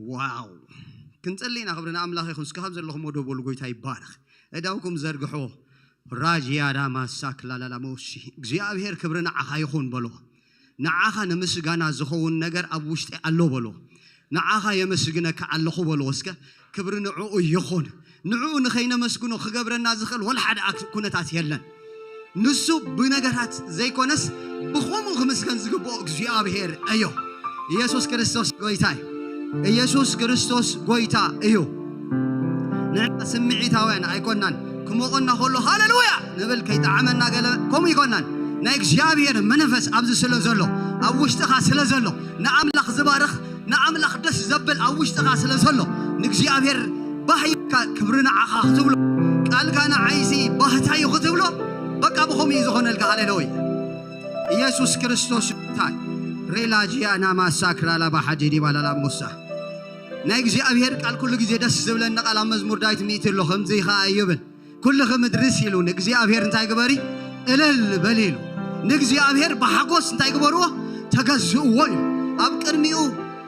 ዋው! ክንጸሊ ኢና። ክብሪ ንኣምላኽ ይኹን። እስከ ካብ ዘለኹም ወደ በሉ፣ ጎይታ ይባረኽ። እዳውኩም ዘርግሖ። ራጅያ ዳማሳክ ላላላ መውሲ። እግዚኣብሔር ክብሪ ንዓኻ ይኹን በሎ። ንዓኻ ንምስጋና ዝኸውን ነገር ኣብ ውሽጢ ኣሎ በሎ። ንዓኻ የመስግነካ ኣለኹ በሎ። እስከ ክብሪ ንዕኡ ይኹን። ንዕኡ ንኸይነመስግኖ ክገብረና ዝኽእል ወላ ሓደ ኣክ-፣ ኩነታት የለን። ንሱ ብነገራት ዘይኮነስ ብኸምኡ ክምስገን ዝግብኦ እግዚኣብሔር እዩ። ኢየሱስ ክርስቶስ ጎይታ እዩ። ኢየሱስ ክርስቶስ ጎይታ እዩ። ንሕና ስምዒታውያን ኣይኮናን። ክሞቐና ከሎ ሃሌሉያ ንብል፣ ከይጠዓመና ገለ ከምኡ ይኮናን። ናይ እግዚኣብሔር መንፈስ ኣብዚ ስለ ዘሎ፣ ኣብ ውሽጥኻ ስለ ዘሎ፣ ንኣምላኽ ዝባርኽ፣ ንኣምላኽ ደስ ዘብል ኣብ ውሽጥኻ ስለ ዘሎ፣ ንእግዚኣብሔር ባህ ኢልካ ክብሪ ንዓኻ ክትብሎ፣ ቃልካ ንዓይሲ ባህታ እዩ ክትብሎ፣ በቃ ብኸምኡ እዩ ዝኾነልካ። ሃሌሉያ። ኢየሱስ ክርስቶስ እንታይ ሬላጂያ ናማሳክራ ላባሓጂ ዲባላላ ሞሳ ናይ እግዚኣብሔር ቃል ኩሉ ግዜ ደስ ዝብለኒ ቃል ኣብ መዝሙር ዳዊት ሚእቲ ኣሎ፣ ከምዚ ኸኣ ይብል፣ ኩልኺ ምድርስ ኢሉ ንእግዚኣብሔር እንታይ ግበሪ? እልል በሊ ኢሉ። ንእግዚኣብሔር ብሓጎስ እንታይ ግበርዎ? ተገዝእዎ ኢሉ። ኣብ ቅድሚኡ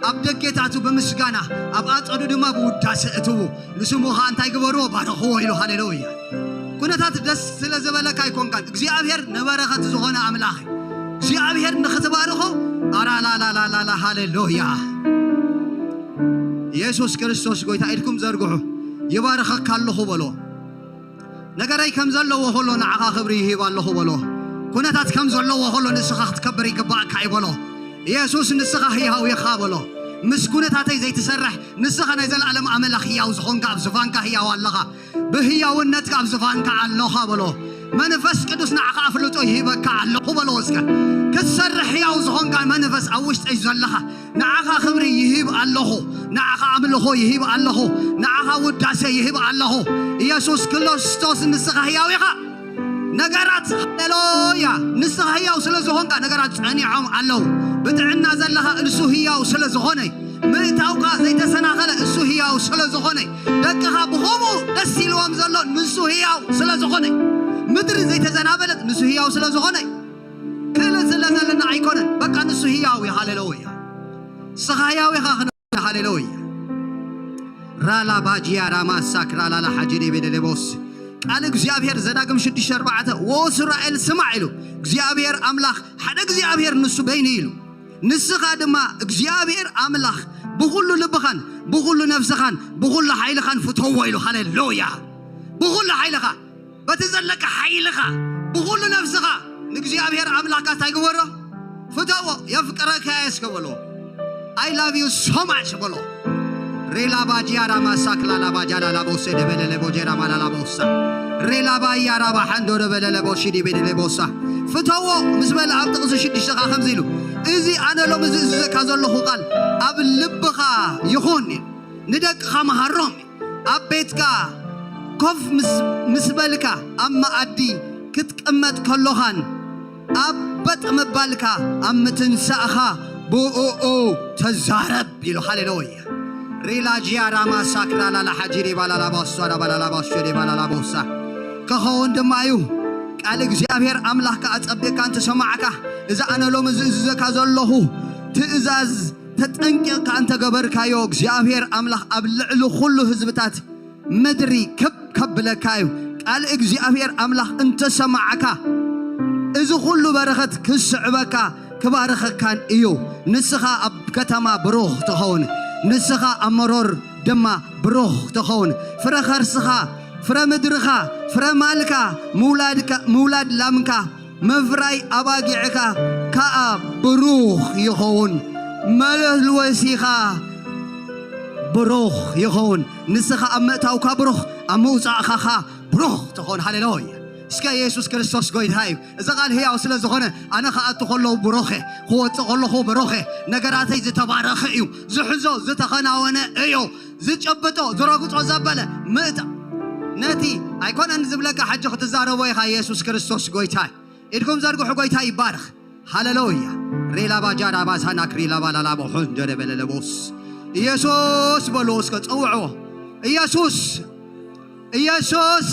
ኣብ ደጌታቱ ብምስጋና፣ ኣብ ኣጸዱ ድማ ብውዳሰ እትዉ። ንስሙ ኸኣ እንታይ ግበርዎ? ባርኽዎ ኢሉ። ሃሌሉያ። ኩነታት ደስ ስለ ዝበለካ ኣይኮንካን። እግዚኣብሔር ንበረኸት ዝኾነ ኣምላኽ እዩ። እግዚኣብሔር ንኽትባርኾ፣ ኣራላላላላላ፣ ሃሌሉያ። ኢየሱስ ክርስቶስ ጎይታ፣ ኢድኩም ዘርግሑ። ይባርኸካ ኣለኹ በሎ። ነገረይ ከም ዘለዎ ከሎ ንዓኻ ክብሪ ይህብ ኣለኹ በሎ። ኩነታት ከም ዘለዎ ከሎ ንስኻ ክትከብር ይግባእካ እዩ በሎ። ኢየሱስ ንስኻ ህያው ኢኻ በሎ። ምስ ኩነታተይ ዘይትሰርሕ ንስኻ ናይ ዘለኣለም ኣምላኽ ህያው ዝኾንካ ኣብ ዝፋንካ ህያው ኣለኻ። ብህያውነትካ ኣብ ዝፋንካ ኣለኻ በሎ። መንፈስ ቅዱስ ንዓኻ ኣፍልጦ ይህበካ ኣለኹ በሎ። እስከ ክትሰርሕ ህያው ዝኾንካ መንፈስ ኣብ ውሽጠይ ዘለኻ ንዓኻ ክብሪ ይህብ ኣለኹ። ንዓኻ ኣምልኾ ይህብ ኣለኹ። ንዓኻ ውዳሴ ይህብ ኣለኹ። ኢየሱስ ክርስቶስ ንስኻ ህያው ኢኻ። ነገራት ሃሌሉያ ንስኻ ህያው ስለ ዝኾንካ ነገራት ጸኒዖም ኣለዉ። ብጥዕና ዘለኻ እሱ ህያው ስለ ዝኾነ ምእታውካ ዘይተሰናኸለ እሱ ህያው ስለ ዝኾነ፣ ደቅኻ ብኸምኡ ደስ ኢልዎም ዘሎ ንሱ ህያው ስለ ዝኾነ፣ ምድሪ ዘይተዘናበለት ንሱ ህያው ስለ ዝኾነ፣ ክእለት ስለ ዘለና ኣይኮነን። በቃ ንሱ ህያው እዩ። ሃሌሉያ። ንስኻ ህያው ኢኻ። ክን-፣ ሃሌሉያ። ራላ ባጂያ ራማ ሳክራ ላላ ሓጂ ዴቤ ደሌቦስ። ቃል እግዚኣብሔር ዘዳግም ሽዱሽተ ኣርባዕተ፣ "ወእስራኤል ስማዕ" ኢሉ። እግዚኣብሔር ኣምላኽ ሓደ እግዚኣብሔር ንሱ በይኑ ኢሉ። ንስኻ ድማ እግዚኣብሔር ኣምላኽ ብኹሉ ልብኻን ብኹሉ ነፍስኻን ብኹሉ ሓይልኻን ፍተዎ ኢሉ። ሃሌሉያ። ብኹሉ ሓይልኻ፣ በቲ ዘለካ ሓይልኻ፣ ብኹሉ ነፍስኻ ንእግዚኣብሔር ኣምላኽካ እንታይ ግበሮ? ፍተዎ። "የፍቅረካ እየ" እስከ በሎ። "I love you so much" በሎ። ሬላ ባጂያ ራማ ሳክላ ላባጃ ላላ ቦሴ ደበለለ ቦጀራ ማላላ ቦሳ። ሬላ ባያ ራባ ሓንዶ ደበለለ ቦሺ ዲቤ ደለ ቦሳ። ፍተዎ ምስ በለ ኣብ ጥቕሲ ሽዱሽተ ኸኣ ከምዚ ኢሉ፣ "እዚ ኣነ ሎሚ ዝእዝዘካ ዘለኹ ቃል ኣብ ልብኻ ይኹን" ኢሉ። ንደቅኻ መሃሮም። ኣብ ቤትካ ኮፍ ምስ፣ ምስ በልካ፣ ኣብ መኣዲ ክትቅመጥ ከሎኻን ኣብ በጥ ምባልካ ኣብ ምትንሳእኻ ብእኡ ተዛረብ ኢሉ። ሃሌሉያ። ሪላጅያ ራማ ሳክራ ላላ ሓጂ ዴባ ላላ ባሷ ዳባ ላላ ባሾ ዴባ ላላ ቦሳ። ክኸውን ድማ እዩ። ቃል እግዚኣብሔር ኣምላኽ ከኣ ጸቢቕካ እንተሰማዕካ፣ እዚ ኣነ ሎሚ ዝእዝዘካ ዘለኹ ትእዛዝ ተጠንቂቕካ እንተገበርካዮ፣ እግዚኣብሔር ኣምላኽ ኣብ ልዕሊ ኩሉ ህዝብታት ምድሪ ክብ ከብለካ እዩ። ቃል እግዚኣብሔር ኣምላኽ እንተሰማዕካ፣ እዚ ኩሉ በረኸት ክስዕበካ ክባርኸካን እዩ። ንስኻ ኣብ ከተማ ብሩኽ ትኸውን፣ ንስኻ ኣብ መሮር ድማ ብሩኽ ትኸውን። ፍረ ኸርስኻ፣ ፍረ ምድርኻ፣ ፍረ ማልካ፣ ምውላድካ፣ ምውላድ ላምካ፣ ምፍራይ ኣባጊዕካ ከኣ ብሩኽ ይኸውን። መልወሲኻ ብሩኽ ይኸውን። ንስኻ ኣብ ምእታውካ ብሩኽ፣ ኣብ ምውጻእኻ ኸኣ ብሩኽ ትኾን። ሃሌሉያ። እስከ የሱስ ክርስቶስ ጎይታ እዩ። እዚ ቃል ህያው ስለ ዝኾነ፣ ኣነ ክኣቱ ከለኹ ብሩኽ እየ፣ ክወጽእ ከለኹ ብሩኽ እየ። ነገራተይ ዝተባረኸ እዩ። ዝሕዞ ዝተኸናወነ እዩ። ዝጨብጦ፣ ዝረግጾ ዘበለ ምእታ-፣ ነቲ ኣይኮነን ዝብለካ፣ ሕጂ ክትዛረቦ ኢኻ። የሱስ ክርስቶስ ጎይታ እዩ። ኢድኩም ዘርግሑ፣ ጎይታ ይባረኽ። ሃሌሉያ። ሬላ ባጃዳ ባሳና ክሪላ ባላላ ቦሆን ጀደ በለለ ቦስ። ኢየሱስ በሉ እስከ ጸውዕዎ። ኢየሱስ፣ ኢየሱስ፣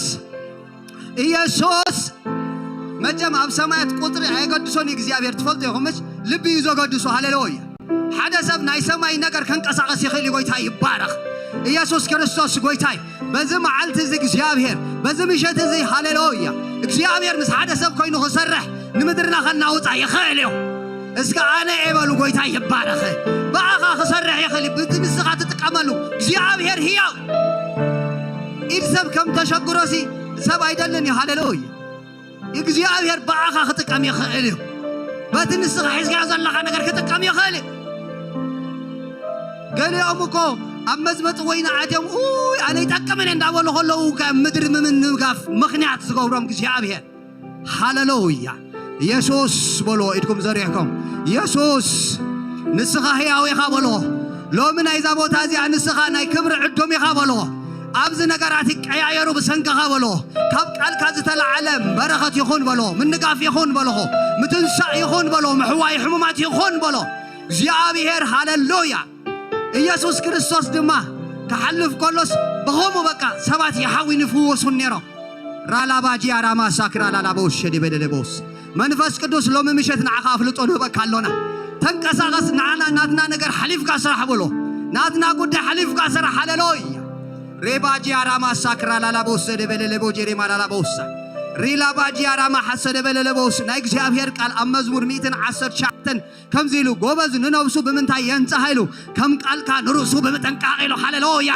ኢየሱስ። መቸም ኣብ ሰማያት ቁጽሪ ኣየገድሶን እዩ እግዚኣብሔር፣ ትፈልጡ ኢኹም። መች ልቢ እዩ ዘገድሶ። ሃሌሉያ። ሓደ ሰብ ናይ ሰማይ ነገር ከንቀሳቐስ ይኽእል እዩ። ጎይታ ይባረኽ። ኢየሱስ ክርስቶስ ጎይታይ። በዚ መዓልቲ እዚ እግዚኣብሔር፣ በዚ ምሸት እዚ ሃሌሉያ፣ እግዚኣብሔር ምስ ሓደ ሰብ ኮይኑ ክሰርሕ፣ ንምድርና ከናውፃ ይኽእል እዩ። እስከ ኣነ እየ በሉ። ጎይታ ይባረኽ። ብኣኻ ክሰርሕ ይኽእል እዩ። ብቲ ንስኻ ትጥቀመሉ እግዚኣብሔር ህያው። ኢድ ሰብ ከም ተሸግሮሲ ሰብ ኣይደልን እዩ። ሃሌሉያ። እግዚኣብሔር ብኣኻ ክጥቀም ይኽእል እዩ። በቲ ንስኻ ሒዝካዮ ዘለኻ ነገር ክጥቀም ይኽእል እዩ። ገሊኦም እኮ ኣብ መዝመፂ ወይኒ ኣትዮም፣ "ኡይ፣ ኣነ ይጠቅምን እየ" እንዳበሉ ከለዉ፣ ከም ምድሪ ምምንጋፍ ምኽንያት ዝገብሮም እግዚኣብሔር። ሃሌሉያ። የሱስ በሎ፣ ኢድኩም ዘሪሕኩም፣ "የሱስ፣ ንስኻ ህያው ኢኻ" በሎ። ሎሚ ናይዛ ቦታ እዚኣ ንስኻ ናይ ክብሪ ዕዱም ኢኻ በሎ። ኣብዚ ነገራት ይቀያየሩ ብሰንክኻ በሎ። ካብ ቃልካ ዝተላዓለ በረኸት ይኹን በሎ። ምንጋፍ ይኹን በሎ። ምትንሳእ ይኹን በሎ። ምሕዋይ ሕሙማት ይኹን በሎ። እግዚኣብሔር፣ ሃሌሉያ። ኢየሱስ ክርስቶስ ድማ ክሓልፍ ከሎስ ብኸምኡ በቃ ሰባት ይሓዊ ንፍወሱን ነይሮም። ራላባጂ ኣራማ ሳክራ ላላቦስ ሸዲበደለቦስ። መንፈስ ቅዱስ ሎሚ ምሸት ንዓኻ ኣፍልጦ ንህበካ ኣሎና። ተንቀሳቐስ፣ ንዓና ናትና ነገር ሓሊፍካ ስራሕ በሎ። ናትና ጉዳይ ሓሊፍካ ስራሕ። ሃሌሉያ። ሬባጂ ኣራማ ሳክራ ላላቦስ ሰደበለለቦ ጀሬማ ላላቦሳ። ሪላባጂ ኣራማ ሓሰደበለለቦስ። ናይ እግዚኣብሔር ቃል ኣብ መዝሙር ሚእትን ዓሰርተ ትሽዓተን ከምዚ ኢሉ፣ "ጎበዝ ንነብሱ ብምንታይ የንጽሃ?" ኢሉ፣ "ከም ቃልካ ንርእሱ ብምጥንቃቕ" ኢሉ። ሃሌሉያ።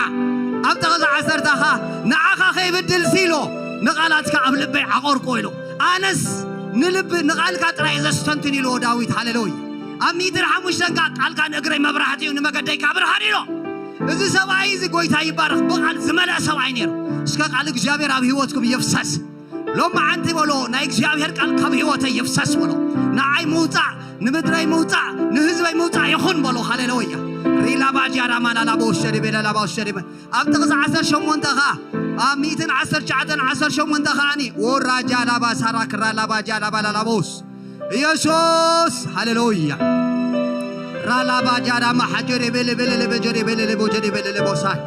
ኣብ ጥቕሲ ዓሰርተ ኸኣ፣ "ንዓኻ ከይብድልሲ" ኢሉ፣ "ንቓላትካ ኣብ ልበይ ዓቖርኩ" ኢሉ። ኣነስ ንልብ ንቓልካ ጥራይ ዘስተንትን ኢልዎ ዳዊት። ሃሌሉያ። ኣብ ሚእትን ሓሙሽተን ከኣ፣ "ቃልካ ንእግረይ መብራህቲ እዩ፣ ንመገደይካ ብርሃን" ኢሎ። እዚ ሰብኣይ እዚ፣ ጎይታ ይባረኽ፣ ብቓል ዝመልአ ሰብኣይ ነይሩ። እስከ ቃል እግዚኣብሔር ኣብ ህይወትኩም ይፍሰስ። ሎማዓንቲ በሎ፣ ናይ እግዚኣብሔር ቃል ካብ ህይወተይ ይፍሰስ በሎ። ንዓይ ምውጻእ፣ ንምድረይ ምውጻእ፣ ንህዝበይ ምውጻእ ይኹን በሎ። ሃሌሉያ። ሪላባጃ ራማላላቦ ሸሪቤ ላላባው ሸሪቤ። ኣብ ጥቕሲ ዓሰርተ ሸሞንተ ኸኣ፣ ኣብ ሚእትን ዓሰርተ ትሽዓተን ዓሰርተ ሸሞንተ ኸኣኒ፣ ወራጃ ላባ ሳራ ክራ ላባጃ ላባ ላላቦስ። ኢየሱስ፣ ሃሌሉያ። ራላባጃ ዳማ ሓጀሬ ቤሌ ቤሌ ለበጀሬ ቤሌ ለቦጀሬ ቤሌ ለቦሳይ።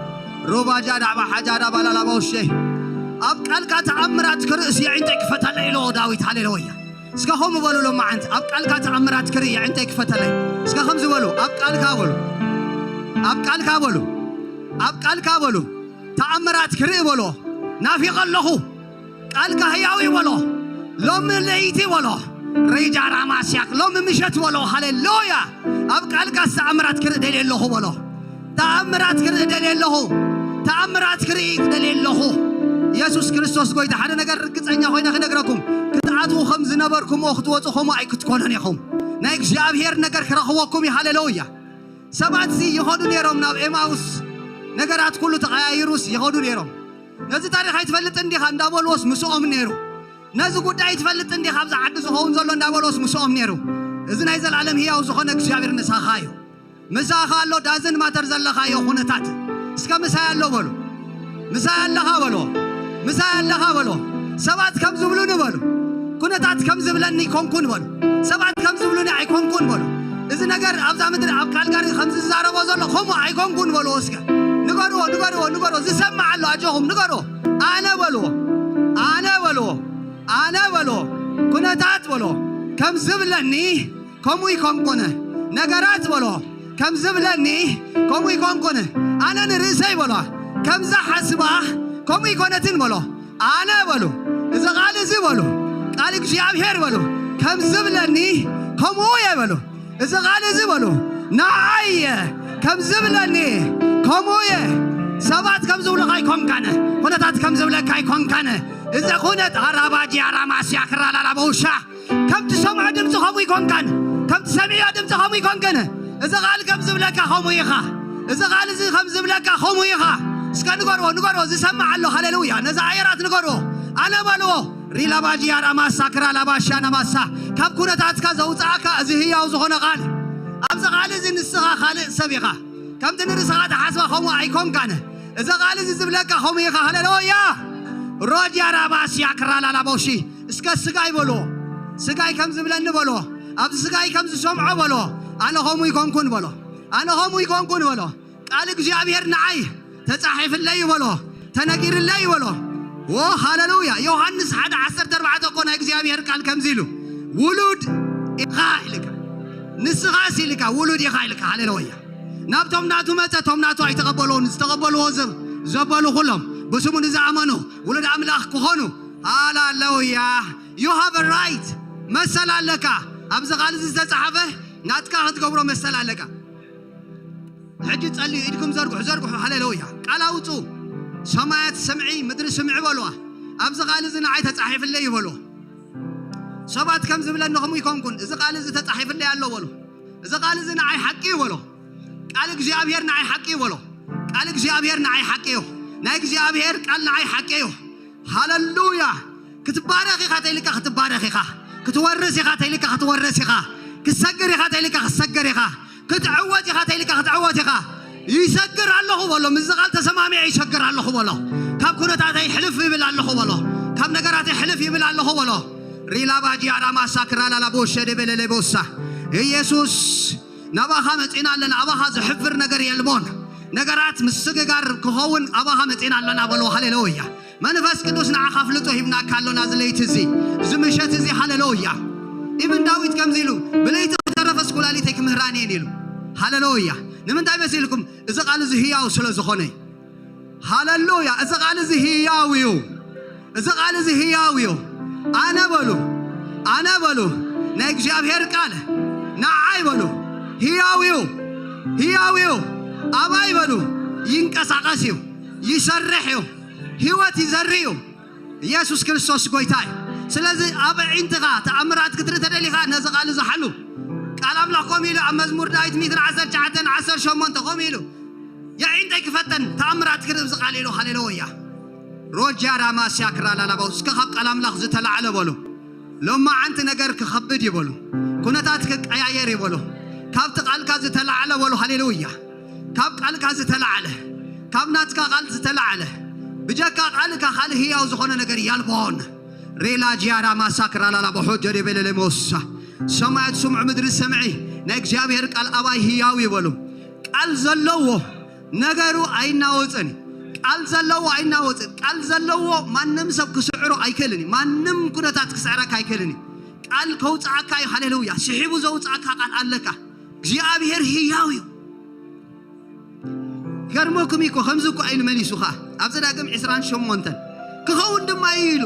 ሮባጃ ዳማ ሓጃ ዳባ ላላቦሼ። ኣብ ቃልካ ተኣምራት ክርእስ የዒንተይ ክፈተለይ ኢሎ ዳዊት። ሃሌሉያ። እስከ ከምኡ በሉ ሎማዓንቲ፣ ኣብ ቃልካ ተኣምራት ክርኢ የዒንተይ ክፈተለይ። እስከ ከምዚ በሉ፣ ኣብ ቃልካ በሉ። ኣብ ቃልካ በሉ። ኣብ ቃልካ በሉ። ተኣምራት ክርኢ በሎ። ናፊቐ ኣለኹ። ቃልካ ህያው እዩ በሎ። ሎሚ ለይቲ በሎ። ሬጃ ራማስያክ ሎሚ ምሸት በሎ። ሃሌሉያ። ኣብ ቃልካ ተኣምራት ክርኢ ደልየ ኣለኹ በሎ። ተኣምራት ክርኢ ደልየ ኣለኹ። ተኣምራት ክርኢ ደልየ ኣለኹ። የሱስ ክርስቶስ ጎይታ። ሓደ ነገር ርግጸኛ ኮይነ ክነግረኩም፣ ክትኣትዉ ከም ዝነበርኩምዎ ክትወጹ ከምኡ ኣይክትኮኑን ኢኹም። ናይ እግዚኣብሔር ነገር ክረኽበኩም እዩ። ሃሌሉያ። ሰባት ሲ ይኸዱ ነይሮም ናብ ኤማውስ፣ ነገራት ኩሉ ተቐያይሩስ ይኸዱ ነይሮም። ነዚ ታሪኽ ኣይትፈልጥን ዲኻ እንዳበልዎስ ምስኦም ነይሩ። ነዚ ጉዳይ ኣይትፈልጥን ዲኻ ኣብዚ ዓዲ ዝኸውን ዘሎ እንዳበልዎስ ምስኦም ነይሩ። እዚ ናይ ዘላለም ህያው ዝኾነ እግዚኣብሔር ምሳኻ እዩ። ምሳኻ ኣሎ። ዳዝን ማተር ዘለኻዮ ኩነታት እስከ ምሳይ ኣሎ በሉ። ምሳይ ኣለኻ በሎ። ምሳይ ኣለኻ በሎ። ሰባት ከም ዝብሉኒ በሉ። ኩነታት ከም ዝብለኒ ኣይኮንኩን በሉ። ሰባት ከም ዝብሉኒ ኣይኮንኩን በሉ። እዚ ነገር ኣብዛ ምድሪ ኣብ ካልጋሪ ከም ዝዛረቦ ዘሎ ከምኡ ኣይኮንኩን በልዎ እስከ። ንገርዎ፣ ንገርዎ፣ ንገርዎ። ዝሰምዕ ኣሎ ኣጆኹም ንገርዎ። ኣነ በልዎ። ኣነ በልዎ። ኣነ በልዎ። ኩነታት በልዎ። ከም ዝብለኒ ከምኡ ይኮንኩን። ነገራት በሎ ከም ዝብለኒ ከምኡ ይኮንኩን። ኣነ ንርእሰይ በሎ ከም ዝሓስባ ከምኡ ይኮነትን በሎ። ኣነ በሉ እዚ ቃል እዚ በሉ ቃል እግዚኣብሔር በሉ ከም ዝብለኒ ከምኡ እየ በሉ። እዚ ቃል እዚ በሉ ንዓይ እየ ከም ዝብለኒ ከምኡ እየ። ሰባት ከም ዝብሉኻ ኣይኮንካን። ኩነታት ከም ዝብለካ ኣይኮንካን። እዚ ኩነት ኣራባጂ ኣራማስያ ክራላላ በውሻ ከም ትሰምዖ ድምፂ ከምኡ ይኮንካን። ከም ትሰምዕዮ ድምፂ ከምኡ ይኮንክን። እዚ ቃል ከም ዝብለካ ከምኡ ኢኻ። እዚ ቃል እዚ ከም ዝብለካ ከምኡ ኢኻ። እስከ ንገርዎ፣ ንገርዎ፣ ዝሰምዕ ኣሎ። ሃሌሉያ። ነዚ ኣየራት ንገርዎ። ኣነ በልዎ። ሪላባጂ ኣራማሳ ክራላባሻ ናማሳ። ካብ ኩነታትካ ዘውፅኣካ እዚ ህያው ዝኾነ ቃል። ኣብዚ ቃል እዚ ንስኻ ካልእ ሰብ ኢኻ። ከምቲ ንርእስኻ ትሓስባ ከምኡ ኣይኮንካን። እዚ ቃል እዚ ዝብለካ ከምኡ ኢኻ። ሃሌሉያ። ሮጂ ኣራባስያ ክራላላቦሺ። እስከ ስጋይ በሎ። ስጋይ ከም ዝብለኒ በሎ። ኣብዚ ስጋይ ከም ዝሰምዖ በሎ። ኣነ ከምኡ ይኮንኩን በሎ። ኣነ ከምኡ ይኮንኩን በሎ። ቃል እግዚኣብሔር ንዓይ ተጻሒፍለይ በሎ። ተነጊርለይ በሎ። ዎ ሃሌሉያ። ዮሃንስ ሓደ ዓሰርተ ኣርባዕተ እኮ ናይ እግዚኣብሔር ቃል ከምዚ ኢሉ ውሉድ ኢኻ ኢልካ። ንስኻስ ኢልካ ውሉድ ኢኻ ኢልካ። ሃሌሉያ። ናብቶም ናቱ መጸ፣ እቶም ናቱ ኣይተቐበልዎን። ዝተቐበልዎ ዘ-፣ ዘበሉ ኩሎም፣ ብስሙ ንዝኣመኑ ውሉድ ኣምላኽ ክኾኑ። ሃሌሉያ። You have a right፣ መሰል ኣለካ። ኣብዚ ቃል እዚ ዝተጻሕፈ ናትካ ክትገብሮ መሰል ኣለካ። ሕጂ ጸልዩ፣ ኢድኩም ዘርግሑ፣ ዘርግሑ። ሃሌሉያ። ቃል ኣውጹ። ሰማያት ስምዒ፣ ምድሪ ስምዒ በልዋ። ኣብዚ ቃል እዚ ንዓይ ተጻሒፍለይ ይበልዎ። ሰባት ከም ዝብለኒ ከምኡ ይኮንኩን፣ እዚ ቃል እዚ ተጻሒፍለይ ኣሎ በሉ። እዚ ቃል እዚ ንዓይ ሓቂ እዩ በሎ። ቃል እግዚኣብሔር ንዓይ ሓቂ እዩ በሎ። ቃል እግዚኣብሔር ንዓይ ሓቂ እዩ። ናይ እግዚኣብሔር ቃል ንዓይ ሓቂ እዩ። ሃሌሉያ። ክትባረኽ ኢኻ ተይልካ ክትባረኽ ኢኻ። ክትወርስ ኢኻ ተይልካ ክትወርስ ኢኻ። ክትሰግር ኢኻ ተይልካ ክትሰግር ኢኻ። ክትዕወት ኢኻ ተይልካ ክትዕወት ኢኻ። ይሰግር ኣለኹ በሎ። ምስዚ ቃል ተሰማሚዐ ይሰግር ኣለኹ በሎ። ካብ ኩነታተይ ሕልፍ ይብል ኣለኹ በሎ። ካብ ነገራተይ ሕልፍ ይብል ኣለኹ በሎ። ሪላባጂ ኣራማሳ ክራላላ ቦሸ ደበለለ ቦሳ። ኢየሱስ፣ ናባኻ መጺና ኣለና። ኣባኻ ዘሕፍር ነገር የልቦን። ነገራት ምስግጋር ክኸውን ኣባኻ መጺና ኣለና በሎ። ሃሌሉያ። መንፈስ ቅዱስ ንዓኻ ኣፍልጦ ሂብናካ ኣሎ ናዚ ለይቲ እዚ፣ እዚ ምሸት እዚ። ሃሌሉያ። ኢብን ዳዊት ከምዚ ኢሉ፣ "ብለይቲ ከተረፈስ ኩላሊተይ ክምህራን እየን" ኢሉ። ሃሌሉያ። ንምንታይ መሲልኩም? እዚ ቃል እዚ ህያው ስለ ዝኾነ እዩ። ሃሌሉያ። እዚ ቃል እዚ ህያው እዩ። እዚ ቃል እዚ ህያው እዩ። ኣነ በሉ፣ ኣነ በሉ፣ ናይ እግዚኣብሔር ቃል ንዓይ በሉ፣ ህያው እዩ፣ ህያው እዩ። ኣባይ በሉ፣ ይንቀሳቐስ እዩ፣ ይሰርሕ እዩ፣ ህይወት ይዘሪ እዩ። ኢየሱስ ክርስቶስ ጎይታ እዩ። ስለዚ ኣብ ኣዒንትኻ ተኣምራት ክትርኢ ተደሊኻ ነዚ ቃል እዚ ሓሉ። ቃል ኣምላኽ ከምኡ ኢሉ ኣብ መዝሙር ዳዊት ሚእትን ዓሰርተ ትሽዓተን ዓሰርተ ሸሞንተ ከምኡ ኢሉ፣ "የዒንተይ ክፈተን ተኣምራት ክርኢ" ኣብዚ ቃል ኢሉ። ሃሌሉያ። ሮጃ ራማስያ ክራላላባው። እስከ ካብ ቃል ኣምላኽ ዝተላዕለ በሉ። ሎማዓንቲ ነገር ክኸብድ እዩ በሉ። ኩነታት ክቀያየር እዩ በሉ። ካብቲ ቃልካ ዝተላዕለ በሉ። ሃሌሉያ። ካብ ቃልካ ዝተላዕለ፣ ካብ ናትካ ቃል ዝተላዕለ፣ ብጀካ ቃልካ ካልእ ህያው ዝኾነ ነገር ያልቦን። ሬላ ጂያራ ማሳክራ ላላ በሖ ጀዴ ቤለሌ ሞሳ። ሰማያት ስምዑ፣ ምድሪ ስምዒ፣ ናይ እግዚኣብሔር ቃል ኣባይ ህያው እዩ በሉ። ቃል ዘለዎ ነገሩ ኣይናወጽን። ቃል ዘለዎ ኣይናወጽን። ቃል ዘለዎ ማንም ሰብ ክስዕሮ ኣይክእልን እዩ። ማንም ኩነታት ክስዕረካ ኣይክእልን እዩ። ቃል ከውጽኣካ እዩ። ሃሌሉያ። ስሒቡ ዘውጽኣካ ቃል ኣለካ። እግዚኣብሔር ህያው እዩ። ገርመኩም እኮ ከምዚ እኮ ኢሉ መሊሱ ኸኣ ኣብ ዘዳግም ዕስራን ሸሞንተን ክኸውን ድማ እዩ ኢሉ።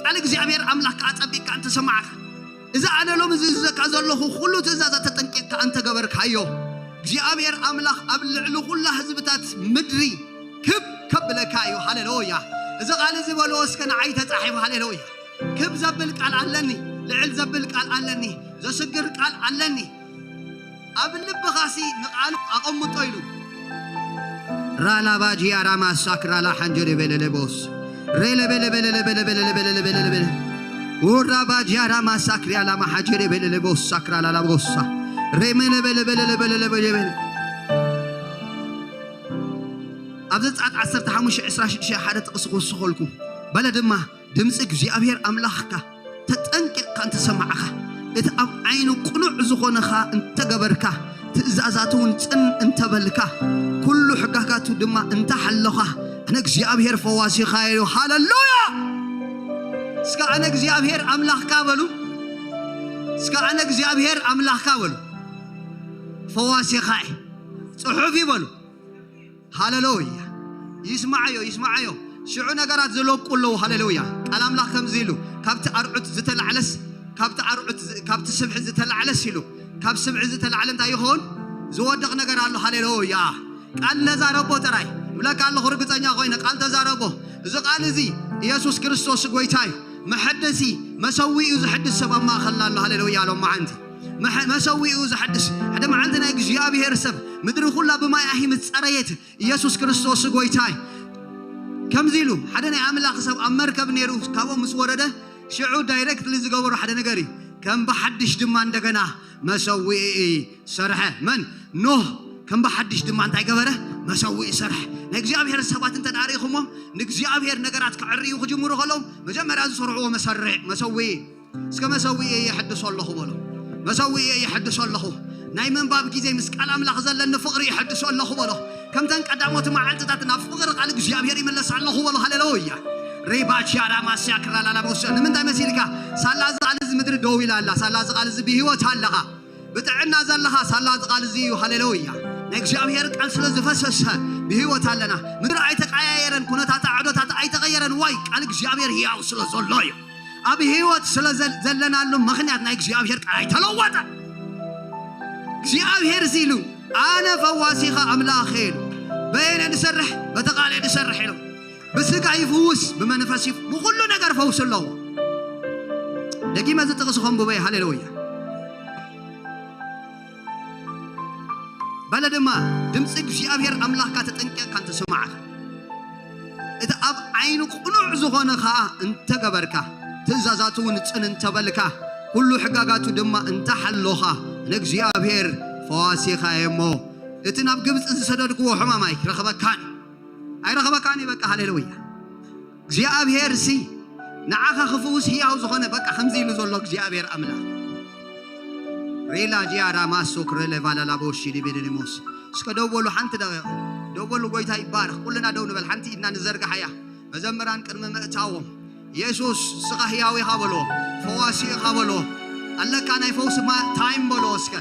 ቃል እግዚኣብሔር ኣምላኽ ከኣ ጸቢቕካ እንተሰማዕካ፣ እዚ ኣነ ሎሚ ዝእዝዘካ ዘለኹ ኩሉ ትእዛዛት ተጠንቂቕካ እንተገበርካዮ፣ እግዚኣብሔር ኣምላኽ ኣብ ልዕሊ ኩላ ህዝብታት ምድሪ ክብ ከብለካ እዩ። ሃሌሉያ። እዚ ቃል እዚ በልዎ እስከ ንዓይ ተጻሒፉ። ሃሌሉያ። ክብ ዘብል ቃል ኣለኒ፣ ልዕል ዘብል ቃል ኣለኒ፣ ዘስግር ቃል ኣለኒ። ኣብ ልብኻሲ ንቃሉ ኣቐምጦ ኢሉ። ራላ ባጂያ ራማ ሳክራላ ሓንጀደ በለለ ቦስ። ሬለ በለ በለለ በለ በለለ በለለ በለለ በለ። ወራ ባጂያ ራማ ሳክሪያ ላማ ሓጀደ በለለ ቦስ ሳክራላ ላቦሳ። ሬመለ በለ በለለ በለለ በለ በለ። ኣብ ዘጸኣት ዓሰርተ ሓሙሽተ ዕስራ ሽዱሽተ ሓደ ጥቕሲ ክውስኸልኩም። በለ ድማ፣ ድምፂ እግዚኣብሔር ኣምላኽካ ተጠንቂቕካ እንተሰማዕኻ፣ እቲ ኣብ ዓይኑ ቅኑዕ ዝኾነኻ እንተገበርካ፣ ትእዛዛቱ እውን ጽን እንተበልካ፣ ኩሉ ሕጋጋቱ ድማ እንተሓለኻ፣ ኣነ እግዚኣብሔር ፈዋሲኻ እዩ። ሃሌሉያ! እስከ ኣነ እግዚኣብሔር ኣምላኽካ በሉ። እስከ ኣነ እግዚኣብሔር ኣምላኽካ በሉ። ፈዋሲኻ እየ። ጽሑፍ ይበሉ። ሃሌሉያ። ይስማዓዮ፣ ይስማዓዮ። ሽዑ ነገራት ዝለቁ ኣለዉ። ሃሌሉያ። ቃል ኣምላኽ ከምዚ ኢሉ፣ "ካብቲ ኣርዑት ዝተላዕለስ፣ ካብቲ ኣርዑት ዝ-፣ ካብቲ ስብሒ ዝተላዕለስ" ኢሉ፣ ካብ ስብሒ ዝተላዕለ እንታይ ይኸውን? ዝወድቕ ነገር ኣሎ። ሃሌሉያ። ቃል ነዛረቦ ጥራይ። እብለካ ኣለኹ ርግጸኛ ኮይነ፣ ቃል ተዛረቦ። እዚ ቃል እዚ ኢየሱስ ክርስቶስ ጎይታ እዩ። መሐደሲ፣ መሰዊኡ ዝሐድስ ሰብ ኣብ ማእኸልና ኣሎ። ሃሌሉያ። ሎም መዓንቲ መሐ-፣ መሰዊኡ ዝሐድስ፣ ሓደ መዓልቲ ናይ እግዚኣብሔር ሰብ፣ ምድሪ ኩላ ብማይ ኣሂ ምስ ጸረየት፣ ኢየሱስ ክርስቶስ ጎይታ እዩ። ከምዚ ኢሉ፣ ሓደ ናይ ኣምላኽ ሰብ ኣብ መርከብ ነይሩ፣ ካብኡ ምስ ወረደ፣ ሽዑ ዳይሬክትሊ ዝገበሮ ሓደ ነገር እዩ። ከም ብሓድሽ ድማ እንደገና መሰዊኢ ሰርሐ። መን? ኖህ። ከም ብሓድሽ ድማ እንታይ ገበረ? መሰዊኢ ሰርሐ። ናይ እግዚኣብሔር ሰባት እንተ ደኣ ርኢኹሞም፣ ንእግዚኣብሔር ነገራት ከዕርዩ ክጅምሩ ከለዉ፣ መጀመርያ ዝሰርሕዎ መሰርዕ-፣ መሰዊኢ። እስከ መሰዊኢ የሐድሶ ኣለኹ በሎ። መሰዊኢ የሐድሶ ኣለኹ። ናይ ምንባብ ግዜ ምስ ቃል ኣምላኽ ዘለኒ ፍቕሪ የሐድሶ ኣለኹ በሎ። ከምተን ቀዳሞት መዓልትታት ናብ ፍቕሪ ቃል እግዚኣብሔር ይምለስ ኣለኹ በሎ። ሃሌሉያ። ሬባችያ ራማስያ ክራላላ መውሰ። ንምንታይ መሲልካ? ሳላ እዚ ቃል እዚ ምድሪ ደው ኢላ ኣላ። ሳላ እዚ ቃል እዚ ብህይወት ኣለኻ። ብጥዕና ዘለኻ ሳላ እዚ ቃል እዚ እዩ። ሃሌሉያ። ናይ እግዚኣብሔር ቃል ስለ ዝፈሰሰ ብህይወት ኣለና። ምድሪ ኣይተቀያየረን፣ ኩነታት ዓዶታት ኣይተቀየረን። ዋይ፣ ቃል እግዚኣብሔር ህያው ስለ ዘሎ እዩ። ኣብ ህይወት ስለ ዘል-፣ ዘለናሉ ምኽንያት ናይ እግዚኣብሔር ቃል ኣይተለወጠ። እግዚኣብሔር እዚ ኢሉ፣ "ኣነ ፈዋሲኻ ኣምላኽ" ኢሉ። "በየነ ድሰርሕ? በቲ ቃል ድሰርሕ" ኢሉ። ብስጋ ይፍውስ፣ ብመንፈስ ይፍ-፣ ብኹሉ ነገር ፈውስ ኣለዎ። ደጊመ እዚ ጥቕሲ ከንብቦ እየ። ሃሌሉያ። በለ ድማ፣ "ድምፂ እግዚኣብሔር ኣምላኽካ ተጠንቂቕካ እንተሰማዕካ፣ እቲ ኣብ ዓይኑ ቅኑዕ ዝኾነ ኸኣ እንተገበርካ፣ ትእዛዛቱ እውን ጽን እንተበልካ፣ ኩሉ ሕጋጋቱ ድማ እንተሓሎኻ፣ ንእግዚኣብሔር ፈዋሲኻ እየ እሞ፣ እቲ ናብ ግብፂ ዝሰደድክዎ ሕማም ኣይረኸበካን፣ ኣይረኸበካን እዩ። በቃ ሃሌሉያ። እግዚኣብሔር ሲ ንዓኻ ክፍውስ ህያው ዝኾነ፣ በቃ ከምዚ ኢሉ ዘሎ እግዚኣብሔር ኣምላኽ። ሬላ ጂያራ ማሶ ክረለ ቫላላ ቦሺ ዲቤደኒሞስ። እስከ ደው በሉ ሓንቲ ደቂቕ። ደው በሉ፣ ጎይታ ይባረኽ። ኩልና ደው ንበል፣ ሓንቲ ኢድና ንዘርግሓያ። መዘምራን ቅድሚ ምእታዎም፣ "የሱስ፣ ንስኻ ህያው ኢኻ" በሎ፣ "ፈዋሲ ኢኻ" በሎ፣ "ኣለካ ናይ ፈውሲ ማ-፣ ታይም" በሎ እስከ።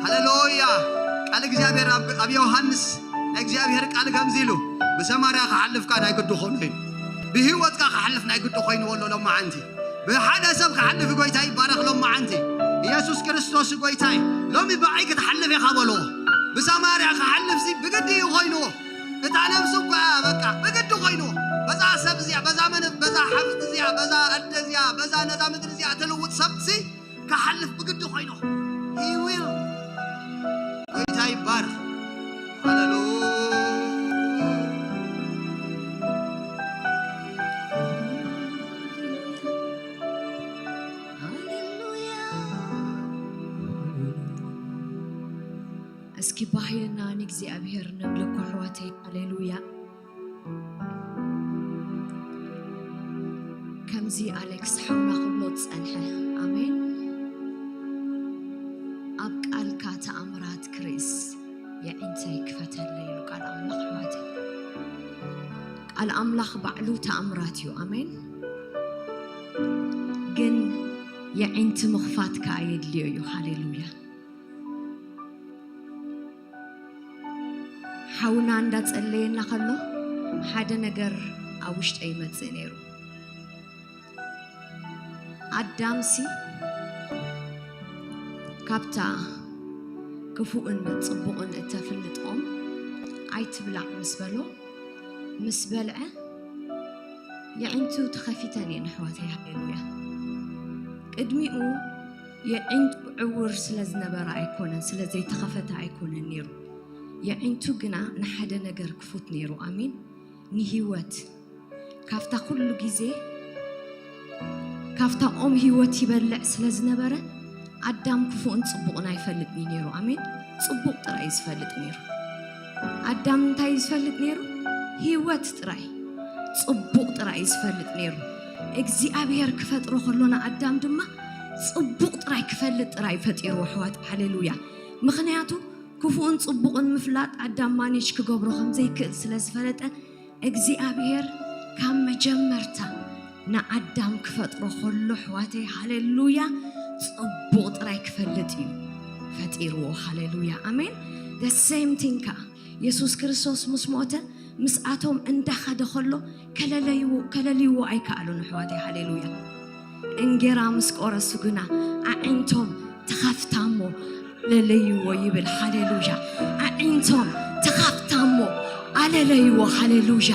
ሃሌሉያ። ቃል እግዚኣብሔር ኣብ፣ ኣብ ዮሃንስ ናይ እግዚኣብሔር ቃል ከምዚ ኢሉ፣ "ብሰማርያ ክሓልፍካ ናይ ግዲ ኾኑ እዩ። ብህይወትካ ክሓልፍ ናይ ግዲ ኾይኑ" በሎ። ሎማዓንቲ ብሓደ ሰብ ክሓልፍ ጎይታ ይባረኽ። ሎማዓንቲ ኢየሱስ ክርስቶስ ጎይታ እዩ። ሎሚ ብኣይ ክትሓልፍ ኢኻ በሎ። ብሰማርያ ክሓልፍ ሲ ብግዲ እዩ ኾይኑ። እታ ነብሱ እኳ በቃ ብግዲ ኾይኑ። በዛ ሰብ እዚኣ፣ በዛ መነ-፣ በዛ ሓፍቲ እዚኣ፣ በዛ ኣደ እዚኣ፣ በዛ ነዛ ምድሪ እዚኣ ትልውጥ ሰብ ሲ ክሓልፍ ብግዲ ኾይኑ። He will። ጎይታ ይባረኽ። ሃሌሉያ። ሃሌሉያ። እስኪ ባህ ኢልና ንእግዚኣብሔር ነምልኮ ኣሕዋተይ። ሃሌሉያ። ከምዚ ኣሌክስ ሓውና ክብሎ ዝጸንሐ፣ ኣሜን። "ኣብ ቃልካ ተኣምራት ክርእስ የዒንተይ ክፈተለይ" ኢሉ ቃል ኣምላኽ ኣሕዋተይ። ቃል ኣምላኽ ባዕሉ ተኣምራት እዩ። ኣሜን። ግን የዒንቲ ምኽፋት ከኣ የድልዮ እዩ። ሃሌሉያ። ሓውና እንዳጸለየና ከሎ ሓደ ነገር ኣብ ውሽጠይ ይመጽእ ነይሩ። ኣዳምሲ ካብታ ክፉእን ጽቡቕን እተፍልጥ ኦም ኣይትብላዕ ምስ በሎ፣ ምስ በልዐ የዒንቱ ተኸፊተን እየን ኣሕዋተይ። ሃሌሉያ። ቅድሚኡ የዒንቱ ዕውር ስለ ዝነበረ ኣይኮነን፣ ስለ ዘይተኸፈተ ኣይኮነን ነይሩ። የዒንቱ ግና ንሓደ ነገር ክፉት ነይሩ። ኣሜን። ንህይወት። ካብታ ኩሉ ግዜ፣ ካብታ ኦም ህይወት ይበልዕ ስለ ዝነበረ፣ ኣዳም ክፉእን ጽቡቕን ኣይፈልጥን እዩ ነይሩ። ኣሜን። ጽቡቕ ጥራይ እዩ ዝፈልጥ ነይሩ። ኣዳም እንታይ እዩ ዝፈልጥ ነይሩ? ህይወት ጥራይ፣ ጽቡቕ ጥራይ እዩ ዝፈልጥ ነይሩ። እግዚኣብሔር ክፈጥሮ ከሎ ንኣዳም ድማ ጽቡቕ ጥራይ ክፈልጥ ጥራይ ፈጢርዎ፣ ኣሕዋት። ሃሌሉያ። ምኽንያቱ ክፉእን ጽቡቕን ምፍላጥ ኣዳም ማኔጅ ክገብሮ ከም ዘይክእል ስለ ዝፈለጠ፣ እግዚኣብሔር ካብ መጀመርታ ንኣዳም ክፈጥሮ ከሎ፣ ኣሕዋተይ፣ ሃሌሉያ፣ ጽቡቕ ጥራይ ክፈልጥ እዩ ፈጢርዎ። ሃሌሉያ፣ ኣሜን። The same thing ከኣ የሱስ ክርስቶስ ምስ ሞተ፣ ምስኣቶም እንዳኸደ ከሎ፣ ከለለይዎ-፣ ከለልይዎ ኣይከኣሉን፣ ኣሕዋተይ፣ ሃሌሉያ። እንጌራ ምስ ቆረሱ ግና ኣዒንቶም ተኸፍታ እሞ ኣለለይዎ ይብል። ሃሌሉያ። ኣዒንቶም ተኸፍታ እሞ ኣለለይዎ። ሃሌሉያ።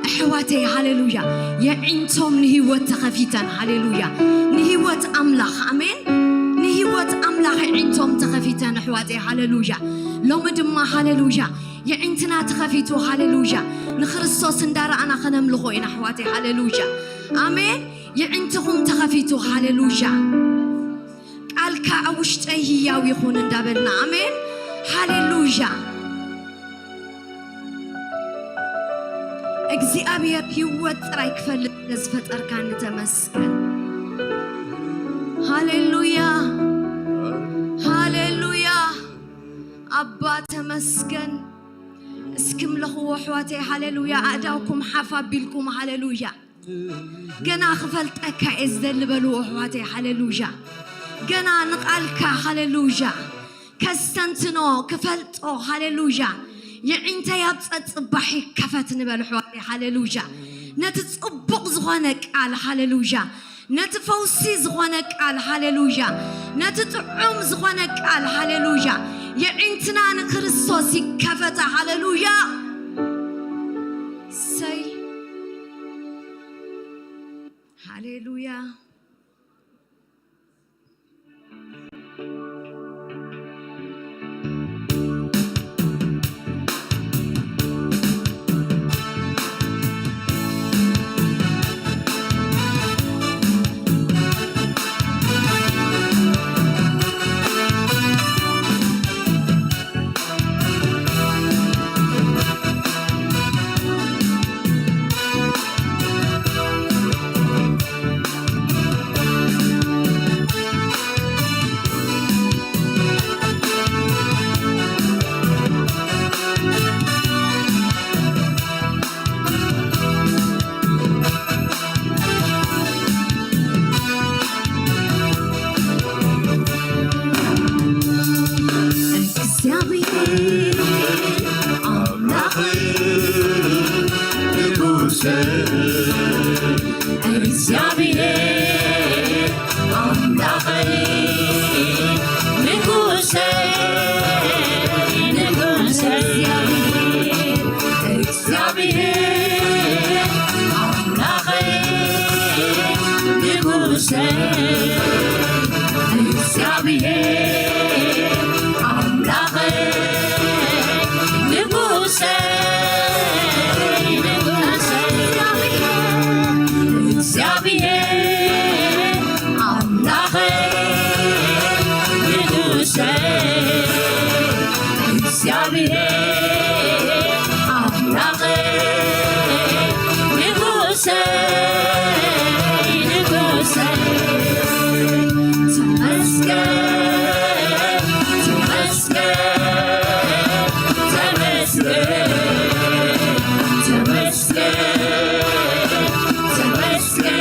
ኣሕዋተይ፣ ሃሌሉያ። የዒንቶም ንህይወት ተኸፊተን። ሃሌሉያ። ንህይወት ኣምላኽ። ኣሜን። ንህይወት ኣምላኽ የዒንቶም ተኸፊተን፣ ኣሕዋተይ። ሃሌሉያ። ሎሚ ድማ፣ ሃሌሉያ፣ የዒንትና ተኸፊቱ። ሃሌሉያ። ንክርስቶስ እንዳረኣና ከነምልኾ ኢና፣ ኣሕዋተይ። ሃሌሉያ። ኣሜን። የዒንትኹም ተኸፊቱ። ሃሌሉያ። ቃልካ ኣብ ውሽጠይ ህያው ይኹን እንዳበልና፣ ኣሜን። ሃሌሉያ። እግዚኣብሔር ህይወት ጥራይ ክፈልጥ ስለ ዝፈጠርካኒ ተመስገን። ሃሌሉያ፣ ሃሌሉያ። ኣባ ተመስገን። እስኪ ምለኽዎ ኣሕዋተይ፣ ሃሌሉያ። ኣእዳውኩም ሓፍ ኣቢልኩም፣ ሃሌሉያ። ገና ክፈልጠካ እየ ዝደሊ በልዎ ኣሕዋተይ፣ ሃሌሉያ። ገና ንቃልካ፣ ሃሌሉያ። ከስተንትኖ፣ ክፈልጦ። ሃሌሉያ። የዒንተይ ኣብ ጸጽባሕ ይከፈት ንበል ኣሕዋተይ። ሃሌሉያ። ነቲ ጽቡቕ ዝኾነ ቃል፣ ሃሌሉያ፣ ነቲ ፈውሲ ዝኾነ ቃል፣ ሃሌሉያ፣ ነቲ ጥዑም ዝኾነ ቃል፣ ሃሌሉያ። የዒንትና ንክርስቶስ ይከፈታ። ሃሌሉያ። ሰይ፣ ሃሌሉያ። እግዚኣብሔር ኣምላኽ ንጉሰ፣ እግዚኣብሔር ኣምላኽ ንጉሰ፣ ንጉሰ፣ እግዚኣብሔር ኣምላኸይ ንጉሰይ፣ እግዚኣብሔር ኣምላኸይ ንጉሰይ፣ ንጉሰይ፣ እግዚኣብሔር ኣምላኸይ ንጉሰይ፣ እግዚኣብሔር ኣምላኸይ ንጉሰይ፣ ንጉሰይ፣ ተመስገን፣ ተመስገን፣ ተመስገን፣ ተመስገን።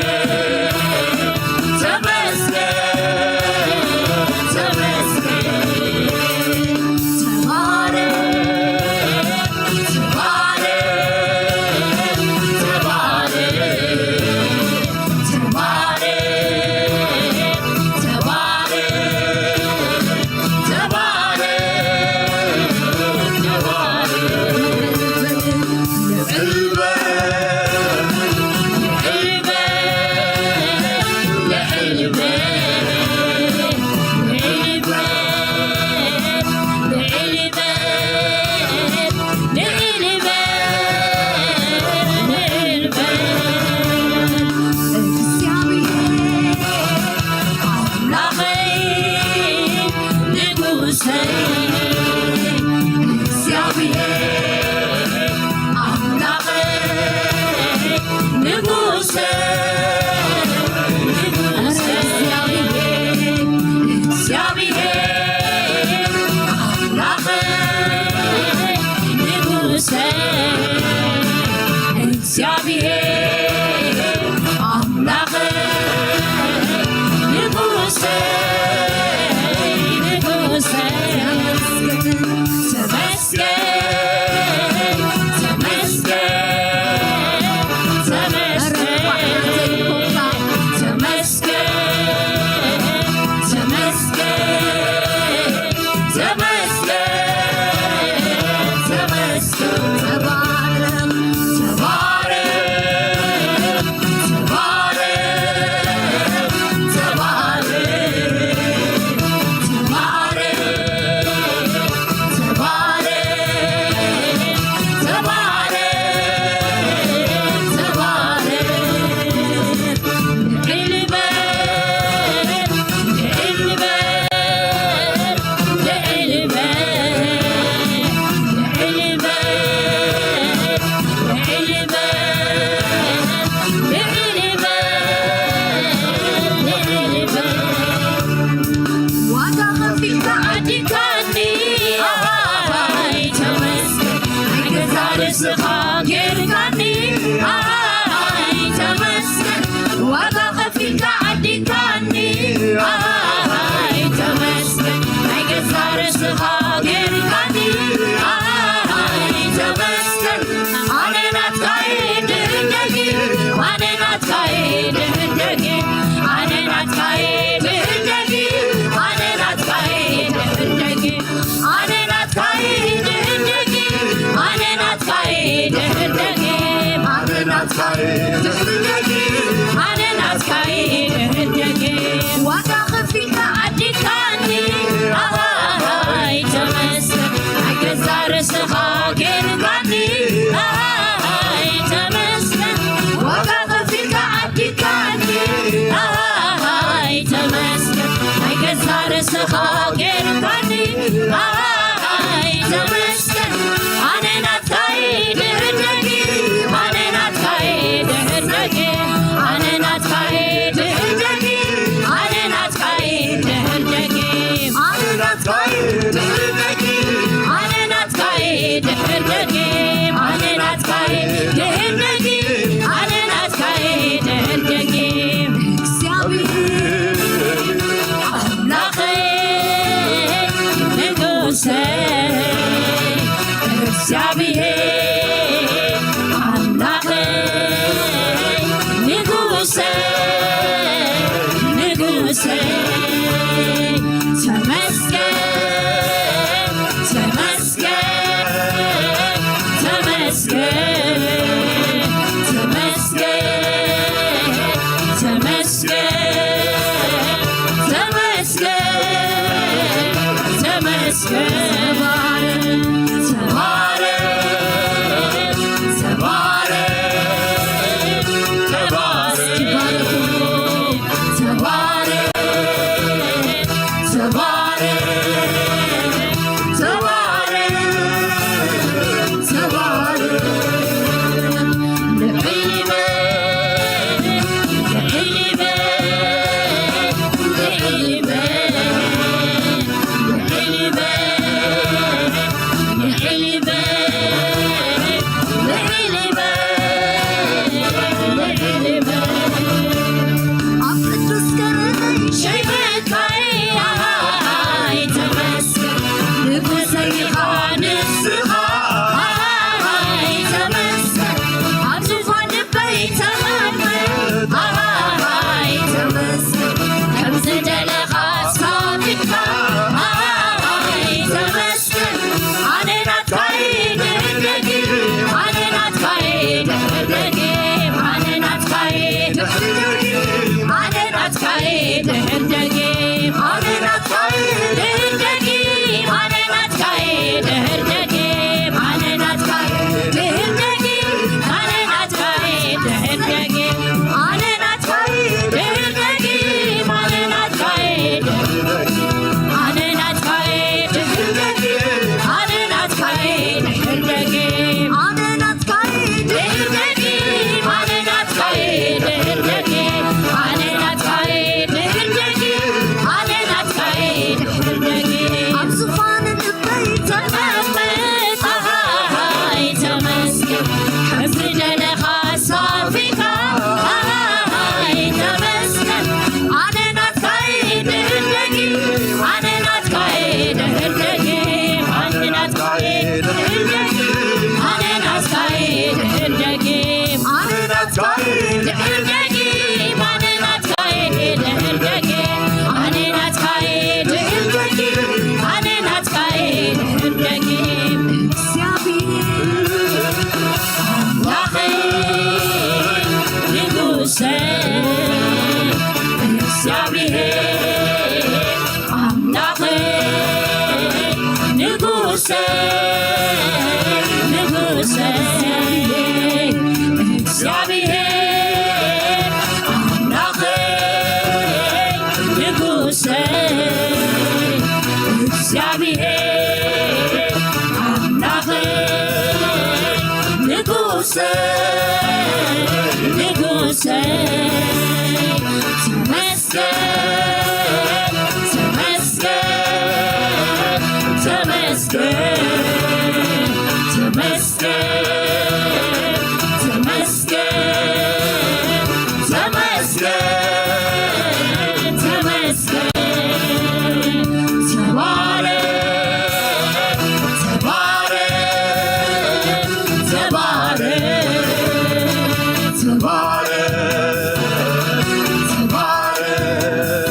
እግዚኣብሔር ኣምላኽ ንጉሰይ፣ ንጉሰይ፣ ተመስገን፣ ተመስገን፣ ተመስገን፣ ተመስገን። ዋጋ ከፊልካ ዓዲካኒ፣ ኣይ ተመስገን፣ ናይ ገዛ ርእስኻ ጌርካኒ፣ ኣይ ተመስገን፣ ዋጋ ከፊልካ ዓዲካኒ፣ ኣይ ተመስገን፣ ናይ ገዛ ርእስኻ ኣነ ናትካይ ድሕር ደጊም ዋጋ ከፊልካ ዓዲካኒ። ኣሃሃይ ተመስገን ናይ ገዛ ርእስኻ ጌርካኒ። ኣሃሃይ ተመስገን ዋጋ ከፊልካ ዓዲካኒ። ኣሃሃይ ተመስገን ናይ ገዛ ርእስኻ ጌርካኒ። ኣሃሃይ ተመስገን ኣነ ናትካይ ድሕር ደጊም ኣነ ናትካይ ድሕር ደጊም ኣነ ናትካይ ድሕር ደጊም ኣነ ናትካይ ድሕር ደጊም ኣነ ናትካይ ድሕር ደጊም ኣነ ናትካይ ድሕር ደጊም ኣነ ናትካይ ድሕር ደጊም ኣነ ናትካይ ድሕር ደጊም እግዚኣብሔር ኣምላኸይ ንጉሰይ እግዚኣብሔር ኣምላኸይ ንጉሰይ ንጉሰይ ተመስገን ተመስገን ተመስገን ተመስገን ተመስገን ተመስገን ተመስገን ተባረክ ተባረክ ተባረክ ተባረክ ተባረክ ተባረክ ተባረክ ልዕል በል ልዕል በል ልዕል በል ልዕል በል ልዕል በል ልዕል በል ኣብ ቅዱስ ገርነይ ሸይበካይ ኣሃሃይ ተመስገን ንጉሰይ ኢኻ ንስኻ ኣሃሃይ ተመስገን ኣብ ዙፋን ልበይ ተቐመጥ ኣሃሃይ ተመስገን ከም ዝደለኻ ኣሳፊካ ኣሃሃይ ተመስገን ኣነ ናትካይ ድሕር ደጊም ኣነ ናትካይ ድሕር ደጊም ኣነ ናትካይ ድሕር ደጊም ኣነ ናትካይ ድሕር ደጊም ኣነ ናትካይ ድሕር ደጊም ኣነ ናትካይ ድሕር ደጊም ኣነ ናትካይ ድሕር ደጊም ኣነ ናትካይ ድሕር ደጊም ኣነ ናትካይ ድሕር ደጊም ኣነ ናትካይ ድሕር ደጊም ኣነ ናትካይ ድሕር ደጊም ኣነ ናትካይ ድሕር ደጊም ኣነ ናትካይ ድሕር ደጊም ኣነ ናትካይ ድሕር ደጊም ኣነ ናትካይ ድሕር ደጊም ኣነ ናትካይ ድሕር ደጊም ኣብ ዙፋን ልበይ ተቐመጥ ኣሃሃይ ተመስገን ከም ዝደለኻ ኣሳፊካ ኣሃሃይ ተመስገን ኣነ ናትካይ ድሕር ደጊም ኣነ ናትካይ ድሕር ደጊም ኣነ ናትካይ ድሕር ደጊም ኣነ ናትካይ ድሕር ደጊም ኣነ ናትካይ ድሕር ደጊም ኣነ ናትካይ ድሕር ደጊም ኣነ ናትካይ ድሕር ደጊም ኣነ ናትካይ ድሕር ደጊም እግዚኣብሔር ኣምላኸይ ንጉሰይ እግዚኣብሔር ኣምላኸይ ንጉሰይ ንጉሰይ እግዚኣብሔር ኣምላኸይ ንጉሰይ እግዚኣብሔር ኣምላኸይ ንጉሰይ ንጉሰይ ተመስገን ተመስገን ተመስገን ተመስገን ተመስገን ተመስገን ተመስገን ተባረክ ተባረክ ተባረክ ተባረክ ተባረክ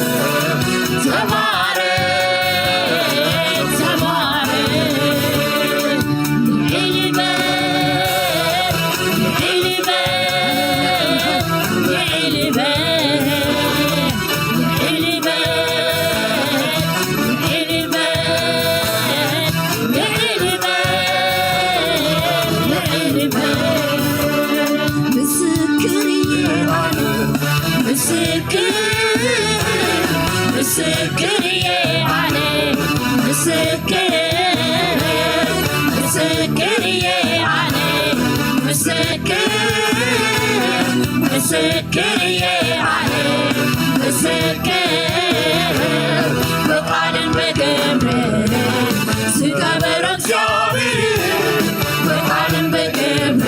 ምስክር ምስክር እየ ኣነ ምስክር ምስክር እየ ኣነ ምስክር ምስክር እየ ኣነ ምስክር ብቃልን ብግብርን ዝገበሮ እግዚኣብሔር ብቃልን ብግብርን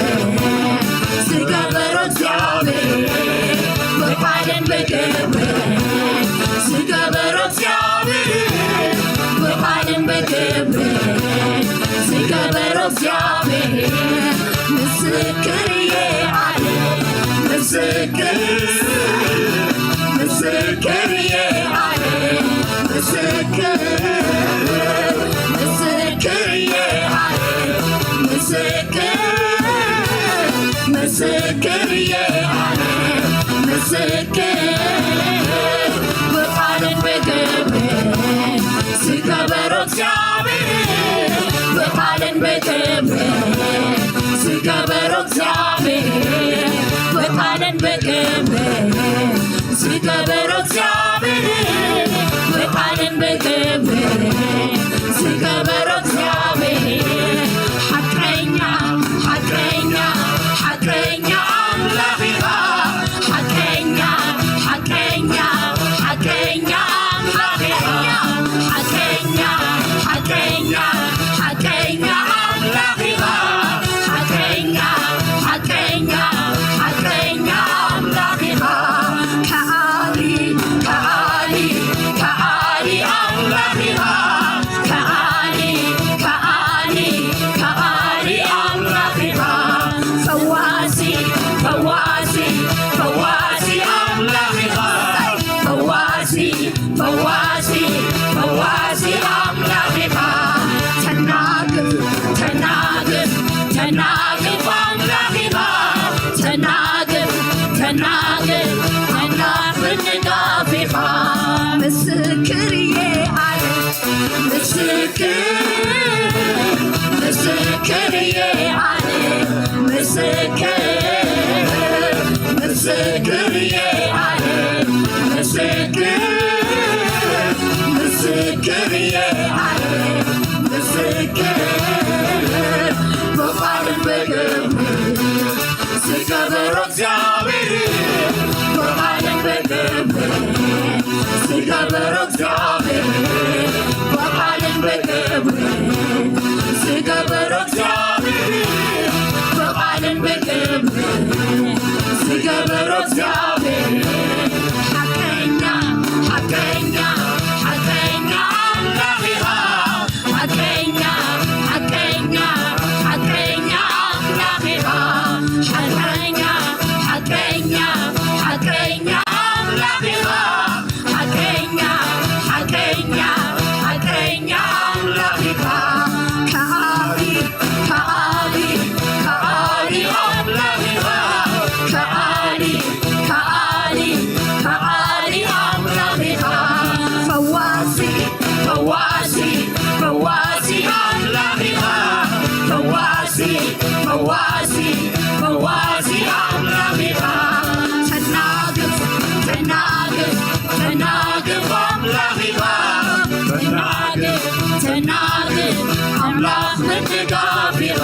ዝገበሮ እግዚኣብሔር ብቃልን ብግብርን ዝገበሮ እግዚኣብሔር ብቃልን ብግብርን ዝገበሮ እግዚኣብሔር ምስክር እየ ኣነ ምስክር ምስክር እየ ኣነ ምስክር ምስክር እየ ኣነ ምስክር ምስክር እየ ኣነ ምስክር ብቃልን ብግብርን ዝገበሮ እግዚኣብሔር ብቃልን ብግብርን ዝገበሮ እግዚኣብሔር ብቃልን ብግብርን ዝገበሮ እግዚኣብሔር ብቃልን ብግብርን ዝገበሮ እግዚኣብሔር ሓቀኛ ሓቀኛ ሓቀኛ ኣምላኽ ኢኻ ሓቀኛ ሓቀኛ ሓቀኛ ኣምላኽ ኢኻ ሓቀኛ ሓቀኛ ሓቀኛ ኣምላኽ ኢኻ ሓቀኛ ሓቀኛ ሓቀኛ ኣምላኽ ኢኻ ከኣሊ ከኣሊ ከኣሊ ኣምላኽ ኢኻ ከኣሊ ከኣሊ ከኣሊ ኣምላኽ ኢኻ ፈዋሲ ፈዋሲ ፈዋሲ ኣምላኽ ኢኻ ፈዋሲ ፈዋሲ ፈዋሲ ኣምላኽ ኢኻ ተናግፍ ተናግፍ ተናግፍ ኣምላኽ ኢኻ ተናግፍ ተናግፍ ኣምላኽ ምንጋፍ ኢኻ ምስክር እየ ኣነ ምስክር ምስክር እየ ኣነ ምስክር ምስክር እየ ኣነ ምስክር ምስክር እየ ኣነ ምስክር ብቃልን ብግብርን ዝገበሮ እግዚኣብሔር ብቃልን ብግብርን ዝገበሮ እግዚኣብሔር ብቃልን ብግብርን ዝገበሮ እግዚኣብሔር ብቃልን ብግብርን ዝገበሮ እግዚኣብሔር ሓቀኛ ሓቀኛ ሓቀኛ ኣምላኽ ኢኻ ሓቀኛ ሓቀኛ ሓቀኛ ኣምላኽ ኢኻ ሓቀኛ ሓቀኛ ሓቀኛ ኣምላኽ ኢኻ ሓቀኛ ሓቀኛ ሓቀኛ ኣምላኽ ኢኻ ከኣሊ ከኣሊ ከኣሊ ኣምላኽ ኢኻ ከኣሊ ከኣሊ ከኣሊ ኣምላኽ ኢኻ ፈዋሲ ፈዋሲ ፈዋሲ ኣምላኽ ኢኻ ፈዋሲ ፈዋሲ ፈዋሲ ኣምላኽ ኢኻ ተናግፍ ተናግፍ ተናግፍ ኣምላኽ ኢኻ ተናግፍ ተናግፍ ኣምላኽ ምድጋፍ ኢኻ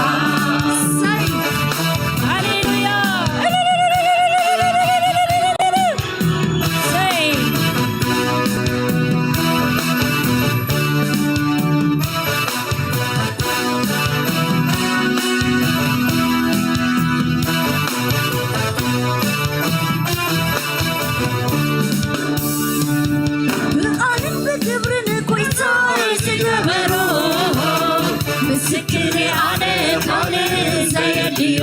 ሃሌሉያ ብቃልን ብግብርን ጎይታይ ዝገበሮ ምስክር ኣነ ካልእ ዘየድልዮ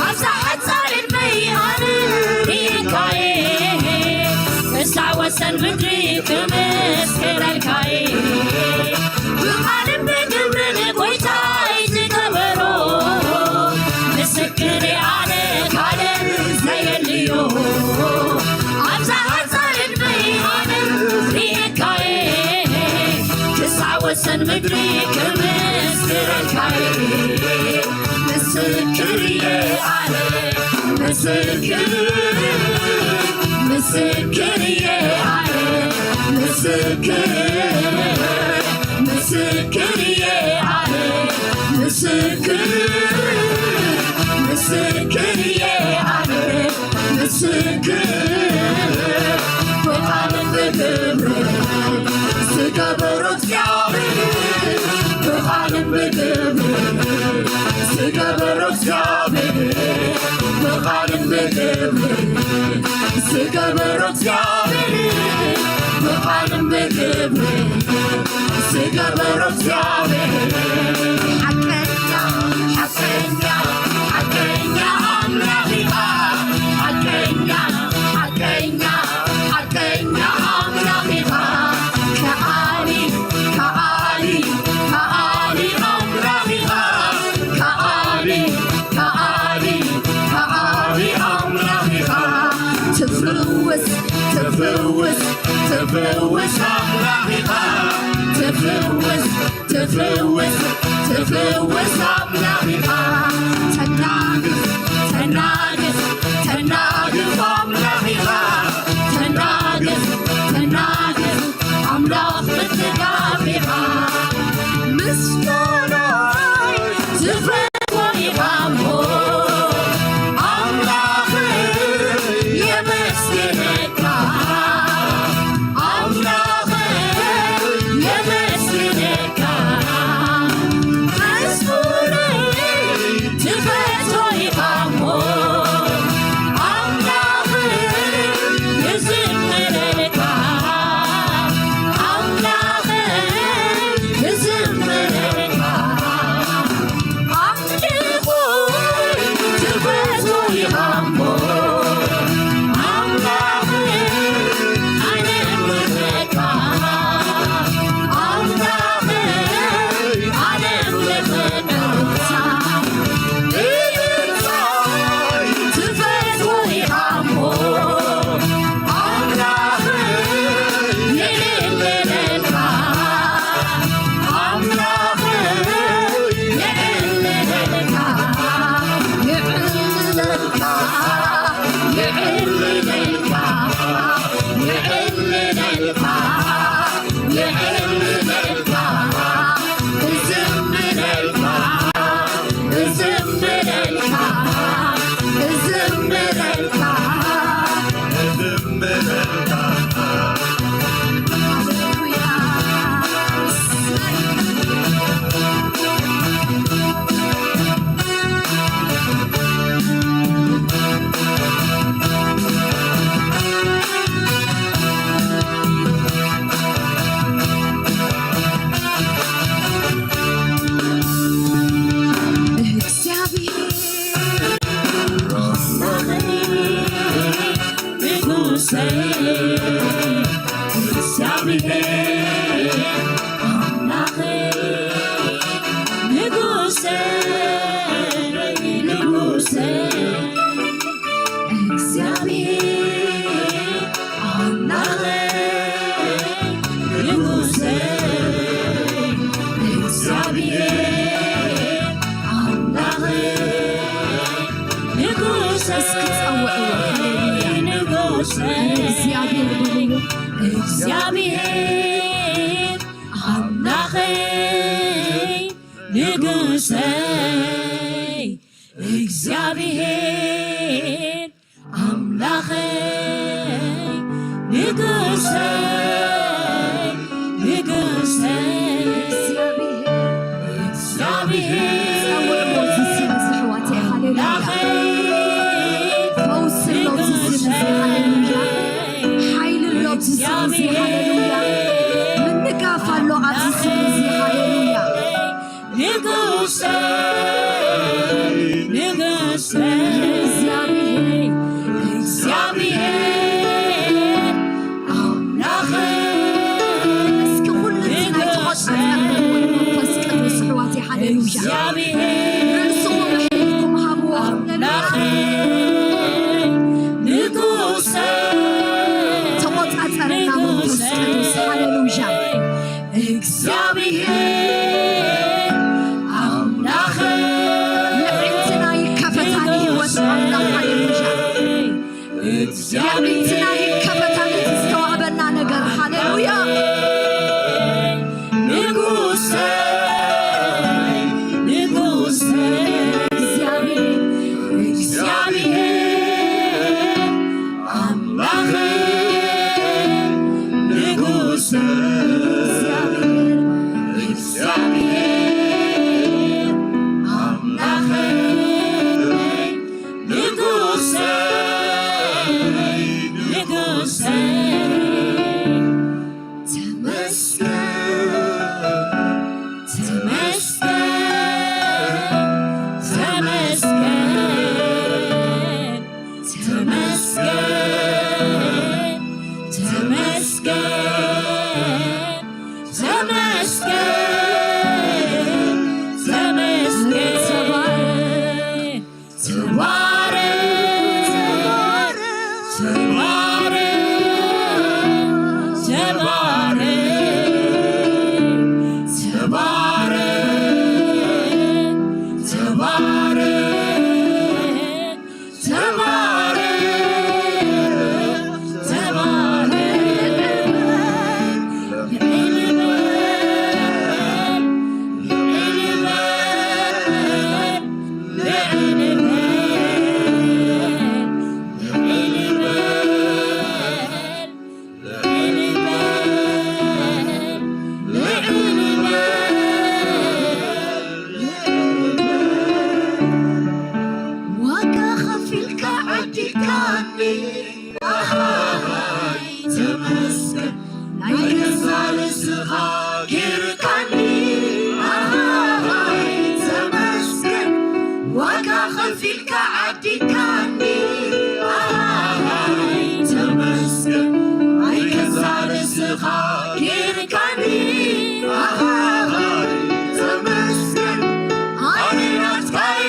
ኣብዛ ሓጻር ዕድመይ ኣነ ርኢካየ ክሳዕ ወሰን ምድሪ ክምስክረልካየ ብቃልን ብግብርን ጎይታይ ዝገበሮ ምስክር ኣነ ካልእ ዘየድልዮ ኣብዛ ሓጻር ዕድመይ ኣነ ርኢካየ ክሳዕ ወሰን ምድሪ ክምስክረልካየ ምስክር እየ ኣነ ምስክር ምስክር እየ ኣነ፣ ምስክር፣ ምስክር እየ ኣነ፣ ምስክር፣ ምስክር እየ ኣነ፣ ምስክር፣ ብቃልን ብግብርን ዝገበሮ እግዚኣብሔር፣ ብቃልን ብግብርን ዝገበሮ እግዚኣብሔር፣ ብቃልን ብግብርን ዝገበሮ እግዚኣብሔር፣ ብቃልን ብግብርን ዝገበሮ እግዚኣብሔር፣ ሓቀኛ፣ ሓቀኛ፣ ሓቀኛ ኣምላኽ ኢኻ። ሓቀኛ፣ ሓቀኛ፣ ሓቀኛ ኣምላኽ ኢኻ። ከኣሊ፣ ከኣሊ፣ ከኣሊ ኣምላኽ ኢኻ። ከኣሊ፣ ከኣሊ፣ ከኣሊ ኣምላኽ ኢኻ። ትፍውስ፣ ትፍውስ፣ ትፍውስ ኣምላኽ ኢኻ። ትፍውስ፣ ትፍውስ፣ ትፍውስ ኣምላኽ ኢኻ። ተናግፍ፣ ተናግፍ፣ ተናግፍ ኣምላኽ ኢኻ። ተናግፍ፣ ተናግፍ ኣምላኽ ምትጋፍ ኢኻ። ምስጋናይ ዝፈትዎ ኢኻ እሞ ኣምላኽ የመስግነካ። ኣምላኽ የመስግነካ። መዝሙረይ ትፈትዎ ኢኻ እሞ ኣምላኽ ንዝምረልካ። ኣምላኽ ንዝምረልካ። ኣምልኾ ትፈትዎ ኢኻ እሞ ኣምላኽ ኣነ እምልኸካ። ኣምላኽ ኣነ እምልኸካ። እልልታይ ትፈትዎ ኢኻ እሞ ኣምላኽ የዕልለካ። ኣምላኽ የዕልለካ። የዕልለካ። የዕልለካ። የዕልለካ። የዕልለካ። እዝምረልካ። እዝምረልካ። እዝምረልካ። እዝምረልካ። ሃሌሉያ። እግዚኣብሔር ኣምላኸይ፣ ንጉሰይ፣ እግዚኣብሔር ኣምላኸይ፣ ንጉሰይ፣ ንጉሰይ፣ እግዚኣብሔር ኣምላኸይ፣ ንጉሰይ፣ እግዚኣብሔር ኣምላኸይ፣ ንጉሰይ፣ እስኪ ጸውዕዎ። ሃሌሉያ። ንጉሰይ፣ እግዚኣብሔር በልዎ። እግዚኣብሔር ኣምላኸይ፣ ንጉሰይ፣ እግዚኣብሔር ኣምላኸይ፣ ንጉሰይ፣ ንጉሰይ፣ እግዚኣብሔር፣ ጸውዕዎ እዚ ስም እዚ ኣሕዋተይ። ሃሌሉያ። ኣምላኸይ፣ ፈውሲ ኣሎ ኣብዚ ስም እዚ። ሃሌሉያ። ሓይሊ ኣሎ ኣብዚ ስም እዚ። ሃሌሉያ። ምንጋፍ ኣሎ ኣብዚ ስም እዚ። ሃሌሉያ። ንጉሰይ፣ ንጉሰይ፣ እግዚኣብሔር፣ እግዚኣብሔር ኣምላኸይ፣ እስኪ ኩሉ እቲ ናይ ተቖጻጸርዎ መንፈስ ቅዱስ ኣሕዋተይ፣ ሃሌሉያ። እግዚኣብሔር፣ ርእስኹም ኣሕሊፍኩም ሃብዎ። ኣምላኸይ፣ ንጉሰይ፣ ተቖጻጸረና መንፈስ ቅዱስ፣ ሃሌሉያ። እግዚኣብሔር ኣምላኸ የዕንትና ይከፈታኒ። ከፊልካ ዓዲካኒ ኣሃሃይ ተመስገን። ናይ ገዛ ርእስኻ ጌርካኒ ኣሃሃይ ተመስገን። ኣነ ናትካይ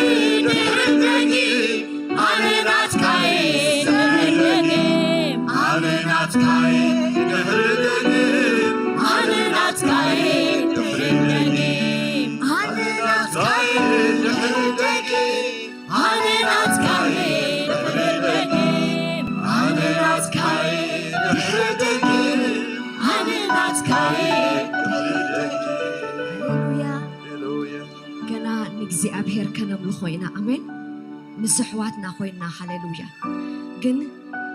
ድሕሪ ደጊም ኣነ ናትካይ ድሕሪ ደጊም ኣነ ናትካይ ድሕሪ ደጊም ኣነ ናትካይ ድሕሪ ደጊም ኣነ ናትካይ ድሕሪ ደጊም ኣነ ናትካይ ድሕሪ ደጊም ኣነ ናትካይ ድሕሪ ደጊም ኣነ ናትካይ ድሕሪ ደጊም። ሃሌሉያ። ሃሌሉያ። ገና ንእግዚኣብሔር ከነምልኾ ኢና። ኣሜን። ምስ ኣሕዋትና ኮይና። ሃሌሉያ። ግን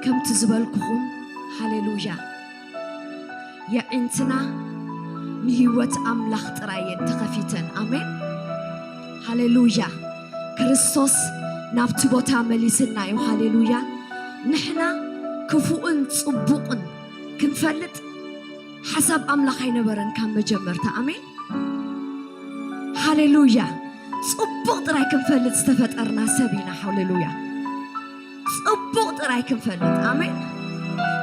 ከምቲ ዝበልኩኹም፣ ሃሌሉያ፣ የዒንትና ንህይወት ኣምላኽ ጥራይ እየን ተኸፊተን። ኣሜን። ሃሌሉያ። ክርስቶስ ናብቲ ቦታ መሊስና እዩ። ሃሌሉያ። ንሕና ክፉእን ጽቡቕን ክንፈልጥ ሓሳብ ኣምላኽ ኣይነበረን ካብ መጀመርታ። ኣሜን። ሃሌሉያ። ጽቡቕ ጥራይ ክንፈልጥ ዝተፈጠርና ሰብ ኢና። ሃሌሉያ። ጽቡቕ ጥራይ ክንፈልጥ። ኣሜን።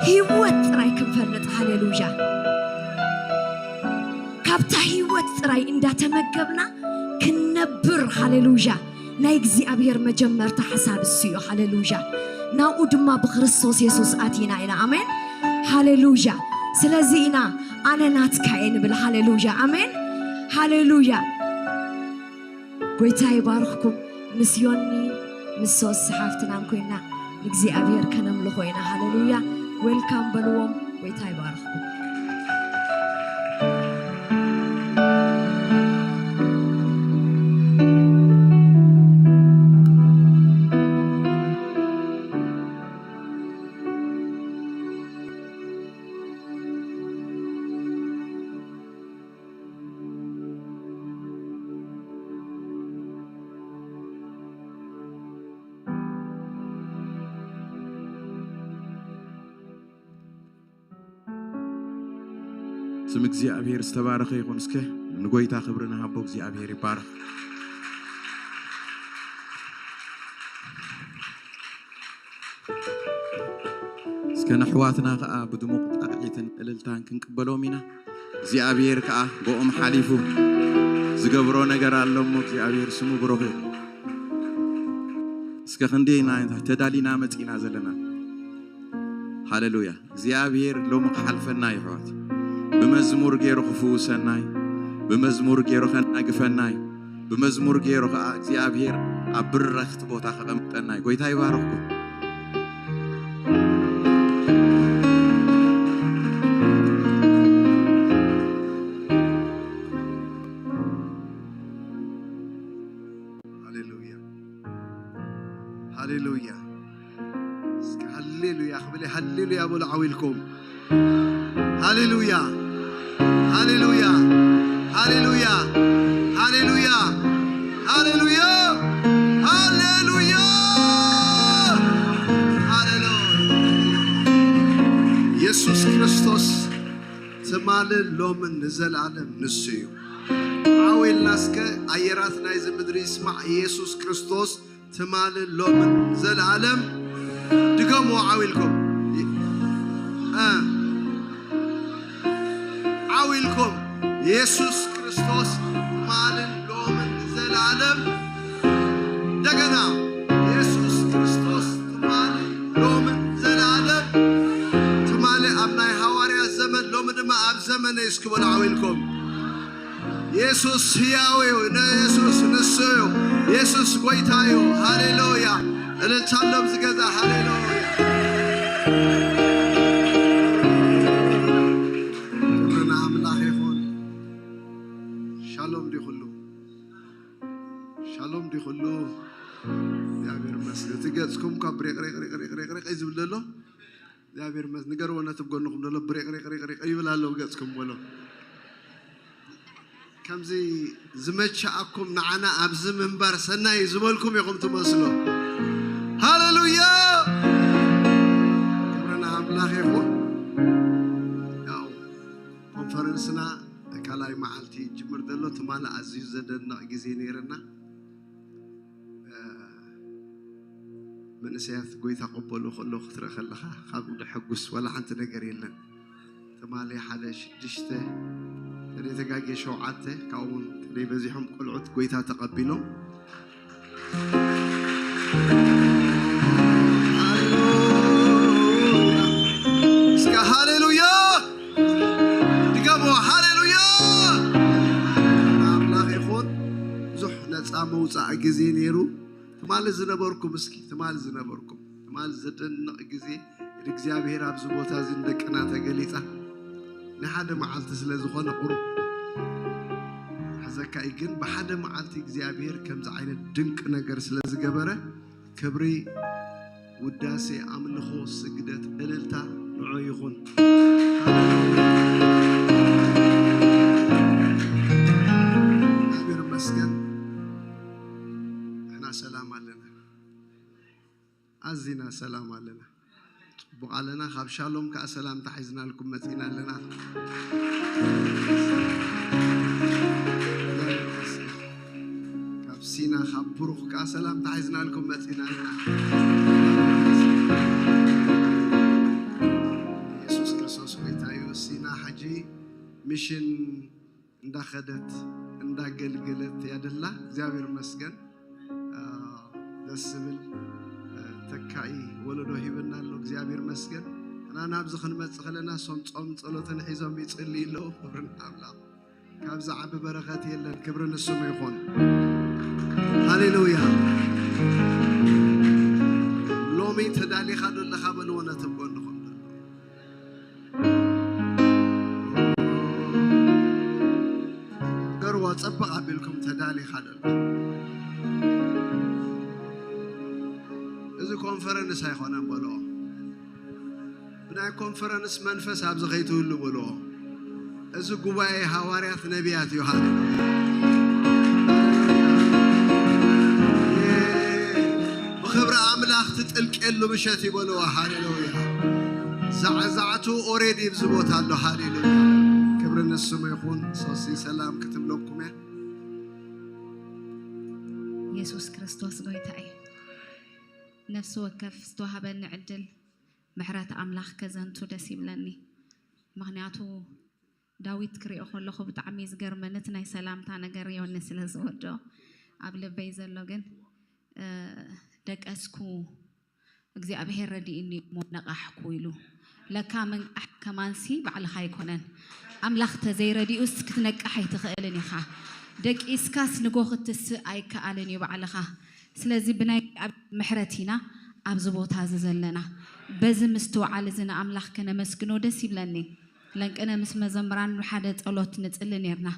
ህይወት ጥራይ ክንፈልጥ። ሃሌሉያ። ካብታ ህይወት ጥራይ እንዳተመገብና ክንነብር። ሃሌሉያ። ናይ እግዚኣብሔር መጀመርታ ሓሳብ እሱ እዩ። ሃሌሉያ። ናብኡ ድማ ብክርስቶስ የሱስ ኣቲና ኢና። ኣሜን። ሃሌሉያ። ስለዚ ኢና ኣነ ናትካ እየ ንብል። ሃሌሉያ። ኣሜን። ሃሌሉያ። ጎይታ ይባርኽኩም። ምስ ዮኒ፣ ምስ ሶስ ሓፍትናን ኮይና ንእግዚኣብሔር ከነምልኾ ኢና። ሃሌሉያ። ዌልካም በልዎም። ጎይታ ይባርኽኩም። ስም እግዚኣብሔር ዝተባረኸ ይኹን። እስከ ንጎይታ ክብሪ ንሃቦ። እግዚኣብሔር ይባረኽ። እስከ ነሕዋትና ከኣ ብድሙቕ ጣቕዒትን እልልታን ክንቅበሎም ኢና። እግዚኣብሔር ከኣ ብኦም ሓሊፉ ዝገብሮ ነገር ኣሎ እሞ እግዚኣብሔር ስሙ ብሩኽ ይኹን። እስከ ክንደይ ኢና ተዳሊና መጺና ዘለና። ሃሌሉያ። እግዚኣብሔር ሎሚ ክሓልፈና እዩ፣ ኣሕዋት። ብመዝሙር ገይሩ ክፍውሰና እዩ። ብመዝሙር ገይሩ ከናግፈና እዩ። ብመዝሙር ገይሩ ከኣ እግዚኣብሔር ኣብ ብረኽቲ ቦታ ከቐምጠና እዩ። ጎይታ ይባርኽኩም። ሃሌሉያ። ሃሌሉያ። እስኪ ሃሌሉያ ክብል፣ ሃሌሉያ በሉ ዓው ኢልኩም። ሃሌሉያ። ሃሌሉያ። ሃሌሉያ። ሃሌሉያ። ሃሌሉያ። ሃሌሉያ። ሃሌሉያ። የሱስ ክርስቶስ ትማልን ሎምን ንዘለኣለም ንሱ እዩ። ዓው ኢልና እስከ ኣየራት ናይዚ ምድሪ ይስማዕ። የሱስ ክርስቶስ ትማልን ሎምን ዘለኣለም። ድገምዎ ዓው ኢልኩም። እ፣ ዓው ኢልኩም። የሱስ ክርስቶስ ትማልን ሎምን ዘለኣለም። እንደገና የሱስ ክርስቶስ ትማሊ ሎምን ዘለኣለም። ትማሊ ኣብ ናይ ሃዋርያት ዘመን፣ ሎሚ ድማ ኣብ ዘመነይ እስኪ በሉ ዓው ኢልኩም። የሱስ ህያው እዩ። ንየሱስ ንሱ እዩ። የሱስ ጎይታ እዩ። ሃሌሉያ። እልልታ ኣሎ ኣብዚ ገዛ። ሃሌሉያ። ክብሪ ንኣምላኽ ይኹን። ሻሎም ድዩ ኩሉ? ሻሎም ድዩ ኩሉ? እግዚኣብሔር ይመስገን። እቲ ገጽኩም ካብ ብሬቅ ሬቅ ሬቅ ሬቅ ሬቅ ሬቅ እዩ ዝብል ዘሎ። እግዚኣብሔር ይመስገን። ንገርዎ ነቲ ኣብ ጎንኹም ዘሎ ብሬቅ ሬቅ ሬቅ ሬቅ ይብል ኣሎ ኣብ ገጽኩም በሎ። ከምዚ ዝመቸኣኩም ንዓና ኣብዚ ምንባር ሰናይ ዝበልኩም ኢኹም ትመስሉ። ሃሌሉያ! ክብሪ ንኣምላኽ ይኹን። ያው ኮንፈረንስና ካልኣይ መዓልቲ ይጅምር ዘሎ። ትማሊ ኣዝዩ ዘደንቕ ግዜ ነይርና። እ፣ መንእሰያት ጎይታ ቅበሉ ከሎ ክትርኢ ከለኻ ካብ ደሐጉስ ዋላ ሓንቲ ነገር የለን። ትማሊ ሓደ ሽዱሽተ፣ ተደይ ተጋጌ ሸውዓተ፣ ካብኡ እውን ተደይ በዚሖም ቆልዑት ጎይታ ተቐቢሎም። እስከ ሃሌሉያ ድገሞ፣ ሃሌሉያ ንኣምላኽ ይኹን። ብዙሕ ነፃ መውፃእ ግዜ ነይሩ። ትማሊ ዝነበርኩም፣ እስኪ ትማሊ ዝነበርኩም፣ ትማሊ ዘደንቕ ግዜ ንእግዚኣብሔር ኣብዚ ቦታ እዚ ንደቅና ተገሊጻ። ንሓደ መዓልቲ ስለ ዝኾነ ቁሩብ ሕዘካ እዩ፣ ግን ብሓደ መዓልቲ እግዚኣብሔር ከምዚ ዓይነት ድንቅ ነገር ስለ ዝገበረ ክብሪ፣ ውዳሴ፣ ኣምልኾ፣ ስግደት፣ እልልታ ንዑ ይኹን። እግዚኣብሔር ይመስገን። ንሕና ሰላም ኣለና። ኣዚና ሰላም ኣለና። ጽቡቕ ኣለና። ካብ ሻሎም ከኣ ሰላምታ ሒዝናልኩም መጺና ኣለና። ካብ ሲና፣ ካብ ብሩኽ ከኣ ሰላምታ ሒዝናልኩም መጺና ኣለና። የሱስ ክርስቶስ ጎይታ እዩ። ሲና ሕጂ ሚሽን እንዳኸደት እንዳገልገለት ያደላ። እግዚኣብሔር ይመስገን። አ፣ ደስ ዝብል፣ አ፣ ተካኢ ወለዶ ሂብና ኣሎ። እግዚኣብሔር ይመስገን። እና ናብዚ ክንመጽእ ከለና ሶም ጾም ጸሎትን ሒዞም ይጽልዩ ኣለዉ። ክብሪ ንኣምላኽ። ካብዚ ዓቢ በረኸት የለን። ክብሪ ንስሙ ይኹን። ሃሌሉያ። ሎሚ ተዳሊኻ ዶ ኣለኻ? በልዎ ነቲ ጎንኹም ዘሎ። ገርዎ ጽብቕ ኣቢልኩም ተዳሊኻ ዶ ኣለኻ? እዚ ኮንፈረንስ ኣይኮነን በልዎ። ብናይ ኮንፈረንስ መንፈስ ኣብዚ ከይትህሉ በልዎ። እዚ ጉባኤ ሃዋርያት ነቢያት እዩ። ሃሌሉያ። ብኽብሪ ኣምላኽ ትጥልቄሉ ምሸት እዩ በልዎ። ሃሌሉያ። ዛዕዛዕቱ ኦሬዲ ኣብዚ ቦታ ኣሎ። ሃሌሉያ። ክብሪ ንስሙ ይኹን። ሶሲ ሰላም ክትብለኩም እያ። የሱስ ክርስቶስ ጎይታ እዩ። ነፍሲ ወከፍ ዝተዋህበኒ ዕድል ምሕረት ኣምላኽ ከዘንቱ ደስ ይብለኒ። ምኽንያቱ ዳዊት ክሪኦ ከለኹ ብጣዕሚ ዝገርመኒ እቲ ናይ ሰላምታ ነገር ዮኒ ስለ ዝወዶ ኣብ ልበይ ዘሎ ግን፣ እ፣ ደቀስኩ እግዚኣብሔር ረዲእኒ እሞ ነቓሕኩ ኢሉ። ለካ ምንቃሕ ከማንሲ ባዕልኻ ኣይኮነን። ኣምላኽ ተዘይረዲኡስ ክትነቅሕ ኣይትኽእልን ኢኻ። ደቂስካስ ንጎ ክትስእ ኣይከኣልን እዩ ባዕልኻ። ስለዚ ብናይ ኣብ ምሕረት ኢና ኣብዚ ቦታ እዚ ዘለና። በዚ ምስትውዓል እዚ ንኣምላኽ ከነመስግኖ ደስ ይብለኒ። ለንቅነ ምስ መዘምራን ሓደ ጸሎት ንጽሊ ኔርና።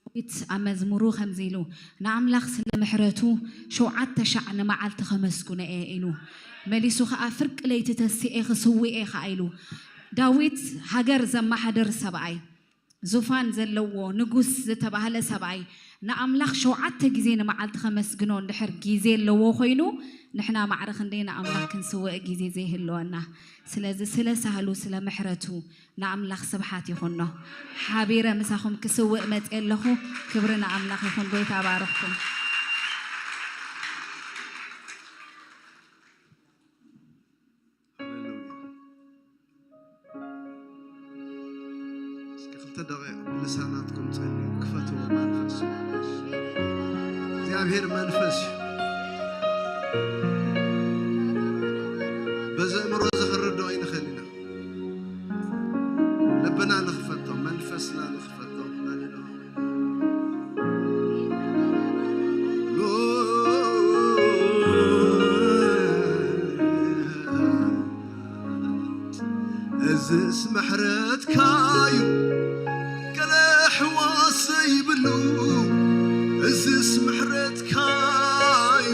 ዳዊት ኣብ መዝሙሩ ከምዚ ኢሉ፣ "ንኣምላኽ ስለ ምሕረቱ ሸውዓተ ሻዕ ንመዓልቲ ከመስግኖ እየ" ኢሉ። መሊሱ ኸኣ፣ "ፍርቂ ለይቲ ተሲኤ ክስውእ እየ" ኸኣ ኢሉ። ዳዊት ሃገር ዘመሓድር ሰብኣይ፣ ዙፋን ዘለዎ ንጉስ ዝተባህለ ሰብኣይ ንኣምላኽ ሸውዓተ ግዜ ንመዓልቲ ከመስግኖ እንድሕር ግዜ ኣለዎ ኮይኑ፣ ንሕና ማዕረ ክንደይ ንኣምላኽ ክንስውእ ግዜ ዘይህልወና። ስለዚ ስለ ሳህሉ፣ ስለ ምሕረቱ ንኣምላኽ ስብሓት ይኹኖ። ሓቢረ ምሳኹም ክስውእ መጽየ ኣለኹ። ክብሪ ንኣምላኽ ይኹን። ጎይታ ባርኽኩም። ሃሌሉያ። እስኪ ክልተ ደቂቕ ብልሳናትኩም ጸልዩ፣ ክፈትዎ መንፈስ። እግዚኣብሔር መንፈስ እዩ። በዚ ኣእምሮ እዚ ክንርድኦ ኣይንኽእል ኢና። ልብና ንኽፈቶ፣ መንፈስና ንኽፈቶ። ሃሌሉያ። እዝስ ምሕረትካዩ ገለ ሕዋስ ዘይብሉ፣ እዝስ ምሕረትካዩ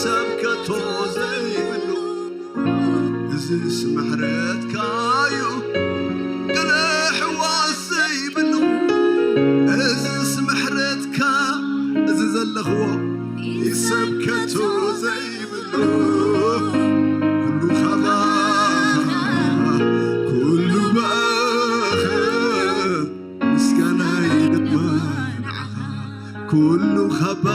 ሰብ ከቶ ዘይብሉ፣ እዝስ ምሕረትካዩ ገለ ሕዋስ ዘይብሉ፣ እዝስ ምሕረትካ እዚ ዘለኽዎ ሰብ ከቶ ዘይብሉ፣ ኩሉ ካባኻ፣ ኩሉ ብኣኻ፣ ምስጋናይ ድማ ንዓኻ። ኩሉ ካባ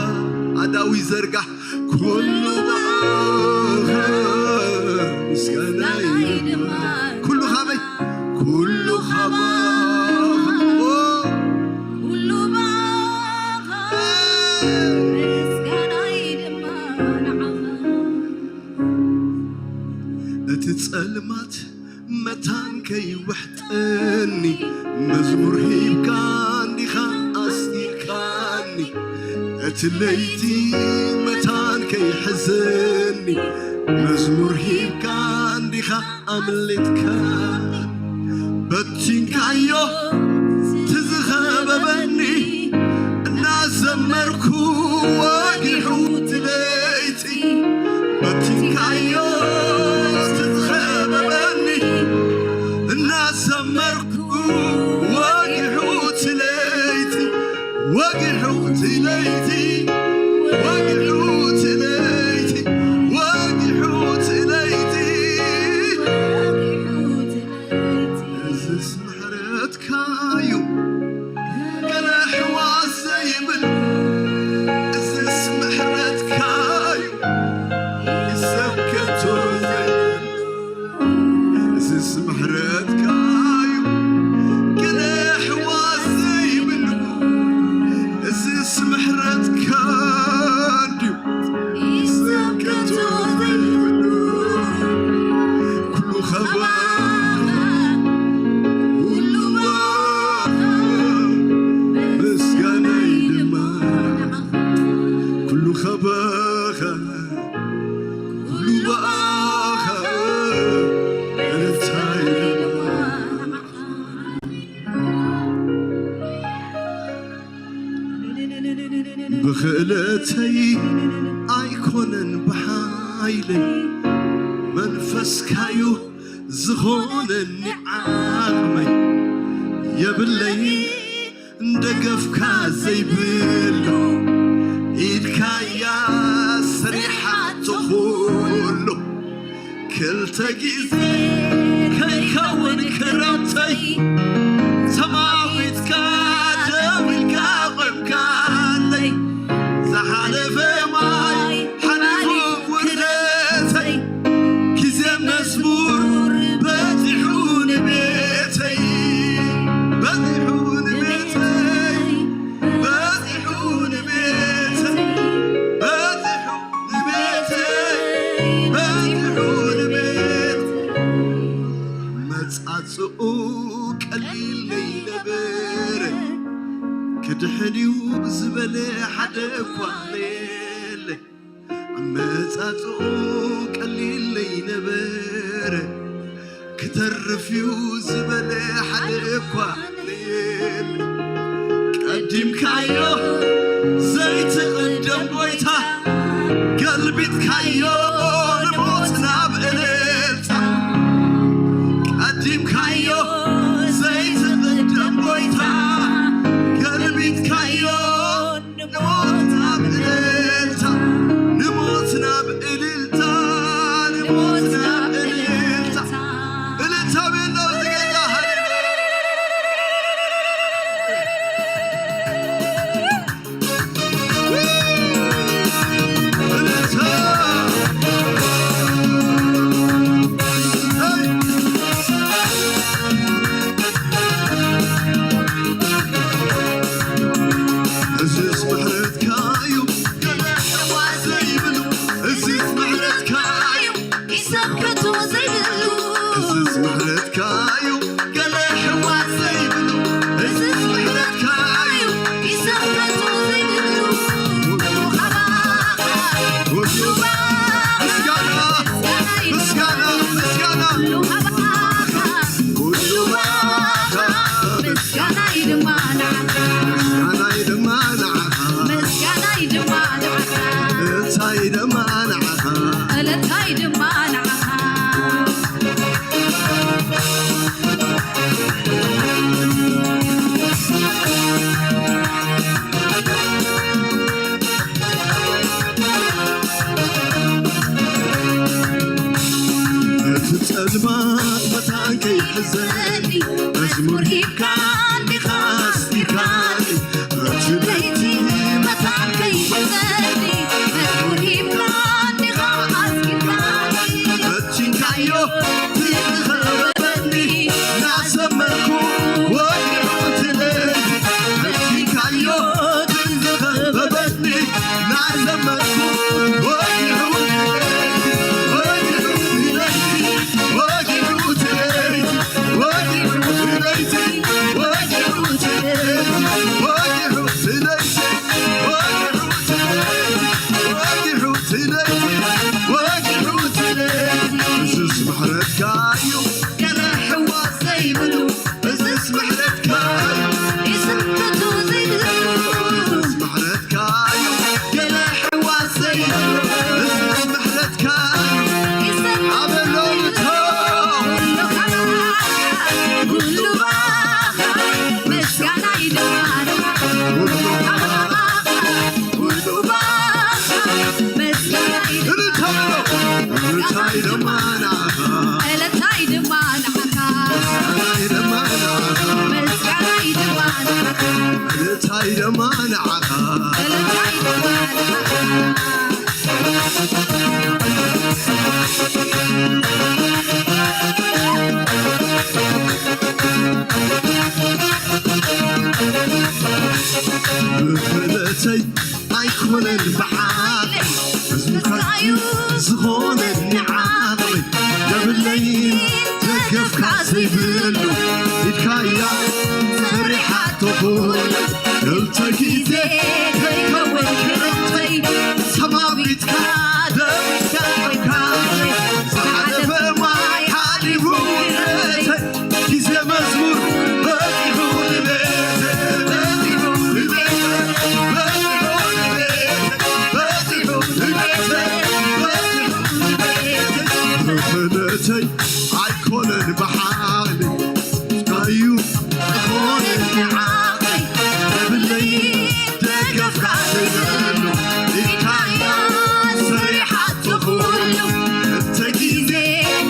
ኣዳዊ ዘርጋሕ፣ ኩሉ ብኣኻ፣ እቲ ጸልማት መታን ከይውሕጠኒ፣ መዝሙር ሂብካ እንዲኻ ኣስኢልካኒ። እቲ ለይቲ መታን ከይሕዘኒ፣ መዝሙር ሂብካ እንዲኻ ኣምሊጥካ። በቲንካዮ ትዝኸበበኒ፣ እናዘመርኩ ወጊሑ እቲ ለይቲ። በቲንካዮ ትዝኸበበኒ፣ እናዘመርኩ ወጊሑ እቲ ለይቲ። ወጊሑ እቲ ለይቲ፣ ወጊሑ እቲ ለይቲ፣ ወጊሑ እቲ ለይቲ። እዝስ ምሕረትካ እዩ፣ ገለ ሕዋስ ዘይብሉ። እዝስ ምሕረትካ እዩ፣ ይሰከቶ ዘይብሉ። እዝስ ምሕረትካ እዩ፣ ገለ ሕዋስ ዘይብሉ። እዝስ ምሕረትካ እንድዩ፣ ይሰከቶ ዘይብሉ። ኩሉ ኸባኻ፣ ኩሉ ባኻ፣ ምስጋናይ ድማ ኩሉ ኸባኻ። ኩሉ ብኣኻ፣ እንታይ ብኽእለተይ ኣይኮነን ብሓይለይ፣ መንፈስካዩ ዝኾነኒ ዓቕመይ የብለይ። ደገፍካ ዘይብሉ፣ ኢድካያ ሰሪሓቶ ኩሉ። ክልተ ግዜ ከይከውን ክረምተይ፣ ተማዊትካ ደው ኢልካ ቆምካለይ። ዝሓለፈ ማይ ሓሊፉ ውርደተይ፣ ግዜ መዝሙር በጺሑ ንቤተይ፣ በጺሑ ንቤተይ፣ በጺሑ ንቤተይ፣ በጺሑ ንቤተይ፣ በጺሑ ንቤተይ። መጻጽኡ ቀሊል ለይነበረ፣ ክድሕን እዩ ዝበለ ሓደ እኳ የለ። ኣመጻጽኡ ቀሊል ለይነበረ፣ ክተርፍ እዩ ዝበለ ሓደ እኳ የለ። ቀዲምካዮ ዘይትቕደም ጎይታ፣ ገልቢጥካዮ ንሞት ናብ እልልታ። ቀዲምካዮ ዘይትቕደም ጎይታ፣ ገልቢጥካዮ ንሞት ናብ እልልታ፣ ንሞት ናብ እልልታ፣ ንሞት ናብ እልልታ። እልልታ ቤሎ ዝገዛ ሃሌሉያ። እልልታ። እዝስ ምሕረትካ እዩ፣ ገለ ሕዋ ዘይብሉ። እዝስ ምሕረትካ እዩ፣ ሒሳብ ከቶ ዘይብሉ። እዝስ ምሕረትካ እዩ፣ ገለ ሕዋ ዘይብሉ። እዝስ ምሕረትካ እዩ፣ ሒሳብ ከቶ ዘይብሉ። ኩሉ ኻባኻ፣ ኩሉ ባኻ። ምስጋና፣ ምስጋና፣ ምስጋና። ኩሉ ኻባኻ፣ ኩሉ ባኻ። ምስጋናይ ድማ ንዓኻ። ምስጋናይ ድማ ንዓኻ። ምስጋናይ ድማ ንዓኻ። እልልታይ ድማ ንዓኻ። እልልታይ ድማ ንዓኻ። እቲ ጸልማት መታን ከይሕዘኒ፣ መዝሙር ሂብካ እንዲኻ ኣስጊርካኒ። እቲ ለይቲ መታን ከይሕዘኒ፣ መዝሙር ሂብካ እንዲኻ ኣስጊርካኒ። በቲንካዮ ትዝኸበበኒ፣ እናዘመርኩ ወዲቑ እቲ ለይቲ። በቲንካዮ ትዝኸበበኒ፣ እናዘመርኩ ወዲቑ እቲ ለይቲ። ወዲቑ እቲ ለይቲ። እንታይ ደማ ንዓኻ፣ እለታይ ድማ ንዓኻ፣ ምስጋናይ ድማ ንዓኻ፣ ምስጋናይ ድማ ንዓኻ፣ እለታይ ደማ ንዓኻ፣ እለታይ ድማ ንዓኻ። ብኽእለተይ ኣይኮነን ብዓል፣ ህዝብኻ እዩ ዝኾነኒ ዓቕሊ። የብለይን ደገፍካ ዘይብሉ፣ ኢድካ እያ ሰሪሓቶ ኩሉ። ክልተ ግዜ ከይከውን ክረምተይ፣ ሰማዊትካ ደምስካ ኮይንካ፣ ዝሓለፈ ማይ ሓሊፉ ክረምተይ። ግዜ መዝሙር በጺሑ ንቤት፣ በጺሑ ንቤት፣ በጺሑ ንቤት፣ በጺሑ ንቤት፣ በጺሑ ንቤት። ብኽእለተይ ኣይኮነን ብሓይሊ፣ እዩ ዝኾነኒ ዓቕሊ። የብለይ ደገፍካ ዘይብሉ፣ ኢድካ እያ ሰሪሓቶ ኩሉ። ክልተ ግዜ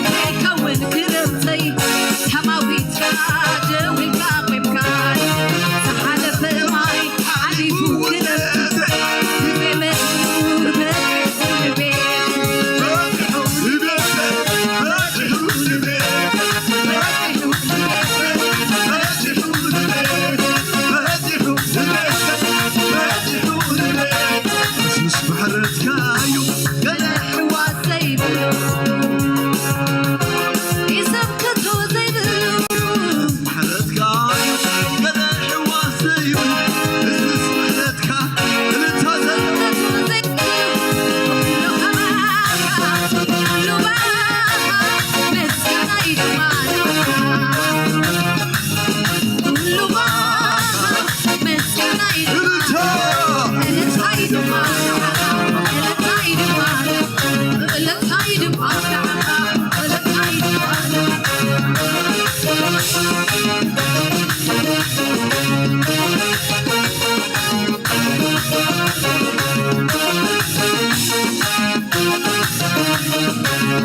ከይከውን ክረምተይ፣ ሰማዊትካ ደው ኢልካ ቆምካ። ዝሓለፈ ማይ ሓሊፉ ክረምቲ፣ ግዜ መዝሙር በጺሑ ንቤት። በጺሑ ንቤት፣ በጺሑ ንቤት፣ በጺሑ ንቤት፣ በጺሑ ንቤት፣ በጺሑ ንቤት፣ በጺሑ ንቤት። ምስ ምሕረትካ እዩ ገለ ሕዋት ዘይብሉ፣ ይሰብከቶ ዘይብሉ። ምሕረትካ እዩ ገለ ሕዋት ዘይብሉ፣ ምስ ምሕረትካ እልልታ ዘይብሉ።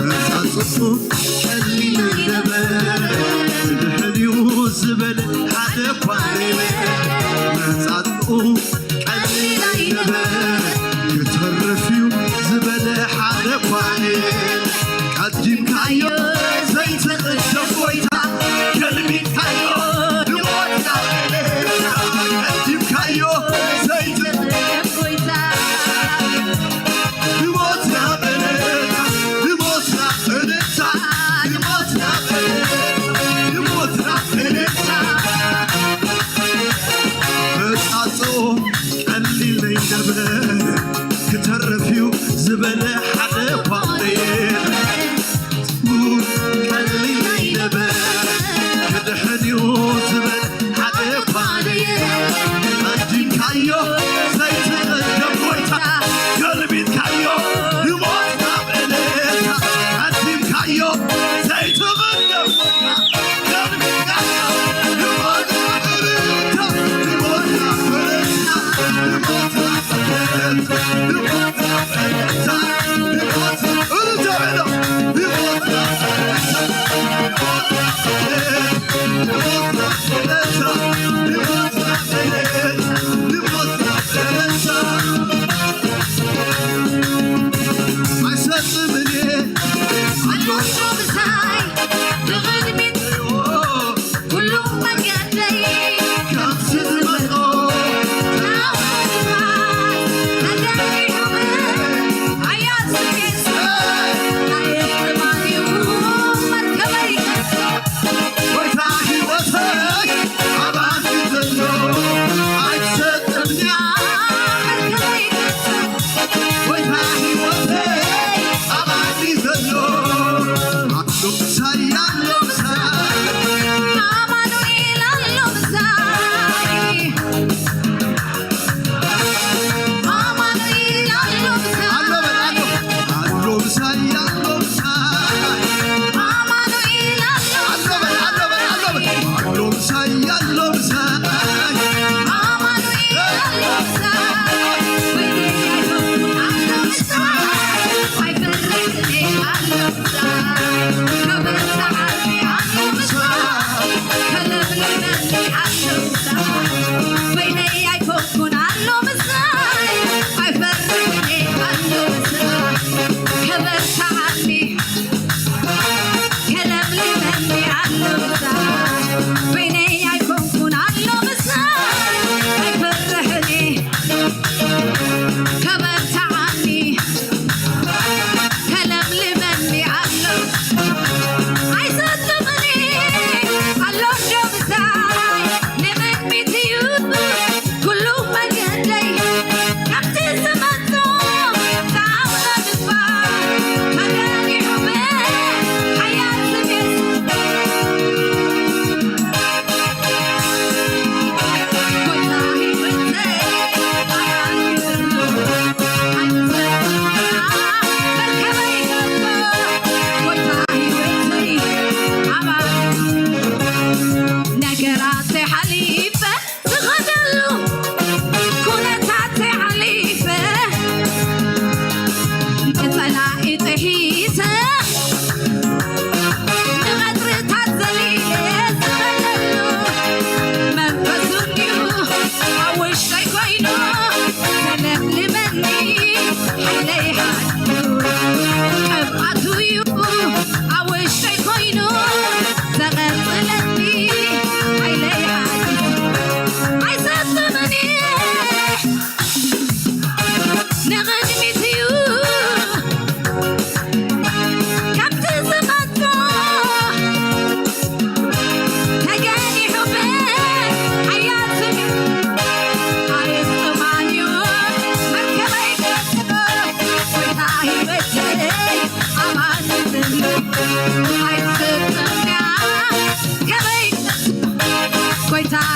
መጻጽኡ ቀሊል ኣይነበረ፣ ድሕሪኡ ዝበለ ሓደ እኳ ነይረ። መጻጽኡ ቀሊል ኣይነበረ፣ ክተርፍ እዩ ዝበለ ሓደ እኳ ነይረ። ቀዲምካዮ ዘይትቕደም ጎይታ፣ ገልቢጥካዮ ንሞት ናብ ዕለታ። ቀዲምካዮ ዘይትቕደም ጎይታ፣ ንሞት ናብ ዕለታ፣ ንሞት ናብ ዕለታ፣ ንሞት ናብ ዕለታ፣ ንሞት ናብ ዕለታ። መጻጽኦ ቀሊል ኣይነበረ፣ ክተርፍ እዩ ዝበለ ሓደ እኳ የለ። ቀሊል ኣይነበረ፣ ክድሕን እዩ ዝበለ ሓደ እኳ የለ። ቀዲምካዮ ዘይትቕደም ጎይታ፣ ገልቢጥካዮ ንሞት ናብ ዕለታ። ቀዲምካዮ ዘይትቕደም ጎይታ፣ ኣይሰጥምን እየ። ኣጆኹም ምሳይ ብቕድሚት ኩሉ መንገደይ ከምዚ ዝመጾ ተገዲሑም ኣያት ስሜት ናይ እርማን እዩ መርከበይ ከቶ። ጎይታ ህይወተይ ኣባኺ ዘሎ ኣይሰጥም እያ መርከበይ ከቶ። ጎይታ ህይወተይ ኣባኺ ዘሎ ኣሎ ምሳይ፣ ኣሎ ምሳይ። ኣማኑኤል ኣሎ ምሳይ። ኣማኑኤል ኣሎ ምሳይ። ኣሎ በል፣ ኣሎ። ኣሎ ምሳይ፣ ኣሎ ምሳይ። ኣማኑኤል ኣሎ ኣሎ በል፣ ኣሎ በል፣ ኣሎ በል። ኣሎ ምሳይ፣ ኣሎ ምሳይ። ኣማኑኤል ኣሎ ምሳይ። ወይኔ ኣሎ ምሳይ። ኣይፈርድን ኣሎ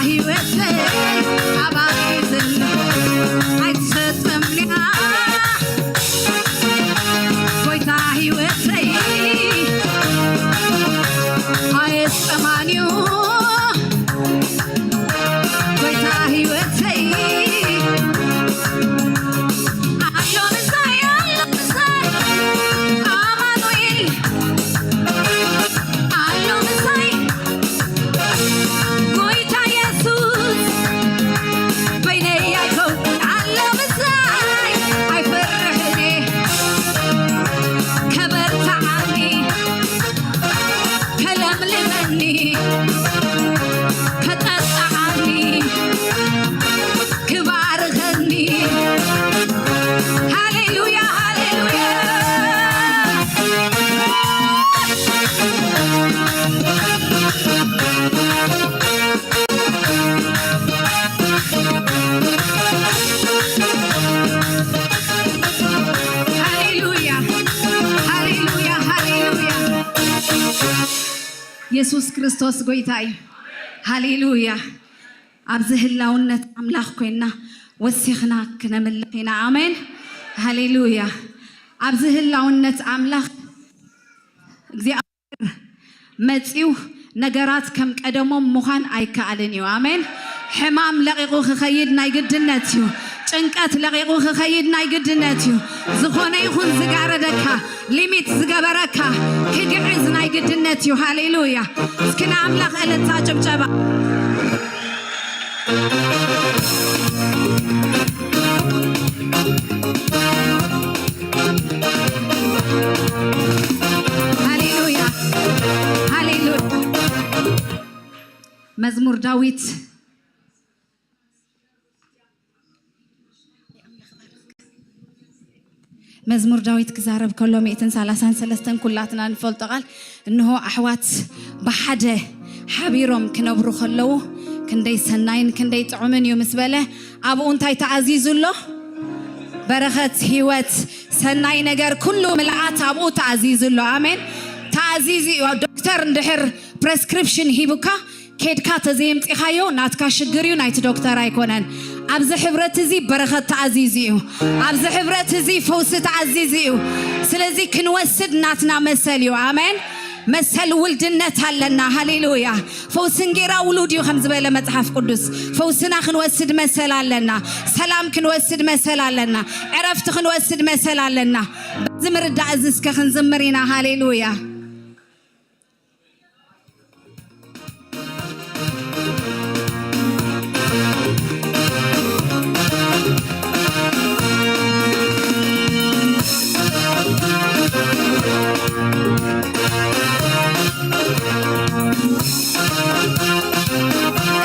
ህይወተይ ኣባይ ዘሎ ኣይትሰጥምንያ ጎይታ ህይወተይ ኣየስጠማንዩ ጎይታ ህይወተይ ኣሎ ምሳይ ኣሎ ምሳይ ኣማኑኤል ኣሎ ምሳይ ጎይታ የሱስ በይነይ ኣይኮን ኣሎ ምሳይ ኣይፈርሕን እየ ከበርትዓኒ ከለምልመኒ ከጠጥዓኒ ክባርኸኒ ሃሌሉያ ሃሌሉያ ሃሌሉያ ሃሌሉያ ሃሌሉያ የሱስ ክርስቶስ ጎይታ እዩ። ሃሌሉያ። ኣብዚ ህላውነት ኣምላኽ ኮይና ወሲኽና ክነምልኽ ኢና። ኣሜን። ሃሌሉያ። ኣብዚ ህላውነት ኣምላኽ እግዚኣብሔር መጺኡ ነገራት ከም ቀደሞም ምዃን ኣይከኣልን እዩ። ኣሜን። ሕማም ለቒቑ ክኸይድ ናይ ግድነት እዩ። ጭንቀት ለቒቑ ክኸይድ ናይ ግድነት እዩ። ዝኾነ ይኹን ዝጋረደካ፣ ሊሚት ዝገበረካ ክግዕዝ ናይ ግድነት እዩ። ሃሌሉያ። እስኪ ንኣምላኽ እልልታ ጭብጨባ። ሃሌሉያ። ሃሌሉያ። መዝሙር ዳዊት መዝሙር ዳዊት ክዛረብ ከሎ ሚእትን ሰላሳን ሰለስተን ኩላትና ንፈልጦ ቃል፣ እንሆ ኣሕዋት ብሓደ ሓቢሮም ክነብሩ ከለዉ ክንደይ ሰናይን ክንደይ ጥዑምን እዩ ምስ በለ፣ ኣብኡ እንታይ ተኣዚዙ ኣሎ? በረኸት፣ ህይወት፣ ሰናይ ነገር፣ ኩሉ ምልኣት ኣብኡ ተኣዚዙ ኣሎ። ኣሜን። ተኣዚዙ እዩ። ዶክተር እንድሕር ፕሬስክሪፕሽን ሂቡካ፣ ኬድካ ተዘየምጺኻዮ ናትካ ሽግር እዩ፣ ናይቲ ዶክተር ኣይኮነን። ኣብዚ ሕብረት እዚ በረኸት ተኣዚዙ እዩ። ኣብዚ ሕብረት እዚ ፈውሲ ተኣዚዙ እዩ። ስለዚ ክንወስድ ናትና መሰል እዩ። ኣሜን። መሰል ውልድነት ኣለና። ሃሌሉያ። ፈውሲ እንጌራ ውሉድ እዩ ከም ዝበለ መጽሓፍ ቅዱስ፣ ፈውስና ክንወስድ መሰል ኣለና። ሰላም ክንወስድ መሰል ኣለና። ዕረፍቲ ክንወስድ መሰል ኣለና። በዚ ምርዳእ እዚ እስከ ክንዝምር ኢና። ሃሌሉያ።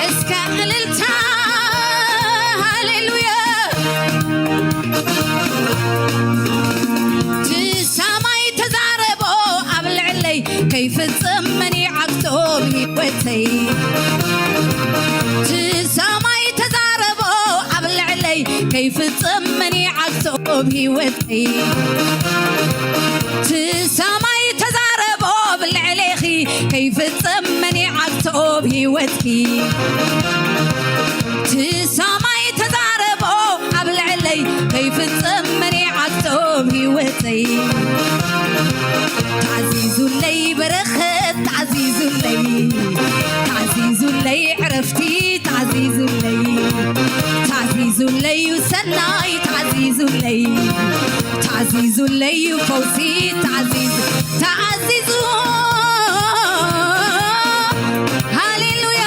እስከ እልልታ፣ ሃሌሉያ። እቲ ሰማይ ተዛረቦ ኣብ ልዕለይ፣ ከይፍጽም መን ይዓግቶ ብህይወተይ? እቲ ሰማይ ተዛረቦ ኣብ ልዕለይ፣ ከይፍጽም መን ይዓግቶ ብህይወተይ? እቲ ሰማይ ተዛረቦ ብልዕሌኺ፣ ከይፍጽም መን ይዓግቶ ብህይወትኪ? እቲ ሰማይ ተዛረቦ ኣብ ልዕለይ፣ ከይፍጽም መን ይዓግቶ ብህይወተይ? ተኣዚዙለይ በረኸት፣ ተኣዚዙለይ፣ ተኣዚዙለይ ዕረፍቲ፣ ተኣዚዙለይ፣ ተኣዚዙለይ እዩ ሰናይ፣ ተኣዚዙለይ፣ ተኣዚዙለይ እዩ ፈውሲ፣ ተኣዚዙ፣ ተኣዚዙ። ሃሌሉያ።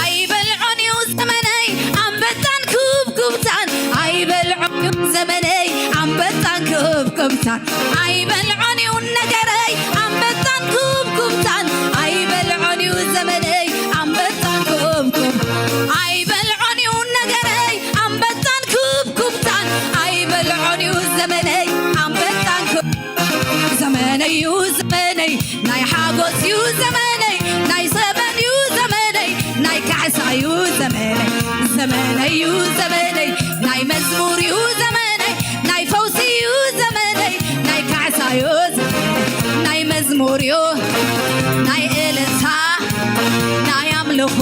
ኣይበልዖን እዩ ዘመነይ ኣንበጣን ክብኩብታን፣ ኣይበልዖን እዩ ዘመነይ ኣንበጣን ክብኩብታን፣ ኣይበልዖን እዩ ነገረይ ኣንበጣን ክብኩብታን፣ ኣይበልዖን እዩ ዘመነይ ኣንበጣን ክብኩብ፣ ኣይበልዖን እዩ ነገረይ ኣንበጣን ክብኩብታን፣ ኣይበልዖን እዩ ዘመነይ ኣንበጣን ክብ ዘመነይ እዩ ዘመነይ፣ ናይ ሓጎስ እዩ ዘመነይ፣ ናይ ሰበን እዩ ዘመነይ፣ ናይ ካሕሳ እዩ ዘመነይ፣ ዘመነይ እዩ ዘመነይ፣ ናይ ርዮ ናይ እልልታ ናይ ኣምልኾ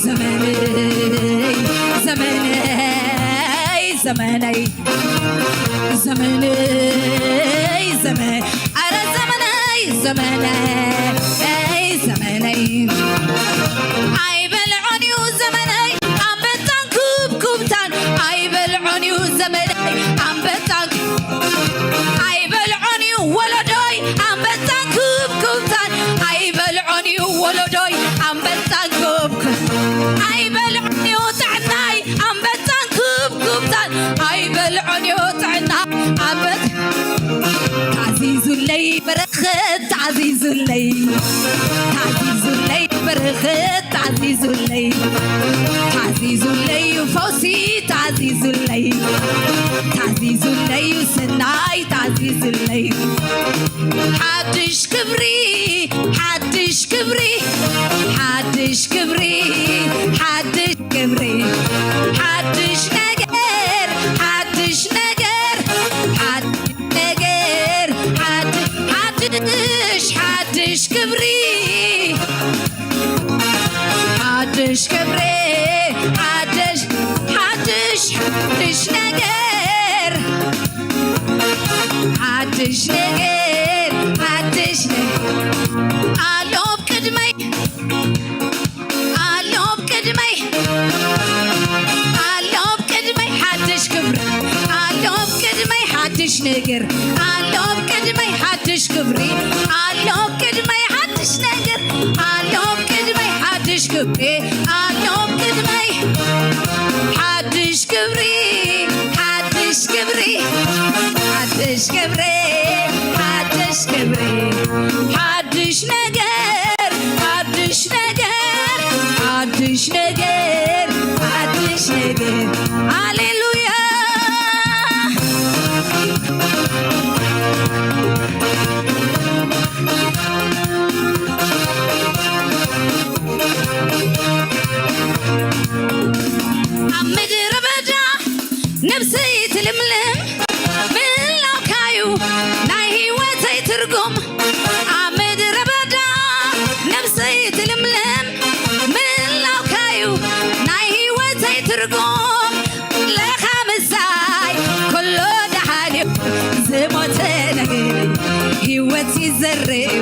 ዘመነይ ዘመነይ ዘመነይ ዘመነይ ዘመ ኣረ ዘመነይ ዘመነይ ዘመነይ ኣይበልዖን እዩ ዘመነይ ኣንበጣን ኩብኩብታን ኣይበልዖን እዩ ዘመነይ ኣንበጣን ኣይበልዖን እዩ ወለዶይ ኣንበጣን ኩብኩብታን ኣይበልዖን እዩ ወለዶይ ኣንበጣን ኩብኩብ ኣይበልዖን እዩ ጥዕናይ ኣንበጣን ኩብኩብታን ኣይበልዖን እዩ ጥዕና ኣንበጣ ታዚዙለይ በረኸት ታዚዙለይ ታዚዙለይ በረኸት ታዚዙለይ ታዚዙለይ ፈውሲ ታዚዙለይ ታዚዙለይ ሰናይ ታዚዙለይ ሓድሽ ክብሪ ሓድሽ ክብሪ ሓድሽ ክብሪ ሓድሽ ክብሪ ሓድሽ ነገር ሓድሽ ነገር ሓድሽ ነገር ሓድሽ ሓድሽ ሓድሽ ክብሪ ሓድሽ ክብሪ ሓድሽ ሓድሽ ሓድሽ ነገር ሓድሽ ነገር ሓድሽ ነገር ኣሎ ቅድመይ ኣሎ ቅድመይ ኣሎ ቅድመይ ሓድሽ ክብሪ ኣሎ ቅድመይ ሓድሽ ነገር ኣሎ ቅድመይ ሓድሽ ክብሪ ኣሎ ቅድመይ ሓድሽ ነገር ኣሎ ቅድመይ ሓድሽ ክብሪ ኣሎ ቅድመይ ሓድሽ ክብሪ ሓድሽ ክብሪ ሓድሽ ክብሪ ሓድሽ ክብሪ ሓድሽ ነገር ሓድሽ ነገር ሓድሽ ነገር ሓድሽ ነገር ሃሌሉያ ኣብ ምድረ በዳ ነብሰይ ትልምልም ምህላውካዩ ናይ ህይወተይ ትርጉም ኣብ ምድረ በዳ ነብሰይ ትልምልም ምህላውካዩ ናይ ህይወተይ ትርጉም ለኻ ምሳይ ኩሉ ደሓንዩ ዝሞተ ነገር ህይወት ይዘርእ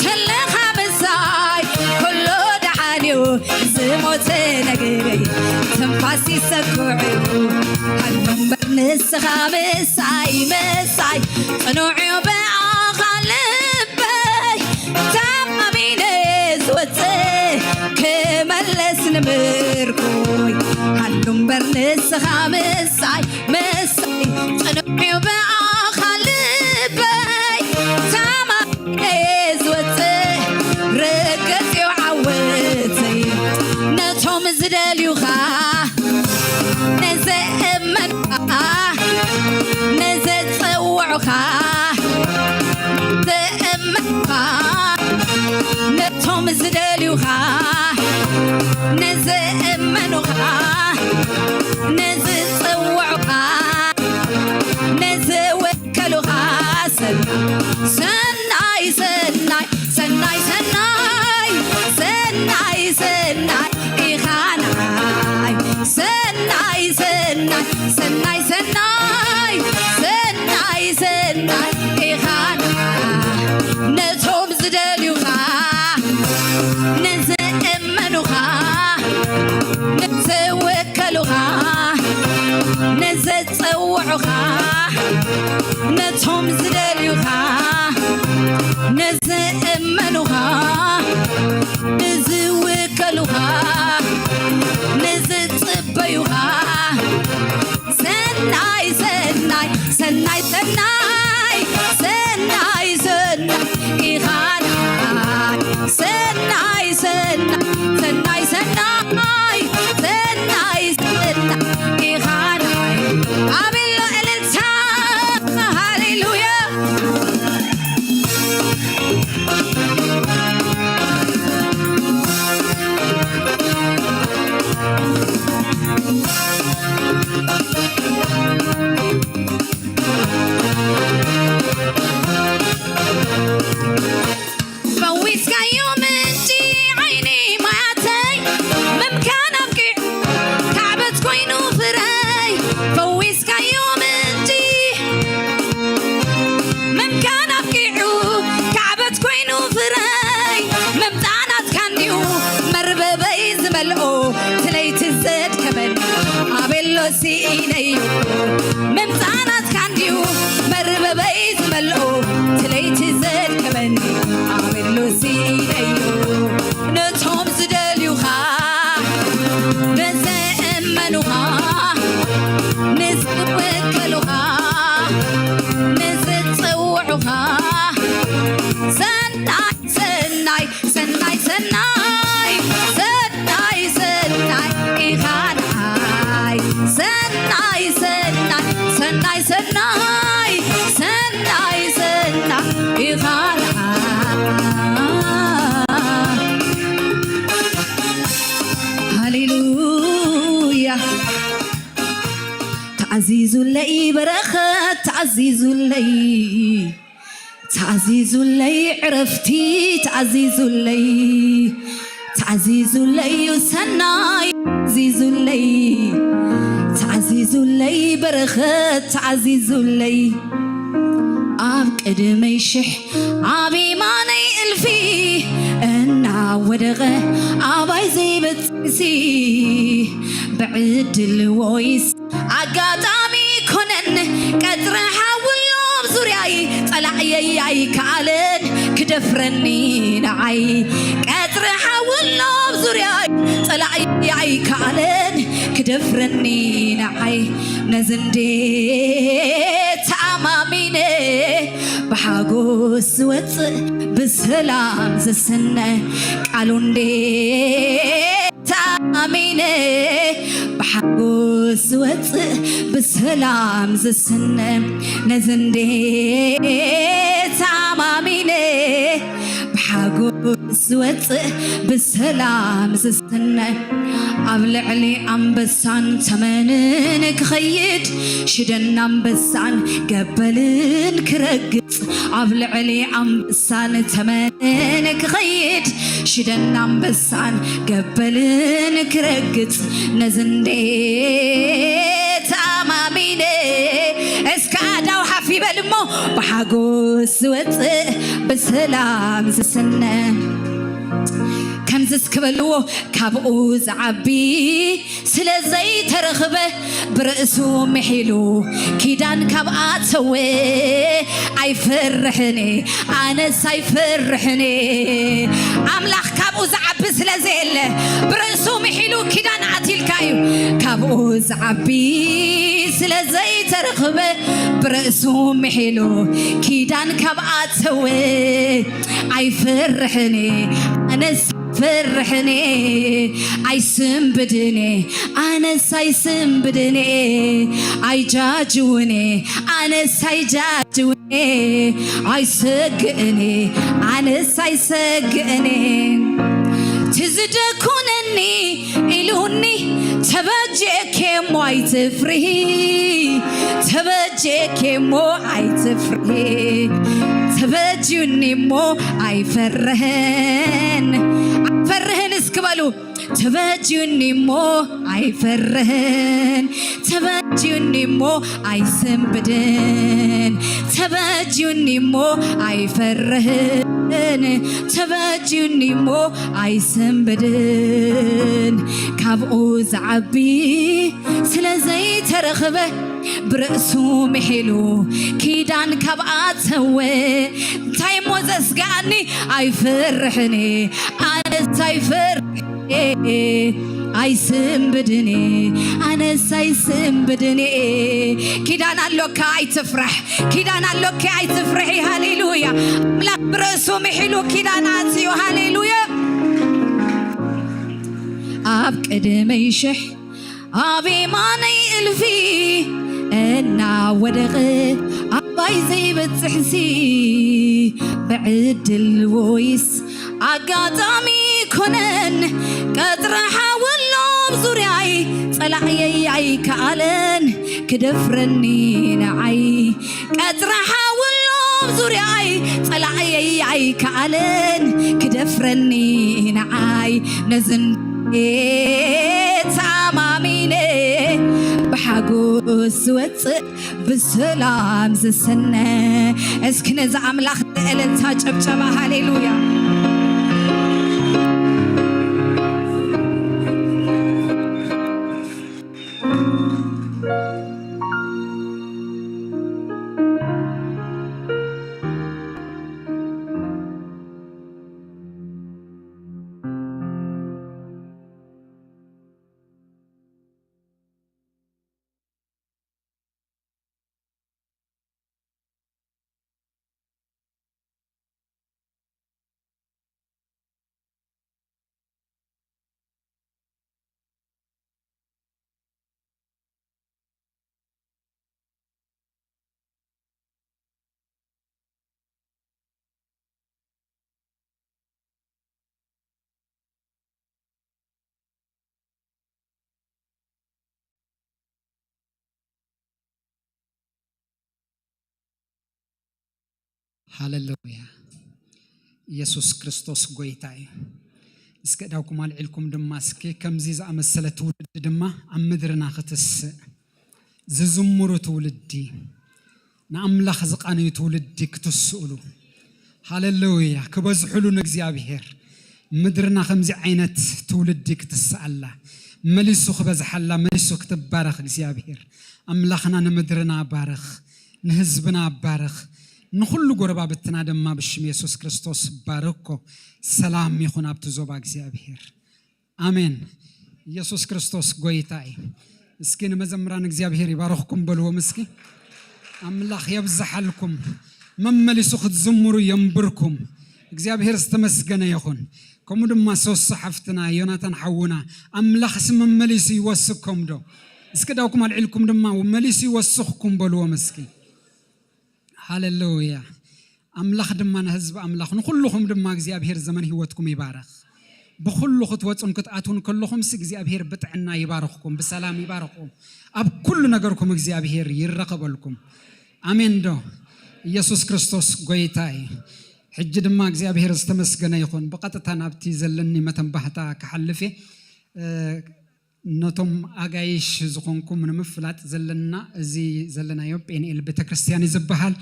ተለኻ ምሳይ ኩሉ ደሓንዩ ዝሞተ ነገረይ ትንፋስ ይሰኩዑ ሃሉ እምበር ንስኻ ምሳይ ምሳይ ጽኑዕ እዩ ብኣኻ ልበይ ተማሚነ ዝወፅእ ክመለስ ንምርኮይ ሃሉ እምበር ንስኻ ምሳይ ምሳይ ጽኑዕ እዩ ብኣኻ ልበይ ተማሚነ ዝወፅእ ርግፅ እዩ ዓወተይ ነቶም ዝደልዩኻ ነዘእመኑኻ ነዘፀውዑኻ ዘእመኑኻ ነቶም ዝደልዩኻ ነዘእመኑኻ ነዝፀውዑኻ ነዝወከሉኻ ሰናይ ሰናይ ሰናይ ሰናይ ሰናይ ሰናይ ሰናይ ኢኻ ንዓይ ሰናይ ሰናይ ሰናይ ሰናይ ሰናይ ሰናይ ኢኻ ንዓይ ነቶም ዝደልዩኻ ነዝእመኑኻ ነዝወከሉኻ ነዘ ጸውዑኻ ነቶም ዝደልዩኻ ነዝእመኑኻ ንዝውከሉኻ ንዝጽበዩኻ ሰናይ ሰናይ ሰናይ ሰናይ ሰናይ ሰናይ ኢኻ ንዓይ ሰናይ ሰናይ ሰናይ ሰናይ ሰናይ ሰናይ ኢኻ ንዓይ ኣቤሎ እልልታ ሃሌሉያ ፍረይ ምምጻእ ናትካ እንድዩ መርበበይ ዝመልኦ ትለይቲ ዘድከመኒ ኣቤሎ ስኢነዮ ምምጻእ ናትካ እንድዩ መርበበይ ዝመልኦ ትለይቲ ዘድከመኒ ኣቤሎ ስኢነዮ ነቶም ዝደልዩኻ ንዝእመኑኻ ንዝውከሉኻ ንዝጽውዑኻ ሰናይ ሰናይ ሰናይ ሰናይ ሰናይ ሰናይ ኢኻ ንዓይ ሰናይ ሰናይ ሰናይ ሰናይ ሰናይ ሰናይ ኢኻ ንዓይ ሃሌሉያ ተዓዚዙለይ በረኸት ተዓዚዙለይ ተዓዚዙለይ ዕረፍቲ ተዓዚዙለይ ተዓዚዙለይ ሰናይ ተዓዚዙለይ ተዓዚዙለይ በረኸት ተዓዚዙለይ ኣብ ቅድመይ ሽሕ ኣብ የማነይ እልፊ እናወደቐ ኣባይ ዘይበጽሕሲ ብዕድል ወይስ ኣጋጣሚ ኮነን ቀጽሪ ሓውሎ ኣብ ዙርያይ ጸላዕየይ ኣይከኣለን ክደፍረኒ ንዓይ ቀጽሪ ሓውሎ ኣብ ዙርያይ ጸላዕየይ ኣይከኣለን ክደፍረኒ ንዓይ ነዚ እንዴ ተኣማሚነ ብሓጎስ ዝወጽእ ብሰላም ዝስነ ቃሉ እንዴ ተኣሚነ ብሓጎስ ዝወፅእ ብሰላም ዝስነ ነዚ እንዴ ተኣማሚነ ብሓጎስ ዝወፅእ ብሰላም ዝስነ ኣብ ልዕሊ ኣንበሳን ተመንን ክኸይድ ሽደን ኣንበሳን ገበልን ክረግድ ኣብ ልዕሊ ኣንበሳን ተመንን ክኸይድ ሽደን ኣንበሳን ገበልን ክረግጽ ነዚ እንዴ ተኣማሚነ እስከ ኣዳው ሓፍ ይበል እሞ ብሓጎስ ዝወፅእ ብሰላም ዝስነ ከምዚ እስክበልዎ ካብኡ ዝዓቢ ስለ ዘይተረኽበ ብርእሱ ምሒሉ ኪዳን ካብ ኣተወ ኣይፈርሕን ኣነስ ኣይፈርሕን ኣምላኽ ካብኡ ዝዓቢ ስለ ዘየለ ብርእሱ ምሒሉ ኪዳን ኣትልካ እዩ ካብኡ ዝዓቢ ስለ ዘይተረኽበ ብርእሱ ምሒሉ ኪዳን ካብ ኣተወ ኣይፈርሕን ኣነስ ፈርሕኔ ኣይስንብድኔ ኣነስ ኣይስንብድኔ ኣይጃጅውኔ ኣነስ ኣይጃጅውኔ ኣይሰግእኔ ኣነስ ኣይሰግእኔ ትዝደኩነኒ ኢሉኒ ተበጀኬ እሞ ኣይትፍርሂ ተበጀኬ እሞ ኣይትፍርሂ ተበጅዩኒ እሞ ኣይፈርህን ኣይፈርህን እስኪ በሉ ተበጅዩኒ እሞ ኣይፈርህን ተበጅዩኒ እሞ ኣይስንብድን ተበጅዩኒ እሞ ኣይፈርህን ተበጅዩኒ እሞ ኣይስንብድን ካብኡ ዝዓቢ ስለ ዘይተረኽበ ብርእሱ ምሒሉ ኪዳን ካብ ኣተወ እንታይ እሞ ዘስግኣኒ ኣይፈርሕን ኣነስ ኣይፈርሕ ኣይስንብድን ኣነስ ኣይስንብድን ኪዳን ኣሎካ ኣይትፍራሕ ኪዳን ኣሎኪ ኣይትፍርሒ ሃሌሉያ ኣምላኽ ብርእሱ ምሒሉ ኪዳን ኣትዩ ሃሌሉያ ኣብ ቅድመይ ሽሕ ኣብ የማነይ እልፊ እናወደቐ ኣባይ ዘይበጽሕሲ ብዕድል ወይስ ኣጋጣሚ ኮነን ቀጥሪ ሓወሎም ዙርያይ ጸላእየይ ኣይከኣለን ክደፍረኒ ንዓይ ቀጥሪ ሓወሎም ዙርያይ ጸላእየይ ኣይከኣለን ክደፍረኒ ንዓይ ነዝን ተኣማሚነ ብሓጎ ዝወፅእ ብሰላም ዝስነ። እስኪ ነዚ ኣምላኽ እልልታ ጭብጨባ፣ ሃሌሉያ። ሃሌሉያ። ኢየሱስ ክርስቶስ ጎይታ እዩ። እስከ እዳውኩም ኣልዒልኩም ድማ እስኪ ከምዚ ዝኣመሰለ ትውልዲ ድማ ኣብ ምድርና ክትስእ፣ ዝዝምሩ ትውልዲ፣ ንኣምላኽ ዝቓነዩ ትውልዲ ክትስእሉ፣ ሃሌሉያ፣ ክበዝሕሉ ንእግዚኣብሔር። ምድርና ከምዚ ዓይነት ትውልዲ ክትስኣላ፣ መሊሱ ክበዝሓላ፣ መሊሱ ክትባረኽ እግዚኣብሔር። ኣምላኽና ንምድርና ባርኽ፣ ንህዝብና ባርኽ፣ ንኹሉ ጎረባብትና ድማ ብሽም የሱስ ክርስቶስ ባርኮ። ሰላም ይኹን ኣብቲ ዞባ እግዚኣብሔር። ኣሜን። ኢየሱስ ክርስቶስ ጎይታ እዩ። እስኪ ንመዘምራን እግዚኣብሔር ይባርኽኩም በልዎም እስኪ። ኣምላኽ የብዝሓልኩም፣ መመሊሱ ክትዝምሩ የንብርኩም። እግዚኣብሔር ዝተመስገነ ይኹን። ከምኡ ድማ ሶሶ ሓፍትና፣ ዮናታን ሓውና፣ ኣምላኽስ መመሊሱ ይወስኮም ዶ? እስኪ ዳውኩም ኣልዒልኩም ድማ መሊሱ ይወስኽኩም በልዎም እስኪ። ሃሌሉያ። ኣምላኽ ድማ ንህዝቢ ኣምላኽ፣ ንኹልኹም ድማ እግዚኣብሔር ዘመን ህይወትኩም ይባርኽ። ብኹሉ ክትወጹን ክትኣትዉን ከለኹምስ እግዚኣብሔር ብጥዕና ይባርኽኩም፣ ብሰላም ይባርኽኩም። ኣብ ኩሉ ነገርኩም እግዚኣብሔር ይረኸበልኩም። ኣሜን ዶ? ኢየሱስ ክርስቶስ ጎይታ እዩ። ሕጂ ድማ እግዚኣብሔር ዝተመስገነ ይኹን። ብቐጥታ ናብቲ ዘለኒ መተንባህታ ክሓልፍ እየ። እ፣ ነቶም ኣጋይሽ ዝኾንኩም ንምፍላጥ ዘለና፣ እዚ ዘለናዮ ጴንኤል ቤተክርስትያን እዩ ዝበሃል።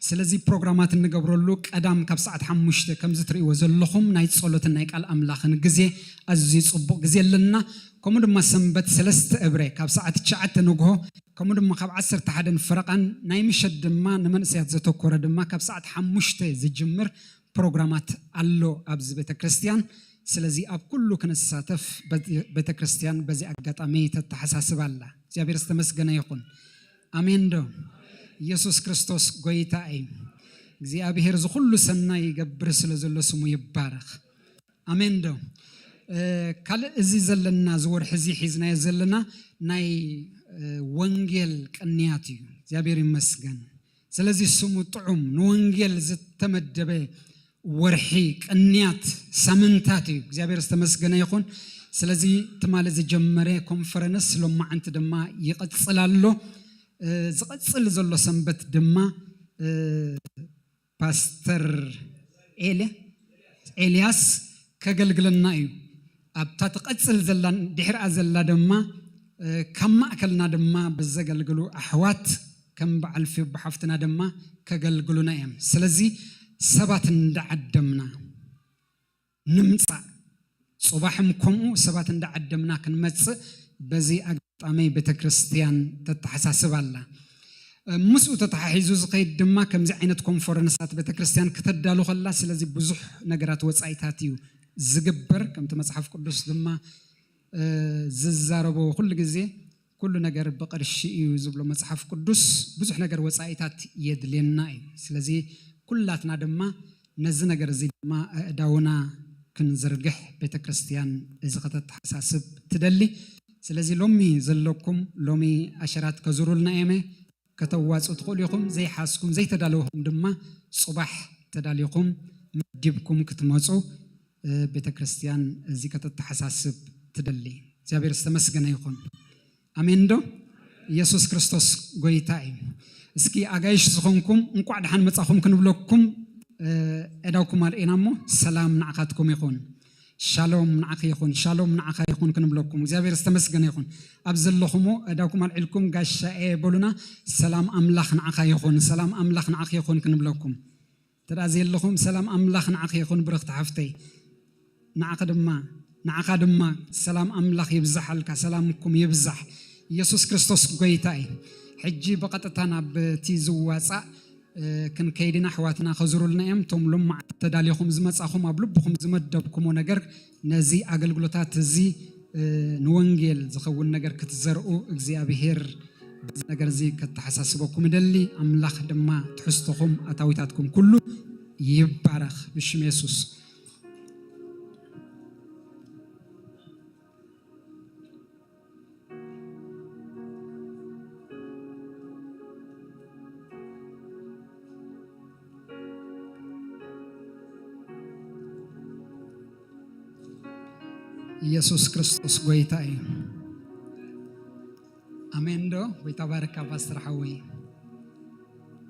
ስለዚ ፕሮግራማት እንገብረሉ ቀዳም ካብ ሰዓት ሓሙሽተ ከምዚ ትርእይዎ ዘለኹም ናይ ጸሎትን ናይ ቃል ኣምላኽን ግዜ፣ ኣዝዩ ጽቡቕ ግዜ ኣለና። ከምኡ ድማ ሰንበት ሰለስተ እብረ ካብ ሰዓት ትሽዓተ ንግሆ፣ ከምኡ ድማ ካብ ዓሰርተ ሓደን ፈረቓን፣ ናይ ምሸት ድማ ንመንእሰያት ዘተኮረ ድማ ካብ ሰዓት ሓሙሽተ ዝጅምር ፕሮግራማት ኣሎ ኣብዚ ቤተክርስትያን። ስለዚ ኣብ ኩሉ ክንሳተፍ በዚ ቤተክርስትያን በዚ ኣጋጣሚ ተተሓሳስብ ኣላ። እግዚኣብሔር ዝተመስገነ ይኹን። ኣሜን ዶ? ኢየሱስ ክርስቶስ ጎይታ እዩ። እግዚኣብሔር እዚ ኩሉ ሰናይ ይገብር ስለ ዘሎ ስሙ ይባረኽ። ኣሜን ዶ? እ፣ ካልእ እዚ ዘለና፣ እዚ ወርሒ እዚ ሒዝናዮ ዘለና ናይ፣ እ፣ ወንጌል ቅንያት እዩ። እግዚኣብሔር ይመስገን። ስለዚ ስሙ ጥዑም፣ ንወንጌል ዝተመደበ ወርሒ፣ ቅንያት ሳምንታት እዩ። እግዚኣብሔር ዝተመስገነ ይኹን። ስለዚ ትማሊ ዝጀመረ ኮንፈረንስ ሎማዓንቲ ድማ ይቕጽል ኣሎ። እ፣ ዝቐጽል ዘሎ ሰንበት ድማ፣ እ፣ ፓስተር ኤል-፣ ኤልያስ ከገልግለና እዩ። ኣብታ ትቐጽል ዘላ፣ ድሕርኣ ዘላ ድማ፣ እ፣ ካብ ማእከልና ድማ ብዘገልግሉ ኣሕዋት ከም በዓል ፊቦ ሓፍትና ድማ ከገልግሉና እዮም። ስለዚ ሰባት እንዳዓደምና ንምጻእ፣ ጽባሕም ከምኡ ሰባት እንዳዓደምና ክንመጽእ በዚ ኣጋጣሚ ቤተክርስትያን ተተሓሳስብ ኣላ። እ፣ ምስኡ ተተሓሒዙ ዝኸይድ ድማ ከምዚ ዓይነት ኮንፈረንሳት ቤተክርስትያን ከተዳሉ ከላ፣ ስለዚ ብዙሕ ነገራት ወጻኢታት እዩ ዝግበር። ከምቲ መጽሓፍ ቅዱስ ድማ፣ እ፣ ዝዛረቦ ኩሉ ግዜ፣ "ኩሉ ነገር ብቕርሺ እዩ" ዝብሎ መጽሓፍ ቅዱስ፣ ብዙሕ ነገር ወጻኢታት የድልየና እዩ። ስለዚ ኩላትና ድማ ነዚ ነገር እዚ ድማ ኣእዳውና ክንዝርግሕ ቤተክርስትያን እዚ ከተተሓሳስብ ትደሊ። ስለዚ ሎሚ ዘለኩም፣ ሎሚ ኣሸራት ከዙሩልና እየመ፣ ከተዋጹ ትኽእሉ ኢኹም። ዘይሓዝኩም፣ ዘይተዳለውኩም ድማ ጽባሕ ተዳሊኹም መዲብኩም ክትመጹ፣ እ፣ ቤተክርስትያን እዚ ከተተሓሳስብ ትደሊ። እግዚኣብሔር ዝተመስገነ ይኹን። ኣሜን ዶ? ኢየሱስ ክርስቶስ ጎይታ እዩ። እስኪ ኣጋይሽ ዝኾንኩም እንቋዕ ደሓን መጻኹም ክንብለኩም፣ እ፣ ኣእዳውኩም ኣልዒና እሞ ሰላም ንዓኻትኩም ይኹን። ሻሎም ንዓኺ ይኹን፣ ሻሎም ንዓኻ ይኹን ክንብለኩም እግዚኣብሔር ዝተመስገነ ይኹን። ኣብ ዘለኹሞ እዳኩም ኣልዒልኩም ጋሻኤ በሉና። ሰላም ኣምላኽ ንዓኻ ይኹን፣ ሰላም ኣምላኽ ንዓኺ ይኹን ክንብለኩም። ተዳ ዘለኹም ሰላም ኣምላኽ ንዓኺ ይኹን ብርኽቲ ሓፍተይ። ንዓኺ ድማ ንዓኻ ድማ ሰላም ኣምላኽ ይብዛሓልካ፣ ሰላምኩም ይብዛሕ። ኢየሱስ ክርስቶስ ጎይታ እዩ። ሕጂ ብቐጥታ ናብ እቲ ዝዋጻእ ክንከይድ ኢና። ኣሕዋትና ከዙሩልና እዮም። እቶም ሎማዓንቲ ተዳሊኹም ዝመጻኹም ኣብ ልብኹም ዝመደብኩሞ ነገር ነዚ ኣገልግሎታት እዚ ንወንጌል ዝኸውን ነገር ክትዘርኡ እግዚኣብሔር በዚ ነገር እዚ ከተሓሳስበኩም እደሊ። ኣምላኽ ድማ ትሕዝቶኹም ኣታዊታትኩም ኩሉ ይባረኽ ብሽም የሱስ። ኢየሱስ ክርስቶስ ጎይታ እዩ። ኣሜን ዶ? ጎይታ ባርካ ፓስተር ሓወይ።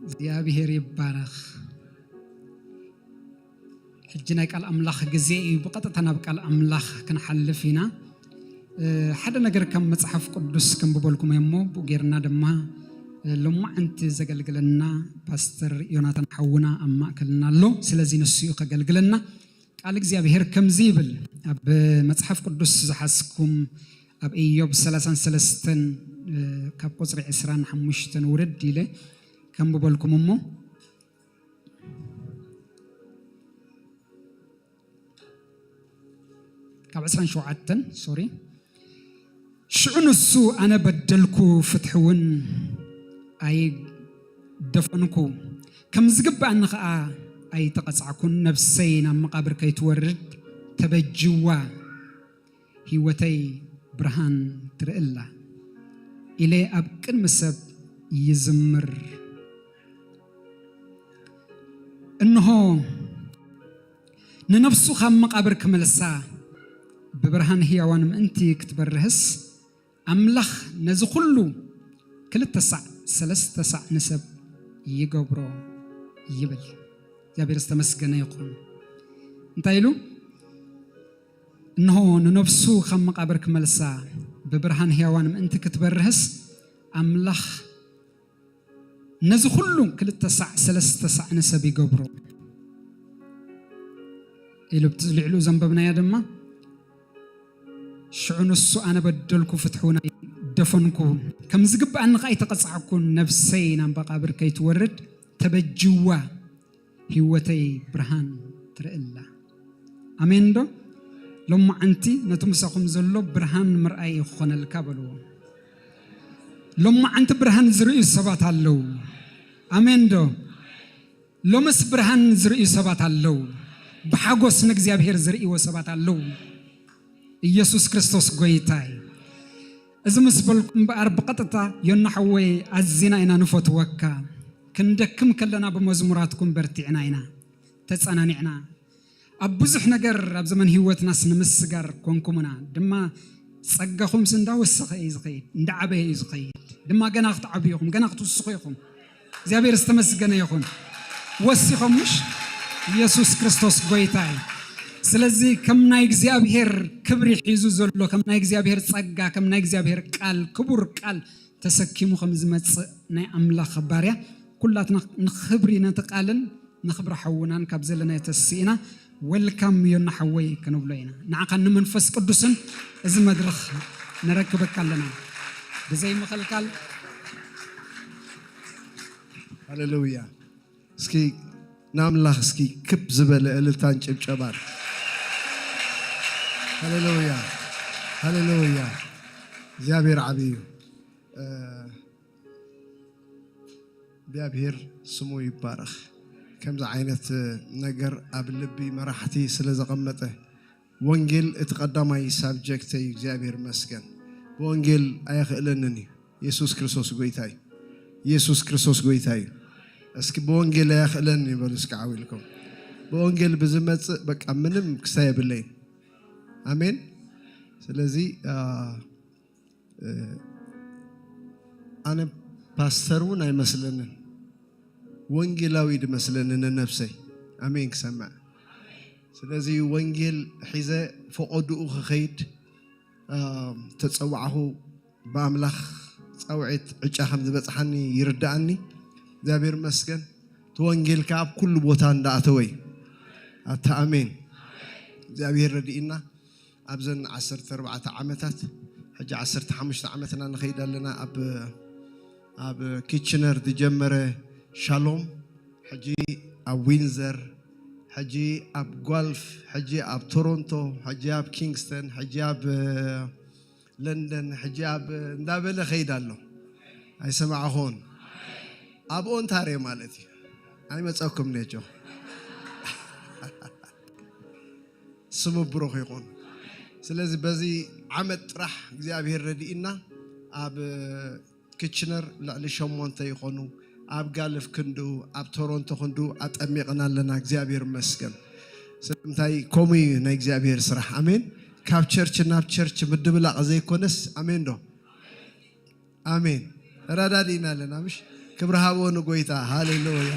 እግዚኣብሔር ይባረኽ። ሕጂ ናይ ቃል ኣምላኽ ግዜ እዩ። ብቐጥታ ናብ ቃል ኣምላኽ ክንሓልፍ ኢና። ሓደ ነገር ከም መጽሓፍ ቅዱስ ከንብበልኩም እየ እሞ ብኡ ጌርና ድማ ሎማዓንቲ ዘገልግለና ፓስተር ዮናታን ሓውና ኣብ ማእከልና ኣሎ። ስለዚ ንሱ እዩ ከገልግለና። ቃል እግዚኣብሔር ከምዚ ይብል። ኣብ መጽሓፍ ቅዱስ ዝሓዝኩም ኣብ ኢዮብ ሰላሳን ሰለስተን ካብ ቁጽሪ ዕስራን ሓሙሽተን ውርድ ኢለ ከንብበልኩም እሞ ካብ ዕስራን ሸውዓተን ሶሪ። ሽዑ ንሱ ኣነ በደልኩ፣ ፍትሒ እውን ኣይደፈንኩ፣ ከም ዝግብኣኒ ኸኣ ኣይተቐጻዕኩን። ነፍሰይ ናብ መቓብር ከይትወርድ ተበጅዋ፣ ህይወተይ ብርሃን ትርኢ ኣላ ኢለ ኣብ ቅድሚ ሰብ ይዝምር። እንሆ ንነፍሱ ካብ መቓብር ክመልሳ ብብርሃን ህያዋን ምእንቲ ክትበርህስ ኣምላኽ ነዚ ኩሉ ክልተ ሳዕ ሰለስተ ሳዕ ንሰብ ይገብሮ ይብል። እግዚኣብሔር ዝተመስገነ ይኹን። እንታይ ኢሉ? እንሆ ንነፍሱ ካብ መቓብር ክመልሳ ብብርሃን ህያዋን ምእንቲ ክትበርህስ ኣምላኽ ነዚ ኩሉ ክልተ ሳዕ ሰለስተ ሳዕ ንሰብ ይገብሮ ኢሉ ብቲ ልዕሉ ዘንበብናያ ድማ ሽዑ ንሱ ኣነ በደልኩ ፍትሒ እውን ኣይደፈንኩ ከም ዝግብኣኒ ከኣ ኣይተቐጻዕኩን ነፍሰይ ናብ መቓብር ከይትወርድ ተበጅዋ ህይወተይ ብርሃን ትርኢ ኣላ። ኣሜን ዶ? ሎማዓንቲ ነቲ ምሳኹም ዘሎ ብርሃን ምርኣይ እዩ ክኾነልካ በልዎ። ሎማዓንቲ ብርሃን ዝርእዩ ሰባት ኣለዉ። ኣሜን ዶ? ሎምስ ብርሃን ዝርእዩ ሰባት ኣለዉ። ብሓጎስ ንእግዚኣብሔር ዝርእይዎ ሰባት ኣለዉ። ኢየሱስ ክርስቶስ ጎይታ እዩ። እዚ ምስ በልኩ እምበኣር ብቐጥታ ዮና ሓወይ ኣዚና ኢና ንፈትወካ። ክንደክም ከለና ብመዝሙራትኩም በርቲዕና ኢና፣ ተጸናኒዕና። ኣብ ብዙሕ ነገር ኣብ ዘመን ህይወትናስ ንምስጋር ኮንኩምና ድማ ጸጋኹምስ እንዳወሰኸ እዩ ዝኸይድ፣ እንዳዓበየ እዩ ዝኸይድ። ድማ ገና ክትዓብዩ ኢኹም፣ ገና ክትውስኹ ኢኹም። እግዚኣብሔር ዝተመስገነ ይኹን። ወሲኾም ምሽ ኢየሱስ ክርስቶስ ጎይታ እዩ። ስለዚ ከም ናይ እግዚኣብሔር ክብሪ ሒዙ ዘሎ ከም ናይ እግዚኣብሔር ጸጋ ከም ናይ እግዚኣብሔር ቃል ክቡር ቃል ተሰኪሙ ከም ዝመጽእ ናይ ኣምላኽ ባርያ ኩላትና ንኽብሪ ነቲ ቃልን ንኽብሪ ሓውናን ካብ ዘለናዮ ተስኢና ወልካም ዮና ሓወይ ክንብሎ ኢና። ንዓኻን ንመንፈስ ቅዱስን እዚ መድረኽ ነረክበካ ኣለና። ብዘይ ምኽልካል ሃሌሉያ። እስኪ ንኣምላኽ እስኪ ክብ ዝበለ እልልታን ጭብጨባን። ሃሌሉያ ሃሌሉያ። እግዚኣብሔር ዓብዪ እዩ። እግዚኣብሔር ስሙ ይባረኽ። ከምዚ ዓይነት ነገር ኣብ ልቢ መራሕቲ ስለ ዘቐመጠ ወንጌል እቲ ቀዳማይ ሳብጀክተይ እዩ። እግዚኣብሔር ይመስገን። ብወንጌል ኣየኽእለንን እዩ። የሱስ ክርስቶስ ጎይታ እዩ። የሱስ ክርስቶስ ጎይታ እዩ። እስኪ ብወንጌል ኣየኽእለንን ይበሉ እስኪ ዓው ኢልኩም። ብወንጌል ብዝመጽእ በቃ ምንም ክሳይ የብለይን። ኣሜን። ስለዚ ኣነ ፓስተር እውን ኣይመስለንን፣ ወንጌላዊ ድመስለኒ ንነብሰይ። ኣሜን ክሰምዕ። ስለዚ ወንጌል ሒዘ ፈቐድኡ ክኸይድ ተጸዋዕኹ። ብኣምላኽ ጻውዒት ዕጫ ከም ዝበጽሓኒ ይርድኣኒ። እግዚኣብሔር ይመስገን። እቲ ወንጌል ከኣ ኣብ ኩሉ ቦታ እንዳኣተወ እዩ። ኣታ ኣሜን። እግዚኣብሔር ረድኢና። ኣብዘን ዓሰርተ ኣርባዕተ ዓመታት፣ ሕጂ ዓሰርተ ሓሙሽተ ዓመትና ንኸይድ ኣለና። ኣብ ኣብ ኪችነር ዝጀመረ ሻሎም፣ ሕጂ ኣብ ዊንዘር፣ ሕጂ ኣብ ጓልፍ፣ ሕጂ ኣብ ቶሮንቶ፣ ሕጂ ኣብ ኪንግስተን፣ ሕጂ ኣብ ለንደን፣ ሕጂ ኣብ እንዳበለ ኸይድ ኣሎ። ኣይሰማዕኹን። ኣብ ኦንታርዮ ማለት እዩ። ኣይመጸኩም ነጆ። ስሙ ብሩኽ ይኹን። ስለዚ በዚ ዓመት ጥራሕ እግዚኣብሔር ረድኢና ኣብ ክችነር ልዕሊ ሸሞንተ ይኾኑ፣ ኣብ ጋልፍ ክንድኡ፣ ኣብ ቶሮንቶ ክንድኡ ኣጠሚቕና ኣለና። እግዚኣብሔር ይመስገን። ስለምንታይ ከምኡ እዩ ናይ እግዚኣብሔር ስራሕ። ኣሜን። ካብ ቸርች ናብ ቸርች ምድብላቕ ዘይኮነስ፣ ኣሜን ዶ? ኣሜን። ተረዳዲእና ኣለና ምሽ? ክብሪ ሃቦ ንጎይታ። ሃሌሉያ።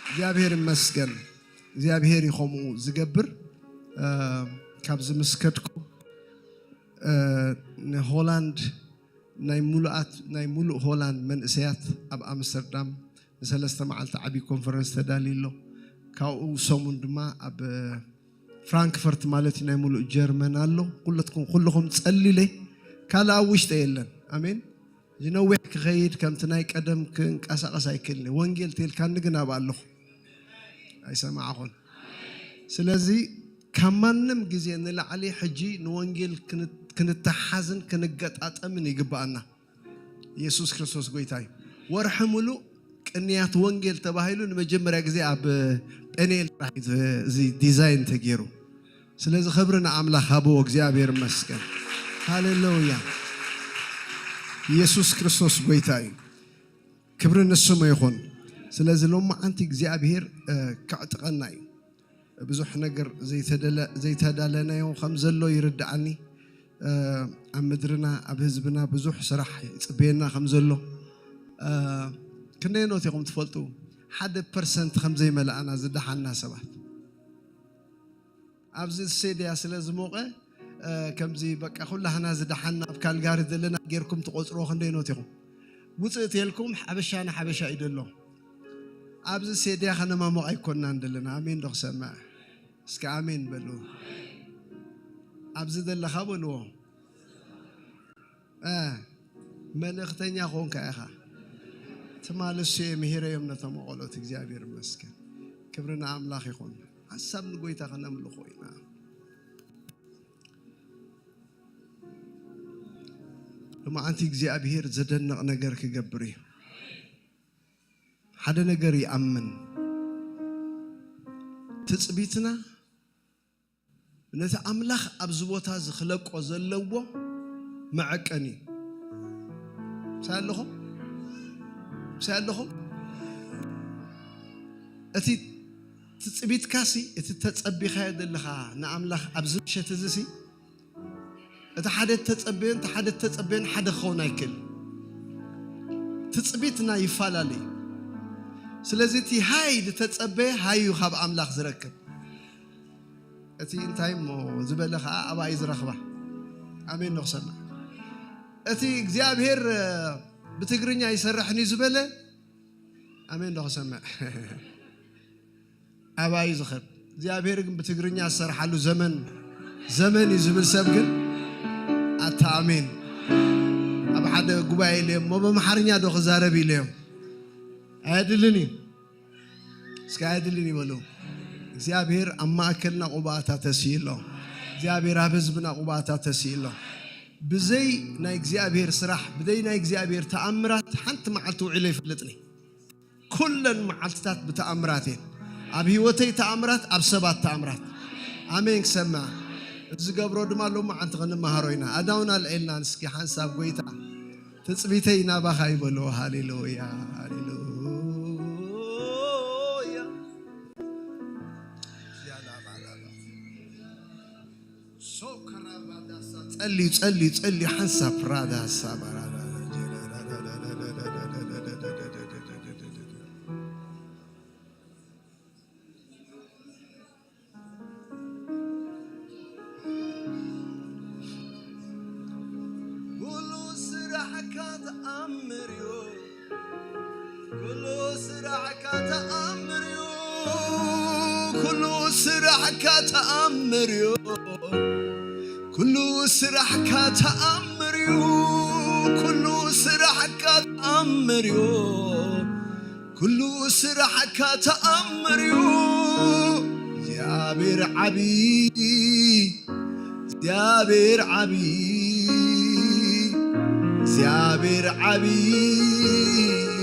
እግዚኣብሔር ይመስገን። እግዚኣብሔር እዩ ከምኡ ዝገብር። እ፣ ካብዚ ምስ ከድኩ፣ እ፣ ንሆላንድ ናይ ሙሉኣት፣ ናይ ሙሉእ ሆላንድ መንእሰያት ኣብ ኣምስተርዳም ንሰለስተ መዓልቲ ዓቢ ኮንፈረንስ ተዳልዩ ኣሎ። ካብኡ ሰሙን ድማ ኣብ ፍራንክፈርት ማለት እዩ፣ ናይ ሙሉእ ጀርመን ኣሎ። ኩለትኩም፣ ኩልኹም ጸልዩለይ። ካልእ ኣብ ውሽጢ የለን። ኣሜን። እዚ ነዊሕ ክኸይድ፣ ከምቲ ናይ ቀደም ክንቀሳቐስ ኣይክእልን እየ። ወንጌል ተልካኒ ግን ኣብ ኣለኹ። ኣይሰማዕኹን። ስለዚ ካብ ማንም ግዜ ንላዕሊ ሕጂ ንወንጌል ክን-፣ ክንተሓዝን ክንገጣጠምን ይግብኣና። ኢየሱስ ክርስቶስ ጎይታ እዩ። ወርሒ ሙሉእ ቅንያት ወንጌል ተባሂሉ ንመጀመርያ ግዜ ኣብ ጴንኤል ጥራሕ እዩ እዚ ዲዛይን ተገይሩ። ስለዚ ክብሪ ንኣምላኽ ሃብዎ፣ እግዚኣብሔር ይመስገን። ሃሌሉያ። ኢየሱስ ክርስቶስ ጎይታ እዩ። ክብሪ ንስሙ ይኹን። ስለዚ ሎማዓንቲ እግዚኣብሔር፣ እ፣ ከዕጥቐና እዩ። ብዙሕ ነገር ዘይተደለ-፣ ዘይተዳለናዮ ከም ዘሎ ይርድኣኒ። እ፣ ኣብ ምድርና፣ ኣብ ህዝብና ብዙሕ ስራሕ ይጽበየና ከም ዘሎ፣ እ፣ ክንደየኖት ኢኹም ትፈልጡ? ሓደ ፐርሰንት ከም ዘይመላእና ዝደሓና ሰባት። ኣብዚ ስቴድያ ስለ ዝሞቐ፣ እ፣ ከምዚ በቃ ኩላህና ዝደሓና ኣብ ካልጋሪ ዘለና ጌርኩም ትቆጽርዎ ክንደየኖት ኢኹም? ውጽእ ተልኩም ሓበሻ ንሓበሻ እዩ ደሎ። ኣብዚ ስቴድያ ከነማሞቕ ኣይኮንናን ደለና። ኣሜን ዶ ክሰምዕ? እስከ ኣሜን በሉ። ኣብዚ ዘለኻ በልዎ። እ፣ መልእኽተኛ ኮንካ ኢኻ። ትማሊ እሱ እየ ምሂረዮም ነቶም ቆሎት። እግዚኣብሔር ይመስገን። ክብሪ ንኣምላኽ ይኹን። ሓሳብ ንጎይታ ከነምልኾ ኢና። ሎማዓንቲ እግዚኣብሔር ዘደንቕ ነገር ክገብር እዩ። ሓደ ነገር ይኣምን። ትጽቢትና ነቲ ኣምላኽ ኣብዚ ቦታ እዚ ክለቆ ዘለዎ መዐቀኒ እዩ። ምሳይ ኣለኹም? ምሳይ ኣለኹም? እቲ ትጽቢትካሲ፣ እቲ ተጸቢኻዮ ዘለኻ ንኣምላኽ ኣብዚ ምሸት እዚሲ፣ እቲ ሓደ እተጸበዮን እቲ ሓደ እተጸበዮን ሓደ ክኸውን ኣይክእል። ትጽቢትና ይፈላለ እዩ። ስለዚ እቲ ሃይ ዝተጸበየ ሃይ እዩ ካብ ኣምላኽ ዝረክብ። እቲ እንታይ እሞ ዝበለ ኸዓ ኣብኣ እዩ ዝረኽባ። ኣሜን ዶ ክሰምዕ? እቲ እግዚኣብሔር ብትግርኛ ይሰርሕን እዩ ዝበለ፣ ኣሜን ዶ ክሰምዕ? ኣባይ ዝኸድ እግዚኣብሔር ግን ብትግርኛ ዝሰርሓሉ ዘመን፣ ዘመን እዩ ዝብል ሰብ ግን ኣታ ኣሜን። ኣብ ሓደ ጉባኤ ኢለዮም እሞ በምሓርኛ ዶ ክዛረብ ኢለዮም፣ ኣየድልን እዩ። እስከ ኣየድልን ይበሉ። እግዚኣብሔር ኣብ ማእከልና ቁባኣታ ተስይሎ። እግዚኣብሔር ኣብ ህዝብና ቁባኣታ ተስይሎ። ብዘይ ናይ እግዚኣብሔር ስራሕ፣ ብዘይ ናይ እግዚኣብሔር ተኣምራት ሓንቲ መዓልቲ ውዒለ ይፈልጥኒ። ኩለን መዓልትታት ብተኣምራት እየን። ኣብ ህይወተይ ተኣምራት፣ ኣብ ሰባት ተኣምራት። ኣሜን ክሰምዕ። እዚ ገብሮ ድማ ሎሚ ዓንቲ ክንመሃሮ ኢና። ኣዳውና ኣልዒልና እስኪ ሓንሳብ ጎይታ ትጽቢተይ ናባኻ ይበሎ። ሃሌሉያ፣ ሃሌሉያ። ጸልዩ፣ ጸልዩ፣ ጸልዩ ሓንሳብ ራዳ ሳባራዳ። ስራሕካ ተኣምር እዩ። ኩሉ ስራሕካ ተኣምር እዩ። ኩሉ ስራሕካ ተኣምር እዩ። ኩሉ ስራሕካ ተኣምር እዩ። ኩሉ ስራሕካ ተኣምር እዩ። ኩሉ ስራሕካ ተኣምር እዩ። እግዚኣብሔር ዓብዪ፣ እግዚኣብሔር ዓብዪ፣ እግዚኣብሔር ዓብዪ፣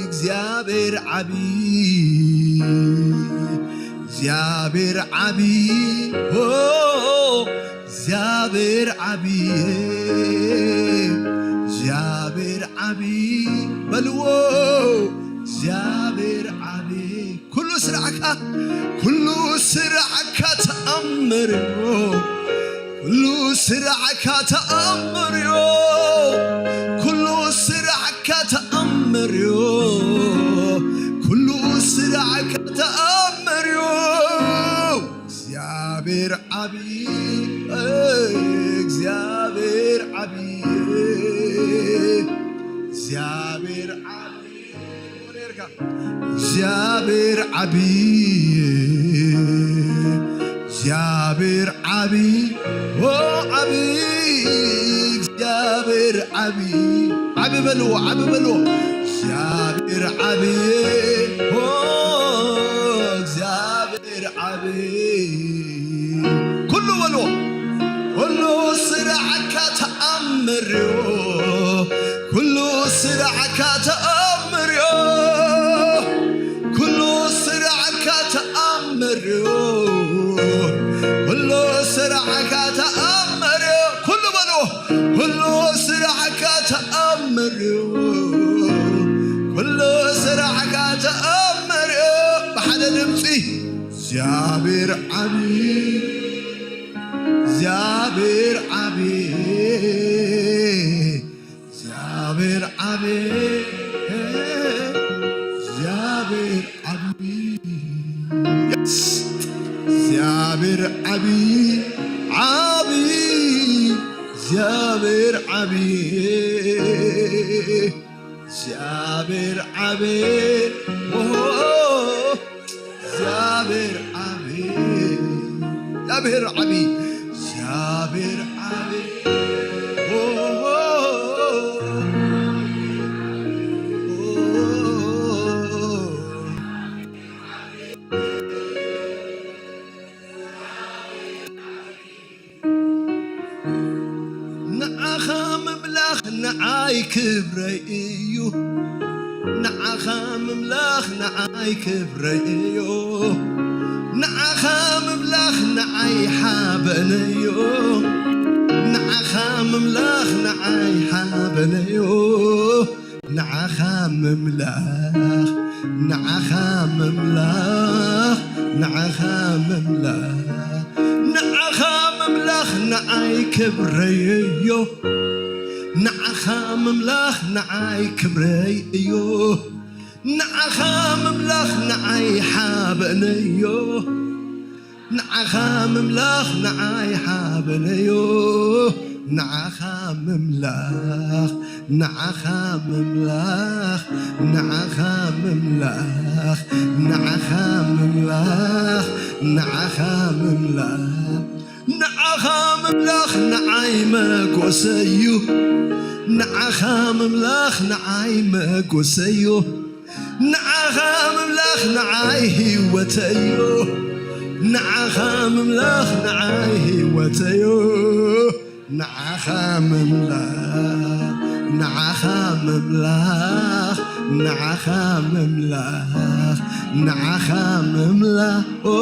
እግዚኣብሔር ዓብዪ፣ እግዚኣብሔር ዓብዪ፣ ኦ፣ እግዚኣብሔር ዓብዪ፣ እግዚኣብሔር ዓብዪ በልዎ፣ እግዚኣብሔር ዓብዪ። ኩሉ ስራሕካ፣ ኩሉ ስራሕካ ተኣምር እዩ። ኩሉ ስራሕካ ተኣምር እዩ። ኩሉ ስራሕካ ተኣምር እዩ። ኩሉ ስራሕካ ተኣምር እዩ። እግዚኣብሔር ዓብዪ፣ እግዚኣብሔር ዓብዪ፣ እግዚኣብሔር ዓብዪ። እግዚኣብሔር ዓብዪ፣ እግዚኣብሔር ዓብዪ፣ ኦ ዓብዪ፣ እግዚኣብሔር ዓብዪ፣ ዓቢ በልዎ፣ ዓቢ በልዎ። እግዚኣብሔር ዓብዪ፣ ኦ እግዚኣብሔር ዓብዪ። ኩሉ በልዎ። ኩሉ ስራሕካ ተኣምር እዩ። ኩሉ ስራሕካ ተኣምር እዩ። ኩሉ ስራሕካ ተኣምር እዩ። ኩሉ ስራሕካ ተኣምር እዩ። ኩሉ በልዎ። ኩሉ ስራሕካ ተኣምር እዩ። ኩሉ ስራሕካ ተኣምር እዩ። ብሓደ ድምፂ እግዚኣብሔር ዓብዪ፣ እግዚኣብሔር ዓብዪ፣ እግዚኣብሔር ዓብዪ፣ እግዚኣብሔር ዓብዪ። የስ። እግዚኣብሔር ዓብዪ፣ ዓብዪ፣ እግዚኣብሔር ዓብዪ፣ እግዚኣብሔር ዓብዪ፣ ኦ፣ እግዚኣብሔር ዓብዪ፣ እግዚኣብሔር ዓብዪ፣ እግዚኣብሔር ዓብዪ፣ ኦ፣ ኦ፣ ኦ። ንዓኻ ምምላኽ ንዓይ ክብረይ እዩ። ንዓኻ ምምላኽ ንዓይ ክብረይ እዩ። ንዓኻ ምምላኽ ንዓይ ሓበን እዩ። ንዓኻ ምምላኽ ንዓይ ሓበን እዩ። ንዓኻ ምምላኽ፣ ንዓኻ ምምላኽ፣ ንዓኻ ምምላኽ፣ ንዓኻ ምምላኽ ንዓይ ክብረይ እዮ። ንዓኻ ምምላኽ ንዓይ ክብረይ እዮ። ንዓኻ ምምላኽ ንዓይ ሓበነዮ። ንዓኻ ምምላኽ ንዓይ ሓበነዮ። ንዓኻ ምምላኽ፣ ንዓኻ ምምላኽ፣ ንዓኻ ምምላኽ፣ ንዓኻ ምምላኽ፣ ንዓኻ ምምላኽ። ንዓኻ ምምላኽ ንዓይ መጎሰዩ። ንዓኻ ምምላኽ ንዓይ መጎሰዩ። ንዓኻ ምምላኽ ንዓይ ህይወተዮ። ንዓኻ ምምላኽ ንዓይ ህይወተዮ። ንዓኻ ምምላኽ፣ ንዓኻ ምምላኽ፣ ንዓኻ ምምላኽ፣ ንዓኻ ምምላኽ። ኦ፣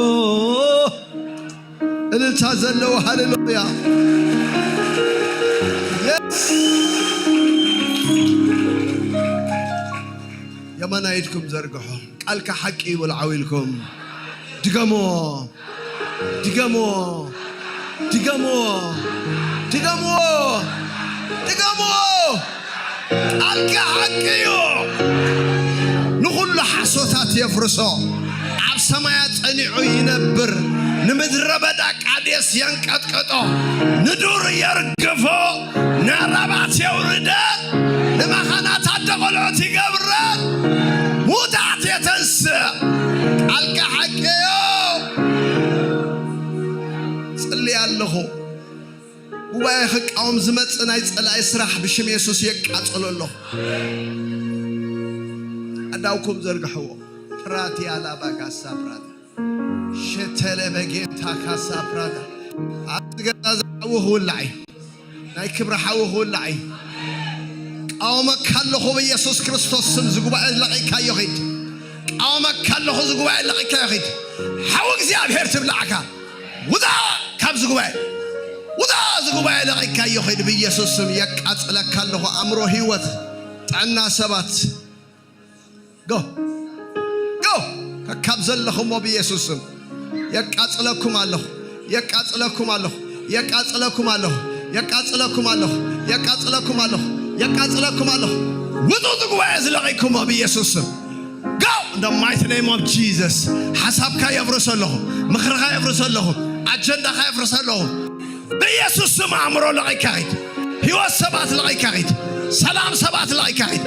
እልልታ ዘለዎ ሃሌሉያ። የስ። የማናይ ኢድኩም ዘርግሑ። ቃልካ ሓቂ እዩ በሉ ዓው ኢልኩም። ድገሞ፣ ድገሞ፣ ድገሞ፣ ድገሞ፣ ድገሞ። ቃልካ ሓቂ እዩ። ንኹሉ ሓሶታት የፍርሶ። ኣብ ሰማያ ጸኒዑ ይነብር። ንምድረ በዳ ቃዴስ የንቀጥቅጦ። ንዱር የርግፎ። ናራባት የውርደ። ንመኻን ኣደ ቆልዑት ይገብረን፣ ሙታት የተንስእ። ቃልካ ሓቂ እዩ። ጽልየ ኣለኹ። ጉባኤ ክቃወም ዝመጽእ ናይ ጸላኢ ስራሕ ብሽም የሱስ የቃጽሎ ኣለኹ። ኣዳውኩም ዘርግሕዎ። ፕራቲያ ላባጋሳ ፕራታ ሸተለ በጌታ ካሳ ፕራታ። ኣብዚ ገዛ እዚ ሓዊ ክውላዕ እዩ። ናይ ክብሪ ሓዊ ክውላዕ እዩ። ቃወመካ ኣለኹ ብኢየሱስ ክርስቶስ ስም፣ ዝጉባኤ ለቒካዮ ኺድ። ቃወመካ ኣለኹ፣ ዝጉባኤ ለቒካዮ ኺድ። ሓዊ እግዚኣብሔር ትብላዕካ። ውጣ ካብዚ ጉባኤ። ውጣ እዚ ጉባኤ ለቒካዮ ኺድ ብኢየሱስ ስም። የቃጽለካ ኣለኹ። ኣእምሮ፣ ህይወት፣ ጥዕና ሰባት። ጎ። ጎ። ካብ ዘለኹሞ ብኢየሱስ ስም። የቃጽለኩም ኣለኹ። የቃጽለኩም ኣለኹ። የቃጽለኩም ኣለኹ። የቃጽለኩም ኣለኹ። የቃጽለኩም ኣለኹ። የቃጽለኩም ኣለኹ። ውጡ እዚ ጉባኤ እዚ ለቒኩሞ ብኢየሱስ ስም። Go! In the mighty name of Jesus. ሓሳብካ የፍርስ ኣለኹ። ምኽርኻ የፍርስ ኣለኹ። ኣጀንዳኻ የፍርስ ኣለኹ። ብኢየሱስ ስም ኣእምሮ ለቒካ ኺድ። ህይወት ሰባት ለቒካ ኺድ። ሰላም ሰባት ለቒካ ኺድ።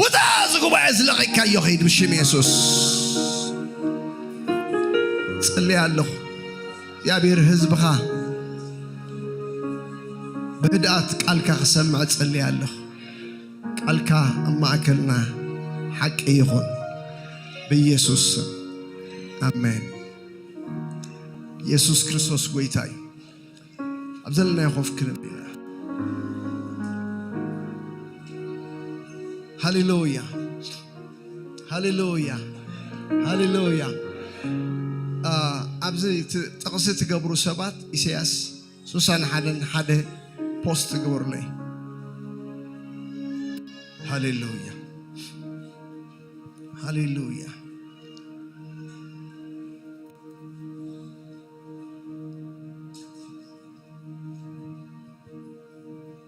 ውጣ እዚ ጉባኤ እዚ ለቒካዮ ኺድ ብሽም የሱስ። ጽልየ ኣለኹ። እግዚኣብሔር ህዝብኻ ብህድኣት ቃልካ ክሰምዕ ጽልየ ኣለኹ። ቃልካ ኣብ ማእከልና ሓቂ ይኹን። ብኢየሱስ ስም። ኣሜን። ኢየሱስ ክርስቶስ ጎይታ እዩ። ኣብ ዘለናዮ ኮፍ ክንብል ኢና። ሃሌሉያ፣ ሃሌሉያ፣ ሃሌሉያ። አ፣ ኣብዚ ት-፣ ጥቕሲ ትገብሩ ሰባት ኢሳያስ ሱሳን ሓደን ሓደ ፖስት ግበሩለይ። ሃሌሉያ፣ ሃሌሉያ።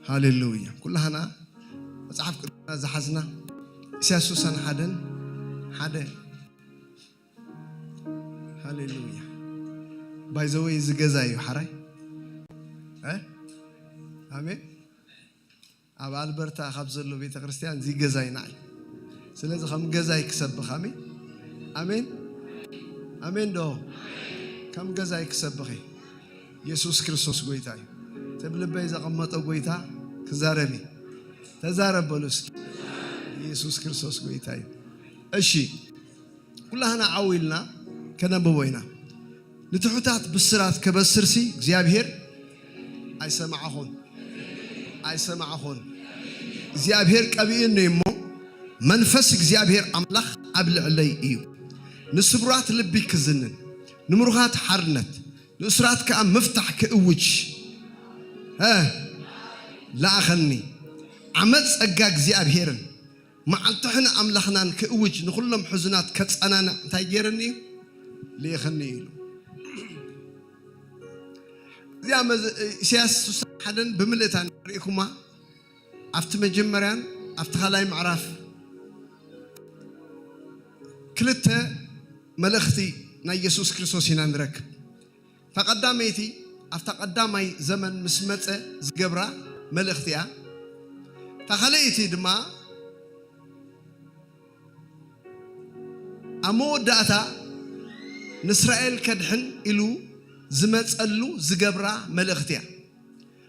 ሃሌሉያ። ኩላህና መጽሓፍ ቅዱስና ዝሓዝና ኢሳያስ ሱሳን ሓደን ሓደ። ሃሌሉያ። ባይ ዘ ወይ እዚ ገዛ እዩ ሓራይ። እ? ኣሜን። ኣብ ኣልበርታ ካብ ዘሎ ቤተ ክርስቲያን እዚ ገዛይ ንዓይ። ስለዚ ከም ገዛይ ክሰብኽ። ኣሜን። ኣሜን። ኣሜን ዶ? ከም ገዛይ ክሰብኽ እየ። የሱስ ክርስቶስ ጎይታ እዩ። እቲ ኣብ ልበይ ዘቐመጦ ጎይታ ክዛረብ እዩ። ተዛረብ በሉ እስኪ። የሱስ ክርስቶስ ጎይታ እዩ። እሺ፣ ኩላህና ዓው ኢልና ከነንብቦ ኢና። ንትሑታት ብስራት ከበስርሲ እግዚኣብሔር ኣይሰማዕኹን፣ ኣይሰማዕኹን። እግዚኣብሔር ቀቢኡኒ እሞ መንፈስ እግዚኣብሔር ኣምላኽ ኣብ ልዕለይ እዩ። ንስቡራት ልቢ ክዝንን፣ ንምሩኻት ሓርነት፣ ንእሱራት ከኣ ምፍታሕ ክእውጅ፣ እ፣ ለኣኸኒ። ዓመት ጸጋ እግዚኣብሔርን መዓልቲ ሕነ ኣምላኽናን ክእውጅ፣ ንኹሎም ሕዙናት ከጸናንዕ እንታይ ገይረኒ እዩ? ልኢኸኒ እዩ ኢሉ። እዚኣ መዝ-፣ ኢሳያስ ስሳን ሓደን ብምልእታ ርኢኩማ፣ ኣብቲ መጀመርያን ኣብቲ ካልኣይ ምዕራፍ ክልተ መልእኽቲ ናይ የሱስ ክርስቶስ ኢና ንረክብ። እታ ቀዳመይቲ ኣብታ ቀዳማይ ዘመን ምስ መጸ ዝገብራ መልእኽቲ እያ። እታ ካልኣይቲ ድማ ኣብ መወዳእታ ንእስራኤል ከድሕን ኢሉ ዝመጸሉ ዝገብራ መልእኽቲ እያ።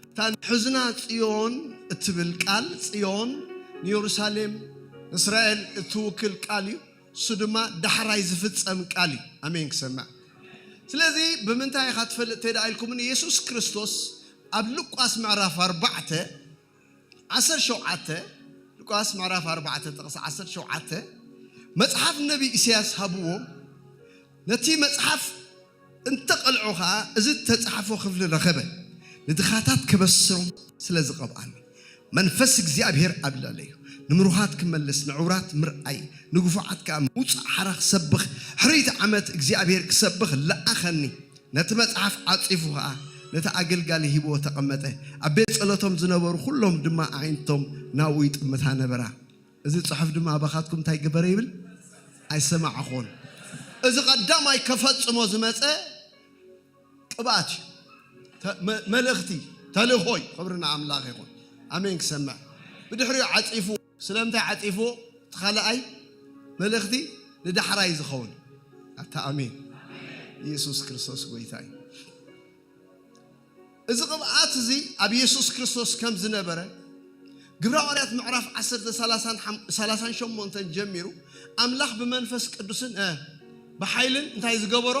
እታ ንሕዝና ጽዮን እትብል ቃል፣ ጽዮን ንየሩሳሌም ንእስራኤል እትውክል ቃል እዩ። እሱ ድማ ዳሕራይ ዝፍጸም ቃል እዩ። ኣሜን ክሰምዕ። ስለዚ ብምንታይ ኢኻ ትፈልጥ እንተ ደኣ ኢልኩምኒ፣ የሱስ ክርስቶስ ኣብ ሉቃስ ምዕራፍ ኣርባዕተ ዓሰርተ ሸውዓተ፣ ሉቃስ ምዕራፍ ኣርባዕተ ጥቕሲ ዓሰርተ ሸውዓተ፣ መጽሓፍ ነቢ ኢሳያስ ሃብዎም፣ ነቲ መጽሓፍ እንተ ቐልዖ ኸኣ፣ እዚ እተጻሕፎ ክፍሊ ረኸበ፣ ንድኻታት ከበስሮም ስለ ዝቐብኣኒ። መንፈስ እግዚኣብሔር ኣብ ልዕለይ እዩ። ንምሩኻት ክመልስ፣ ንዕውራት ምርኣይ፣ ንግፉዓት ከኣ ምውጻእ ሓራ ክሰብኽ፣ ሕርይቲ ዓመት እግዚኣብሔር ክሰብኽ ለኣኸኒ። ነቲ መጽሓፍ ዓጺፉ ኸኣ ነቲ ኣገልጋሊ ሂብዎ ተቐመጠ። ኣብ ቤት ጸሎቶም ዝነበሩ ኩሎም ድማ ኣዒንቶም ናብኡ ይጥምታ ነበራ። እዚ ጽሑፍ ድማ ኣባኻትኩም እንታይ ገበረ ይብል? ኣይሰማዕኹን። እዚ ቀዳማይ ከፈጽሞ ዝመጸ ቅብኣት እዩ። ተ-፣ መ-፣ መልእኽቲ፣ ተልእኾ እዩ። ክብሪ ንኣምላኽ ይኹን። ኣሜን ክሰምዕ። ብድሕሪኡ ዓጺፉ ስለምንታይ ዓጺፍዎ? እቲ ካልኣይ መልእኽቲ ንዳሕራይ ዝኸውን። ኣታ ኣሜን። ኢየሱስ ክርስቶስ ጎይታ እዩ። እዚ ቅብኣት እዚ ኣብ ኢየሱስ ክርስቶስ ከም ዝነበረ ግብረ ሃዋርያት ምዕራፍ ዓሰርተ ሰላሳን ሸሞንተን ጀሚሩ ኣምላኽ ብመንፈስ ቅዱስን እ ብሓይልን እንታይ ዝገበሮ?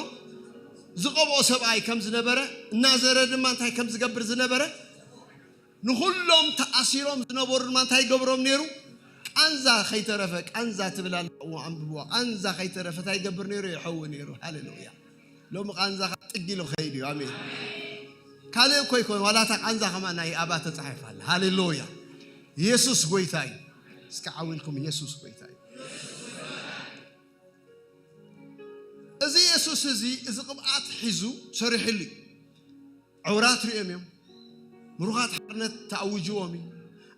ዝቐብኦ ሰብኣይ ከም ዝነበረ እናዘረ ድማ እንታይ ከም ዝገብር ዝነበረ ንኹሎም ተኣሲሮም ዝነበሩ ድማ እንታይ ይገብሮም ነይሩ? ቃንዛ ከይተረፈ፣ ቃንዛ ትብል ኣላ፣ እዎ፣ ኣንብብዋ። ቃንዛ ከይተረፈ እንታይ ይገብር ነይሩ? ይሐዊ ነይሩ። ሃሌሉያ። ሎሚ ቃንዛኻ ጥግ ኢሉ ክኸይድ እዩ። ኣሜን። ካልእ እኮ ይኮን፣ ዋላ እታ ቃንዛ ከማን ናይ ኣባ ተጻሒፋ ኣላ። ሃሌሉያ። ኢየሱስ ጎይታ እዩ። እስኪ ዓው ኢልኩም፣ ኢየሱስ ጎይታ እዩ። እዚ ኢየሱስ እዚ፣ እዚ ቅብኣት ሒዙ ሰሪሕሉ እዩ። ዕውራት ርእዮም እዮም። ምሩኻት ሓርነት ተኣውጅዎም እዩ።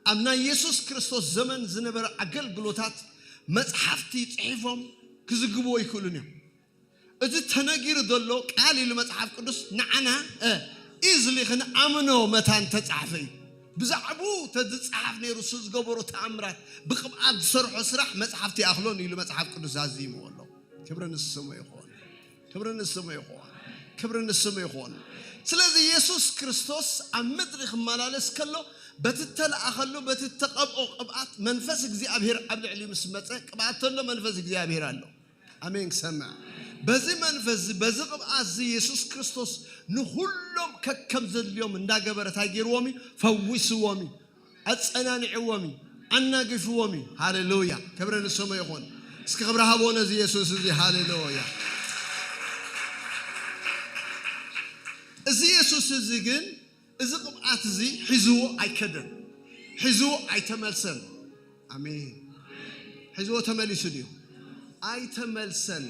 ኣብ ናይ ኢየሱስ ክርስቶስ ዘመን ዝነበረ ኣገልግሎታት መጽሓፍቲ ጽሒፎም ክዝግብዎ ይክእሉን እዮም። እዚ ተነጊሩ ዘሎ ቃል ኢሉ መጽሓፍ ቅዱስ ንዓና፣ እ፣ ኢዝሊ ክንኣምኖ መታን ተጻሕፈ እዩ። ብዛዕባኡ ተዝጸሓፍ ነይሩ፣ እሱ ዝገበሮ ተኣምራት፣ ብቅብኣት ዝሰርሖ ስራሕ መጽሓፍቲ ይኣኽሎን ኢሉ መጽሓፍ ቅዱስ ዛዚምዎ ኣሎ። ክብሪ ንስሙ ይኹን። ክብሪ ንስሙ ይኹን። ክብሪ ንስሙ ይኹን። ስለዚ የሱስ ክርስቶስ ኣብ ምድሪ ክመላለስ ከሎ በቲ እተለኣኸሉ፣ በቲ እተቐብኦ ቅብኣት መንፈስ እግዚኣብሔር ኣብ ልዕሊኡ ምስ መጸ፣ ቅብኣት ተሎ መንፈስ እግዚኣብሔር ኣሎ። ኣሜን ክሰምዕ። በዚ መንፈስ እዚ፣ በዚ ቅብኣት እዚ የሱስ ክርስቶስ ንኹሎም ከከም ዘድልዮም እንዳገበረ እንታይ ገይርዎም እዩ? ፈዊስዎም እዩ። ኣጸናኒዕዎም እዩ። ኣናጊፍዎም እዩ። ሃሌሉያ። ክብሪ ንስሙ ይኹን። እስኪ ክብሪ ሃቦ ነዚ የሱስ እዚ። ሃሌሉያ። እዚ የሱስ እዚ ግን፣ እዚ ቅብኣት እዚ ሒዝዎ ኣይከደን። ሒዝዎ ኣይተመልሰን። ኣሜን። ሒዝዎ ተመሊሱ ድዩ? ኣይተመልሰን።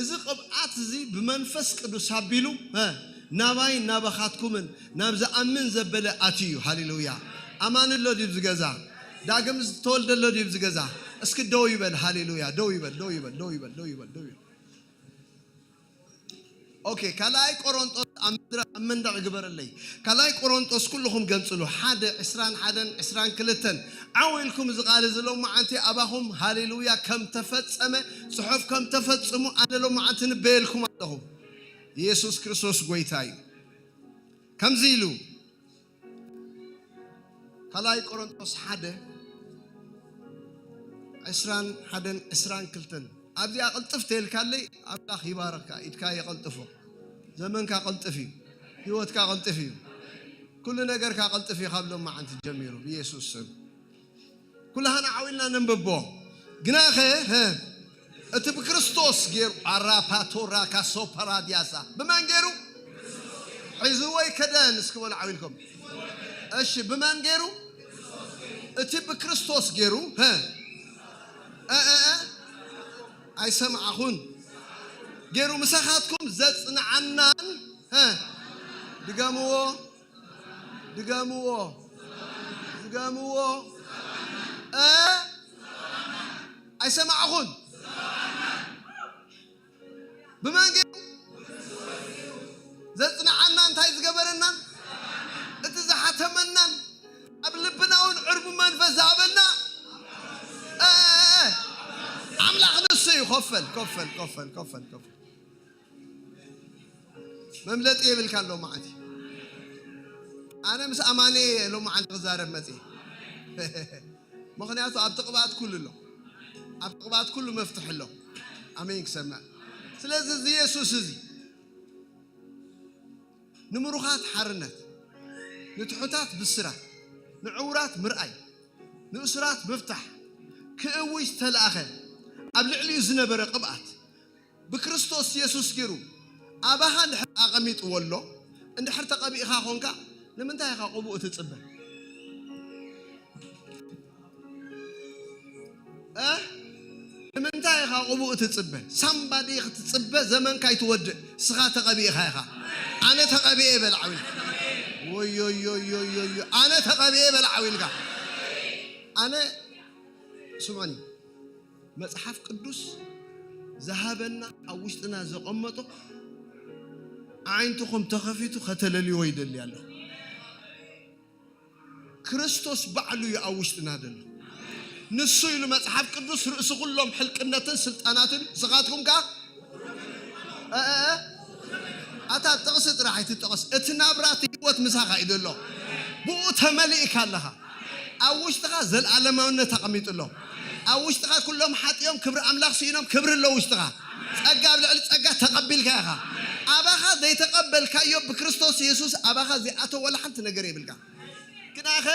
እዚ ቅብኣት እዚ ብመንፈስ ቅዱስ ኣቢሉ፣ እ፣ ናባይ ናባኻትኩምን ናብ ዝኣምን ዘበለ ኣትዩ እዩ። ሃሌሉያ። ኣማኒ ኣሎ ድዩ ኣብዚ ገዛ? ዳግም ዝተወልደ ኣሎ ድዩ ኣብዚ ገዛ? እስኪ ደው ይበል። ሃሌሉያ። ደው ይበል፣ ደው ይበል፣ ደው ይበል፣ ደው ይበል፣ ደው ይበል። ኦኬ፣ ካልኣይ ቆሮንጦስ ኣብ ምድረ-፣ ኣብ መንደቕ ግበረለይ። ካልኣይ ቆሮንጦስ ኩልኹም ገንጽሉ። ሓደ፣ ዕስራን ሓደን፣ ዕስራን ክልተን። ዓው ኢልኩም እዚ ቃል እዚ ሎመዓንቲ ኣባኹም፣ ሃሌሉያ፣ ከም ተፈጸመ፣ ጽሑፍ ከም ተፈጽሙ፣ ኣነ ሎመዓንቲ ንበየልኩም ኣለኹ። ኢየሱስ ክርስቶስ ጎይታ እዩ። ከምዚ ኢሉ፣ ካልኣይ ቆሮንቶስ ሓደ፣ ዕስራን ሓደን፣ ዕስራን ክልተን። ኣብዚኣ ቅልጥፍ ተይልካለይ፣ ኣምላኽ ይባርኽካ፣ ኢድካ የቐልጥፎ። ዘመንካ ቅልጥፍ እዩ፣ ህይወትካ ቅልጥፍ እዩ፣ ኩሉ ነገርካ ቅልጥፍ እዩ ካብ ሎመዓንቲ ጀሚሩ፣ ብኢየሱስ ስም። ኩላህና ዓው ኢልና ነንብቦ። ግናኸ፣ ሀ፣ እቲ ብክርስቶስ ገይሩ፣ ኣራፓቶራ ካሶ ፓራዲያሳ። ብመን ገይሩ? ሒዝዎ ኣይከደን። እስኪ በሉ ዓው ኢልኩም። እሺ፣ ብመን ገይሩ? እቲ ብክርስቶስ ገይሩ፣ ሀ፣ እ፣ እ፣ እ፣ ኣይሰማዕኹን። ገይሩ ምሳኻትኩም ዘጽንዓናን፣ ሀ፣ ድገምዎ። ድገምዎ። ድገምዎ። እ? ኣይሰማዕኹን። ብመን ገይሩ? ዘጽንዓና እንታይ ዝገበረናን? እቲ ዝሓተመናን ኣብ ልብና እውን ዕርቡ መንፈስ ዝሃበና? እ፣ እ፣ እ። ኣምላኽ ንሱ እዩ። ኮፈል፣ ኮፈል፣ ኮፈል፣ ኮፈል፣ ኮፈል። መምለጢ የብልካ ኣሎ መዓልቲ። ኣነ ምስ ኣማኔ ሎመዓንቲ ክዛረብ መጽየ። ምኽንያቱ ኣብቲ ቅብኣት ኩሉ ኣሎ። ኣብቲ ቅብኣት ኩሉ መፍትሒ ኣሎ። ኣሜን ክሰምዕ። ስለዚ እዚ የሱስ እዚ ንምሩኻት ሓርነት፣ ንትሑታት ብስራት፣ ንዕውራት ምርኣይ፣ ንእሱራት ምፍታሕ ክእውጅ ዝተላእኸ ኣብ ልዕሊኡ ዝነበረ ቅብኣት ብክርስቶስ የሱስ ገይሩ ኣባኻ እንድሕር ኣቐሚጥዎ ኣሎ፣ እንድሕር ተቐቢእኻ ኾንካ፣ ንምንታይ ኢኻ ቅቡእ ትጽበ? እ? ንምንታይ ኢኻ ቅቡእ ትጽበ? ሳምባዲ ክትጽበ ዘመንካ ኣይትወድእ። ንስኻ ተቐቢእኻ ኢኻ። ኣነ ተቐቢኤ በል ዓው ኢልካ። ወዮ፣ ዮ፣ ዮ፣ ዮ፣ ዮ። ኣነ ተቐቢኤ በል ዓው ኢልካ። ኣነ፣ ስምዑኒ። መጽሓፍ ቅዱስ ዝሃበና፣ ኣብ ውሽጥና ዘቐመጦ፣ ኣዒንትኹም ተኸፊቱ ከተለልይዎ ይደሊ ኣሎ። ክርስቶስ ባዕሉ እዩ ኣብ ውሽጥና ዘሎ። ንሱ ኢሉ መጽሓፍ ቅዱስ ርእሲ ኩሎም ሕልቅነትን ስልጣናትን ንስኻትኩም ከኣ እ፣ እ፣ እ፣ ኣታ ጥቕሲ ጥራሕ ኣይትጠቕስ። እቲ ናብራ እቲ ህይወት ምሳኻ እዩ ዘሎ። ብኡ ተመሊእካ ኣለኻ። ኣብ ውሽጥኻ ዘልኣለማውነት ኣቐሚጡ ኣሎ። ኣብ ውሽጥኻ ኩሎም ሓጢኦም ክብሪ ኣምላኽ ስኢኖም ክብሪ ኣሎ ውሽጥኻ። ጸጋ ኣብ ልዕሊ ጸጋ ተቐቢልካ ኢኻ። ኣባኻ ዘይተቐበልካዮ ብክርስቶስ የሱስ ኣባኻ ዘይኣተወ ወላ ሓንቲ ነገር የብልካ። ግናኸ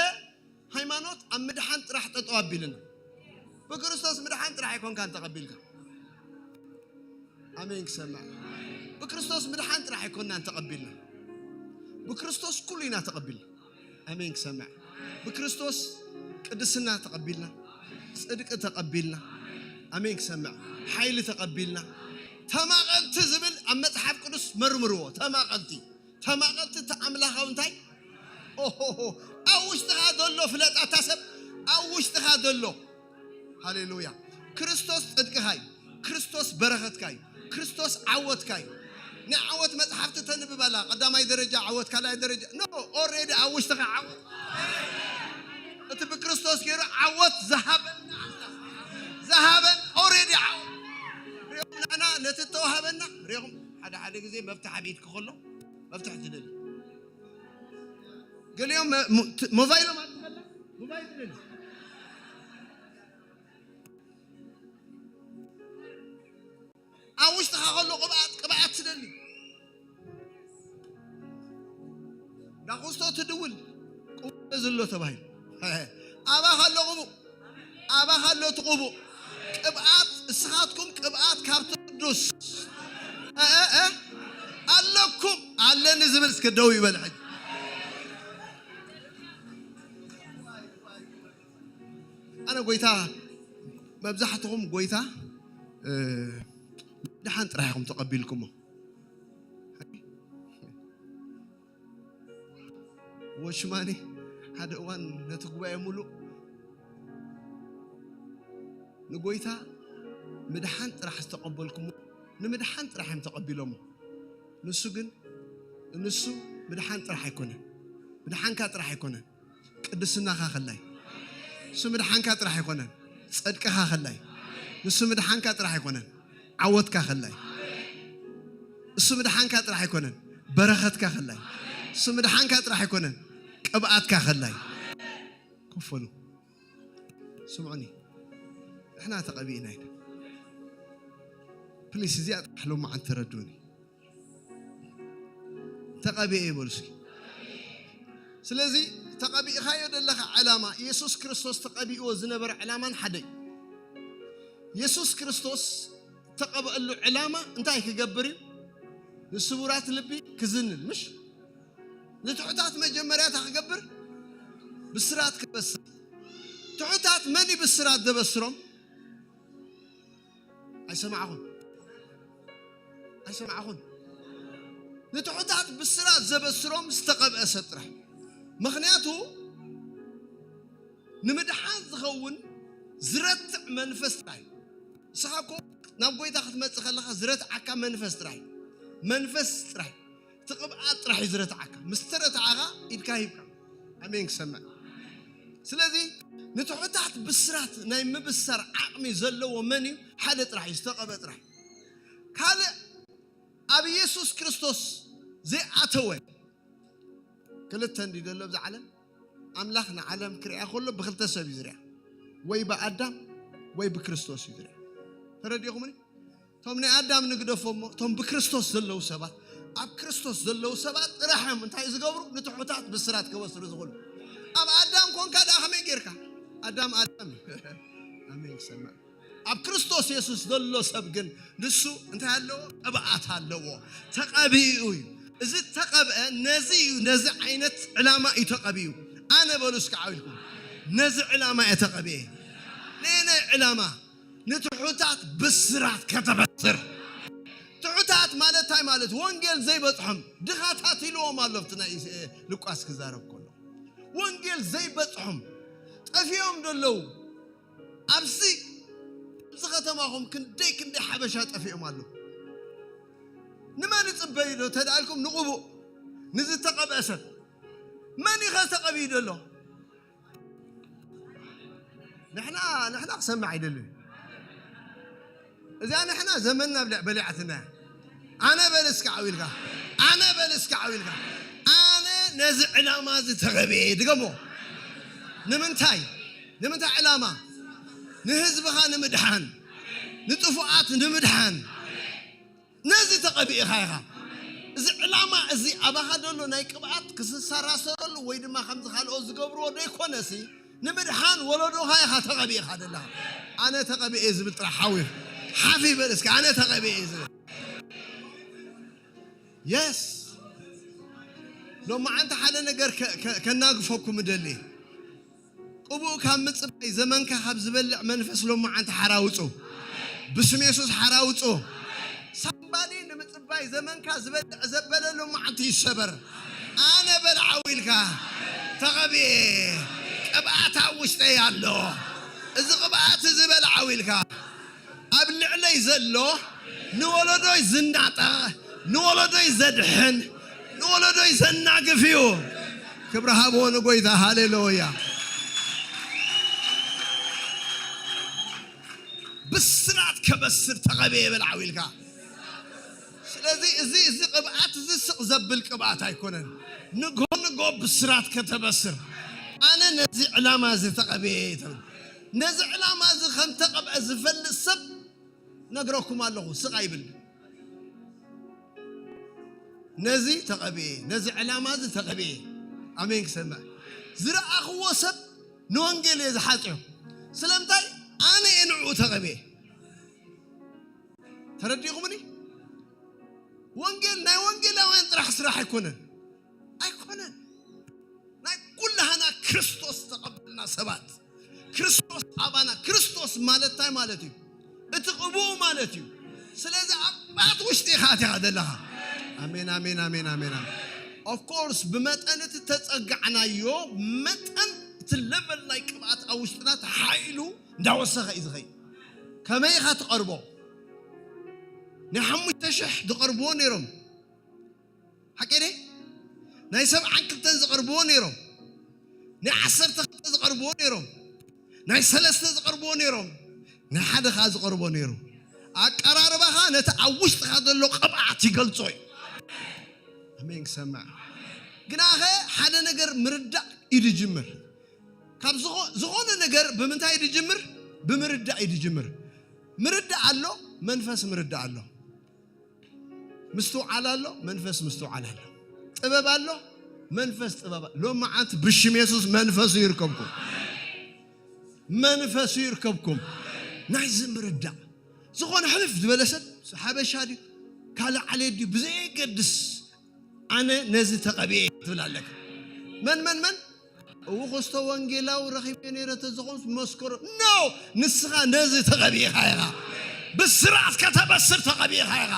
ሃይማኖት ኣብ ምድሓን ጥራሕ ጠጠው ኣቢልና። ብክርስቶስ ምድሓን ጥራሕ ኣይኮንካን ተቐቢልካ። ኣሜን ክሰምዕ። ብክርስቶስ ምድሓን ጥራሕ ኣይኮንናን ተቐቢልና። ብክርስቶስ ኩሉ ኢና ተቐቢልና። ኣሜን ክሰምዕ። ብክርስቶስ ቅድስና ተቐቢልና፣ ጽድቂ ተቐቢልና። ኣሜን ክሰምዕ። ሓይሊ ተቐቢልና። ተማቐልቲ ዝብል ኣብ መጽሓፍ ቅዱስ መርምርዎ። ተማቐልቲ፣ ተማቐልቲ እቲ ኣምላኻዊ እንታይ? ኦሆሆ፣ ኣብ ውሽጥኻ ዘሎ ፍለጥ፣ ኣታ ሰብ፣ ኣብ ውሽጥኻ ዘሎ። ሃሌሉያ። ክርስቶስ ጽድቅኻ እዩ። ክርስቶስ በረኸትካ እዩ። ክርስቶስ ዓወትካ እዩ። ናይ ዓወት መጽሓፍቲ ተንብብ ኣላ። ቀዳማይ ደረጃ ዓወት፣ ካልኣይ ደረጃ። ኖ፣ ኦልሬዲ ኣብ ውሽጥኻ ዓወት። እቲ ብክርስቶስ ገይሩ ዓወት ዝሃበና ኣምላኽ። ዝሃበን ኦልሬዲ ዓወት። ሪኦም ንሕና ነቲ እተዋሃበና ሪኦም ሓደ ሓደ ግዜ መፍትሕ ኣብ ኢድኪ ከሎ መፍትሕ ትደሊ። ገሊኦም መ-፣ ሞ-፣ ት-፣ ሞባይሎም ኣጥፈላ፣ ሞባይል ትደሊ። ኣብ ውሽጥኻ ከሎ ቅብኣት፣ ቅብኣት ትደሊ። ዳኹስቶ ትድውል፣ ቅቡእ ዘሎ ተባሂሉ። ኣባ ከሎ ቅቡእ፣ ኣባ ከሎ እቲ ቅቡእ። ቅብኣት፣ እስኻትኩም ቅብኣት ካብቲ ቅዱስ። እ፣ እ፣ እ፣ ኣለኩም፣ ኣለኒ ዝብል እስከ ደው ይበል ሕጂ። ኣነ ጎይታ፣ መብዛሕትኹም ጎይታ፣ እ፣ ድሓን ጥራሕ ኢኹም ተቐቢልኩሞ። ወሽማኔ ሓደ እዋን ነቲ ጉባኤ ሙሉእ ንጎይታ ምድሓን ጥራሕ ዝተቐበልኩሞ፣ ንምድሓን ጥራሕ እዮም ተቐቢሎሞ። ንሱ ግን፣ ንሱ ምድሓን ጥራሕ ኣይኮነን። ምድሓንካ ጥራሕ ኣይኮነን። ቅድስናኻ ከላይ። ንሱ ምድሓንካ ጥራሕ ኣይኮነን። ጽድቅኻ ከላይ። ንሱ ምድሓንካ ጥራሕ ኣይኮነን። ዓወትካ ከላይ። እሱ ምድሓንካ ጥራሕ ኣይኮነን። በረኸትካ ከላይ። እሱ ምድሓንካ ጥራሕ ኣይኮነን። ቅብኣትካ ከላይ። ክፈሉ። ስምዑኒ። ንሕና ተቐቢእና ኢና። ፕሊስ፣ እዚኣ ጥራሕ ሎማዓንቲ ተረድኡኒ። ተቐቢኤ ይበሉ እስኪ። ስለዚ ተቐቢእካዮ ዘለኻ ዕላማ፣ የሱስ ክርስቶስ ተቐቢእዎ ዝነበረ ዕላማን ሓደ እዩ። የሱስ ክርስቶስ ተቐብአሉ ዕላማ እንታይ ክገብር እዩ? ንስቡራት ልቢ ክዝንን፣ ምሽ? ንትሑታት መጀመርያ እንታይ ክገብር? ብስራት ክበስር። ትሑታት መን እዩ ብስራት ዘበስሮም? ኣይሰማዕኹም? ኣይሰማዕኹም? ንትሑታት ብስራት ዘበስሮም ዝተቐብአ ሰብ ጥራሕ። ምኽንያቱ ንምድሓን ዝኸውን ዝረትዕ መንፈስ ጥራሕ እዩ። ንስኻ እኮ ናብ ጎይታ ክትመጽእ ከለኻ ዝረትዓካ መንፈስ ጥራሕ እዩ። መንፈስ ጥራሕ። እቲ ቅብኣት ጥራሕ እዩ ዝረትዓካ። ምስ ተረትዓኻ ኢድካ ሂብካ። ኣሜን ክሰምዕ። ስለዚ ንትሑታት ብስራት ናይ ምብሳር ዓቕሚ ዘለዎ መን እዩ? ሓደ ጥራሕ እዩ፣ ዝተቐብአ ጥራሕ። ካልእ ኣብ የሱስ ክርስቶስ ዘይኣተወ ክልተ እንዲ ዘሎ ኣብዚ ዓለም። ኣምላኽ ንዓለም ክሪኣ ከሎ ብክልተ ሰብ እዩ ዝሪኣ፣ ወይ ብኣዳም ወይ ብክርስቶስ እዩ ዝሪኣ። ተረዲኹምኒ? እቶም ናይ ኣዳም ንግደፎ እሞ፣ እቶም ብክርስቶስ ዘለዉ ሰባት፣ ኣብ ክርስቶስ ዘለዉ ሰባት ጥራሕ እዮም እንታይ ዝገብሩ? ንትሑታት ብስራት ክበስሩ ዝኽእሉ። ኣብ ኣዳም ኮንካ ደኣ ከመይ ጌርካ? ኣዳም ኣዳም እዩ። ኣሜን ክሰምዕ። ኣብ ክርስቶስ የሱስ ዘሎ ሰብ ግን ንሱ እንታይ ኣለዎ? ቅብኣት ኣለዎ። ተቐቢኡ እዩ። እዚ ተቐብአ ነዚ እዩ፣ ነዚ ዓይነት ዕላማ እዩ ተቐቢኡ። ኣነ በሉ እስኪ ዓው ኢልኩም፣ ነዚ ዕላማ እየ ተቐቢኤ። ነየናይ ዕላማ? ንትሑታት ብስራት ከተበስር። ትሑታት ማለት እንታይ ማለት? ወንጌል ዘይበጽሖም ድኻታት ኢልዎም ኣሎ ኣብቲ ናይ ሉቃስ ክዛረብ ከሎ። ወንጌል ዘይበጽሖም ጠፊኦም ደለዉ። ኣብዚ፣ ኣብዚ ከተማኹም ክንደይ ክንደይ ሓበሻ ጠፊኦም ኣለዉ። ንመን ይጽበዩ ዶ ተዳልኩም? ንቕቡእ፣ ንዝተቐብአ ሰብ። መን እዩ ኸ ተቐቢኡ ደሎ? ንሕና ንሕና ክሰምዕ ኣይደልን። እዚኣ ንሕና ዘመንና ብልዕ በሊዓትና። ኣነ በል እስኪ ዓው ኢልካ፣ ኣነ በል እስኪ ዓው ኢልካ። ኣነ ነዚ ዕላማ እዚ ተቐብኤ። ድገሞ። ንምንታይ? ንምንታይ ዕላማ? ንህዝብኻ ንምድሓን፣ ንጥፉኣት ንምድሓን። ነዚ ተቐቢእኻ ኢኻ። እዚ ዕላማ እዚ ኣባኻ ዘሎ ናይ ቅብኣት ክስንሳራሰረሉ ወይ ድማ ከምዚ ካልኦት ዝገብርዎ ዘይኮነሲ፣ ንምድሓን ወለዶኻ ኢኻ ተቐቢእኻ ዘለኻ። ኣነ ተቐቢኤ ዝብል ጥራሕ ሓዊ ሓፍ ይበል እስኪ፣ ኣነ ተቐቢኤ ዝብል። የስ። ሎማዓንቲ ሓደ ነገር ከ-፣ ከ-፣ ከናግፈኩም እደሊ። ቅቡእ ካብ ምጽባይ ዘመንካ ካብ ዝበልዕ መንፈስ ሎማዓንቲ ሓራውጹ። ብስም የሱስ ሓራውጹ። ሳምባዲ ንምጽባይ ዘመንካ ዝበልዕ ዘበለ ሎማዓንቲ ይሰበር። ኣነ በል ዓው ኢልካ ተቐብኤ። ቅብኣት ኣብ ውሽጠይ ኣሎ። እዚ ቅብኣት እዚ በል ዓው ኢልካ። ኣብ ልዕለይ ዘሎ ንወለዶይ ዝናጠቕ፣ ንወለዶይ ዘድሕን፣ ንወለዶይ ዘናግፍ እዩ። ክብሪ ሃብዎ ንጎይታ። ሃሌሉያ። ብስራት ከበስር ተቐብኤ በል ዓው ኢልካ። ስለዚ እዚ፣ እዚ ቅብኣት እዚ ስቕ ዘብል ቅብኣት ኣይኮነን። ንግሆ ንግሆ ብስራት ከተበስር። ኣነ ነዚ ዕላማ እዚ ተቐብኤ እየ ትብል። ነዚ ዕላማ እዚ ከም ተቐብአ ዝፈልጥ ሰብ ነግረኩም ኣለኹ፣ ስቕ ኣይብል። ነዚ ተቐብኤ፣ ነዚ ዕላማ እዚ ተቐብኤ። ኣሜን ክሰምዕ። ዝረኣኽዎ ሰብ ንወንጌል እየ ዝሓጽዮ። ስለምንታይ? ኣነ እየ ንዕኡ ተቐብኤ። ተረዲእኹምኒ? ወንጌል ናይ ወንጌላውያን ጥራሕ ስራሕ ኣይኮነን። ኣይኮነን። ናይ ኩላህና ክርስቶስ ተቐበልና ሰባት፣ ክርስቶስ ኣባና። ክርስቶስ ማለት እንታይ ማለት እዩ? እቲ ቅቡእ ማለት እዩ። ስለዚ ኣባት ውሽጢ ኢኻ ኣቲኻ ዘለኻ። ኣሜን፣ ኣሜን፣ ኣሜን፣ ኣሜን፣ ኣሜን። ኦፍ ኮርስ ብመጠን እቲ ተጸጋዕናዮ መጠን እቲ ለቨል ናይ ቅብኣት ኣብ ውሽጥና ተሓኢሉ እንዳወሰኸ እዩ ዝኸይድ። ከመይ ኢኻ ትቐርቦ? ናይ ሓሙሽተ ሽሕ ዝቐርብዎ ነይሮም። ሓቂ ድየ? ናይ ሰብዓን ክልተን ዝቐርብዎ ነይሮም። ናይ ዓሰርተ ክልተ ዝቐርብዎ ነይሮም። ናይ ሰለስተ ዝቐርብዎ ነይሮም። ናይ ሓደ ኸዓ ዝቐርቦ ነይሩ። ኣቀራርባኻ ነቲ ኣብ ውሽጥኻ ዘሎ ቅብኣት ይገልጾ እዩ። ኣሜን ክሰምዕ። ግናኸ ሓደ ነገር ምርዳእ እዩ ዝጅምር። ካብ ዝኾ-፣ ዝኾነ ነገር ብምንታይ እዩ ዝጅምር? ብምርዳእ እዩ ዝጅምር። ምርዳእ ኣሎ፣ መንፈስ ምርዳእ ኣሎ። ምስትውዓል ኣሎ፣ መንፈስ ምስትውዓል ኣሎ። ጥበብ ኣሎ፣ መንፈስ ጥበብ ኣሎ። ሎማዓንቲ ብሽም የሱስ መንፈሱ ይርከብኩም። መንፈሱ ይርከብኩም። ናይዚ ምርዳእ። ዝኾነ ሕልፍ ዝበለ ሰብ፣ ሓበሻ ድዩ፣ ካልእ ዓሌት ድዩ፣ ብዘየገድስ ኣነ ነዚ ተቐብኤ ትብል ኣለካ። መን፣ መን፣ መን? እው፣ ክስቶ ወንጌላዊ ረኺበ ነይረ ተዝኾንስ መስከሮ። ኖ! ንስኻ ነዚ ተቐቢእኻ ኢኻ። ብስራት ከተበስር ተቐቢእኻ ኢኻ።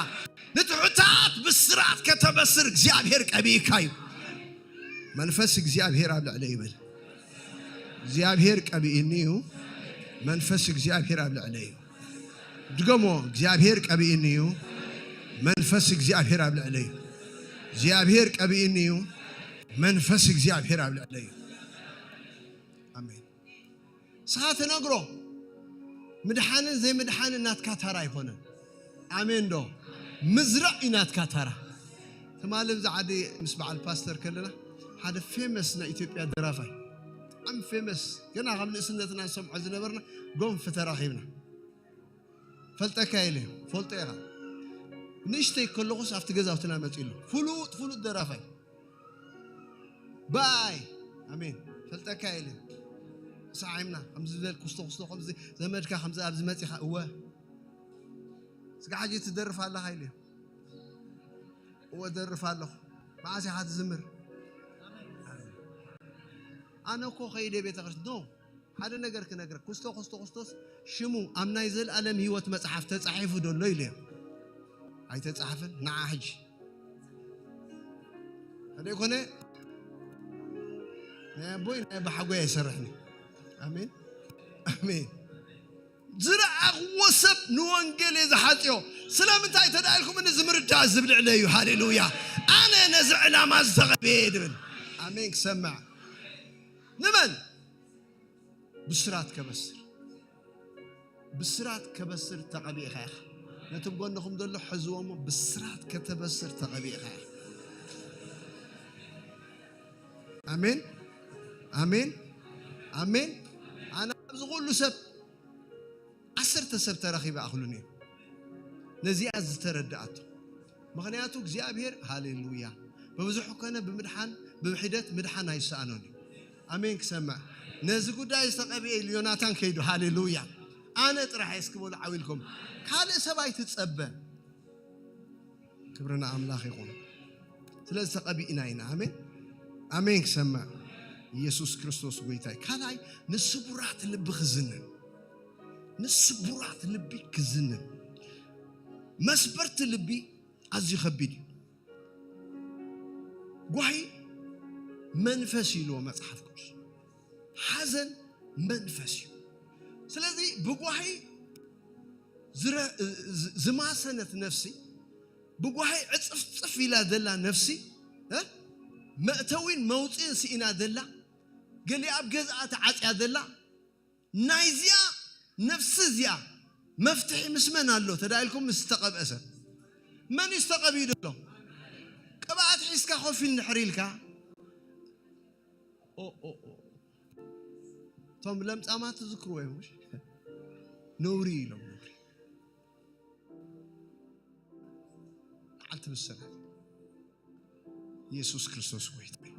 ንትሑታት ብስራት ከተበስር እግዚኣብሔር ቀቢእካ እዩ። መንፈስ እግዚኣብሔር ኣብ ልዕለይ ይበል። እግዚኣብሔር ቀቢእኒ እዩ። መንፈስ እግዚኣብሔር ኣብ ልዕለይ እዩ። ድገሞ፣ እግዚኣብሔር ቀቢእኒ እዩ። መንፈስ እግዚኣብሔር ኣብ ልዕለይ እዩ። እግዚኣብሔር ቀቢእኒ እዩ። መንፈስ እግዚኣብሔር ኣብ ልዕለይ እዩ። ኣሜን። ንስኻ ትነግሮ፣ ምድሓንን ዘይምድሓንን ናትካ ታራ ኣይኮነን። ኣሜን ዶ? ምዝራእ እዩ ናትካ ታራ። ትማሊ ብዛ ዓዲ ምስ በዓል ፓስተር ከለና፣ ሓደ ፌመስ ናይ ኢትዮጵያ ደራፋይ፣ ብጣዕሚ ፌመስ፣ ገና ካብ ንእስነትና ንሰምዖ ዝነበርና ጎንፊ ተራኺብና። ፈልጠካ ኢለ፣ ፈልጦ ኢኻ። ንእሽተይ ከለኹስ ኣብቲ ገዛውትና መጺኡ ኣሎ። ፍሉጥ፣ ፍሉጥ ደራፋይ። ባይ። ኣሜን። ፈልጠካ ኢለ። ሰዓይምና፣ ከምዚ ዝበል ኩስቶ፣ ኩስቶ፣ ከምዚ ዘመድካ፣ ከምዚ ኣብዚ መጺኻ፣ እወ። ስጋ ሕጂ ትደርፍ ኣለኻ ኢለ። እወ፣ ደርፍ ኣለኹ። መዓስ ኢኻ ትዝምር? ኣነ እኮ ኸይደ ቤተ ክርስቲያን። ኖ። ሓደ ነገር ክነግረክ፣ ኩስቶ፣ ኩስቶ፣ ኩስቶስ ሽሙ ኣብ ናይ ዘልኣለም ህይወት መጽሓፍ ተጻሒፉ ዶ ኣሎ ኢለ። ኣይተጻሕፈን። ንዓ ሕጂ። እንደ ኮነ ናይ ኣቦይ ናይ ኣባሓጎይ ኣይሰርሕን እዩ። ኣሜን። ኣሜን። ዝረኣኽዎ ሰብ ንወንጌል እየ ዝሓጽዮ። ስለምንታይ ተዳኢልኩም? እዚ ምርዳእ ዝብል ልዕለ እዩ። ሃሌሉያ። ኣነ ነዚ ዕላማ ዝተቐብየ እየ ድብል። ኣሜን። ክሰምዕ። ንመን? ብስራት ከበስር። ብስራት ከበስር ተቐቢእኻ ኢኻ። ነቲ ጎንኹም ዘሎ ሕዝዎ እሞ ብስራት ከተበስር ተቐቢእኻ ኢኻ። ኣሜን፣ ኣሜን፣ ኣሜን። ኣነ ኣብዚ ኩሉ ሰብ ዓሰርተ ሰብ ተረኺበ ኣኽሉኒ እዩ። ነዚኣ ዝተረድኣቶ። ምኽንያቱ እግዚኣብሔር፣ ሃሌሉያ፣ ብብዙሕ ኮነ ብምድሓን፣ ብብሒደት ምድሓን ኣይሰኣኖን እዩ። ኣሜን ክሰምዕ። ነዚ ጉዳይ ዝተቐብኤ ኢሉ ዮናታን ከይዱ፣ ሃሌሉያ፣ ኣነ ጥራሕ እየ እስኪ በሉ ዓው ኢልኩም። ካልእ ሰብ ኣይትጸበ። ክብሪ ንኣምላኽ ይኹን። ስለዚ ተቐቢእና ኢና። ኣሜን፣ ኣሜን ክሰምዕ። ኢየሱስ ክርስቶስ ጎይታ እዩ። ካልኣይ፣ ንስቡራት ልቢ ክዝንን፣ ንስቡራት ልቢ ክዝንን። መስበርቲ ልቢ ኣዝዩ ከቢድ እዩ። ጓሂ መንፈስ እዩ ኢልዎ መጽሓፍ ቅዱስ። ሓዘን መንፈስ እዩ። ስለዚ ብጓሂ ዝረ-፣ ዝ-፣ ዝማሰነት ነፍሲ፣ ብጓሂ ዕጽፍጽፍ ኢላ ዘላ ነፍሲ፣ እ? መእተዊን መውጽኢን ስኢና ዘላ፣ ገሊኣ ኣብ ገዝኣ ተዓጽያ ዘላ፣ ናይዚኣ ነፍሲ እዚኣ መፍትሒ ምስ መን ኣሎ ተዳኢልኩም? ምስ ዝተቐብአ ሰብ። መን እዩ ዝተቐብዩ ዘሎ? ቅብኣት ሒዝካ ኮፍ ኢል እንድሕር ኢልካ፣ ኦ፣ ኦ፣ ኦ። እቶም ለምጻማት ትዝክርዎ እዮም፣ ምሽ? ነውሪ ኢሎም፣ ነውሪ። በዓልቲ ብሰናት። ኢየሱስ ክርስቶስ ጎይታ እዩ።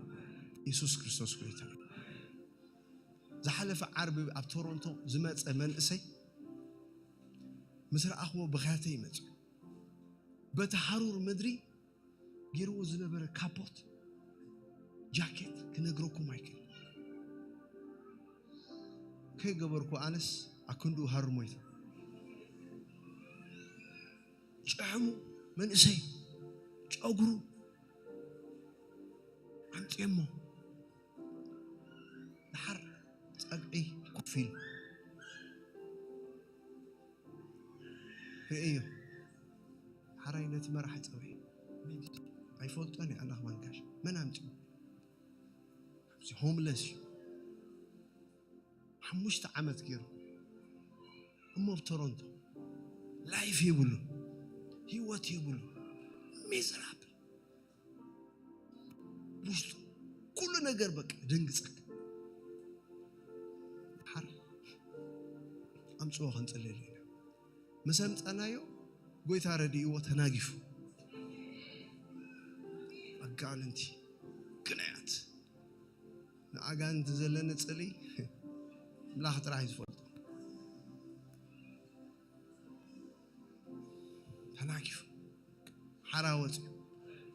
ኢየሱስ ክርስቶስ ጎይታ እዩ። ዝሓለፈ ዓርቢ ኣብ ቶሮንቶ ዝመጸ መንእሰይ ምስ ረኣኽዎ ብኽያተይ ይመጽእ። በቲ ሃሩር ምድሪ ገይርዎ ዝነበረ ካፖት፣ ጃኬት ክነግረኩም ኣይክእል። ከይገበርኩ ኣነስ ኣክንድኡ ሃሩር ሞይተ። ጭሕሙ መንእሰይ፣ ጨጉሩ ኣምፅየሞ። ደሓር ፀግዒ ኮፍ ኢሉ ርእዮ። ሓራይ ነቲ መራሒ ፀውዒ። ኣይፈልጦን እየ ኣላኽ ማንጋሽ። መን ኣምፅኡ? እዚ ሆምለስ እዩ። ሓሙሽተ ዓመት ገይሩ እሞ ኣብ ቶሮንቶ ላይፍ የብሉ፣ ህይወት የብሉ። ሚዝራብል ውሽጡ ኩሉ ነገር በቃ ደንግጸካ። ሓር ኣምጽኦ ክንጽልል ኢና። ምስ ኣምጻናዮ ጎይታ ረድእዎ ተናጊፉ። ኣጋንንቲ ግናያት ንኣጋንንቲ ዘለኒ ጽልኢ ኣምላኽ ጥራሕ እዩ ዝፈልጦ። ተናጊፉ ሓራ ወፂኡ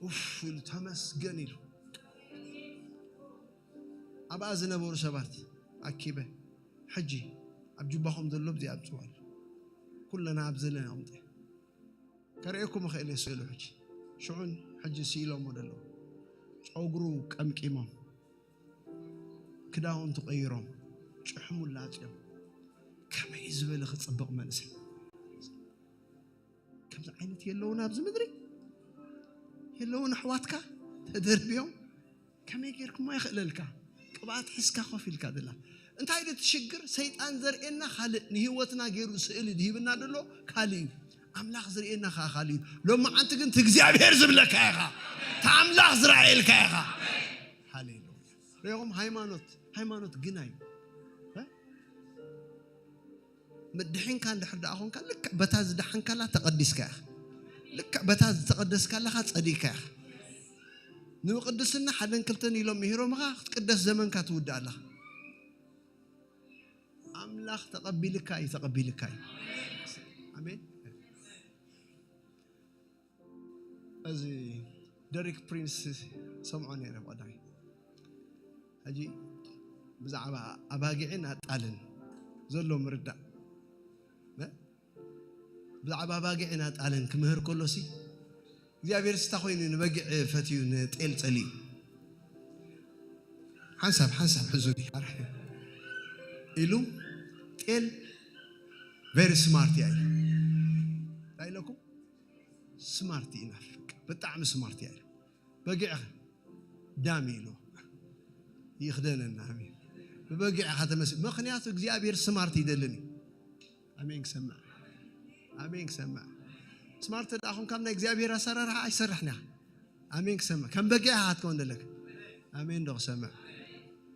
ኡፍ ኢሉ ተመስገን ኢሉ። ኣብኣ ዝነበሩ ሰባት ኣኪበ ሕጂ ኣብ ጁባኹም ዘሎ ብዚ ኣብፅዋሉ ኩለና ኣብ ዘለና ኣምፀ ከርእየኩም እኽእል እየ ስእሉ። ሕጂ ሽዑን ሕጂ ስኢሎሞ ዘለዉ ጨጉሩ ቀምቂሞም ክዳውንቱ ቀይሮም ጭሕሙ ላፅዮም ከመይ ዝበለ ክፅብቕ መንእሰይ። ከምዚ ዓይነት የለውን ኣብዚ ምድሪ የለውን ኣሕዋትካ ተደርብዮም ከመይ ጌርኩሞ ይኽእለልካ ቅብኣት ሒዝካ ኮፍ ኢልካ ዘላ እንታይ ዶ ትሽግር ሰይጣን ዘርእየና ካልእ ንህይወትና ገይሩ ስእሊ ድሂብና ደሎ ካልእ እዩ ኣምላኽ ዝርእየና ከዓ ካልእ እዩ ሎማዓንቲ ግን ትእግዚኣብሔር ዝብለካ ኢኻ ተኣምላኽ ዝረኣየልካ ኢኻ ሃሌሉያ ሪኹም ሃይማኖት ሃይማኖት ግና እዩ ምድሒንካ እንድሕር ደኣ ኾንካ ልክዕ በታ ዝደሓንካላ ተቐዲስካ ኢኻ ልክዕ በታ ዝተቐደስካላኻ ጸዲቅካ ኢኻ ንምቕድስና ሓደን ክልተን ኢሎም ምሂሮምኻ ክትቅደስ ዘመንካ ትውድእ ኣለኻ ኣምላኽ ተቐቢልካ እዩ ተቐቢልካ እዩ ኣሜን እዚ ደሪክ ፕሪንስ ሰምዖ ነይረ ብቐዳሚ ሕጂ ብዛዕባ ኣባጊዕን ኣጣልን ዘሎ ምርዳእ ብዛዕባ ኣባጊዕን ኣጣልን ክምህር ከሎሲ እግዚኣብሔር ስታ ኮይኑ ንበጊዕ ፈትዩ ንጤል ጸልዩ ሓንሳብ ሓንሳብ ሕዙ ኢሉ ጤል very smart እያ እንታይ ኢለኩም smart enough ብጣዕሚ smart እያ በጊዕኸ ዳም ኢሉ ይኽደነና ኣሜን ብበጊዕኻ ተመስ ምኽንያቱ እግዚኣብሔር smart ይደልን እዩ ኣሜን ክሰምዕ። ኣሜን ክሰምዕ። ስማርት ደኣ ኹን ካብ ናይ እግዚኣብሔር ኣሰራርሓ ኣይሰርሕን እያ። ኣሜን ክሰምዕ። ከም በጊዕ ኢኻ ክትከውን ዘለካ። ኣሜን ዶ ክሰምዕ።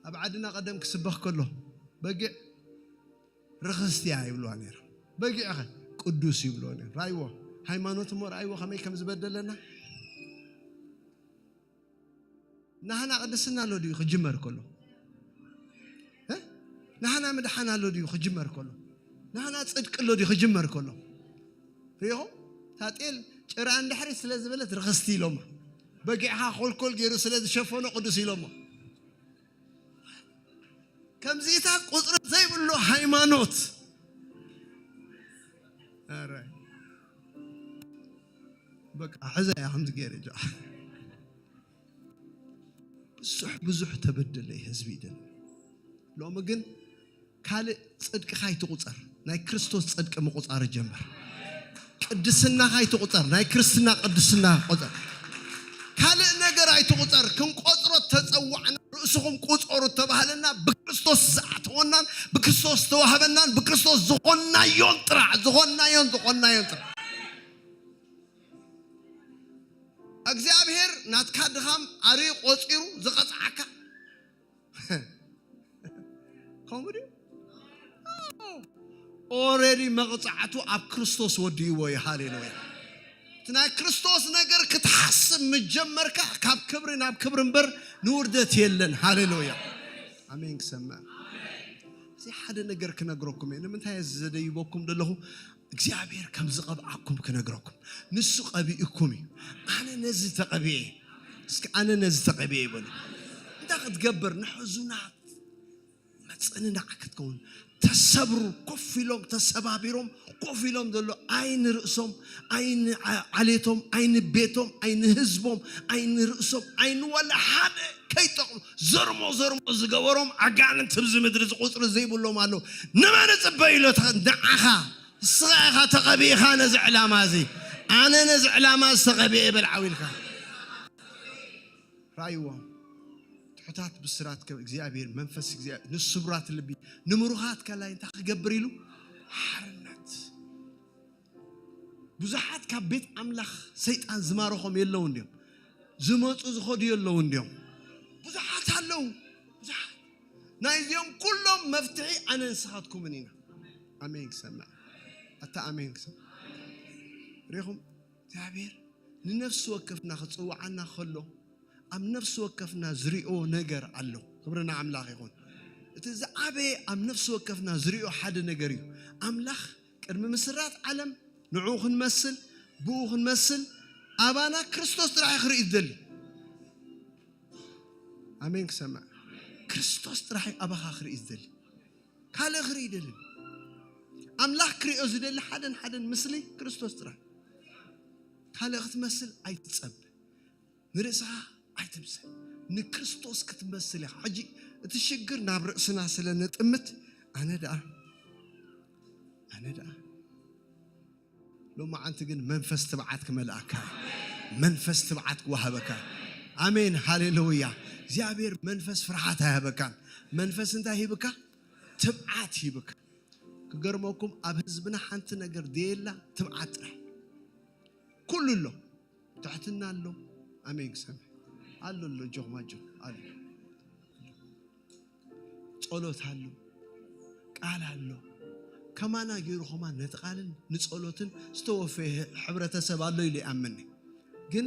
ኣብ ዓድና ቀደም ክስበኽ ከሎ በጊዕ ርኽስቲ እያ ይብልዋ ነይሮም። በጊዕ ኸ ቅዱስ ይብልዎ ነይሮም። ራይዎ ሃይማኖት እሞ ራይዎ ከመይ ከም ዝበደለና። ናህና ቅድስና ኣሎ ድዩ ክጅመር ከሎ? እ? ናህና ምድሓን ኣሎ ድዩ ክጅመር ከሎ? ናህና ጽድቂ ኣሎ ድዩ ክጅመር ከሎ? ሪኢኹም? ታጤል ጭራ እንድሕሪ ስለ ዝበለት ርኽስቲ ኢሎማ። በጊዕኻ ኮልኮል ገይሩ ስለ ዝሸፈኖ ቅዱስ ኢሎሞ። ከምዚታት ቁጽሪ ዘይብሉ ሃይማኖት። ኧረ በቃ ሕዘ እያ ከምዚ ገይረ ጃ። ብዙሕ ብዙሕ ተበደለ ህዝቢ ይደል። ሎሚ ግን ካልእ ጽድቅኻ ኣይትቑጸር፣ ናይ ክርስቶስ ጽድቂ ምቑጻር ጀምር። ቅድስናኻ ኣይትቑጸር፣ ናይ ክርስትና ቅድስና ቁጸር። ካልእ ነገር ኣይትቑጸር። ክንቆጽሮ ተጸዋዕና፣ ርእስኹም ቁጸሩ ተባህለና፣ ብክርስቶስ ዝኣተወናን ብክርስቶስ ዝተዋህበናን ብክርስቶስ ዝኾንናዮን ጥራሕ፣ ዝኾንናዮን፣ ዝኾንናዮን ጥራሕ። እግዚኣብሔር ናትካ ድኻም ኣርዩ ቆጺሩ ዝቐጽዓካ። ከምኡ ድዩ? ኦረዲ መቕጻዕቱ ኣብ ክርስቶስ ወዲእዎ እዩ። ሃሌሉያ። እቲ ናይ ክርስቶስ ነገር ክትሓስብ ምጀመርካ ካብ ክብሪ ናብ ክብሪ እምበር ንውርደት የለን። ሃሌሉያ። ኣሜን ክሰምዕ። እዚ ሓደ ነገር ክነግረኩም እየ። ንምንታይ እየ ዘደይበኩም ዘለኹ? እግዚኣብሔር ከም ዝቐብኣኩም ክነግረኩም። ንሱ ቀቢእኩም እዩ። ኣነ ነዚ ተቐቢኤ። እስኪ ኣነ ነዚ ተቐቢኤ ይበሉ። እንታይ ክትገብር? ንሕዙናት መጽንናዕ ክትከውን። ተሰብሩ፣ ኮፍ ኢሎም ተሰባቢሮም ኮፍ ኢሎም ዘሎ ኣይኒ ርእሶም፣ ኣይኒ ዓ-፣ ዓሌቶም፣ ኣይኒ ቤቶም፣ ኣይኒ ህዝቦም፣ ኣይኒ ርእሶም፣ ኣይኒ ዋላ ሓደ ከይጠቕሙ ዘርሞ ዘርሞ ዝገበሮም ኣጋንንቲ ኣብዚ ምድሪ ዝቁጽሪ ዘይብሎም ኣለዉ። ንመን እጽበ ኢሎ ንዓኻ? ንስኻ ኢኻ ተቐቢእኻ ነዚ ዕላማ እዚ። ኣነ ነዚ ዕላማ እዚ ተቐቢኤ በል ዓው ኢልካ። ራእይዎም። ትሑታት ብስራት ከም እግዚኣብሔር መንፈስ እግዚኣብሔር ንስብራት ልቢ ንምሩኻት ከላይ እንታይ ክገብር ኢሉ? ሓርነት። ብዙሓት ካብ ቤት ኣምላኽ ሰይጣን ዝማረኾም የለውን ድዮም? ዝመጹ ዝኸዱ የለውን ድዮም? ብዙሓት ኣለዉ። ብዙሓት። ናይዚኦም ኩሎም መፍትሒ ኣነ ንስኻትኩምን ኢና። ኣሜን ክሰምዕ። ኣታ ኣሜን ክሰምዕ። ሪኹም እግዚኣብሔር ንነፍሲ ወከፍና ክጽውዓና ከሎ ኣብ ነፍሲ ወከፍና ዝሪኦ ነገር ኣሎ። ክብሪ ንኣምላኽ ይኹን። እቲ ዝዓበየ ኣብ ነፍሲ ወከፍና ዝሪኦ ሓደ ነገር እዩ። ኣምላኽ ቅድሚ ምስራት ዓለም ንዕኡ ክንመስል፣ ብኡ ክንመስል፣ ኣባና ክርስቶስ ጥራሕ እዩ ክርኢ ዝደሊ። ኣሜን ክሰምዕ። ክርስቶስ ጥራሕ እዩ ኣባኻ ክርኢ ዝደሊ። ካልእ ክርኢ ይደልን። ኣምላኽ ክሪኦ ዝደሊ ሓደን ሓደን ምስሊ ክርስቶስ ጥራሕ። ካልእ ክትመስል ኣይትጸብ። ንርእስኻ ኣይትምሰል። ንክርስቶስ ክትመስል ኢኻ። ሕጂ እቲ ሽግር ናብ ርእስና ስለ ነጥምት ኣነ ደኣ፣ ኣነ ደኣ። ሎማዓንቲ ግን መንፈስ ትብዓት ክመልኣካ፣ መንፈስ ትብዓት ክወሃበካ። ኣሜን፣ ሃሌሉያ። እግዚኣብሔር መንፈስ ፍርሓት ኣይሃበካን። መንፈስ እንታይ ሂብካ? ትብዓት ሂብካ። ክገርመኩም ኣብ ህዝብና ሓንቲ ነገር ደየላ ትብዓት ጥራሕ። ኩሉ ኣሎ። ትሕትና ኣሎ። ኣሜን ክሰምዕ ኣሎ ኣሎ ጆኽማ ጆ ኣሎ። ጸሎት ኣሎ። ቃል ኣሎ። ከማና ገይሩ ከማን ነቲ ቃልን ንጸሎትን ዝተወፈየ ሕብረተሰብ ኣሎ ኢሉ ይኣምን። ግን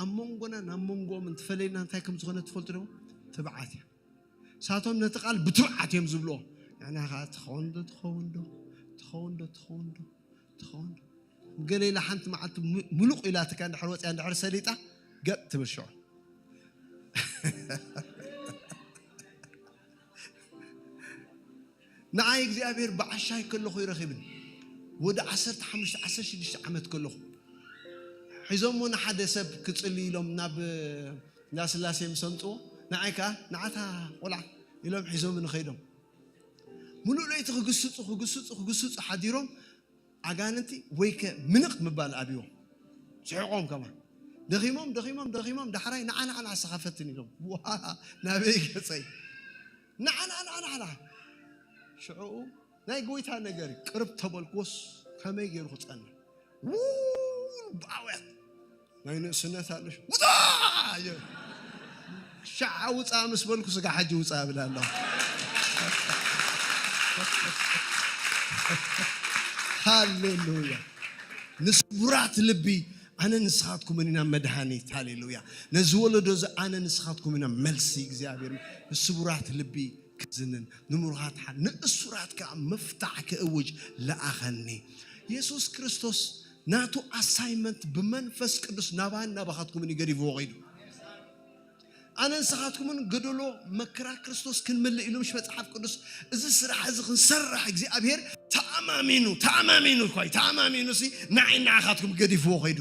ኣብ መንጎና ናብ መንጎኦም እንትፈለየና እንታይ ከም ዝኾነ ትፈልጡ ዶ? ትብዓት እያ። ሳቶም ነቲ ቃል ብትብዓት እዮም ዝብልዎ። ንሕና ኸዓ ትኸውን ዶ ትኸውን ዶ ትኸውን ዶ ትኸውን ዶ ትኸውን ዶ። ገለ ኢላ ሓንቲ መዓልቲ ሙ-፣ ሙሉቕ ኢላትካ እንድሕር ወፂኣ እንድሕር ሰሊጣ ገጥ ትብል ሽዑ። ንዓይ እግዚኣብሔር ብዓሻይ ከለኹ ይረኺብን። ወዲ ዓሰርተ ሓሙሽተ ዓሰርተ ሽዱሽተ ዓመት ከለኹ ሒዞሞ ንሓደ ሰብ ክጽሊ ኢሎም ናብ እንዳ ስላሴ ምስ ኣምጽዎ ንዓይ ከኣ ንዓታ ቆልዓ ኢሎም ሒዞም ንኸይዶም። ሙሉእ ለይቲ ክግስጹ፣ ክግስጹ፣ ክግስጹ ሓዲሮም ኣጋንንቲ ወይከ ምንቕ ምባል ኣብዎም። ስሕቖም ከማን። ደኺሞም፣ ደኺሞም፣ ደኺሞም፣ ዳሕራይ ንዓ፣ ንዓ፣ ንዓ፣ ንስኻ ፈትን ኢሎም። ዋ፣ ናበይ ገጸይ? ንዓ፣ ንዓ፣ ንዓ፣ ንዓ፣ ንዓ። ሽዑኡ ናይ ጎይታ ነገር እዩ። ቅርብ ተበልክዎስ ከመይ ገይሩ ክጸንሕ? ው፣ ልባውያን ናይ ንእስነት ኣለሽ። ውጣ! ሻዓ ውፃ ምስ በልኩ ስጋ ሓጂ ውፃ እብል ኣለኹ። ሃሌሉያ። ንስቡራት ልቢ ኣነ ንስኻትኩምን ኢና መድሃኒት። ሃሌሉያ። ነዚ ወለዶ እዚ ኣነ ንስኻትኩም ኢና መልሲ እግዚኣብሔር። ንስቡራት ልቢ ክዝንን፣ ንምሩኻት ሓ-፣ ንእሱራት ከዓ ምፍታሕ ክእውጅ ለኣኸኒ። የሱስ ክርስቶስ ናቱ ኣሳይመንት ብመንፈስ ቅዱስ ናባን ናባኻትኩምን እዩ ገዲፍዎ ኸይዱ። ኣነ ንስኻትኩምን ጎደሎ መከራ ክርስቶስ ክንምልእ ኢሉ ምሽ መጽሓፍ ቅዱስ እዚ ስራሕ እዚ ክንሰርሕ እግዚኣብሔር ተኣማሚኑ፣ ተኣማሚኑ እኳ እዩ፣ ተኣማሚኑ ሲ ንዓይ ንዓኻትኩም ገዲፍዎ ኸይዱ።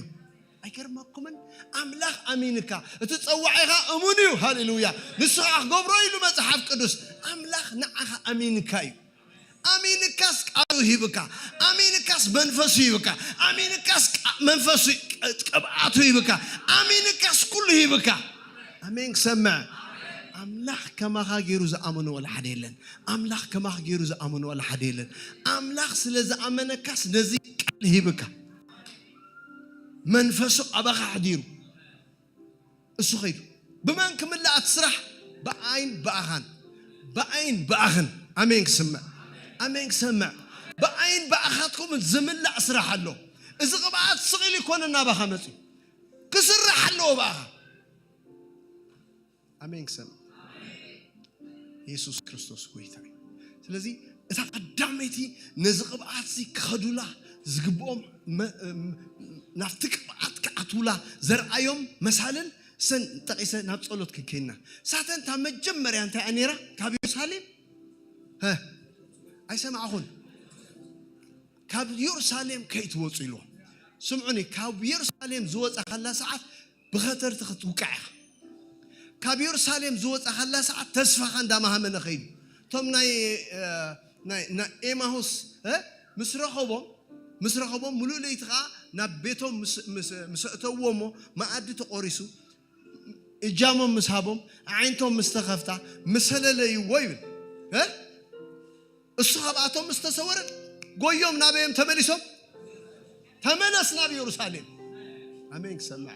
ኣይገርመኩምን? ኣምላኽ ኣሚንካ፣ እቲ ጸዋዒኻ እሙን እዩ። ሃሌሉያ። ንሱ ኸዓ ክገብሮ ኢሉ መጽሓፍ ቅዱስ። ኣምላኽ ንዓኻ ኣሚንካ እዩ። ኣሚንካስ ቃሉ ሂብካ፣ ኣሚንካስ መንፈሱ ሂብካ፣ ኣሚንካስ ቃ-፣ መንፈሱ ቅ-፣ ቅብኣቱ ሂብካ፣ ኣሚንካስ ኩሉ ሂብካ። ኣሜን ክሰምዕ። ኣምላኽ ከማኻ ገይሩ ዝኣመኖ ወላ ሓደ የለን። ኣምላኽ ከማኻ ገይሩ ዝኣመኖ ወላ ሓደ የለን። ኣምላኽ ስለ ዝኣመነካስ ነዚ ቃል ሂብካ። መንፈሱ ኣባኻ ኣሕዲሩ እሱ ኸይዱ። ብመን ክምላእ እቲ ስራሕ? ብኣይን ብኣኻን። ብኣይን ብኣኽን። ኣሜን ክስምዕ። ኣሜን ክሰምዕ። ብኣይን ብኣኻትኩም ዝምላእ ስራሕ ኣሎ። እዚ ቅብኣት ስቕ ኢሉ ይኮነ ናባኻ መፅዩ። ክስራሕ ኣለዎ ብኣኻ። ኣሜን ክሰምዕ። የሱስ ክርስቶስ ጎይታ እዩ። ስለዚ እታ ቀዳመይቲ ነዚ ቅብኣት እዚ ክኸዱላ ዝግብኦም መ-፣ እም፣ ናብቲ ቅብኣት ክኣትውላ ዘርኣዮም መሳልን ሰን ጠቒሰ ናብ ጸሎት ክንከይና። ሳተን እታ መጀመርያ እንታይ እያ ነይራ? ካብ የሩሳሌም፣ ሀ፣ ኣይሰማዕኹን። ካብ የሩሳሌም ከይትወጹ ኢልዎም። ስምዑኒ፣ ካብ የሩሳሌም ዝወጻ ከላ ሰዓት ብኸተርቲ ክትውቃዕ ኢኻ። ካብ የሩሳሌም ዝወጻ ከላ ሰዓት ተስፋኻ እንዳማሃመነ ኸይዱ። እቶም ናይ፣ እ፣ ናይ፣ ናይ ኤማሁስ፣ እ፣ ምስ ረኸቦም፣ ምስ ረኸቦም ምሉእ ለይቲ ኸዓ ናብ ቤቶም ምስ፣ ምስ፣ ምስ ኣእተውዎ እሞ መኣዲ ተቖሪሱ፣ እጃሞም ምስ ሃቦም፣ ኣዒንቶም ምስ ተኸፍታ፣ ምስ ሰለለይዎ ይብል። እ? እሱ ካብኣቶም ምስ ተሰወረ፣ ጎዮም ናበዮም ተመሊሶም? ተመለስ ናብ የሩሳሌም። ኣሜን ክሰምዕ።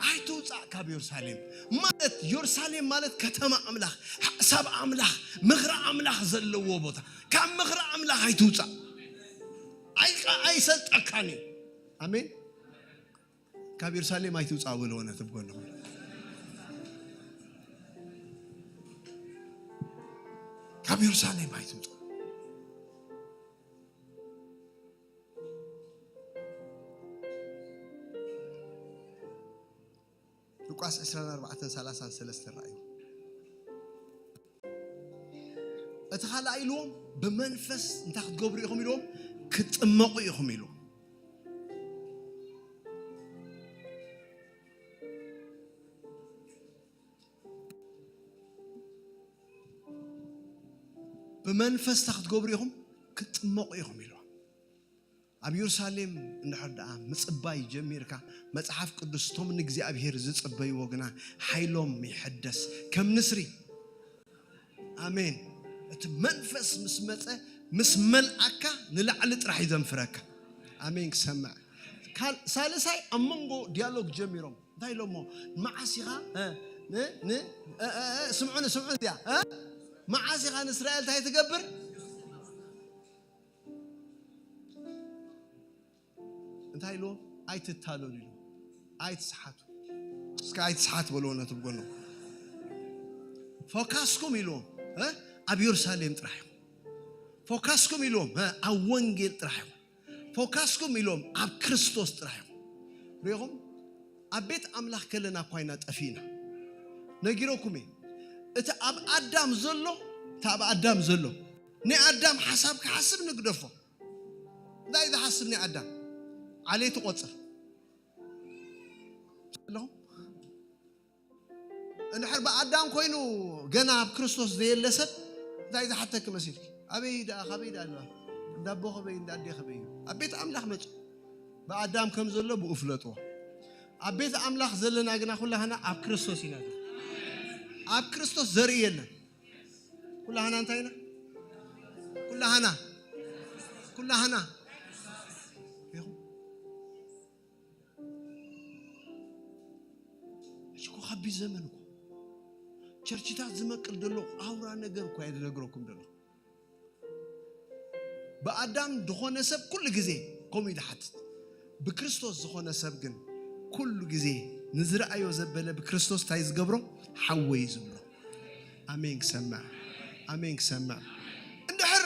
ኣይትውጻእ ካብ የሩሳሌም። ማለት የሩሳሌም ማለት ከተማ ኣምላኽ፣ ሓሳብ ኣምላኽ፣ ምኽሪ ኣምላኽ ዘለዎ ቦታ። ካብ ምኽሪ ኣምላኽ ኣይትውጻእ። ኣይ-፣ ኣይሰልጠካን እዩ። ኣሜን። ካብ የሩሳሌም ኣይትውጻእ በልዎ ነቲ ብጎንኹም። ካብ የሩሳሌም ኣይትውጻእ። ሉቃስ ዕስራን ኣርባዕተን ሰላሳን ሰለስተ ረኣዩ። እቲ ካልኣይ ኢልዎም ብመንፈስ እንታይ ክትገብሩ ኢኹም ኢልዎም? ክትጥመቑ ኢኹም ኢልዎም። ብመንፈስ እንታይ ክትገብሩ ኢኹም? ክትጥመቑ ኢኹም ኢልዎም። ኣብ የሩሳሌም እንድሕር ደኣ ምጽባይ ጀሚርካ፣ መጽሓፍ ቅዱስ፣ "እቶም ንእግዚኣብሄር ዝጽበይዎ ግና ሓይሎም ይሕደስ ከም ንስሪ." ኣሜን። እቲ መንፈስ ምስ መጸ፣ ምስ መልኣካ፣ ንላዕሊ ጥራሕ እዩ ዘንፍረካ። ኣሜን። ክሰምዕ። ካል-፣ ሳልሳይ ኣብ መንጎ ዲያሎግ ጀሚሮም። እንታይ ኢሎሞ? "መዓስ ኢኻ?" እ፣ ን-፣ ን-፣ እ፣ እ፣ እ፣ ስምዑኒ፣ ስምዑኒ እዚኣ፣ እ? "መዓስ ኢኻ ንእስራኤል እንታይ ትገብር?" እንታይ ኢልዎም? "ኣይትታለሉ" ኢልዎም። "ኣይትስሓቱ። እስከ ኣይትስሓት" በልዎ ነቲ ብጎኖም። "ፎካስኩም" ኢልዎም፣ እ? "ኣብ የሩሳሌም ጥራሕ ኢኹም። ፎካስኩም" ኢልዎም፣ እ? "ኣብ ወንጌል ጥራሕ ኢኹም። ፎካስኩም" ኢልዎም፣ "ኣብ ክርስቶስ ጥራሕ ኢኹም።" ሪኢኹም? ኣብ ቤት ኣምላኽ ከለና እኳ ኢና ጠፊእና። ነጊረኩም እየ። እቲ ኣብ ኣዳም ዘሎ፣ እቲ ኣብ ኣዳም ዘሎ፣ ናይ ኣዳም ሓሳብ ክሓስብ ንግደፎ። እንታይ ዝሓስብ ናይ ኣዳም? ዓሌት ይቆጽር ኣለኹም። እንድሕር ብኣዳም ኮይኑ ገና ኣብ ክርስቶስ ዘየለ ሰብ እንታይ ዝሓተኪ መሲልኪ? ኣበይ ደኣ፣ ካበይ ደኣ ኣለዋ? እንዳ ኣቦ ከበይ፣ እንዳ ኣዴ ከበይ እዩ? ኣብ ቤት ኣምላኽ መጹ። ብኣዳም ከም ዘሎ ብኡ ፍለጥዎ። ኣብ ቤት ኣምላኽ ዘለና ግና ኩላህና ኣብ ክርስቶስ ኢና ዘለና። ኣብ ክርስቶስ ዘርኢ የለን። ኩላህና እንታይ ኢና? ኩላህና ኩላህና ኢኹም። ሕጂ እኮ ከቢድ ዘመን እኮ። ቸርችታት ዝመቅል ዘሎ ኣውራ ነገር እኮ እየ ዝነግረኩም ዘሎ። ብኣዳም ዝኾነ ሰብ ኩሉ ግዜ ከምኡ እዩ ዝሓትት። ብክርስቶስ ዝኾነ ሰብ ግን ኩሉ ግዜ ንዝረኣዮ ዘበለ ብክርስቶስ እንታይ ዝገብሮ? ሓወይ ዝብሎ። ኣሜን ክሰምዕ፣ ኣሜን ክሰምዕ። እንድሕር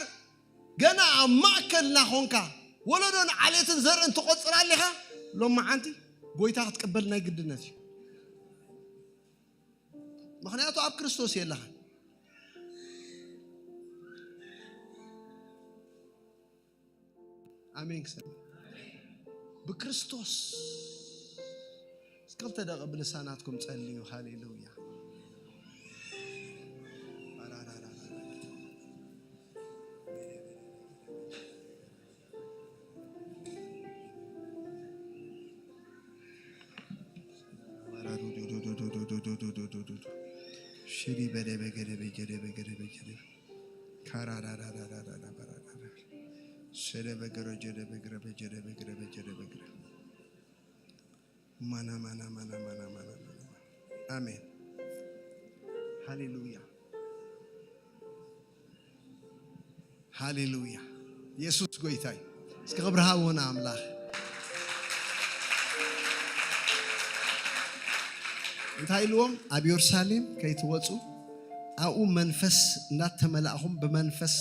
ገና ኣብ ማእከልና ኾንካ ወለዶን ዓሌትን ዘርእን ትቖጽር ኣሊኻ፣ ሎማዓንቲ ጎይታ ክትቅበል ናይ ግድነት እዩ። ምኽንያቱ ኣብ ክርስቶስ የለኻን። ኣሜን ክሰምዕ። ብክርስቶስ እስከ ክልተ ደቂቕ ብልሳናትኩም ጸልዩ። ሃሌሉያ። ሽሪ በደበ ገደበ ጀደበ ገደበ ጀደበ ካራራራራራራራራራ ሸደበ ገረ ጀደበ ግረበ ጀደበ ግረበ ጀደበ ግረ ማና ማና ማና ማና ማና ማና። ኣሜን። ሃሌሉያ፣ ሃሌሉያ። ኢየሱስ ጎይታ እዩ። እስኪ ክብሪ ሃቦ ንኣምላኽ። እንታይ ኢልዎም? ኣብ የሩሳሌም ከይትወፁ፣ ኣብኡ መንፈስ እናተመላእኹም ብመንፈስ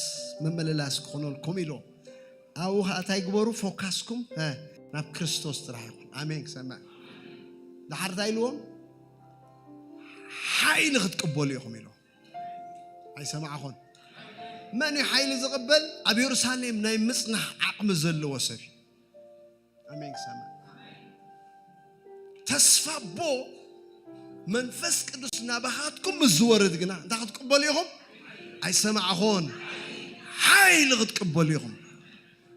ምምልላስ ክኾነልኩም ኢልዎም። ኣብኡ ኸዓ እንታይ ግበሩ? ፎካስኩም፣ እ፣ ናብ ክርስቶስ ጥራሕ ይኹን። ኣሜን ክሰምዕ። ድሓር እንታይ ኢልዎም? ሓይሊ ክትቅበሉ ኢኹም ኢልዎም። ኣይሰማዕኹን። መን እዩ ሓይሊ ዝቕበል? ኣብ የሩሳሌም ናይ ምጽናሕ ዓቕሚ ዘለዎ ሰብ እዩ። ኣሜን ክሰምዕ። ተስፋ ኣቦ መንፈስ ቅዱስ ናባኻትኩም ምስ ዝወርድ ግና እንታይ ክትቅበሉ ኢኹም? ኣይሰማዕኹን። ሓይሊ ክትቅበሉ ኢኹም።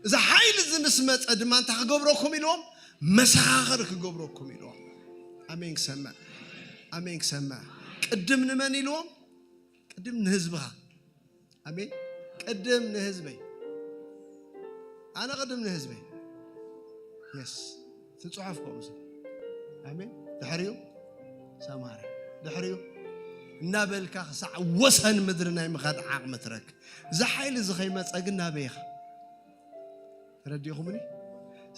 እዚ ሓይሊ እዚ ምስ መጸ ድማ እንታይ ክገብረኩም ኢልዎም? መሰኻኽር ክገብረኩም ኢልዎም። ኣሜን ክሰምዕ። ኣሜን ክሰምዕ። ቅድም ንመን ኢልዎም? ቅድም ንህዝብኻ። ኣሜን። ቅድም ንህዝበይ። ኣነ ቅድም ንህዝበይ። የስ። እቲ ጽሑፍ ከምኡ እዩ። ኣሜን። ድሕሪኡ ሰማርያ። ድሕሪኡ እናበልካ ክሳዕ ወሰን ምድሪ ናይ ምኻድ ዓቕሚ ትረክብ። እዚ ሓይሊ እዚ ከይመጸ ግን ናበይ ኢኻ? ተረዲእኹምኒ?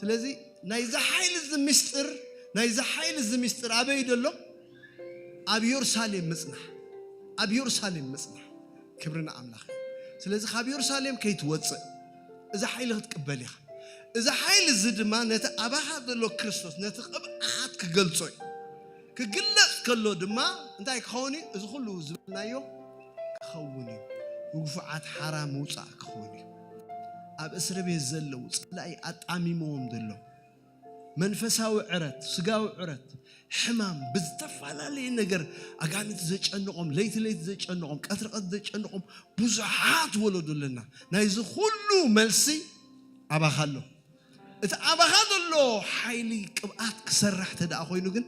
ስለዚ ናይዚ ሓይሊ እዚ ምስጢር፣ ናይዚ ሓይሊ እዚ ምስጢር ኣበይ ደሎ? ኣብ የሩሳሌም ምጽናሕ፣ ኣብ የሩሳሌም ምጽናሕ። ክብሪ ንኣምላኽ እዩ። ስለዚ ካብ የሩሳሌም ከይትወጽእ እዚ ሓይሊ ክትቅበል ኢኻ። እዚ ሓይሊ እዚ ድማ ነቲ ኣባኻ ዘሎ ክርስቶስ፣ ነቲ ቅብኣት ክገልጾ እዩ። ክግለጽ ከሎ ድማ እንታይ ክኸውን እዩ? እዚ ኩሉ ዝበልናዮ ክኸውን እዩ። ንግፉዓት ሓራ ምውጻእ ክኸውን እዩ። ኣብ እስር ቤት ዘለዉ፣ ጸላኢ ኣጣሚምዎም ዘሎ መንፈሳዊ ዕረት፣ ስጋዊ ዕረት፣ ሕማም፣ ብዝተፈላለየ ነገር ኣጋንንቲ ዘጨንቖም፣ ለይቲ ለይቲ ዘጨንቖም፣ ቀትሪ ቀትሪ ዘጨንቖም ብዙሓት ወለዶ ኣለና። ናይዚ ኩሉ መልሲ ኣባኻ ኣሎ። እቲ ኣባኻ ዘሎ ሓይሊ ቅብኣት ክሰርሕ እንተ ደኣ ኮይኑ ግን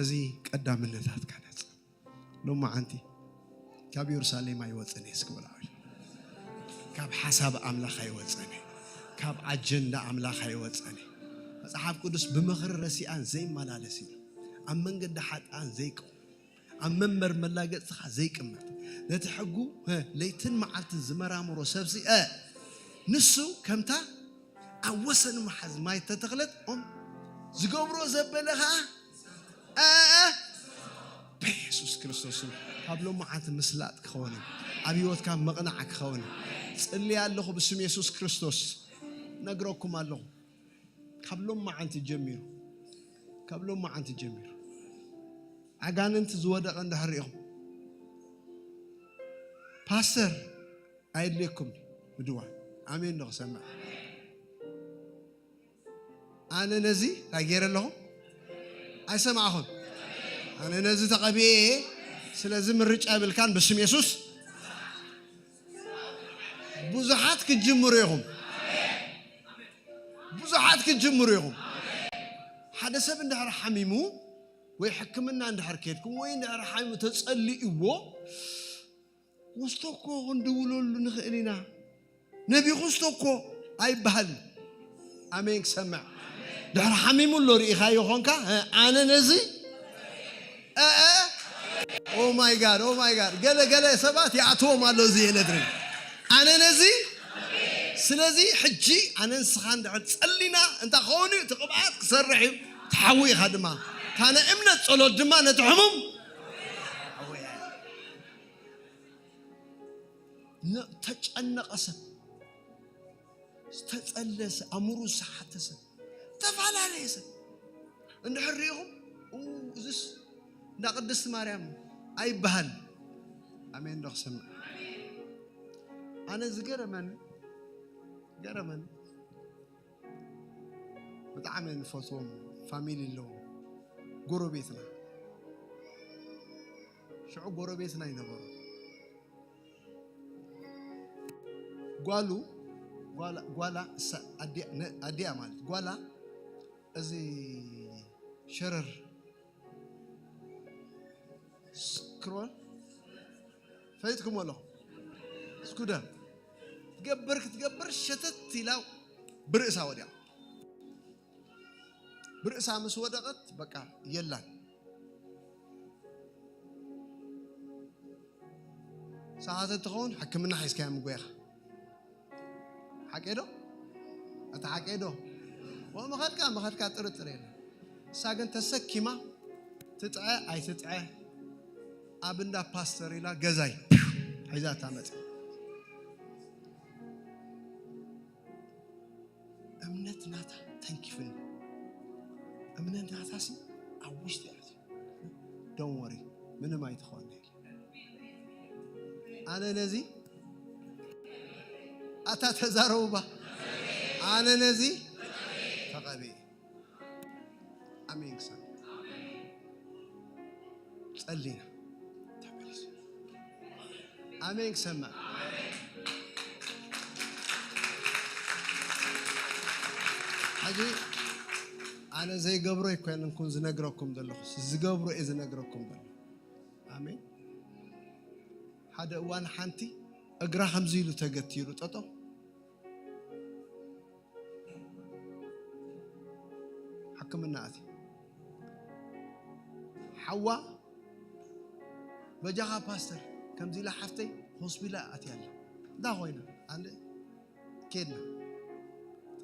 እዚ ቀዳምነታትካ ነጽ። ሎማዓንቲ ካብ የሩሳሌም ኣይወፅን እየ እስኪ በሉ። ካብ ሓሳብ ኣምላኽ ኣይወፅን እየ። ካብ ኣጀንዳ ኣምላኽ ኣይወፅን እየ። መፅሓፍ ቅዱስ ብምኽሪ ረሲኣን ዘይመላለስ እዩ። ኣብ መንገዲ ሓጥኣን ዘይቀውም፣ ኣብ መንበር መላገፅትኻ ዘይቅመጥ፣ ነቲ ሕጉ፣ እ፣ ለይትን መዓልትን ዝመራምሮ ሰብሲ፣ እ፣ ንሱ ከምታ ኣብ ወሰን መሓዝ ማይ ተተኽለት ኦም ዝገብሮ ዘበለ ኸዓ፣ እ፣ እ፣ ብየሱስ ክርስቶስ ስም ካብ ሎማዓንቲ ምስላጥ ክኸውን እዩ። ኣብ ህይወትካ ምቕናዕ ክኸውን እዩ። ጽልየ ኣለኹ ብስም የሱስ ክርስቶስ ነግረኩም ኣለኹ። ካብ ሎማዓንቲ ጀሚሩ፣ ካብ ሎማዓንቲ ጀሚሩ ኣጋንንቲ ዝወደቐ እንድሕር ሪኢኹም፣ ፓስተር ኣየድልየኩም ምድዋል። ኣሜን ዶ ክሰምዕ? ኣነ ነዚ እንታይ ገይረ ኣለኹ? ኣይሰማዕኹን። ኣነ ነዚ ተቐቢኤ እየ። ስለዚ ምርጫ የብልካን ብስም የሱስ። ብዙሓት ክትጅምሩ ኢኹም። ብዙሓት ክትጅምሩ ኢኹም። ሓደ ሰብ እንድሕር ሓሚሙ ወይ ሕክምና እንድሕር ከድኩም ወይ እንድሕር ሓሚሙ ተጸልእዎ፣ ወስቶ እኮ ክንድውለሉ ንኽእል ኢና። ነቢኹ ስቶ እኮ ኣይበሃል። ኣሜን ክሰምዕ። ድሕሪ ሓሚሙ ኣሎ ርኢኻዮ ኾንካ፣ እ፣ ኣነ ነዚ፣ እ፣ እ፣ ኦ ማይ ጋድ፣ ኦ ማይ ጋድ። ገለ፣ ገለ ሰባት ይኣትዎም ኣሎ እዚ የለድሪ። ኣነ ነዚ፣ ስለዚ ሕጂ ኣነ ንስኻ እንድሕር ጸሊና፣ እንታይ ክኸውን እዩ? እቲ ቅብኣት ክሰርሕ እዩ። ትሓዊ ኢኻ ድማ። እታ ናይ እምነት ጸሎት ድማ ነቲ ሕሙም ን-፣ ተጨነቐ ሰብ፣ ዝተጸለ ሰብ፣ ኣእምሩ ዝሰሓተ ሰብ፣ ዝተፈላለየ ሰብ እንድሕር ሪኢኹም፣ ኡ፣ እዝስ እንዳ ቅድስቲ ማርያም ኣይበሃል። ኣሜን ዶ ክሰምዕ? ኣነ ዝገረመኒ፣ ገረመኒ። ብጣዕሚ ንፈትዎም ፋሚሊ ኣለዎም። ጎረቤትና። ሽዑ ጎረቤትና ይነበሩ። ጓሉ፣ ጓላ፣ ጓላ፣ እሳ፣ ኣዲያ፣ ነ-፣ ኣዲያ ማለት፣ ጓላ፣ እዚ ሸረር ስክሮል ፈሊጥኩሞ ኣለኹም። ስኩደር ትገብር ክትገብር ሸተት ኢላ ብርእሳ ወዲያ። ብርእሳ ምስ ወደቐት በቃ የላን። ሰዓት እንትኸውን ሕክምና ሒዝካያ ምጎያኻ። ሓቄ ዶ? እቲ ሓቄ ዶ? ወ መኸድካ፣ መኸድካ ጥርጥር የለን። እሳ ግን ተሰኪማ ትጥዐ ኣይትጥዐ ኣብ እንዳ ፓስተር ኢላ ገዛይ ሒዛታ መጽ። እምነት ናታ ተንኪፍኒ። እምነት ናታሲ ኣብ ውሽጢ ኣትዩ። ዶን ወሪ፣ ምንም ኣይትኾን። ኣነ ነዚ ኣታ ተዛረቡ ባ። ኣነ ነዚ ተቐብኤ። ኣሜን ክሰምዕ። ጸሊና። ተመሊሱ። ኣሜን ክሰምዕ። ሕጂ ኣነ ዘይገብሮ ኣይኮነንኩን ዝነግረኩም ዘለኹ፣ ዝገብሮ እየ ዝነግረኩም ዘለኹ። ኣሜን። ሓደ እዋን ሓንቲ እግራ ከምዚ ኢሉ ተገቲሩ ጠጠው። ሕክምና ኣትዩ። ሓዋ በጃኻ ፓስተር ከምዚ ኢላ ሓፍተይ ሆስፒታል ኣትያ ኣላ። እንዳ ኮይና ኣነ ኬድና።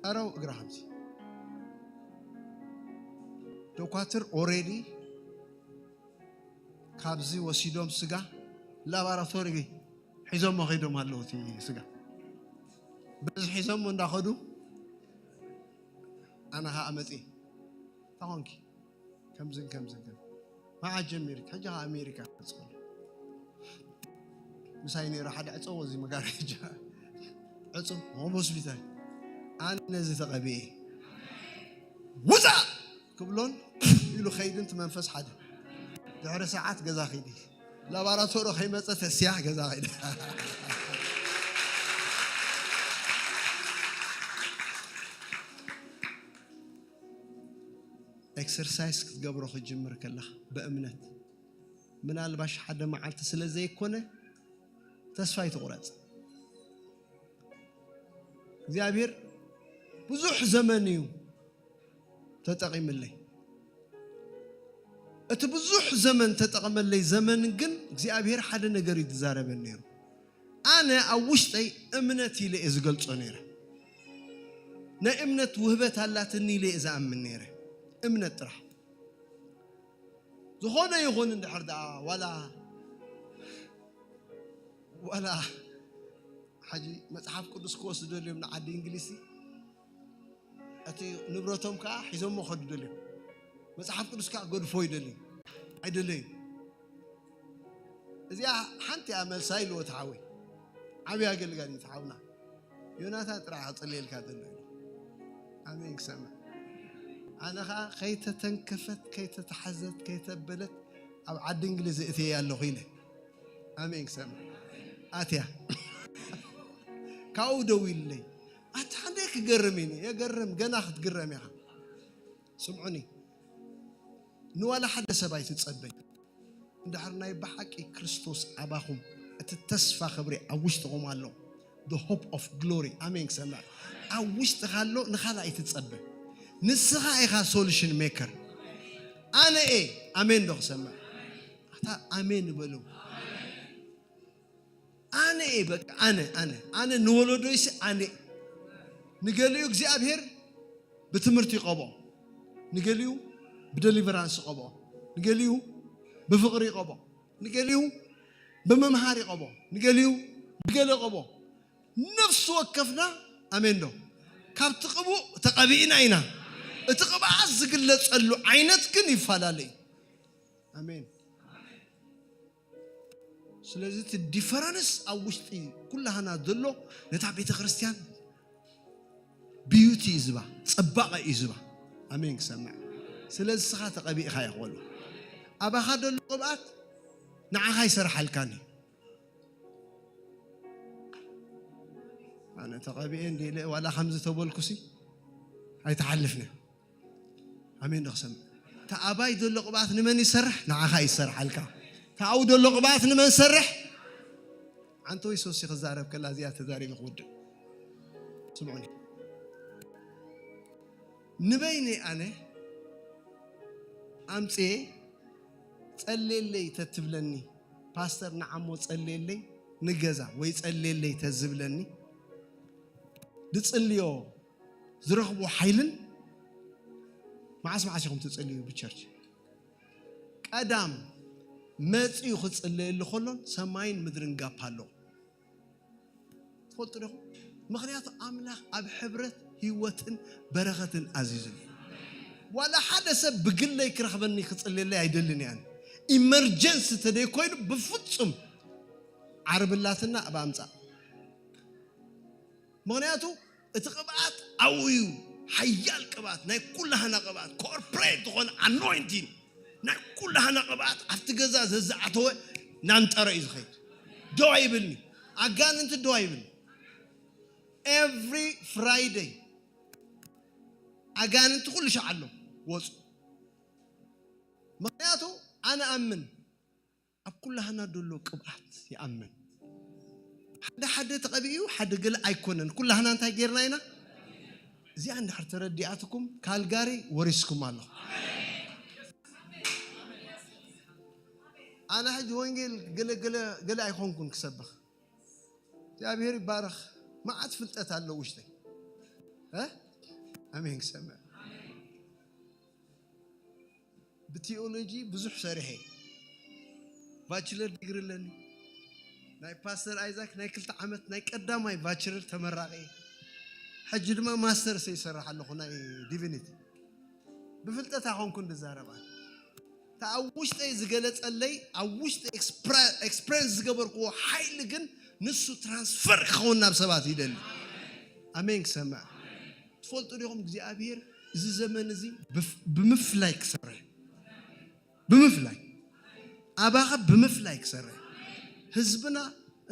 ጠረው እግራ ከምዚ። ዶኳትር ኦሬዲ ካብዚ ወሲዶም ስጋ ላባራቶሪ ሒዞሞ ከይዶም ኣለዉ። እቲ ስጋ በዚ ሒዞሞ እንዳኸዱ ኣነ ኸዓ መፅእ። እንታይ ኾንኪ? ከምዝን ከምዝን ከም መዓት ጀሚርኪ? ሕጂ ኸዓ ኣሜሪካ ክመፅእ ከሎ ምሳይ ነይሩ ሓደ ዕፀዎ እዚ መጋረጃ ዕፁ ኣብ ሆስፒታል። ኣነ ነዚ ተቐብኤ ውፃእ ክብሎን ኢሉ ኸይድን እቲ መንፈስ ሓደ ድሕሪ ሰዓት ገዛ ኺዲ ላባራቶሪ ኸይመፀ ተስያ ገዛ ኺዲ። ኤክሰርሳይስ ክትገብሮ ክትጅምር ከለኻ ብእምነት ምናልባሽ ሓደ መዓልቲ ስለ ዘይኮነ ተስፋ ኣይትቑረፅ። እግዚኣብሔር ብዙሕ ዘመን እዩ ተጠቒምለይ። እቲ ብዙሕ ዘመን ተጠቐመለይ ዘመን ግን እግዚኣብሔር ሓደ ነገር እዩ ዝዛረበኒ ነይሩ። ኣነ ኣብ ውሽጠይ እምነት ኢለ እየ ዝገልጾ ነይረ። ናይ እምነት ውህበት ኣላትኒ ኢለ እየ ዝኣምን ነይረ። እምነት ጥራሕ። ዝኾነ ይኹን እንድሕር ደኣ ዋላ፣ ዋላ ሕጂ መጽሓፍ ቅዱስ ክወስዱ ደልዮም ንዓዲ እንግሊዝ፣ እቲ ንብረቶም ከኣ ሒዞሞ ከዱ ደልዮም። መጽሓፍ ቅዱስ ከኣ ገድፎ ይደልዩ። ኣይደለዩ። እዚኣ ሓንቲ እያ መልሳ ኢልዎ እቲ ሓወይ። ዓብዪ ኣገልጋሊ እቲ ሓውና። ዮናታን ጥራሕ ክጽልየልካ ዘሎ ኢሉ። ኣሜን ክሰምዕ። ኣነ ኸኣ ከይተተንከፈት፣ ከይተተሓዘት፣ ከይተበለት ኣብ ዓዲ እንግሊዝ እእትየ ኣለኹ ኢለ። ኣሜን ክሰምዕ። ኣትያ። ካብኡ ደው ኢሉለይ። ኣታ ሓንደ ክገርም ኢኒ። የገርም፣ ገና ክትግረም ኢኻ። ስምዑኒ። ንዋላ ሓደ ሰብ ኣይትጸበይ። እንድሕር ናይ ብሓቂ ክርስቶስ ኣባኹም፣ እቲ ተስፋ ክብሪ ኣብ ውሽጥኹም ኣሎ። the hope of glory ኣሜን ክሰምዕ ኣብ ውሽጥኻ ኣሎ። ንኻልእ ኣይትጸበ። ንስኻ ኢኻ solution maker። ኣነ እየ ኣሜን ዶ ክሰምዕ? ኣታ ኣሜን በሉ። ኣነ እየ በቃ ኣነ ኣነ ኣነ ንወለዶይሲ ኣነ። ንገሊኡ እግዚኣብሔር ብትምህርቲ ይቐብኦ፣ ንገሊኡ ብደሊቨራንስ ይቐብኦ፣ ንገሊኡ ብፍቕሪ ይቐብኦ፣ ንገሊኡ ብምምሃር ይቐብኦ፣ ንገሊኡ ብገለ ይቐብኦ። ነፍሲ ወከፍና ኣሜን ዶ ካብቲ ቅቡእ ተቐቢእና ኢና። እቲ ቅብኣት ዝግለጸሉ ዓይነት ግን ይፈላለ እዩ። ኣሜን። ስለዚ እቲ ዲፈረንስ ኣብ ውሽጢ ኩላህና ዘሎ ነታ ቤተ ክርስቲያን ቢዩቲ እዩ ዝባ፣ ጽባቐ እዩ ዝባ። ኣሜን ክሰምዕ። ስለዚ ስኻ ተቐቢእኻ ይኽበሉ ኣባኻ ዘሎ ቅብኣት ንዓኻ ይሰርሓልካን እዩ። ኣነ ተቐቢኤ እንዲ ኢለ ዋላ ከምዚ ተበልኩሲ ኣይተሓልፍነ። ኣሜን ዶ ክሰምዕ? እቲ ኣባይ ዘሎ ቅብኣት ንመን ይሰርሕ? ንዓኻ ይሰርሓልካ። እቲ ኣብኡ ዘሎ ቅብኣት ንመን ሰርሕ? ኣንተ ወይ ሶሲ ክዛረብ ከላ እዚኣ ተዛሪበ ክውድእ። ስምዑኒ። ንበይነይ ኣነ ኣምፅኤ ጸልየለይ ተትብለኒ፣ ፓስተር ንዓሞ ጸልየለይ ንገዛ ወይ ጸልየለይ ተዝብለኒ፣ ዝጽልዮ ዝረኽቦ ሓይልን መዓስ መዓስ ኢኹም ትጽልዩ ብቸርች? ቀዳም መጺኡ ክጽለየሉ ከሎን ሰማይን ምድርን ጋፕ ኣሎ። ትፈልጡ ዲኹም? ምኽንያቱ ኣምላኽ ኣብ ሕብረት ህይወትን በረኸትን ኣዚዙ። ዋላ ሓደ ሰብ ብግለይ ክረኽበኒ ክጽልየለይ ኣይደልን እያን። ኢመርጀንሲ ተደይ ኮይኑ ብፍጹም ዓርብላትና ኣብ ኣምጻእ። ምኽንያቱ እቲ ቅብኣት ኣብኡ እዩ። ሓያል ቅብኣት፣ ናይ ኩላህና ቅብኣት፣ ኮርፖሬት ዝኾነ ኣኖይንቲን ናይ ኩላህና ቅብኣት ኣብቲ ገዛ ዘዝኣተወ ናንጠረ እዩ ዝኸይድ። ደው ኣይብልኒ። ኣጋንንቲ ደው ኣይብልኒ። ኤቭሪ ፍራይደይ ኣጋንንቲ ኩሉ ሻዕ ኣሎ ወፁ። ምኽንያቱ ኣነ ኣምን ኣብ ኩላህና ደሎ ቅብኣት ይኣምን። ሓደ ሓደ ተቐቢኡ ሓደ ገለ ኣይኮነን። ኩላህና እንታይ ጌርና ኢና? እዚኣ እንድሕር ተረዲኣትኩም ካልጋሪ ወሪስኩም ኣለኹ። ኣነ ሕጂ ወንጌል ገለ ገለ ገለ ኣይኮንኩን ክሰብኽ። እግዚኣብሔር ይባረኽ። መዓት ፍልጠት ኣሎ ውሽጠይ። እ? ኣሜን ክሰምዕ። ብቲኦሎጂ ብዙሕ ሰሪሐ። ባችለር ዲግሪ ኣለኒ። ናይ ፓስተር ኣይዛክ ናይ ክልተ ዓመት ናይ ቀዳማይ ባችለር ተመራቂ። ሕጂ ድማ ማስተርስ ይሰርሕ ኣለኹ ናይ ዲቪኒቲ። ብፍልጠት ኣይኮንኩን ዝዛረባ። እታ ኣብ ውሽጠይ ዝገለጸለይ፣ ኣብ ውሽጠይ ኤክስፕረ-፣ ኤክስፕረንስ ዝገበርክዎ ሓይሊ ግን ንሱ ትራንስፈር ክኸውን ናብ ሰባት ይደሊ። ኣሜን ክሰምዕ። ትፈልጡ ዲኹም እግዚኣብሔር እዚ ዘመን እዚ ብፍ-፣ ብምፍላይ ክሰርሕ፣ ብምፍላይ ኣባኻ ብምፍላይ ክሰርሕ። ህዝብና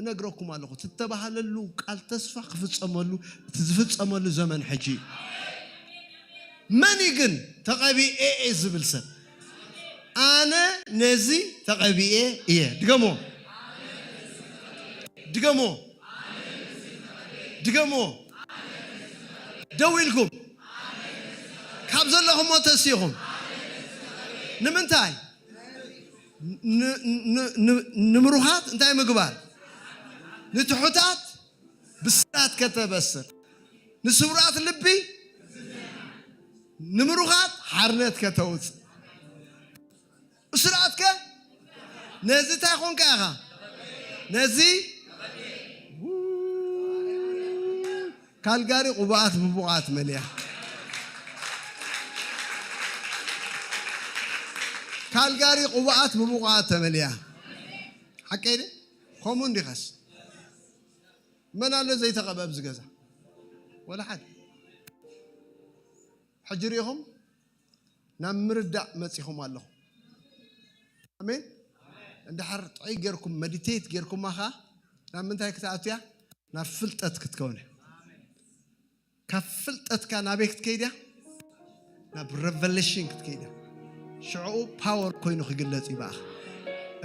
እነግረኩም ኣለኹ፣ ትተባሃለሉ ቃል ተስፋ ክፍጸመሉ፣ እቲ ዝፍጸመሉ ዘመን ሕጂ እዩ። መን እዩ ግን ተቐቢኤ እየ ዝብል ሰብ? ኣነ ነዚ ተቐቢኤ እየ። ድገሞ፣ ድገሞ፣ ድገሞ። ደው ኢልኩም ካብ ዘለኹሞ ተሲኹም። ንምንታይ? ን-፣ ን-፣ ን-፣ ንምሩኻት እንታይ ምግባር? ንትሑታት ብስራት ከተበስር፣ ንስውራት ልቢ፣ ንምሩኻት ሓርነት ከተውጽእ። ብስራትከ ነዚ እንታይ ኾንካ ኢኻ? ነዚ ካልጋሪ ቁብኣት ብቡቓት መሊያ። ካልጋሪ ቁብኣት ብቡቓት ተመሊያ። ሓቀይ ደ? ከምኡ እንዲኸስ። መን ኣሎ ዘይተቐበ ኣብዚ ገዛ? ወላ ሓደ። ሕጂ ርኢኹም ናብ ምርዳእ መጺኹም ኣለኹም። ኣሜን። እንድሓር ጥዑይ ጌርኩም መዲቴት ጌርኩማ ኸዓ ናብ ምንታይ ክትኣቱ እያ? ናብ ፍልጠት ክትከውን እያ። ካብ ፍልጠትካ ናበይ ክትከይድ እያ? ናብ ሬቨሌሽን ክትከይድ እያ። ሽዕኡ ፓወር ኮይኑ ክግለጽ እዩ ብኣኻ።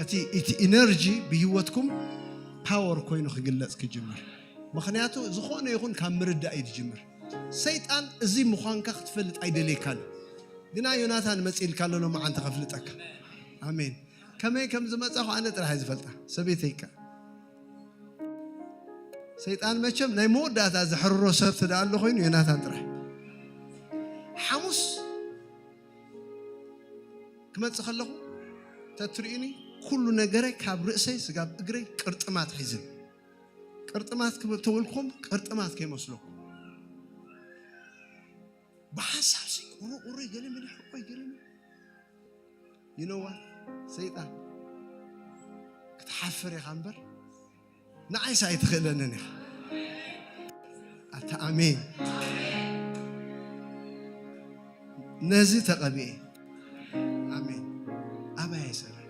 እቲ፣ እቲ ኢነርጂ ብህይወትኩም ፓወር ኮይኑ ክግለጽ ክጅምር። ምኽንያቱ ዝኾነ ይኹን ካብ ምርዳእ እዩ ዝጅምር። ሰይጣን እዚ ምዃንካ ክትፈልጥ ኣይደልየካን። ግና ዮናታን መጺእልካ ኣሎ፣ ሎማዓንቲ ከፍልጠካ። ኣሜን። ከመይ ከም ዝመጻኹ ኣነ ጥራሕ እየ ዝፈልጣ፣ ሰበይተይካ። ሰይጣን መቸም ናይ መወዳእታ ዘሕርሮ ሰብ ትደኣ ኣሎ ኮይኑ ዮናታን ጥራሕ። ሓሙስ ክመጽእ ከለኹ ተትርእዩኒ፣ ኩሉ ነገረይ ካብ ርእሰይ ስጋብ እግረይ ቅርጥማት ሒዝን። ቅርጥማት ክብል ተበልኩም ቅርጥማት ከይመስለኩም። ብሓሳብ ሲ ቁሩቁሩ ገለ ምን ሕቆይ ገለ ምን። You know what? ሰይጣን ክትሓፍር ኢኻ እምበር ንዓይስ ኣይትኽእለንን ኢኻ። ኣታ ኣሜን። ነዚ ተቐብኤ። ኣሜን። ኣባይ ኣይሰርሕ።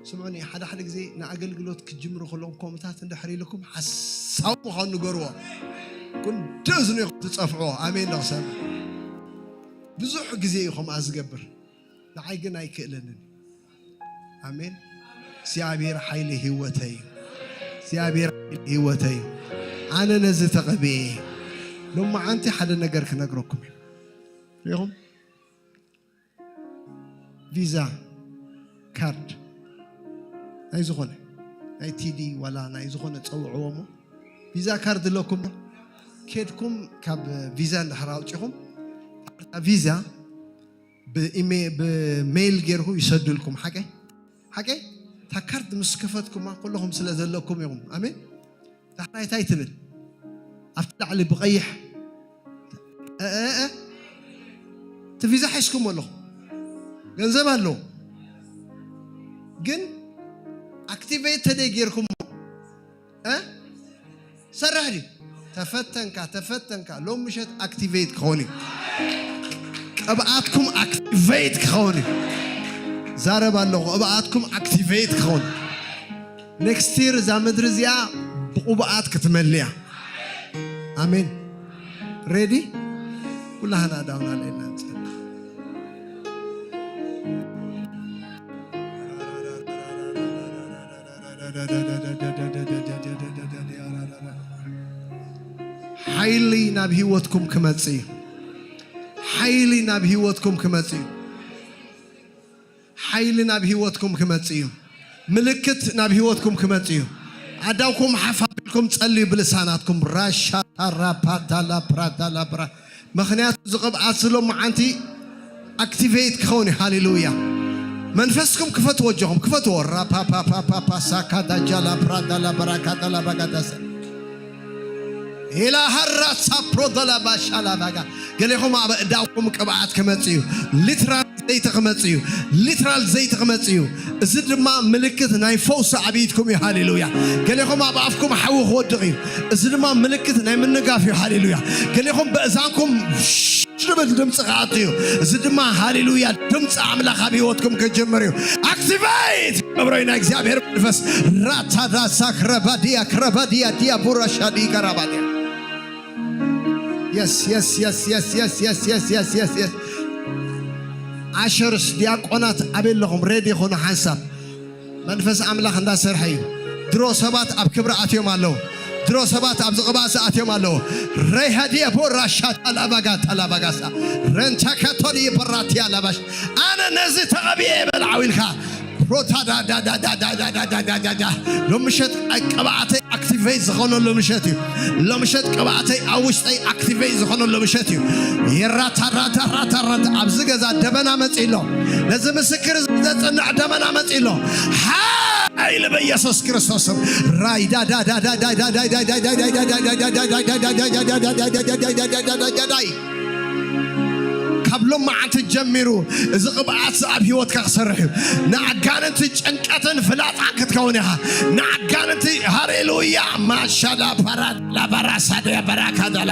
ስምዑኒ፣ ሓደ ሓደ ግዜ ንኣገልግሎት ክትጅምሩ ከለኹም ከምኡታት እንድሕር ኢልኩም ሓሳዊ ምዃኑ ንገርዎ። ክንዲ እዝኑ ኢኹም ትጸፍዕዎ። ኣሜን ዶ ክሰምዕ? ብዙሕ ግዜ እዩ ከምኣ ዝገብር። ንዓይ ግን ኣይክእለንን። ኣሜን። እግዚኣብሔር ሓይሊ ህይወተይ እዩ። እግዚኣብሔር ሓይሊ ህይወተይ እዩ። ኣነ ነዚ ተቐብኤ። ሎማዓንቲ ሓደ ነገር ክነግረኩም እዩ። ሪኹም? ቪዛ ካርድ ናይ ዝኾነ ናይ ቲዲ ዋላ ናይ ዝኾነ ጸውዕዎ እሞ ቪዛ ካርድ ኣለኩም ዶ? ኬድኩም ካብ ቪዛ እንድሕር ኣውጺኹም ካርታ ቪዛ ብኢሜ-፣ ብሜይል ጌርኩ ይሰዱልኩም። ሓቀይ? ሓቀይ? እታ ካርድ ምስ ከፈትኩማ ኩለኹም ስለ ዘለኩም ኢኹም። ኣሜን? ዳሕራይ እንታይ ትብል? ኣብቲ ላዕሊ ብቐይሕ እ፣ እ፣ እ፣ እቲ ቪዛ ሒዝኩም ኣለኹም። ገንዘብ ኣለዎ። ግን ኣክቲቬት ተደይ ጌርኩሞ፣ እ? ሰርሕ ድዩ? ተፈተንካ፣ ተፈተንካ። ሎም ምሸት ኣክቲቬት ክኸውን እዩ። ቅብኣትኩም ኣክቲቬት ክኸውን እዩ። ዛረብ ኣለኹ። ቅብኣትኩም ኣክቲቬት ክኸውን። ኔክስት ይር እዛ ምድሪ እዚኣ ብቕብኣት ክትመልያ። ኣሜን። ሬዲ? ኩላህና ዳውን ኣለና ንጸሊ። ሓይሊ ናብ ህይወትኩም ክመጽእ እዩ። ሓይሊ ናብ ህይወትኩም ክመጽእ እዩ። ሓይሊ ናብ ህይወትኩም ክመጽእ እዩ። ምልክት ናብ ህይወትኩም ክመጽእ እዩ። ኣዳውኩም ሓፍ ኣቢልኩም ጸልዩ ብልሳናትኩም። ራሻ ታራ ፓታላ ፕራታላ ብራ። ምኽንያቱ ዝቕብኣት ዝሎ መዓንቲ ኣክቲቬት ክኸውን እዩ። ሃሌሉያ። መንፈስኩም ክፈትዎ፣ እጆኹም ክፈትዎ። ራፓፓፓፓ ሳካዳ ጃላ ፕራዳላ በራካዳላ ባጋዳሰ ኢላ ሃራ ሳፕሮዳላ ባሻላ ባጋ። ገሌኹም ኣብ እዳውኩም ቅብኣት ክመጽእ እዩ። ሊትራል ዘይቲ ክመጽእ እዩ። ሊትራል ዘይቲ ክመጽእ እዩ። እዚ ድማ ምልክት ናይ ፈውሲ ኣብ ኢድኩም እዩ። ሃሌሉያ። ገሌኹም ኣብ ኣፍኩም ሓዊ ክወድቕ እዩ። እዚ ድማ ምልክት ናይ ምንጋፍ እዩ። ሃሌሉያ። ገሌኹም በእዛንኩም ዝብል ድምፂ ክኣቱ እዩ። እዚ ድማ ሃሌሉያ ድምፂ ኣምላኽ ኣብ ህይወትኩም ክጅምር እዩ። ኣክቲቬት ገብረይ ናይ እግዚኣብሔር መንፈስ ራታዳሳ ክረባዲያ ክረባዲያ ዲያ ቡራሻዲ ቀራባዲያ። የስ የስ የስ የስ የስ የስ የስ የስ የስ የስ። ኣሸርስ ዲያቆናት ኣበይ ኣለኹም? ሬዲ ኹኑ ሓንሳብ። መንፈስ ኣምላኽ እንዳሰርሐ እዩ። ድሮ ሰባት ኣብ ክብሪ ኣትዮም ኣለዉ። ድሮ ሰባት ኣብ ዝቕባእ ኣትዮም ኣለዉ። ረይሃዲየ ቦራሻ ታላባጋ ታላባጋሳ ረንታ ካቶሊ በራትያ ላባሽ ኣነ ነዚ ተቐብየ በል ዓው ኢልካ ሮታ ዳ ዳ ዳ ዳ ዳ ዳ ዳ ዳ ዳ ዳ ዳ ሎምሸት ቅብኣተይ ኣክቲቬት ዝኾነሉ ምሸት እዩ። ሎምሸት ቅብኣተይ ኣብ ውሽጠይ ኣክቲቬት ዝኾነሉ ምሸት እዩ። የራታ ራታ ራታ ራታ ኣብዚ ገዛ ደበና መጺ ኣሎ። ነዚ ምስክር ዘጽንዕ ደመና መጺ ኣሎ። ሓይሊ በኢየሱስ ክርስቶስ ስም ራይዳ ዳይ ካብ ሎም መዓልቲ ጀሚሩ እዚ ቅብኣት ኣብ ህይወትካ ክሰርሕ እዩ። ንኣጋንንቲ ጭንቀትን ፍላጻን ክትከውን ኢኻ። ንኣጋንንቲ ሃሌሉያ ማሻላ ፓራ ላባራ ሳደያ በራካ ዳላ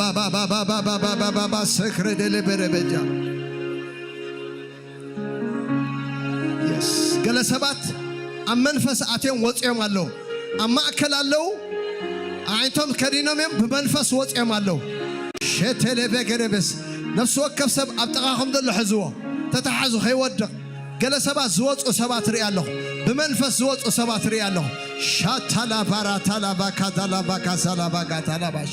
ሻታላባባባባባባባባባ ሰክረ ደለበረበጃ። የስ። ገለ ሰባት ኣብ መንፈስ ኣትዮም ወፂኦም ኣለዉ። ኣብ ማእከል ኣለዉ። ኣዒንቶም ከዲኖም እዮም፣ ብመንፈስ ወፂኦም ኣለዉ። ሸተለበገረበስ። ነፍሲ ወከፍ ሰብ ኣብ ጥቓኹም ዘሎ ሕዝዎ። ተተሓዙ ከይወድቕ። ገለ ሰባት ዝወፁ ሰባት ርኢ ኣለኹ። ብመንፈስ ዝወፁ ሰባት ርኢ ኣለኹ። ሻታላባራታላባካታላባካሳላባጋታላባሽ።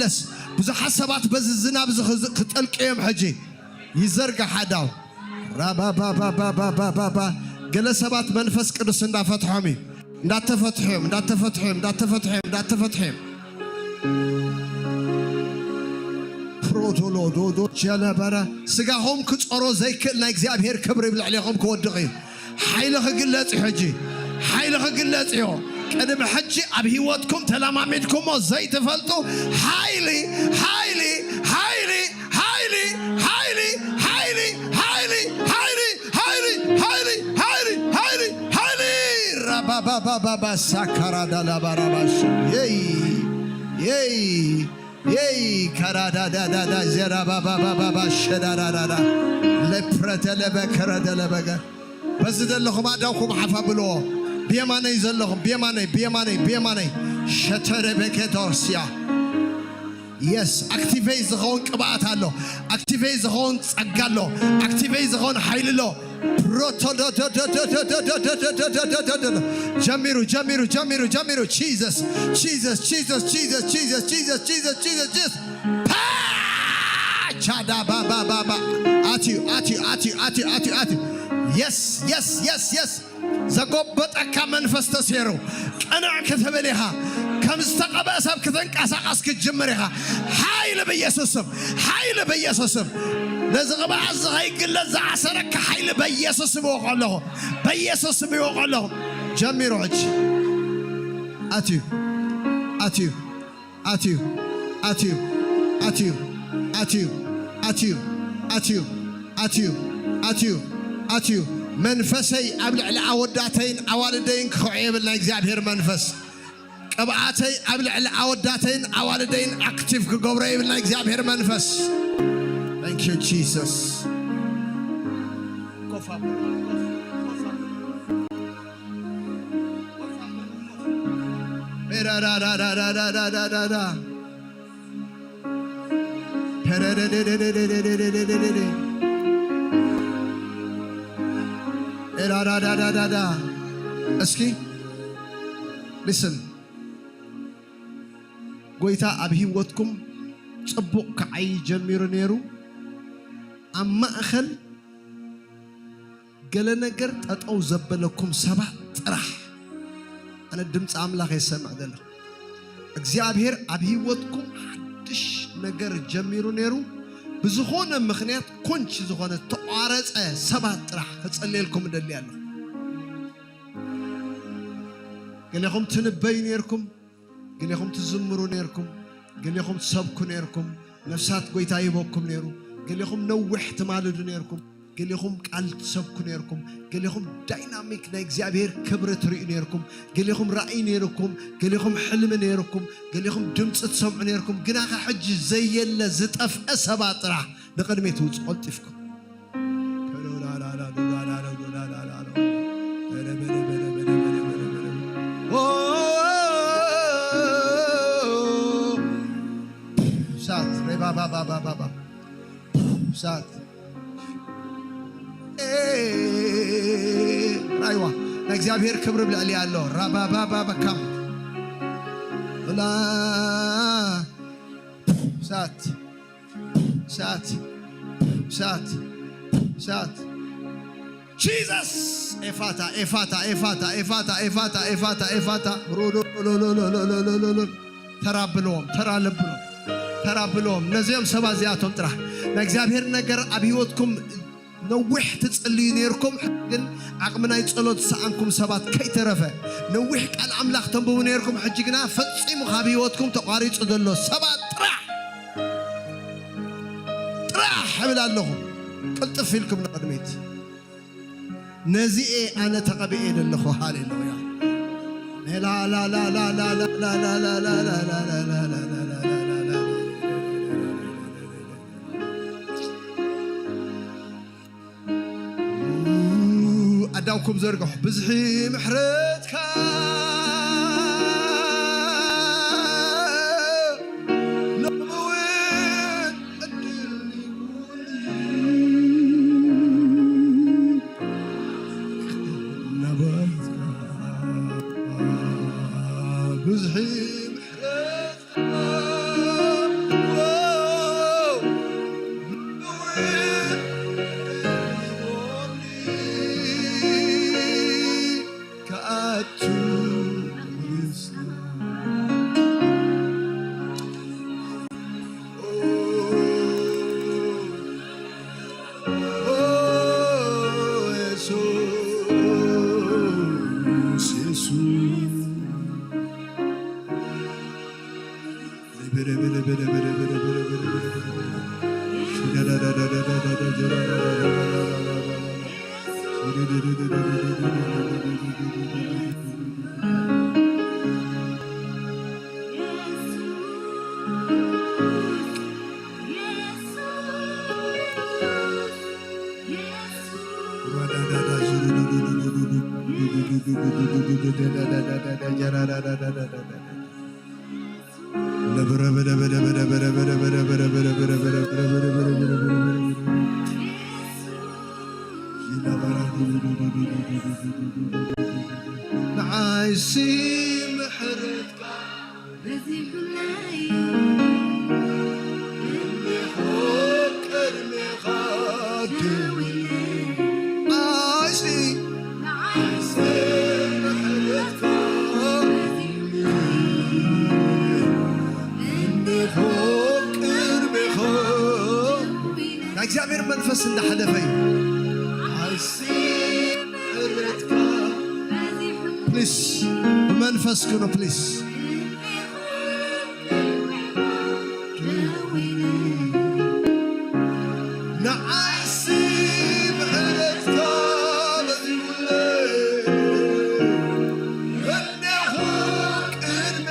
ይመለስ። ብዙሓት ሰባት በዚ ዝናብ እዚ ክዝ- ክጠልቁ እዮም። ሕጂ ይዘርጋሕ ኣእዳው። ራባባባባባባባ። ገለ ሰባት መንፈስ ቅዱስ እንዳፈትሖም እዩ። እንዳተፈትሑ እዮም፣ እንዳተፈትሑ እዮም፣ እንዳተፈትሑ እዮም፣ እንዳተፈትሑ እዮም። ፕሮቶሎ ዶዶ ጀለበረ። ስጋኹም ክጾሮ ዘይክእል ናይ እግዚኣብሔር ክብሪ ብልዕሌኹም ክወድቕ እዩ። ሓይሊ ክግለጽ እዩ ሕጂ። ሓይሊ ክግለጽ እዩ። ቅድሚ ሕጂ ኣብ ህይወትኩም ተለማሚድኩሞ ዘይትፈልጡ ሓይሊ፣ ሓይሊ፣ ሓይሊ፣ ሓይሊ፣ ሓይሊ፣ ሓይሊ፣ ሓይሊ፣ ሓይሊ፣ ሓይሊ፣ ሓይሊ፣ ሓይሊ፣ ሓይሊ፣ ሓይሊ፣ ራባባባባባ ሳካራዳላባራባሽ። የይ፣ የይ፣ የይ፣ ካራዳዳዳዳ ጀራባባባባ ሸዳራራራ ለፕረተለበ ከረደለበገ። በዚ ዘለኹም ኣእዳውኩም ሓፍ ኣብልዎ። ብየማነይ ዘለኹም፣ ብየማነይ፣ ብየማነይ፣ ብየማነይ። ሸተረበከቶስያ። የስ፣ ኣክቲቬይ ዝኸውን ቅብኣት ኣሎ። ኣክቲቬይ ዝኸውን ጸጋ ኣሎ። ኣክቲቬይ ዝኸውን ሓይሊ ኣሎ። ፕሮቶዶዶዶዶዶዶዶዶዶዶዶዶዶ። ጀሚሩ፣ ጀሚሩ፣ ጀሚሩ፣ ጀሚሩ። ጂሰስ፣ ጂሰስ፣ ጂሰስ፣ ጂሰስ፣ ጂሰስ፣ ጂሰስ፣ ጂሰስ፣ ጂሰስ፣ ጂሰስ። ፓ! ቻዳ ባባባባ። ኣትዩ፣ ኣትዩ፣ ኣትዩ፣ ኣትዩ፣ ኣትዩ፣ ኣትዩ። የስ፣ የስ፣ የስ፣ የስ። ዘጎበጠካ መንፈስ ተሴሩ። ቅንዕ ክትብል ኢኻ። ከም ዝተቐብአ ሰብ ክትንቀሳቐስ ክትጅምር ኢኻ። ሓይሊ በኢየሱስ ስም፣ ሓይሊ በኢየሱስ ስም። ነዚ ቅብኣት እዚ ከይግለጽ ዝኣሰረካ ሓይሊ በኢየሱስ ስም ይወቕዖ ኣለኹ። በኢየሱስ ስም ይወቕዖ ኣለኹ። ጀሚሩ ሕጂ። ኣትዩ፣ ኣትዩ፣ ኣትዩ፣ ኣትዩ፣ ኣትዩ፣ ኣትዩ፣ ኣትዩ፣ ኣትዩ፣ ኣትዩ፣ ኣትዩ፣ ኣትዩ፣ ኣትዩ። መንፈሰይ ኣብ ልዕሊ ኣወዳተይን ኣዋልደይን ክኸዖ የብል ናይ እግዚኣብሔር መንፈስ። ቅብኣተይ ኣብ ልዕሊ ኣወዳተይን ኣዋልደይን ኣክቲቭ ክገብሮ ይብል ናይ እግዚኣብሔር መንፈስ። Thank you Jesus። እስኪ listen። ጎይታ ኣብ ህይወትኩም ጽቡቕ ክዓዪ ጀሚሩ ነይሩ። ኣብ ማእኸል ገለ ነገር ጠጠው ዘበለኩም ሰባት ጥራሕ። ኣነ ድምፂ ኣምላኽ የሰምዕ ዘለኹ። እግዚኣብሔር ኣብ ህይወትኩም ሓድሽ ነገር ጀሚሩ ነይሩ። ብዝኾነ ምኽንያት ኮንች ዝኾነ ተቋረፀ ሰባት ጥራሕ ክጸልየልኩም እደሊ ኣለኹ። ገሌኹም ትንበዩ ነይርኩም፣ ገሌኹም ትዝምሩ ነይርኩም፣ ገሌኹም ትሰብኩ ነይርኩም፣ ነፍሳት ጎይታ ይህበኩም ነይሩ። ገሌኹም ነዊሕ ትማልዱ ነይርኩም፣ ገሌኹም ቃል ትሰብኩ ነይርኩም፣ ገሌኹም ዳይናሚክ ናይ እግዚኣብሔር ክብሪ ትርእዩ ነይርኩም፣ ገሌኹም ራእይ ነይርኩም፣ ገሌኹም ሕልሚ ነይርኩም፣ ገሌኹም ድምፂ ትሰምዑ ነይርኩም። ግናኸ ሕጂ ዘየለ ዝጠፍአ ሰባት ጥራሕ ንቕድሚት ውፁ ቀልጢፍኩም። ሳት ሬባባባባባ ሳት ራይዋ ናይ እግዚኣብሔር ክብሪ ብልዕሊ ኣሎ። ራባባባባካም ላ ሳት ሳት ሳት ሳት ጂሰስ ኤፋታ ኤፋታ ኤፋታ ኤፋታ ኤፋታ ኤፋታ ኤፋታ ሮዶ ሎሎሎሎሎሎሎሎ ተራብሎም ተራለብሎም ተራብሎም ነዚኦም ሰባት እዚኣቶም ጥራሕ ናይ እግዚኣብሔር ነገር ኣብ ህይወትኩም ነዊሕ ትጽልዩ ነይርኩም፣ ግን ዓቕሚ ናይ ጸሎት ዝሰኣንኩም ሰባት ከይተረፈ ነዊሕ ቃል ኣምላኽ ተንብቡ ነይርኩም። ሕጂ ግና ፈጺሙ ካብ ህይወትኩም ተቋሪጹ ዘሎ ሰባት ጥራሕ ጥራሕ እብል ኣለኹ። ቅልጥፍ ኢልኩም ንቕድሚት። ነዚኤ ኣነ ተቐቢኤ ዘለኹ። ሃሌሉያ። ኣዳውኩም ዘርግሑ። ብዝሒ ምሕረትካ ሎሚ እውን ዕድል ሂቡኒ። ናባትካ ብዝሒ ምሕረትካ ንዓይሲ ምሕረትካ በዚሑለይ እንዲኹ ቅድሜኻ ደው ኢለ። ንዓይሲ ንዓይሲ ምሕረትካ በዚሑለይ እንዲኹ ቅድሜኻ ናይ እግዚኣብሔር መንፈስ እንዳሓለፈ እዩ። ንዓይሲ ምሕረትካ ፕሊስ ብመንፈስ ኩኑ ፕሊስ። ንዓይሲ ምሕረትካ በዚሑለይ እንዲኹ ቅድሚ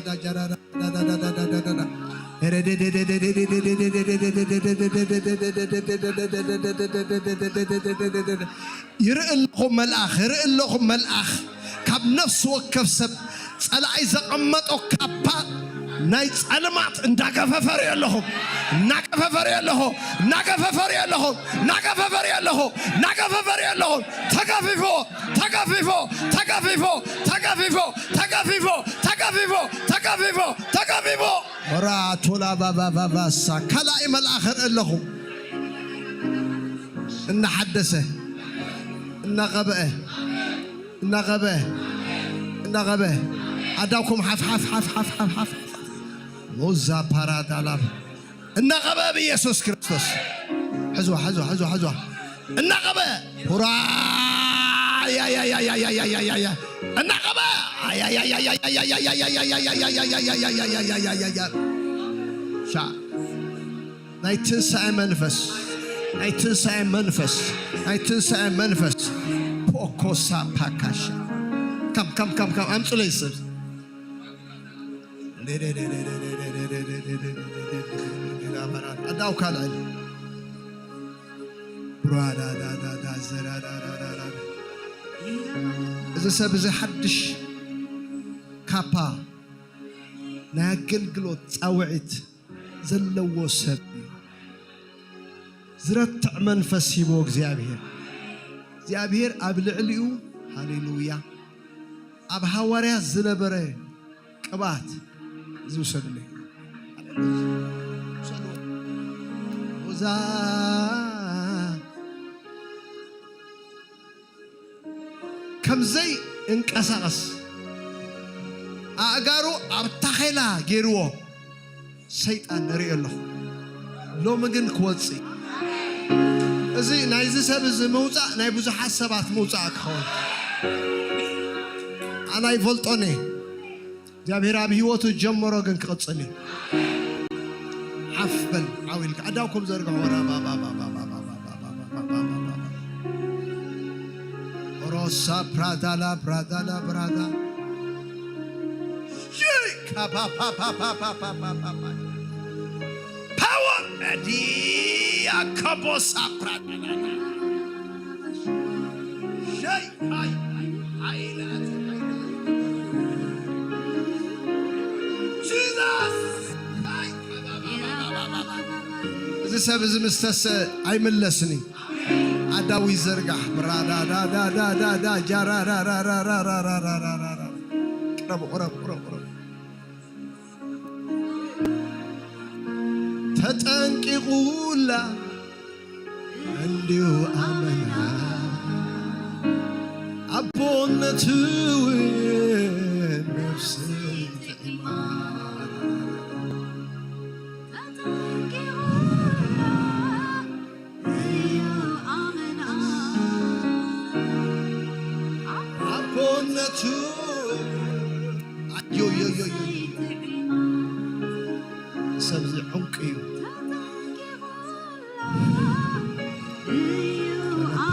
ይርኢ ኣለኹ መልኣኽ፣ ይርኢ ኣለኹ መልኣኽ። ካብ ነፍሲ ወከፍ ሰብ ጸላኢ ዘቐመጦ ካባ ናይ ጸልማት እንዳገፈፈ ርኢ ኣለኹ፣ እንዳገፈፈ ርኢ ኣለኹ፣ እንዳገፈፈ ርኢ ኣለኹ፣ እንዳገፈፈ ርኢ ኣለኹ፣ እንዳገፈፈ ርኢ ኣለኹ። ተገፊፎ፣ ተገፊፎ፣ ተገፊፎ፣ ተገፊፎ፣ ተገፊፎ፣ ተገፊፎ፣ ተገፊፎ፣ ተገፊፎ። ራ ቶላ ባባባባሳ ካልኣይ መልኣኽ እርኢ ኣለኹ። እናሓደሰ፣ እናቐብአ፣ እናቐብአ፣ እናቐብአ። ኣዳውኩም ሓፍ፣ ሓፍ፣ ሓፍ፣ ሓፍ፣ ሓፍ፣ ሓፍ። ሞዛ ፓራዳላብ። እናቐብአ ብኢየሱስ ክርስቶስ። ሕዝዋ፣ ሕዝዋ፣ ሕዝዋ፣ ሕዝዋ። እናቐብአ። ሁራ። ያ፣ ያ፣ ያ። እናቐብአ። ሻ። ናይ ትንሳኤ መንፈስ፣ ናይ ትንሳኤ መንፈስ፣ ናይ ትንሳኤ መንፈስ። ፖኮሳ ፓካሻ። ከም፣ ከም፣ ከም፣ ከም፣ ኣምጹለይ ሰብ። ኣዳው ካልኣይ። ብራዳዳዳዳ ዘራዳዳዳዳ። እዚ ሰብ እዚ ሓድሽ ካፓ ናይ ኣገልግሎት ጻውዒት ዘለዎ ሰብ እዩ። ዝረትዕ መንፈስ ሂቦ እግዚኣብሔር። እግዚኣብሔር ኣብ ልዕሊኡ፣ ሃሌሉያ፣ ኣብ ሃዋርያ ዝነበረ ቅብኣት እዚ ውሰድለይ። ውሰድዎ። ሮዛ ከምዘይ እንቀሳቐስ ኣእጋሩ ኣብ ታኼላ ገይርዎ ሰይጣን ንርኢ ኣለኹ። ሎሚ ግን ክወጽእ እዩ። እዚ ናይዚ ሰብ እዚ ምውጻእ ናይ ብዙሓት ሰባት ምውጻእ ክኸውን ኣና ይፈልጦኒ። እግዚኣብሔር ኣብ ህይወቱ ጀመሮ ግን ክቕጽል እዩ። ሓፍ በል ዓው ኢልካ ኣዳውኩም ዘርግሖ። ሮሳ ፕራዳላ ብራዳላ ብራዳ ፓወር መዲያ ከቦሳ ፕራዳላ ሸይ ሃይ ሃይ ሃይ ላቲ ሃይ ላቲ ጂዛስ ሃይ እዚ ሰብ እዚ ምስ ተሰ ኣይምለስን እዩ። ኣዳዊ ዘርጋሕ ብራዳዳዳዳዳዳ ጃራራራራራራራራራራ ቅረቡ ቅረቡ ቅረቡ ቅረቡ። ተጠንቂቑላ እንዲሁ ኣመና ኣቦነትውን ነፍሰይ ጥዒማ። ኣቦነቱ ኣዮዮዮዮ ሰብዚ ዕንቁ እዩ።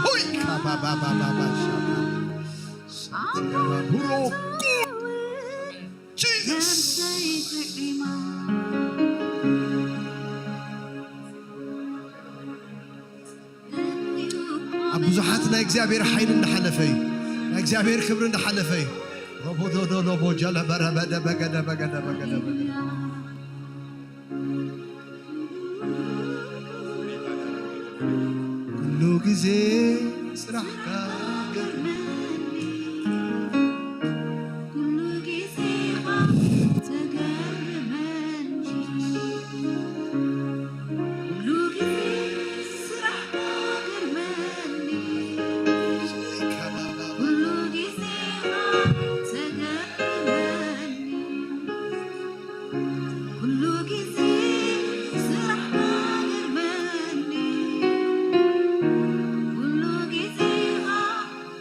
ሆይ ካባባባባባሻ ብሮ ጂሰስ። ኣብ ብዙሓት ናይ እግዚኣብሔር ሓይሊ እንዳሓለፈ እዩ። ናይ እግዚኣብሔር ክብሪ እንዳሓለፈ እዩ። ሮቦዶዶ ሎቦ ጀለበረበደ በገደ በገደ በገደ በገደ። ኩሉ ግዜ ስራሕካ ገርመኒ፣ ኩሉ ግዜ ተገርመኒ፣ ኩሉ ግዜ ስራሕካ ገርመኒ፣ ኩሉ ግዜ ተገርመኒ። ኩሉ ግዜ ስራሕካ ገርመኒ፣ ኩሉ ግዜ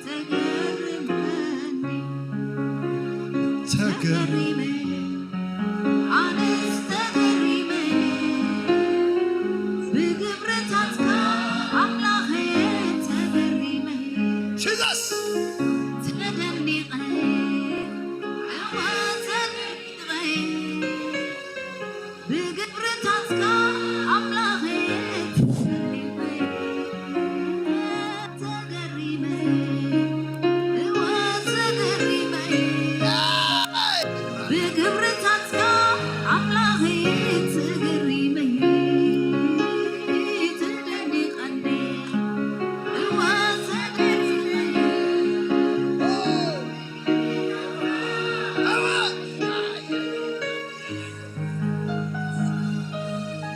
ተገርመኒ። ተገርመ-፣ ኣነስ ተገሪመ፣ ብግብርታትካ ኣምላኸ ተገሪመ። ጂሰስ! ተደኒቐ፣ እወ ተደኒቐ። ብግብርታትካ ኣምላኸ ተደኒቐ፣ ተገሪመ፣ እወ ተገሪመ። ብግብርታትካ ኣምላኸ ተገሪመ፣ ተደኒቐ፣ እወ ተገሪመ።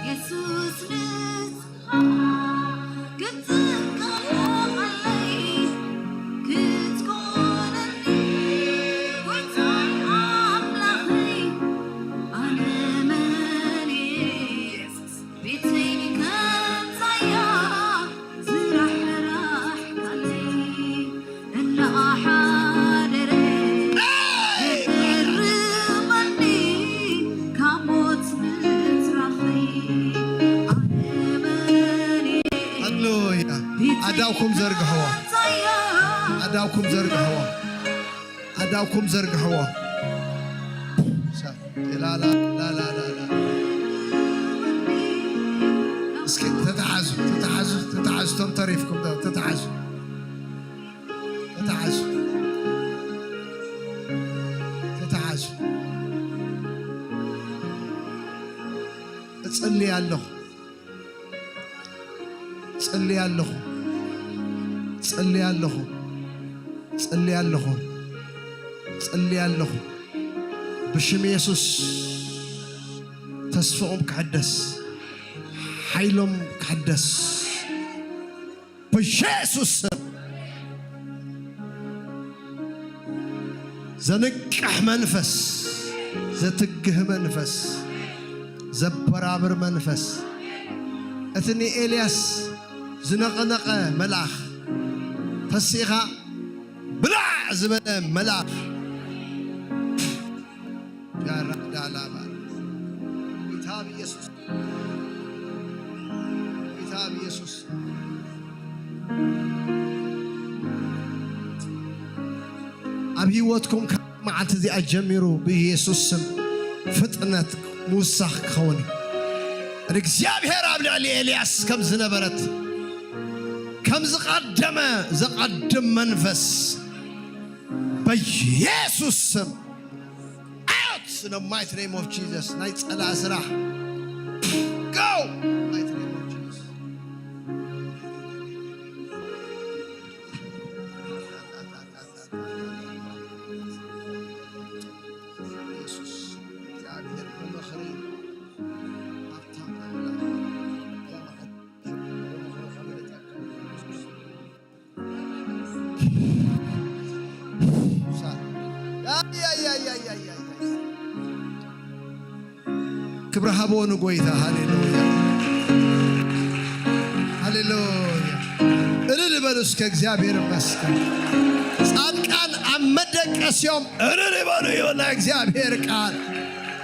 የሱስ ንስኻ ክትከለኸለይ ክትኮነኒ ጎይታይ ኣምላኸይ ኣነ መን እየ? ቤተይ ከምዛያ ዝራሕራሕካለይ እናሓደረ የርመኒ ካብ ሞት ምትራፈይ ኣነ መን እየ? ሃሌሉያ። ቤተይ ኣዳውኩም ዘርግሕዎ። ከምዛያ ኣዳውኩም ዘርግሕዎ። ኣዳውኩም ዘርግሕዎ። ላላላላላ። እስኪ ተተሓዙ፣ ተተሓዙ፣ ተተሓዙ። እቶም ተሪፍኩም ዶ? ተተሓዙ። ተተሓዙ። ተተሓዙ። እጽሊ ኣለኹ። ጸልየ ኣለኹ፣ ጸልየ ኣለኹ፣ ጸልየ ኣለኹ፣ ጸልየ ኣለኹ። ብሽም የሱስ ተስፍኦም ክሕደስ፣ ሓይሎም ክሕደስ፣ ብየሱስ ስም። ዘንቅሕ መንፈስ፣ ዘትግህ መንፈስ፣ ዘበራብር መንፈስ፣ እቲ ንኤልያስ ዝነቐነቐ መልኣኽ ተሲእኻ ብላዕ ዝበለ መልኣኽ፣ ያራዳላባ፣ ጎይታ ብየሱስ፣ ጎይታ ብየሱስ። ኣብ ህይወትኩም ካብ መዓልቲ እዚኣ ጀሚሩ ብኢየሱስ ስም ፍጥነት ምውሳኽ ክኸውን እዩ። እግዚኣብሔር ኣብ ልዕሊ ኤልያስ ከም ዝነበረት፣ ከም ዝቐደመ ዘቐድም መንፈስ በኢየሱስ ስም፣ out in the mighty name of Jesus። ናይ ጸላእ ስራሕ፣ go! Mighty name of Jesus። ኢየሱስ፣ እግዚኣብሔር ብምኽሪ፣ ሃብታም ኣምላኽ፣ ብምኽሪ፣ ብምኽሪ ከመልጠካ ኢየሱስ። ክብሪ ሃቦ ንጎይታ። ሃሌሉያ፣ ሃሌሉያ። እልል በሉ እስከ፣ እግዚኣብሔር ይመስገን። ጻድቃን ኣብ መደቀሲኦም እልል በሉ ይብል ናይ እግዚኣብሔር ቃል።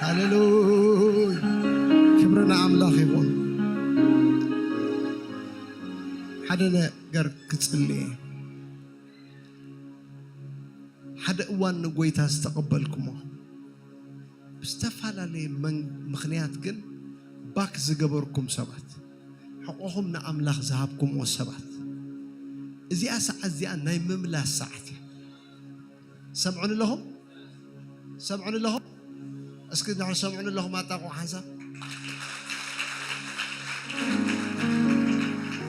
ሃሌሉያ፣ ክብሪ ንኣምላኽ ይኹን። ሓደ ነገር ክጽልየ፣ ሓደ እዋን ንጎይታ ዝተቐበልኩሞ፣ ብዝተፈላለየ መን-፣ ምኽንያት ግን ባክ ዝገበርኩም ሰባት፣ ሕቆኹም ንኣምላኽ ዝሃብኩምዎ ሰባት፣ እዚኣ ሰዓት እዚኣ ናይ ምምላስ ሰዓት እያ። ሰምዑኒ ኣለኹም? ሰምዑኒ ኣለኹም? እስኪ እንድሕር ሰምዑኒ ኣለኹም ኣጣቕዑ ሓንሳብ።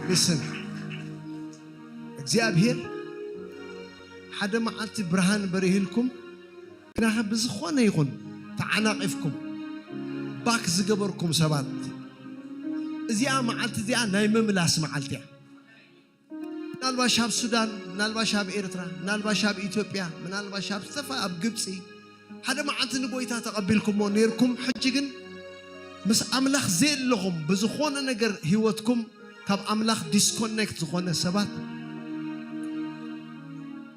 ሊስን፣ እግዚኣብሔር ሓደ መዓልቲ ብርሃን በሪህልኩም፣ ግናኸ ብዝኾነ ይኹን ተዓናቒፍኩም ባክ ዝገበርኩም ሰባት፣ እዚኣ መዓልቲ እዚኣ ናይ ምምላስ መዓልቲ እያ። ምናልባሽ ኣብ ሱዳን፣ ምናልባሽ ኣብ ኤርትራ፣ ምናልባሽ ኣብ ኢትዮጵያ፣ ምናልባሽ ኣብ ዝተፋ-፣ ኣብ ግብፂ ሓደ መዓልቲ ንጎይታ ተቐቢልኩሞ ነይርኩም። ሕጂ ግን ምስ ኣምላኽ ዘየለኹም፣ ብዝኾነ ነገር ህይወትኩም ካብ ኣምላኽ ዲስኮኔክት ዝኾነ ሰባት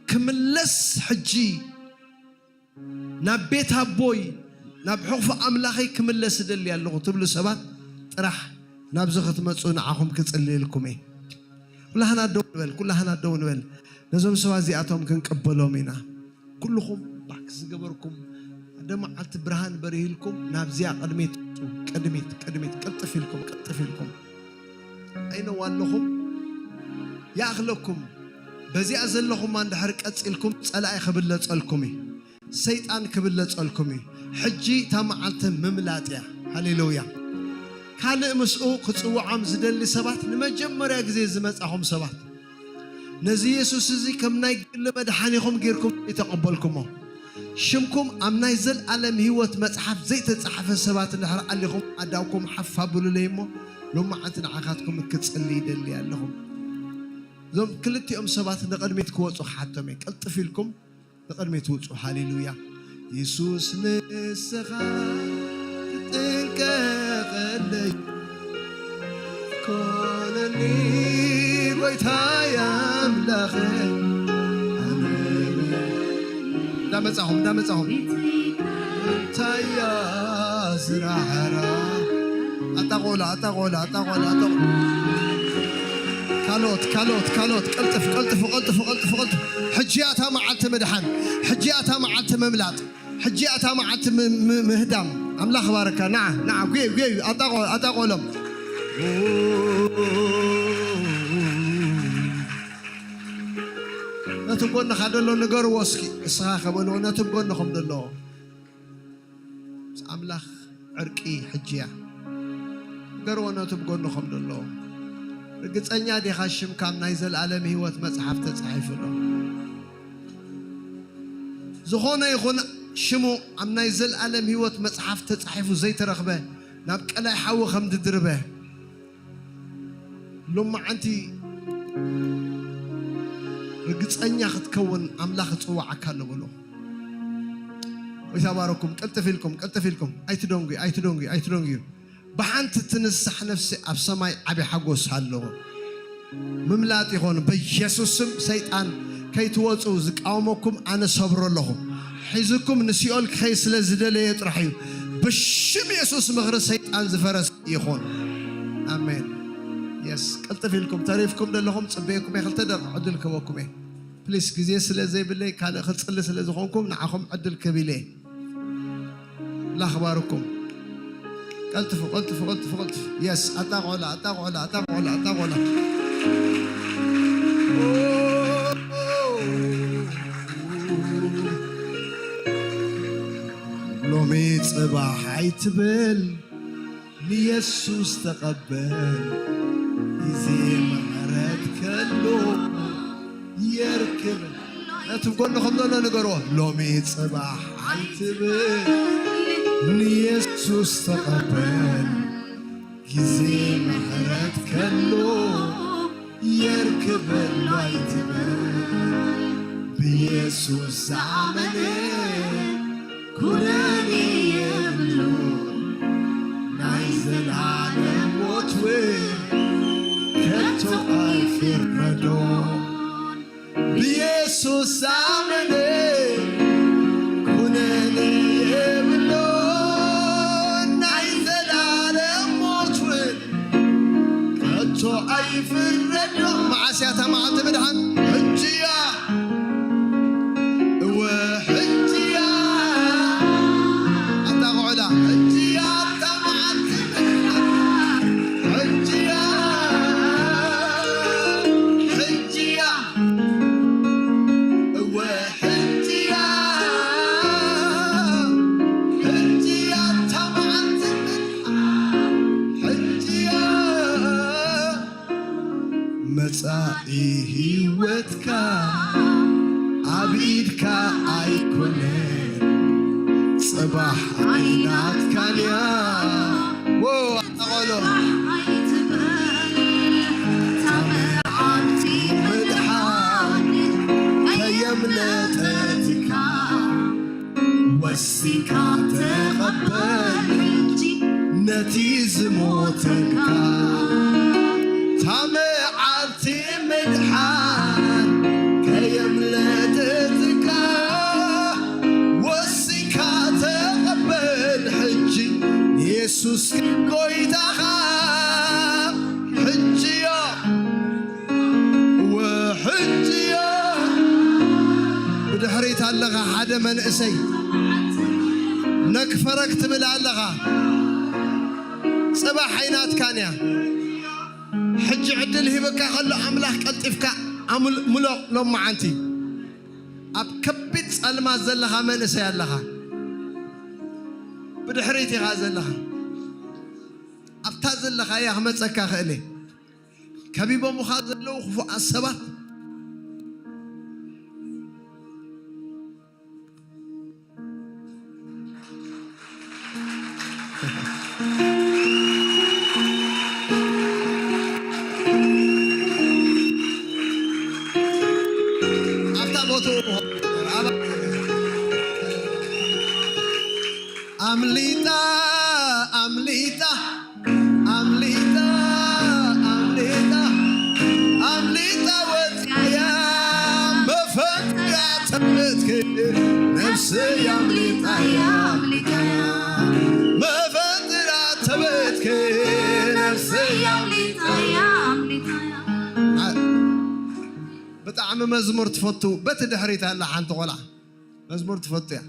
ክምለስ፣ ሕጂ ናብ ቤት ኣቦይ፣ ናብ ሕቑፊ ኣምላኸይ ክምለስ እደሊ ኣለኹ ትብሉ ሰባት ጥራሕ ናብዚ ክትመጹ ንዓኹም ክጽልየልኩም እየ። ኩላህና ደው ንበል፣ ኩላህና ደው ንበል። ነዞም ሰባት እዚኣቶም ክንቅበሎም ኢና። ኩልኹም ባክ ዝገበርኩም፣ ሓደ መዓልቲ ብርሃን በሪህልኩም፣ ናብዚኣ ቅድሚት፣ ቅድሚት፣ ቅድሚት፣ ቅልጥፍ ኢልኩም፣ ቅልጥፍ ኢልኩም። ኣይነዋ ኣለኹም? ይኣኽለኩም። በዚኣ ዘለኹማ እንድሕር ቀጺልኩም፣ ጸላኢ ክብለጸልኩም እዩ። ሰይጣን ክብለጸልኩም እዩ። ሕጂ እታ መዓልቲ ምምላጥ እያ። ሃሌሉያ። ካልእ ምስኡ ክጽውዖም ዝደሊ ሰባት፣ ንመጀመርያ ግዜ ዝመጻኹም ሰባት፣ ነዚ የሱስ እዚ ከም ናይ ግሊ መድሓኒኹም ጌርኩም ዘይተቐበልኩሞ፣ ሽምኩም ኣብ ናይ ዘልኣለም ህይወት መጽሓፍ ዘይተጻሕፈ ሰባት እንድሕር ኣሊኹም፣ ኣእዳውኩም ሓፍ ኣብሉለይ እሞ፣ ሎማዓንቲ ንዓኻትኩም ክጽሊ ይደሊ ኣለኹ። እዞም ክልቲኦም ሰባት ንቕድሚት ክወጹ ክሓቶም እየ። ቅልጥፍ ኢልኩም ንቕድሚት ውጹ። ሃሌሉያ። የሱስ ንስኻ ትጥንቀቐለይ፣ ኮነኒ ጎይታይ ኣምላኸ። ኣነ እንዳመጻኹም፣ እንዳመጻኹም። ታያ ዝራሕራ። ኣጣ ቆላ፣ ኣጣ ቆላ፣ ኣጣ ቆላ፣ ኣጣ ቆላ። ካልኦት፣ ካልኦት፣ ካልኦት። ቀልጥፍ፣ ቀልጥፉ፣ ቀልጥፉ፣ ቀልጥፉ፣ ቀልጥፉ። ሕጂ እያ እታ መዓልቲ ምድሓን። ሕጂ እያ እታ መዓልቲ ምምላጥ። ሕጂ እያ እታ መዓልቲ ም-፣ ም-፣ ምህዳም። ኣምላኽ ባረካ። ንዓ፣ ንዓ፣ ጒየ፣ ጒየ፣ ኣጣ ቆ-፣ ኣጣ ቆሎም። ነቲ ጎንኻ ደሎ ንገርዎ እስኪ። እስኻ ከበልዎ ነቲ ጎንኹም ደሎ። ምስ ኣምላኽ ዕርቂ ሕጂ እያ። ንገርዎ ነቲ ብጎንኹም ደሎ። ርግጸኛ ዲኻ ሽምካ ኣብ ናይ ዘልኣለም ህይወት መጽሓፍ ተጻሒፉ ኣሎ? ዝኾነ ይኹን ሽሙ ኣብ ናይ ዘልኣለም ህይወት መጽሓፍ ተጻሒፉ ዘይተረኽበ፣ ናብ ቀላይ ሓዊ ከም ዝድርበ፣ ሎማዓንቲ ርግጸኛ ክትከውን ኣምላኽ ይጽውዓካ ኣሎ በሎ። ወይ ተባረኩም። ቅልጥፍ ኢልኩም፣ ቅልጥፍ ኢልኩም። ኣይትደንጉ፣ ኣይትደንጉ፣ ኣይትደንጉ። ብሓንቲ ትንሳሕ ነፍሲ ኣብ ሰማይ ዓቢ ሓጎስ ኣለዎ። ምምላጥ ይኾን። በኢየሱስ ስም ሰይጣን ከይትወጹ ዝቃወመኩም ኣነ ሰብሮ ኣለኹ። ሒዝኩም ንሲኦል ክኸይ ስለ ዝደለየ ጥራሕ እዩ። ብሽም የሱስ ምኽሪ ሰይጣን ዝፈረስ ይኹን። ኣሜን። የስ፣ ቅልጥፍ ኢልኩም ተሪፍኩም ዘለኹም ጽበየኩም እየ። ክልተ ደቂቕ ዕድል ክህበኩም እየ። ፕሊስ፣ ግዜ ስለ ዘይብለይ ካልእ ክጽሊ ስለ ዝኾንኩም ንዓኹም ዕድል ክህብ ኢለ እየ። ላኽባርኩም። ቀልጥፉ፣ ቀልጥፉ፣ ቀልጥፉ፣ ቀልጥፉ። የስ፣ ኣጣ ቆላ፣ ኣጣ ቆላ፣ ኣጣ ቆላ፣ ኣጣ ቆላ። ሎሚ ጽባሕ ኣይትበል፣ ንየሱስ ተቐበል። ግዜ ምሕረት ከሎ የርክብ። ነቲ ጎንኹም ዘሎ ንገርዎ፣ ሎሚ ጽባሕ ኣይትበል፣ ንየሱስ ተቐበል። ግዜ ምሕረት ከሎ የርክበሉ ኣይትበል። ብየሱስ ዝኣመነ ኩነኔ የብሉን። ናይ ዘላለም ሞት እውን ከቶ ኣይፍረዶን። ብየሱስ ዝኣመነ ኩነኔ የብሉን። ናይ ዘላለም ሞት እውን ከቶ ኣይፍረዶን። መዓስ እያ እታ መዓልቲ ምድሓን? ሕጂ እያ። እወ፣ መጻኢ ህይወትካ ኣብ ኢድካ ኣይኮነን፣ ጽባሕ ኣይናትካንያ። ዎ ኣቐሎ ታመዓልቲ ምድሓን ከየምለጠትካ ወሲካ ተቐበል ሕጂ ነቲ ዝሞተልካ። ታመዓልቲ ምድሓን ከየምለጠትካ ወሲካ ተቐበል ሕጂ ንየሱስ ጎይታኻ። ሕጂዮ፣ እወ፣ ሕጂዮ። ብድሕሪት ኣለኻ ሓደ መንእሰይ ነክፈረክ ትብል ኣለኻ። ጽባሕ ኣይናትካን እያ። ሕጂ ዕድል ሂበካ ከሎ ኣምላኽ ቀልጢፍካ ኣሙል-፣ ሙሎቕ ሎመዓንቲ። ኣብ ከቢድ ጸልማት ዘለኻ መንእሰይ ኣለኻ። ብድሕሪት ኢኻ ዘለኻ። ኣብታ ዘለኻያ ክመጸካ ክእል እየ። ከቢቦምኻ ዘለዉ ክፉኣት ሰባት ኣብታ ቦትኡ ኣምሊጣ፣ ኣምሊጣ፣ ኣምሊጣ፣ ኣምሊጣ፣ ኣምሊጣ ወጽያ መፈንያ ተመትክ ነፍሰይ ኣምሊጣያ፣ ኣምሊጣያ። መፈንያ ተመትክ ነፍሰይ ኣምሊጣያ፣ ኣምሊጣያ። አ-፣ ብጣዕሚ መዝሙር ትፈቱ። በቲ ድሕሪት ኣላ ሓንቲ ቆልዓ መዝሙር ትፈቱ እያ።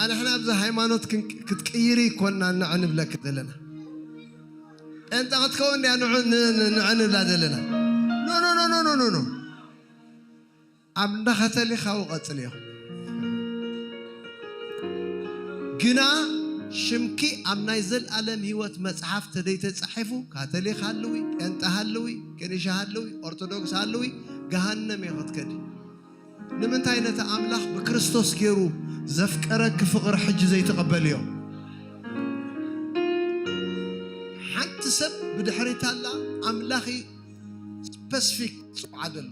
ኣንሕና ኣብዚ ሃይማኖት ክን-፣ ክትቅይሪ ይኮንና ንዑ ንብለኪ ዘለና። ጴንጠ ክትከውን ድያ ንዑ ን-፣ ን-፣ ንዑ ንብላ ዘለና። ኖ፣ ኖ፣ ኖ። ኣብ እንዳ ካቶሊካዊ ቀጽልዮ። ግና ሽምኪ ኣብ ናይ ዘልኣለም ህይወት መጽሓፍ ተደይተጻሒፉ፣ ካቶሊክ ሃልዊ፣ ጴንጠ ሃልዊ፣ ከኒሻ ሃልዊ፣ ኦርቶዶክስ ሃልዊ፣ ገሃነም እየ ክትከዲ። ንምንታይ ነቲ ኣምላኽ ብክርስቶስ ገይሩ ዘፍቀረኪ ፍቕሪ ሕጂ ዘይትቐበልዮ? ሓንቲ ሰብ ብድሕሪት ኣላ፣ ኣምላኽ እዩ ስፐሲፊክ ጽውዓ ዘሎ።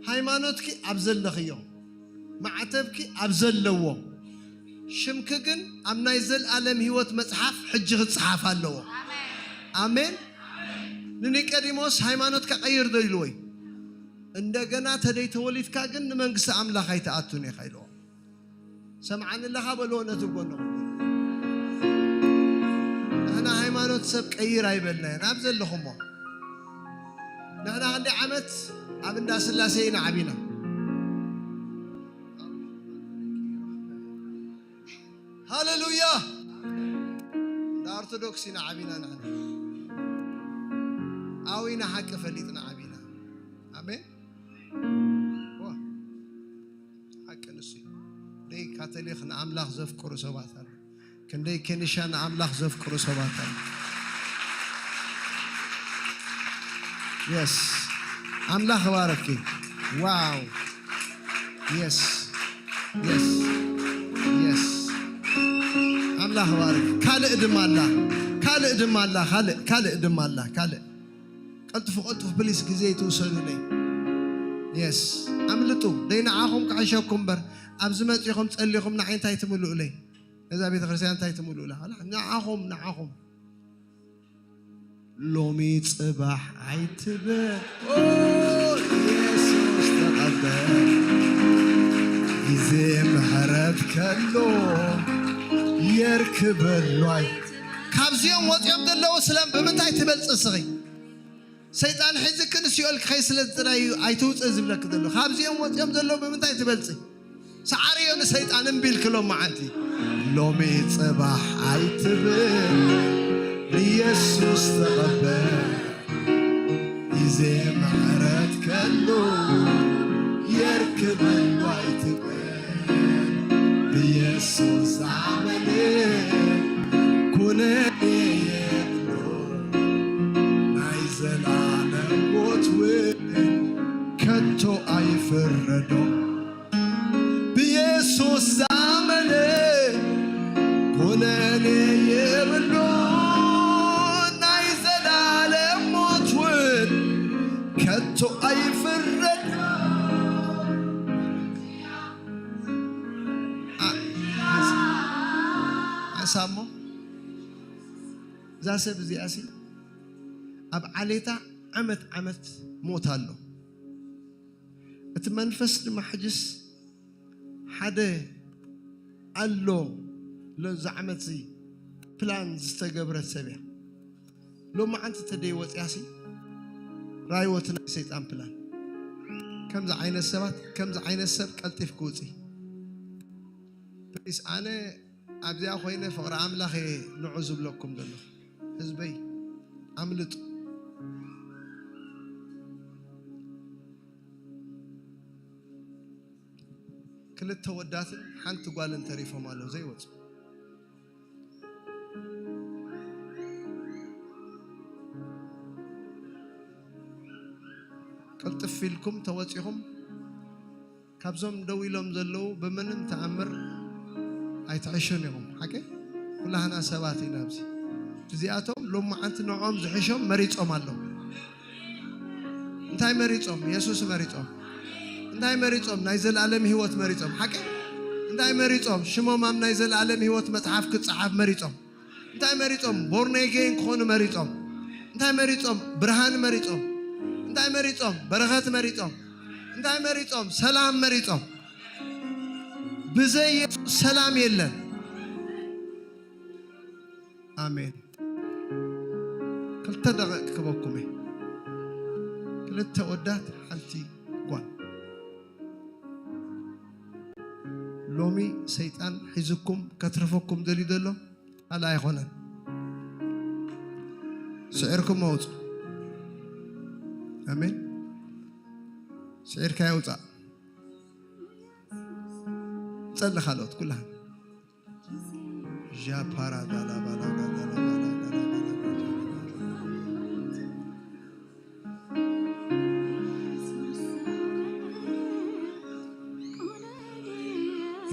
ሃይማኖትኪ ኣብ ዘለኽዮ፣ ማዕተብኪ ኣብ ዘለዎ፣ ሽምኪ ግን ኣብ ናይ ዘልኣለም ህይወት መጽሓፍ ሕጂ ክጽሓፍ ኣለዎ። ኣሜን። ንኒቆዲሞስ ሃይማኖትካ ቀይር ዶ ኢልዎ እዩ? እንደገና ተደይ ተወሊድካ ግን ንመንግስቲ ኣምላኽ ኣይትኣቱን ኢኻ ኢልዎ። ሰምዓኒ ኣለኻ በልዎ ነቲ ጎንኹም። ንሕና ሃይማኖት ሰብ ቀይር ኣይበልናዮን። ኣብ ዘለኹሞ ንሕና ክንደይ ዓመት ኣብ እንዳ ስላሴ ኢና ዓቢና። ሃሌሉያ። እንዳ ኦርቶዶክስ ኢና ዓቢና ንሕና። ኣዊና ሓቂ ፈሊጥና ዓቢና። ኣሜን። ዋ፣ ሓቂ ንሱ እዩ። ክንደይ ካቶሊክ ንኣምላኽ ዘፍቅሩ ሰባት ኣለዉ። ክንደይ ከኒሻ ንኣምላኽ ዘፍቅሩ ሰባት ኣለዉ። የስ። ኣምላኽ ይባረኪ። ዋው። የስ። የስ። የስ። ኣምላኽ ይባረኪ። ካልእ ድማ ኣላ። ካልእ ድማ ኣላ። ካልእ፣ ካልእ ድማ ኣላ። ካልእ። ቀልጥፉ፣ ቀልጥፉ፣ ፕሊስ፣ ግዜ ኣይትውሰዱለይ። የስ። ኣምልጡ። ደይ ንዓኹም ክሕሸኩም እምበር፣ ኣብዚ መጺኹም ጸሊኹም ንዓይ እንታይ ትምልኡለይ? ነዛ ቤተ ክርስቲያን እንታይ ትምልኡላ? ንዓኹም፣ ንዓኹም። ሎሚ ጽባሕ ኣይትበል። ኦ፣ የሱስ ተቐበል። ግዜ ምሕረት ከሎ የርክበሉ ኣይ-፣ ካብዚኦም ወጺኦም ዘለዉ ስለም ብምንታይ ትበልጽ እስኺ? ሰይጣን ሒዝክን ሲኦል ክኸይ ስለ ዝጥራይ እዩ ኣይትውጽእ ዝብለኪ ዘሎ። ካብዚኦም ወጺኦም ዘለዉ ብምንታይ ትበልጺ? ሰዓርዮ ንሰይጣን እምቢ ኢልኪ ሎመዓንቲ። ሎሚ ጽባሕ ኣይትበል፣ ንየሱስ ተቐበል። ግዜ ምሕረት ከሎ የርክበሉ ኣይትበል። ብየሱስ ዝኣመነ ኩነኔ የብሉ። እዛ ሰብ እዚኣሲ ኣብ ዓሌታ ዓመት ዓመት ሞት ኣሎ። እቲ መንፈስ ድማ ሕጅስ ሓደ ኣሎ። ለዚ ዓመት እዚ ፕላን ዝተገብረት ሰብ እያ። ሎማዓንቲ ተደይ ወፅያሲ ራይወት ናይ ሰይጣን ፕላን። ከምዚ ዓይነት ሰባት፣ ከምዚ ዓይነት ሰብ ቀልጢፍ ክውፅ። ፕሊስ፣ ኣነ ኣብዚኣ ኮይነ ፍቕሪ ኣምላኽ እየ ንዑ ዝብለኩም ዘሎ። ህዝበይ፣ ኣምልጡ። ክልተ ወዳትን ሓንቲ ጓልን ተሪፎም ኣለዉ ዘይወፁ። ቅልጥፍ ኢልኩም ተወፂኹም። ካብዞም ደው ኢሎም ዘለዉ ብምንም ተኣምር ኣይትሕሹን ኢኹም። ሓቂ ኩላህና ሰባት ኢና። ኣብዚ እዚኣቶም ሎማዓንቲ ንዕኦም ዝሕሾም መሪጾም ኣለዉ። እንታይ መሪጾም? የሱስ መሪጾም። እንታይ መሪጾም? ናይ ዘለኣለም ህይወት መሪጾም። ሓቂ እንታይ መሪጾም? ሽሞም ኣብ ናይ ዘለኣለም ህይወት መጽሓፍ ክጸሓፍ መሪጾም። እንታይ መሪጾም? ቦርኔጌን ክኾኑ መሪጾም። እንታይ መሪጾም? ብርሃን መሪጾም። እንታይ መሪጾም? በረኸት መሪጾም። እንታይ መሪጾም? ሰላም መሪጾም። ብዘይ የሱስ ሰላም የለን። ኣሜን። ክልተ ደቂቕ ክበኩም እየ። ክልተ ወዳት ሓንቲ ጓል። ሎሚ ሰይጣን ሒዝኩም ከትርፈኩም ደልዩ ዘሎ ካልእ ኣይኮነን። ስዒርኩም መውፁ። ኣሜን። ስዒርካ የውፃእ። ጸሊ ካልኦት ኩላህን። ዣፓራ ዳላ ባላ ዳላ ባላ ዳላ ባላ ዳላ ባላ።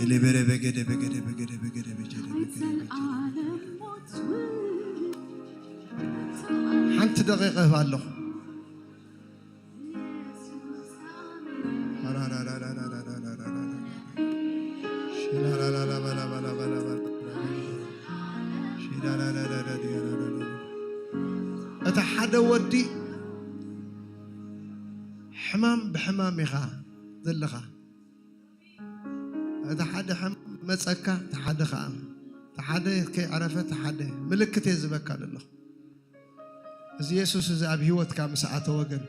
ኤሌ በረ በገደ በገደ በገደ በገደ በገደ በገደ በገደ። ሓንቲ ደቂቕ እህብ ኣለኹ። እቲ ሓደ ወዲ ሕማም ብሕማም ኢኻ ዘለኻ። እቲ ሓደ ሕማም መጸካ፣ እቲ ሓደ ኸኣ፣ እቲ ሓደ ከይዕረፈ፣ እቲ ሓደ ምልክት እየ ዝበካ ዘለኹ። እዚ የሱስ እዚ ኣብ ህይወትካ ምስ ኣተወ ግን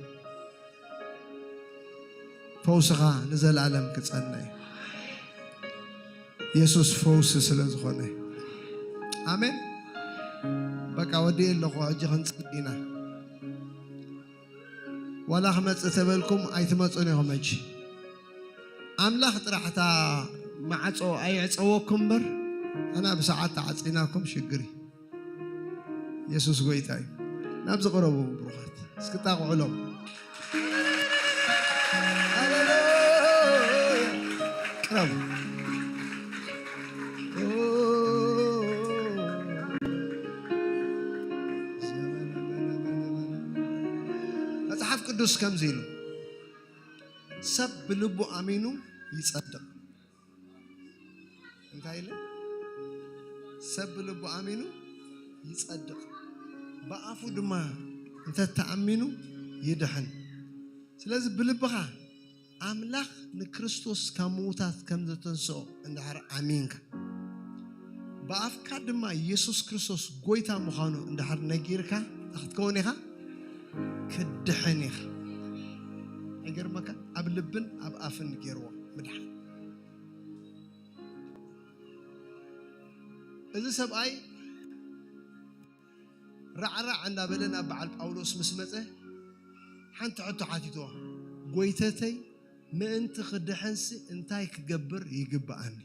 ፈውስኻ ንዘለኣለም ክጸንዕ እዩ። የሱስ ፈውሲ ስለ ዝኾነ። ኣሜን። በቃ ወዲኤ ኣለኹ፣ ሕጂ ክንጽሊ ኢና። ዋላ ክመጽእ ተበልኩም ኣይትመጹን ኢኹም። ሕጂ ኣምላኽ ጥራሕ እታ ማዕጾ ኣየዕጸወኩም እምበር፣ ኣና ብሰዓት ተዓጺናኩም ሽግር እዩ። የሱስ ጎይታ እዩ። ናብዚ ቅረቡ ብሩኻት፣ እስኪ ጣቕዑሎም። ሃሌሉያ! ቅረቡ። መጽሓፍ ቅዱስ ከምዚ ኢሉ፣ ሰብ ብልቡ ኣሚኑ ይጸድቕ። እንታይ ኢለ? ሰብ ብልቡ ኣሚኑ ይጸድቕ፣ ብኣፉ ድማ እንተተኣሚኑ ይድሕን። ስለዚ ብልብኻ ኣምላኽ ንክርስቶስ ካብ ምዉታት ከም ዘተንስኦ እንድሕር ኣሚንካ፣ ብኣፍካ ድማ የሱስ ክርስቶስ ጎይታ ምዃኑ እንድሕር ነጊርካ፣ እንታይ ክትከውን ኢኻ? ክትድሕን ኢኻ። ኣይገርመካ? ኣብ ልብን ኣብ ኣፍን ገይርዎ ምድሓን። እዚ ሰብኣይ ራዕራዕ እንዳበለ ናብ በዓል ጳውሎስ ምስ መጸ፣ ሓንቲ ሕቶ ሓቲትዎ። "ጎይተተይ፣ ምእንቲ ክድሕንሲ እንታይ ክገብር ይግብኣኒ?"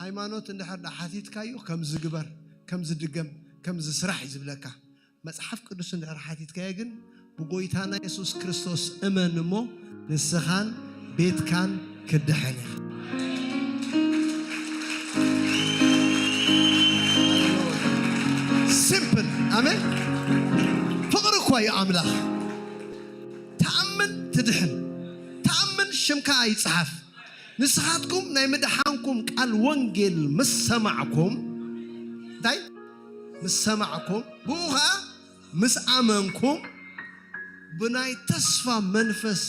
ሃይማኖት እንድሕር ደኣ ሓቲትካዮ፣ ከምዚ ግበር፣ ከምዚ ድገም፣ ከምዚ ስራሕ እዩ ዝብለካ። መጽሓፍ ቅዱስ እንድሕር ሓቲትካዮ ግን፣ ብጎይታና የሱስ ክርስቶስ እመን እሞ ንስኻን ቤትካን ክድሕን ኢኻ። ሲምፕል። ኣሜን። ፍቕሪ እኳ እዩ ኣምላኽ። ተኣምን ትድሕን። ተኣምን ሽምካ ይጽሓፍ። ንስኻትኩም ናይ ምድሓንኩም ቃል ወንጌል ምስ ሰማዕኩም፣ እንታይ? ምስ ሰማዕኩም፣ ብኡ ኸዓ ምስ ኣመንኩም፣ ብናይ ተስፋ መንፈስ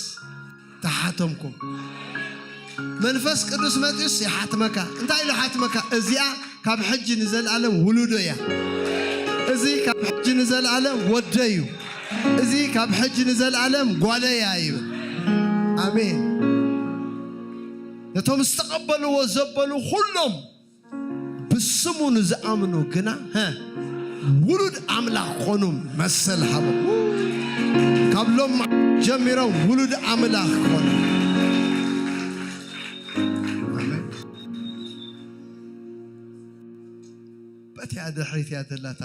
ተሓተምኩም። መንፈስ ቅዱስ መጺኡስ ይሓትመካ። እንታይ ኢሉ ሓትመካ? "እዚኣ ካብ ሕጂ ንዘለኣለም ውሉዶ እያ። እዚ ካብ ሕጂ ንዘለኣለም ወደይ እዩ። እዚ ካብ ሕጂ ንዘለኣለም ጓለይ እያ" ይብል። ኣሜን። ነቶም ዝተቐበልዎ ዘበሉ ኩሎም ብስሙ ንዝኣምኑ ግና፣ ሀ፣ ውሉድ ኣምላኽ ክኾኑ መሰል ሃቦም። ካብ ሎም ጀሚሮም ውሉድ ኣምላኽ ክኾኑ። ኣሜን። በቲያ ድሕሪት እያ ዘላታ።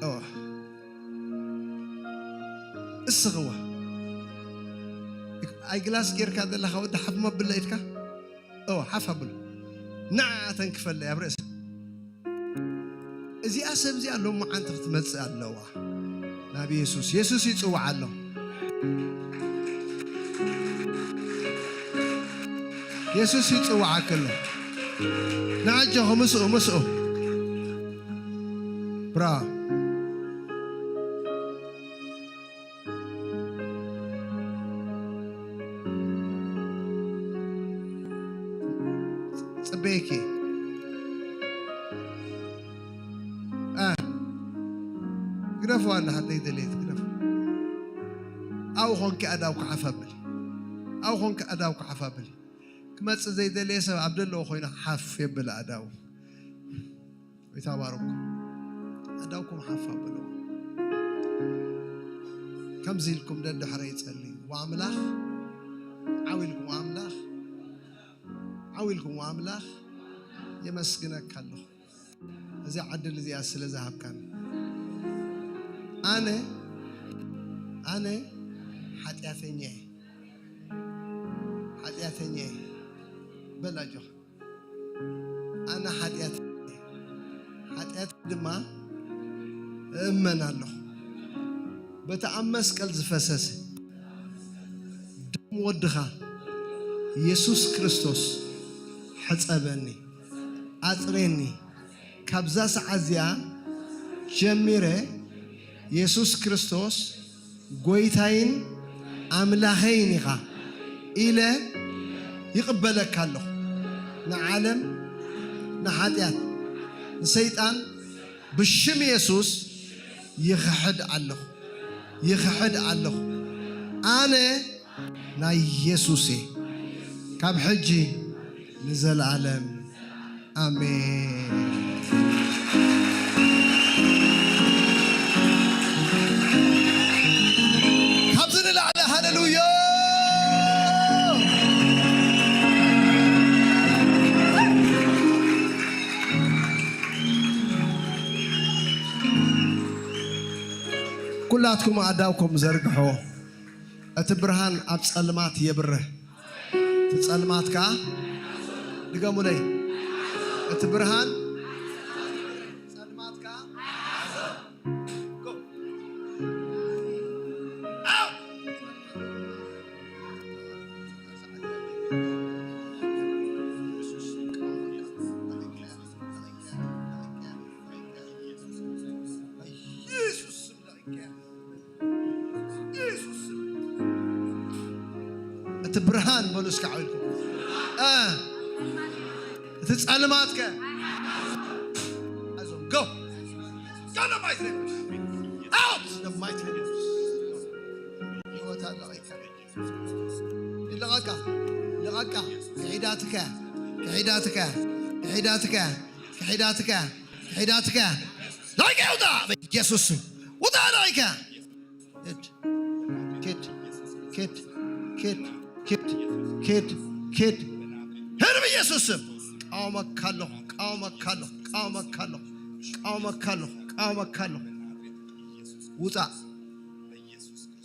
እወ። እስኽዋ። ኣይ ግላስ ጌርካ ዘለኻ ወዲ ሓፍ መብለ ኢድካ? እወ፣ ሓፍ ኣብሉ። ንዓ ተንክፈለይ ኣብ ርእሲ። እዚኣ ሰብ እዚኣ ሎማዓንቲ ክትመጽእ ኣለዋ። ናብ የሱስ። የሱስ ይጽውዓ ኣሎ። የሱስ ይጽውዓኪ ኣሎ። ንዓ ኣጆኺ ምስኡ፣ ምስኡ። ብራ። ጽበየኪ። አ፣ ግደፍዋ እንዳ ሓተይ ደልየት ግደፍ። ኣብኡ ኾንኪ ኣዳው ክሓፍ ኣብሊ። ኣብኡ ኾንኪ ኣዳው ክሓፍ ኣብሊ። ክመጽእ ዘይደለየ ሰብ ኣብ ደለዎ ኮይኑ ሓፍ የብል ኣዳው። ይታባረኩ። ኣዳውኩም ሓፍ ኣብሉ። ከምዚ ኢልኩም ደድሕረይ ጸልዩ። ወኣምላኽ፣ ዓው ኢልኩም፣ "ወኣምላኽ፣ ዓው ኢልኩም፣ ወኣምላኽ፣ የመስግነካ ኣለኹ፣ እዚኣ ዕድል እዚኣ ስለ ዝሃብካኒ። ኣነ፣ ኣነ ሓጢኣተኛ እየ፣ ሓጢኣተኛ እየ" በል ኣጆኻ። ኣነ ሓጢኣት፣ ሓጢኣት ድማ እእመን ኣለኹ። በቲ ኣብ መስቀል ዝፈሰሰ ደም ወድኻ የሱስ ክርስቶስ ሕጸበኒ፣ ኣጽሬኒ። ካብዛ ሰዓት እዚኣ ጀሚረ የሱስ ክርስቶስ ጎይታይን ኣምላኸይን ኢኻ ኢለ ይቕበለካ ኣለኹ። ንዓለም፣ ንሓጢኣት፣ ንሰይጣን ብሽም የሱስ ይኽሕድ ኣለኹ፣ ይኽሕድ ኣለኹ። ኣነ ናይ የሱስ እየ። ካብ ሕጂ ንዘለኣለም። ኣሜን። ካብዚ ንላዕሊ ሃሌሉያ። ኩላትኩም ኣእዳውኩም ዘርግሑ። እቲ ብርሃን ኣብ ጸልማት የብርህ። እቲ ጸልማት ከኣ፣ ድገሙለይ። እቲ ብርሃን ጸልማት ከኣ፣ go። ኣው! ኢየሱስ ስም ለቅቄ። ኢየሱስ ስም። እቲ ብርሃን በሉ እስኪ ዓው ኢልኩም። እ፣ እቲ ጸልማትከ? ኣይዞም፣ go። Go in the mighty name of Jesus። Out in the mighty name of Jesus። ህይወታ ለቂካ። ልቐቃ፣ ልቐቃ። ክሒዳትከ፣ ክሒዳትከ፣ ክሒዳትከ፣ ክሒዳትከ፣ ክሒዳትከ። ለቂካ ውጣ በኢየሱስ ስም። ውጣ ለቂካ። ኪድ፣ ኪድ፣ ኪድ፣ ኪድ፣ ኪድ፣ ኪድ፣ ኪድ። ሂድ ብኢየሱስ ስም። ቃወመካ ኣለኹ፣ ቃወመካ ኣለኹ፣ ቃወመካ ኣለኹ፣ ቃወመካ ኣለኹ፣ ቃወመካ ኣለኹ። ውጻእ፣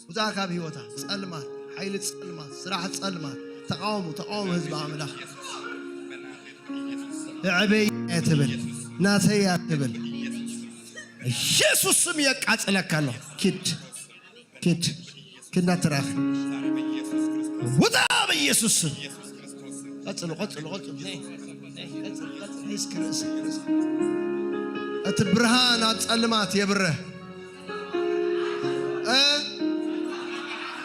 ውጻእ ካብ ህይወታ። ጸልማት፣ ሓይሊ ጸልማት፣ ስራሕ ጸልማት። ተቃወሙ፣ ተቃወሙ ህዝቢ ኣምላኽ። እዕበይ እያ ትብል፣ ናተይ እያ ትብል። ኢየሱስ ስም የቃጽለካ ኣለኹ። ኪድ። ኪድ፣ ኪድ እንዳተራኸ። ውጣ በኢየሱስ ስም። ቀጽሉ፣ ቀጽሉ፣ ቀጽሉ። ነይ፣ ነይ፣ ቀጽሉ፣ ቀጽሉ። ሒዝኪ ርእሲ፣ ርእሲ። እቲ ብርሃን ኣብ ጸልማት የብርህ። እ?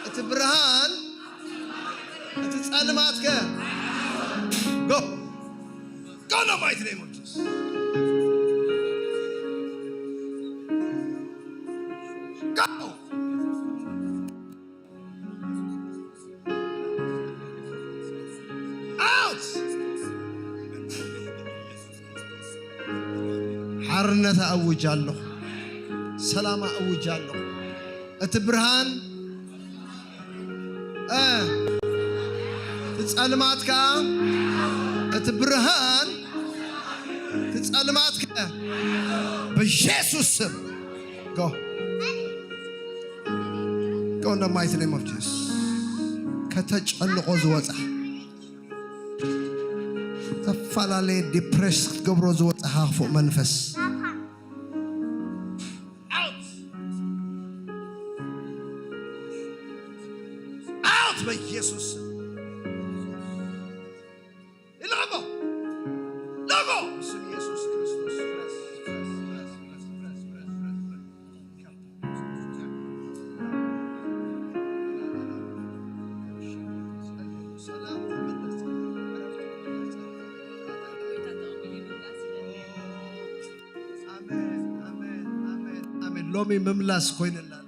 እቲ ብርሃን፣ እቲ ጸልማት ከ? Go. Go in the mighty name of Jesus. Go. Out! ሓርነት ኣውጅ ኣለኹ። ሰላም ኣውጅ ኣለኹ። እቲ ብርሃን፣ እ፣ እቲ ጸልማት ከኣ፣ እቲ ብርሃን፣ እቲ ጸልማት ከኣ ብኢየሱስ ስም። Go. Go in the mighty name of Jesus. ከተጨንቆ ዝወጻ፣ ዝተፈላለየ ዲፕሬስ ክትገብሮ ዝወጻኻ ክፉእ መንፈስ። Out! Out በኢየሱስ ስም። ልቐቆ! ልቐቆ! ብስም ኢየሱስ ክርስቶስ ፍረስ፣ ፍረስ፣ ፍረስ። ኣሜን፣ ኣሜን፣ ኣሜን፣ ኣሜን። ሎሚ ምምላስ ኮይንና ኣሎ።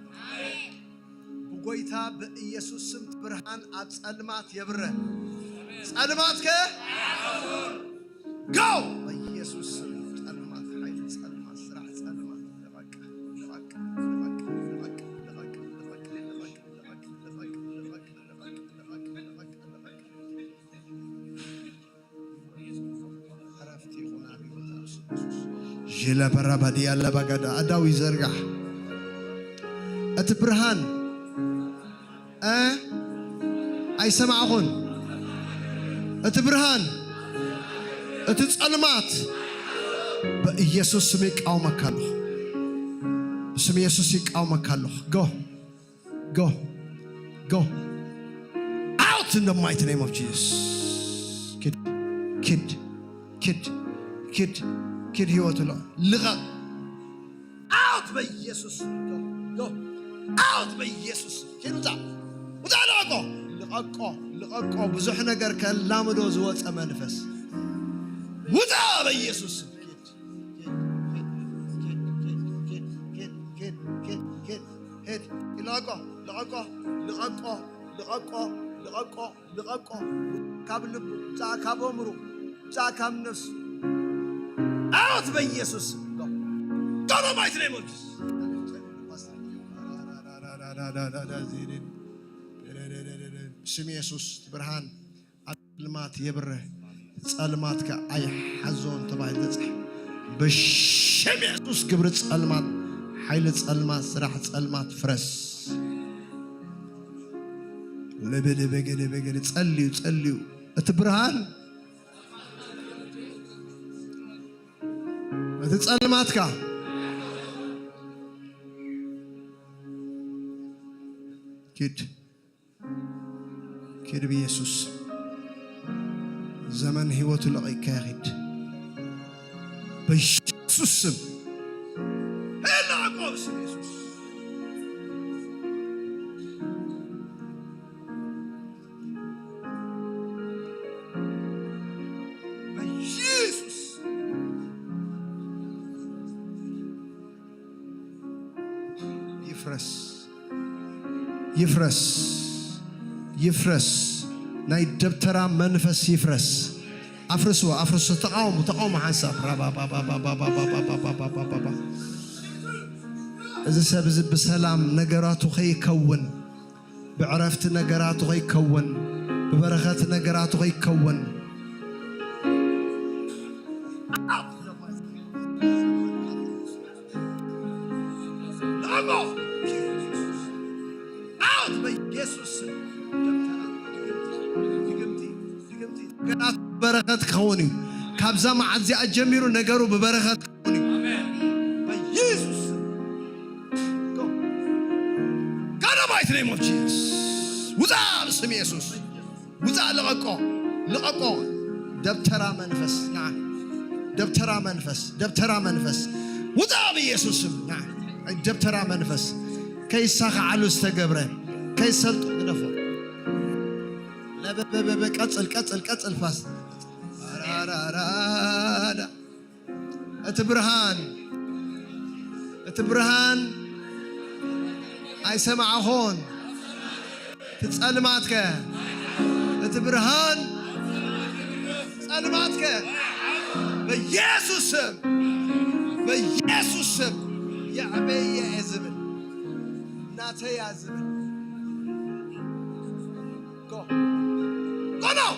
ብጎይታ ብኢየሱስ ስም ብርሃን ኣብ ጸልማት የብረ። ጸልማት ከ? Go! በኢየሱስ ስም ጸልማት፣ ሓይሊ ጸልማት፣ ስራሕ ጸልማት፣ ልቐቅ፣ ልቐቅ፣ ልቐቅ። ዕረፍቲ ይኹን ኣብ ህይወት ኣብ ስም የሱስ። ዥለ በረበዲ ያለ በገዳ ኣዳዊ ዘርጋሕ። እቲ ብርሃን፣ እ፣ ኣይሰማዕኹን። እቲ ብርሃን፣ እቲ ጸልማት ብኢየሱስ ስም ይቃወመካ ኣለኹ። ብስም ኢየሱስ ይቃወመካ ኣለኹ። Go. Go. Go. Out in the mighty name of Jesus. ኪድ፣ ኪድ፣ ኪድ፣ ኪድ፣ ኪድ ህይወቱ ለ-፣ ልቐቕ። Out በኢየሱስ። Go. Go. Out በኢየሱስ። ኪድ ውጣ። ውጣ፣ ልቐቆ። ልቐቆ። ልቐቆ። ብዙሕ ነገር ከላምዶ ዝወጸ መንፈስ። ውጣ በኢየሱስ። ኪድ። ሂድ። ልቐቆ፣ ልቐቆ፣ ልቐቆ፣ ልቐቆ፣ ልቐቆ፣ ልቐቆ። ካብ ልቡ፣ ውጻእ ካብ ኣእምሩ፣ ውጻእ ካብ ነፍሱ። Out በኢየሱስ ስም። Go. Go in the mighty name of Jesus. ስም ኢየሱስ ብርሃን ኣብ ጸልማት የብርህ፣ ጸልማትካ ኣይሓዞን ተባሂሉ ተጻሒፉ። ብሽም የሱስ ግብሪ ጸልማት፣ ሓይሊ ጸልማት፣ ስራሕ ጸልማት ፍረስ። ልብልብግልብግል፣ ጸልዩ፣ ጸልዩ። እቲ ብርሃን፣ እቲ ጸልማትካ ኪድ። ኪድ ብኢየሱስ። ዘመን ህይወቱ ለቒቅካ ኪድ። በኢየሱስ ስም። ሄላ ቆም ስም ኢየሱስ። በኢየሱስ ይፍረስ። ይፍረስ፣ ይፍረስ። ናይ ደብተራ መንፈስ ይፍረስ። ኣፍርስዎ፣ ኣፍርስዎ። ተቃውሙ፣ ተቃውሙ ሓንሳብ። ራባባባባባባባባባባባ። እዚ ሰብ እዚ ብሰላም ነገራቱ ከይከውን፣ ብዕረፍቲ ነገራቱ ከይከውን፣ ብበረኸት ነገራቱ ከይከውን። ልቐቆ! ኣውት በኢየሱስ ስም። ድግምቲ፣ ድግምቲ፣ ድግምቲ። ነገራቱ በረኸት ክኸውን እዩ። ካብዛ መዓልቲ እዚኣ ጀሚሩ ነገሩ ብበረኸት ክኸውን እዩ። በኢየሱስ ስም። Go. God, in the mighty name of Jesus. ውፃ ብስም ኢየሱስ። ውፃ፣ ልቐቆ። ልቐቆ። ደብተራ መንፈስ፣ ንዓ። ደብተራ መንፈስ፣ ደብተራ መንፈስ። ውፃ ብኢየሱስ ስም፣ ንዓ። ደብተራ መንፈስ። ከይሳኻዓሉ ዝተገብረ፣ ከይሰልጡ ግደፎ። ለበበበበ፣ ቀጽል፣ ቀጽል፣ ቀጽል፣ ፋስ። ኣራራራዳ። እቲ ብርሃን፣ እቲ ብርሃን ኣይሰማዕኹን። እቲ ጸልማትከ፣ እቲ ብርሃን ጸልማትከ፣ በኢየሱስ ስም፣ በኢየሱስ ስም የዕበየ እየ ዝብል፣ ናተይ እያ ዝብል። Go. Go now.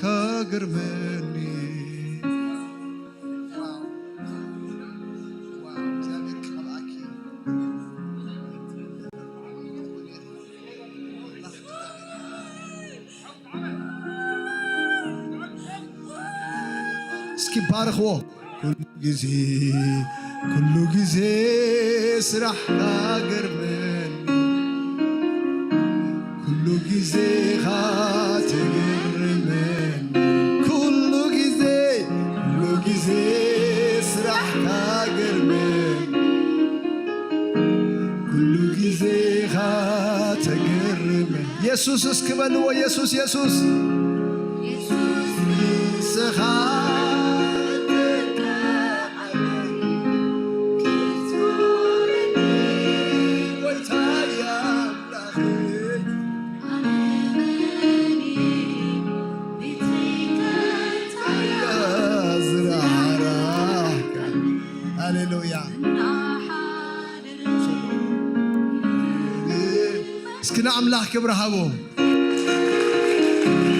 ከግርመኒ። ዋው፣ ዋው፣ እግዚኣብሔር ቀብኣኪ። እስኪ ባርኽዎ። ኩሉ ግዜ፣ ኩሉ ግዜ ስራሕካ ገርመኒ፣ ኩሉ ግዜኻ ትገርመኒ፣ ኩሉ ግዜ፣ ኩሉ ግዜ ስራሕካ ገርመኒ፣ ኩሉ ግዜኻ ተገርመኒ። የሱስ እስኪ በልዎ፣ የሱስ፣ የሱስ። ንስኻ ሃሌሉያ። እስኪ ንኣምላኽ ክብሪ ሃቦ።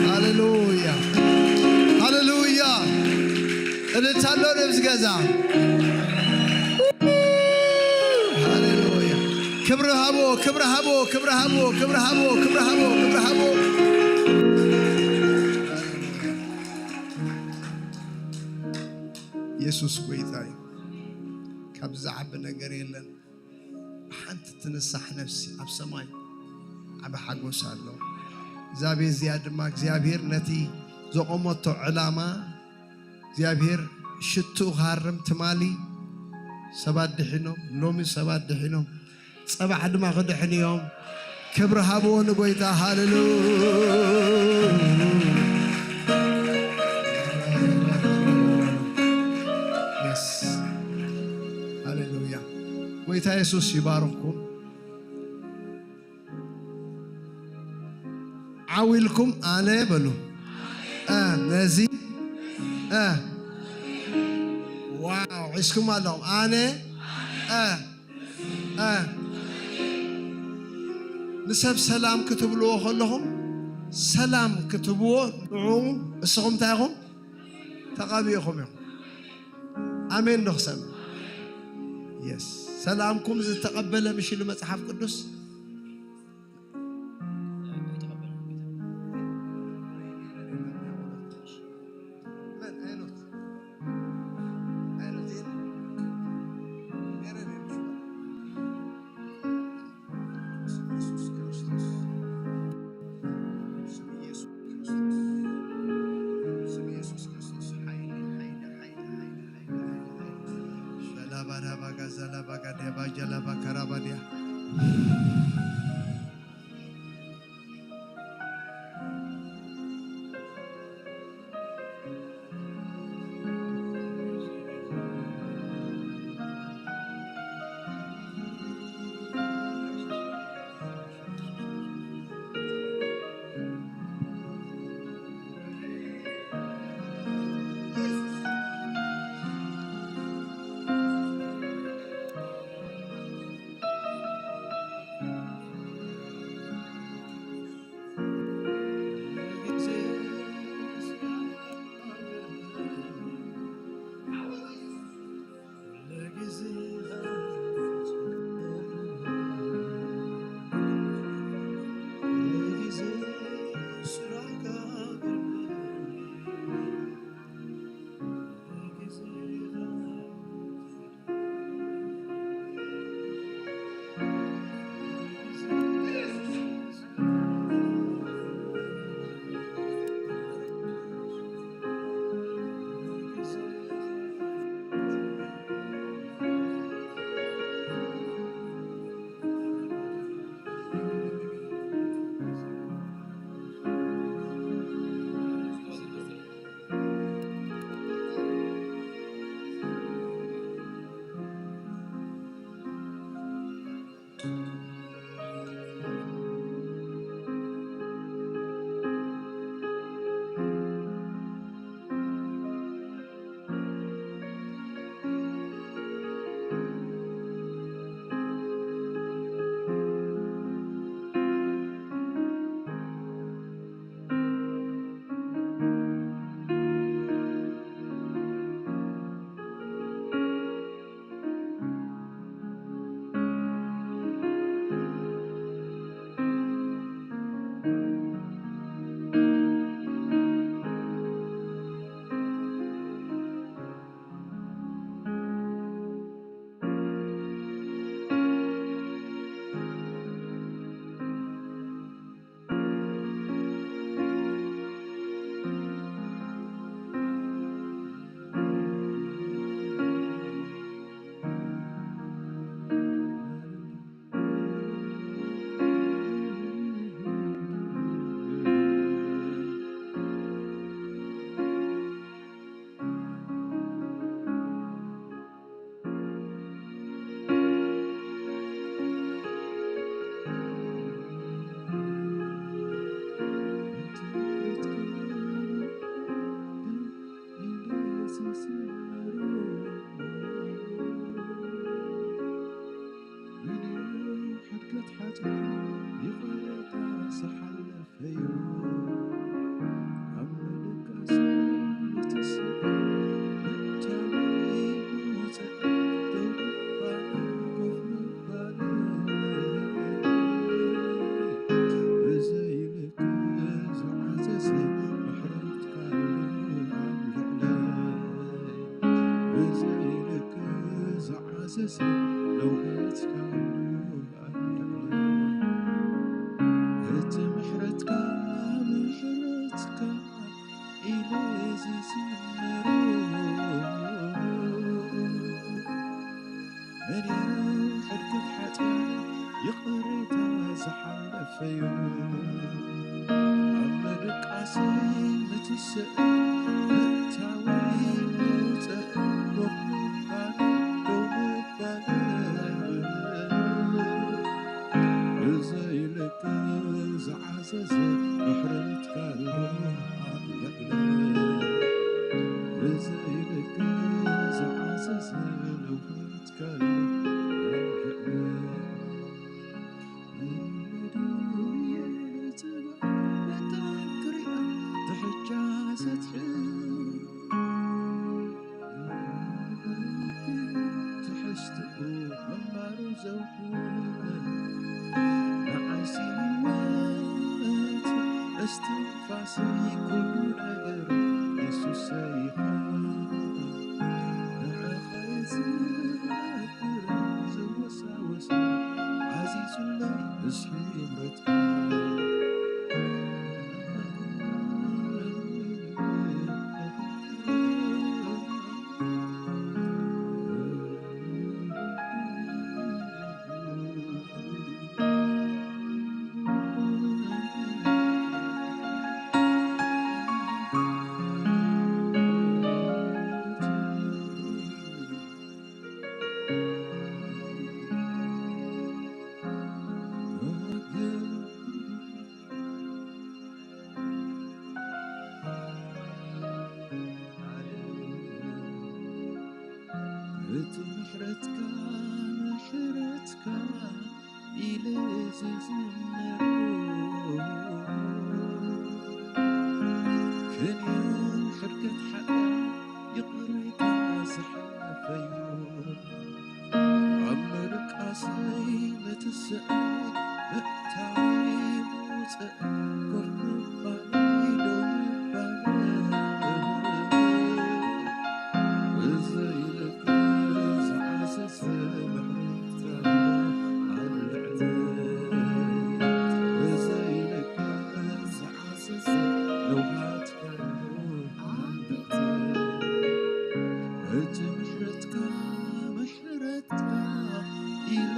ሃሌሉያ፣ ሃሌሉያ። እልልታ ኣሎ ነብዚ ገዛ። ሃሌሉያ። ክብሪ ሃቦ፣ ክብሪ ሃቦ፣ ክብሪ ሃቦ፣ ክብሪ ሃቦ፣ ክብሪ ሃቦ፣ ክብሪ ሃቦ። የሱስ ጎይታ እዩ። ካብ ዝዓቢ ነገር የለን። ሓንቲ ትንሳሕ ነፍሲ ኣብ ሰማይ ዓቢ ሓጎስ ኣሎ። እዛ ቤት እዚኣ ድማ እግዚኣብሔር ነቲ ዘቖመቶ ዕላማ እግዚኣብሔር ሽትኡ ክሃርም ትማሊ ሰባት ድሒኖም፣ ሎሚ ሰባት ድሒኖም፣ ጸባሕ ድማ ክድሕኑ እዮም። ክብሪ ሃብዎ ንጎይታ። ሃሌሉያ። የስ። ሃሌሉያ። ጎይታ የሱስ ይባርኽኩም። ዓው ኢልኩም ኣነ በሉ። እ፣ ነዚ፣ እ፣ ዋው፣ ሒዝኩም ኣለኹም። ኣነ፣ እ፣ እ። ንሰብ ሰላም ክትብልዎ ከለኹም፣ ሰላም ክትብዎ ንዑ፣ እስኹም እንታይ ኢኹም? ተቐቢእኹም ኢኹም። ኣሜን ዶ ክሰምዕ? የስ። ሰላምኩም ዝተቐበለ ምሽ ኢሉ መጽሓፍ ቅዱስ? ስም ኢየሱስ ክርስቶስ። ስም ኢየሱስ ክርስቶስ። ስም ኢየሱስ ክርስቶስ። ሓይሊ፣ ሓይሊ፣ ሓይሊ፣ ሓይሊ፣ ሓይሊ፣ ሓይሊ፣ ሓይሊ። ሸላባዳ ባጋ ዛላ ባጋ ዲያ ባጃላ ባካራ ባዲያ። ዘዘለውሃትካ ኣሎ ኣብ ልዕሊ እቲ ምሕረትካ፣ ምሕረትካ ኢለ ዝዝምሮ። መን እዩ ሕድገት ሓጢኣት ይቕሬታ ዝሓለፈዩ? ኣብ ምድቃሰይ ምትስእ፣ ምእታወይ ምውፅእ፣ ኮፍ ምባል፣ ደው ምባል፣ ብዘይልክ ዝዓዘዘ ምሕረትካ ኣሎ ኣብ ልዕለይ። ብዘይልክ ዝዓዘዘ ምሕረትካ ኣሎ ኣብ ልዕለይ። ትሕዝትኡ ምንባሩ ዘውሕዝ፣ ንዓይሲ ህይወት እስትንፋሰይ ኩሉ ነገር የሱሰይ ኢኻ። ንዓኻ እየ ዝነግር፣ ዝወሳወስ ዓዚዙለይ ምስሒ ምሕረትካ። እቲ ምሕረትካ፣ ምሕረትካ ኢለ ዝዝምሮ፣ ክንዮ ሕድገት ሓጢኣት ይቕሬታ ዝሓለፈዩ። ኣብ ምድቃሰይ ምትስእ፣ ምእታወይ ምውፅእ፣ ኮፍ ምባለይ ደው ምባለይ፣ ብዘይልክ ዝዓዘዘ ምሕረትካ ኣሎ ኣብ ልዕለይ። ብዘይልክ ዝዓዘዘ ለውሃትካ ኣሎ ኣብ ልዕለይ። እቲ ምሕረትካ፣ ምሕረትካ ኢለ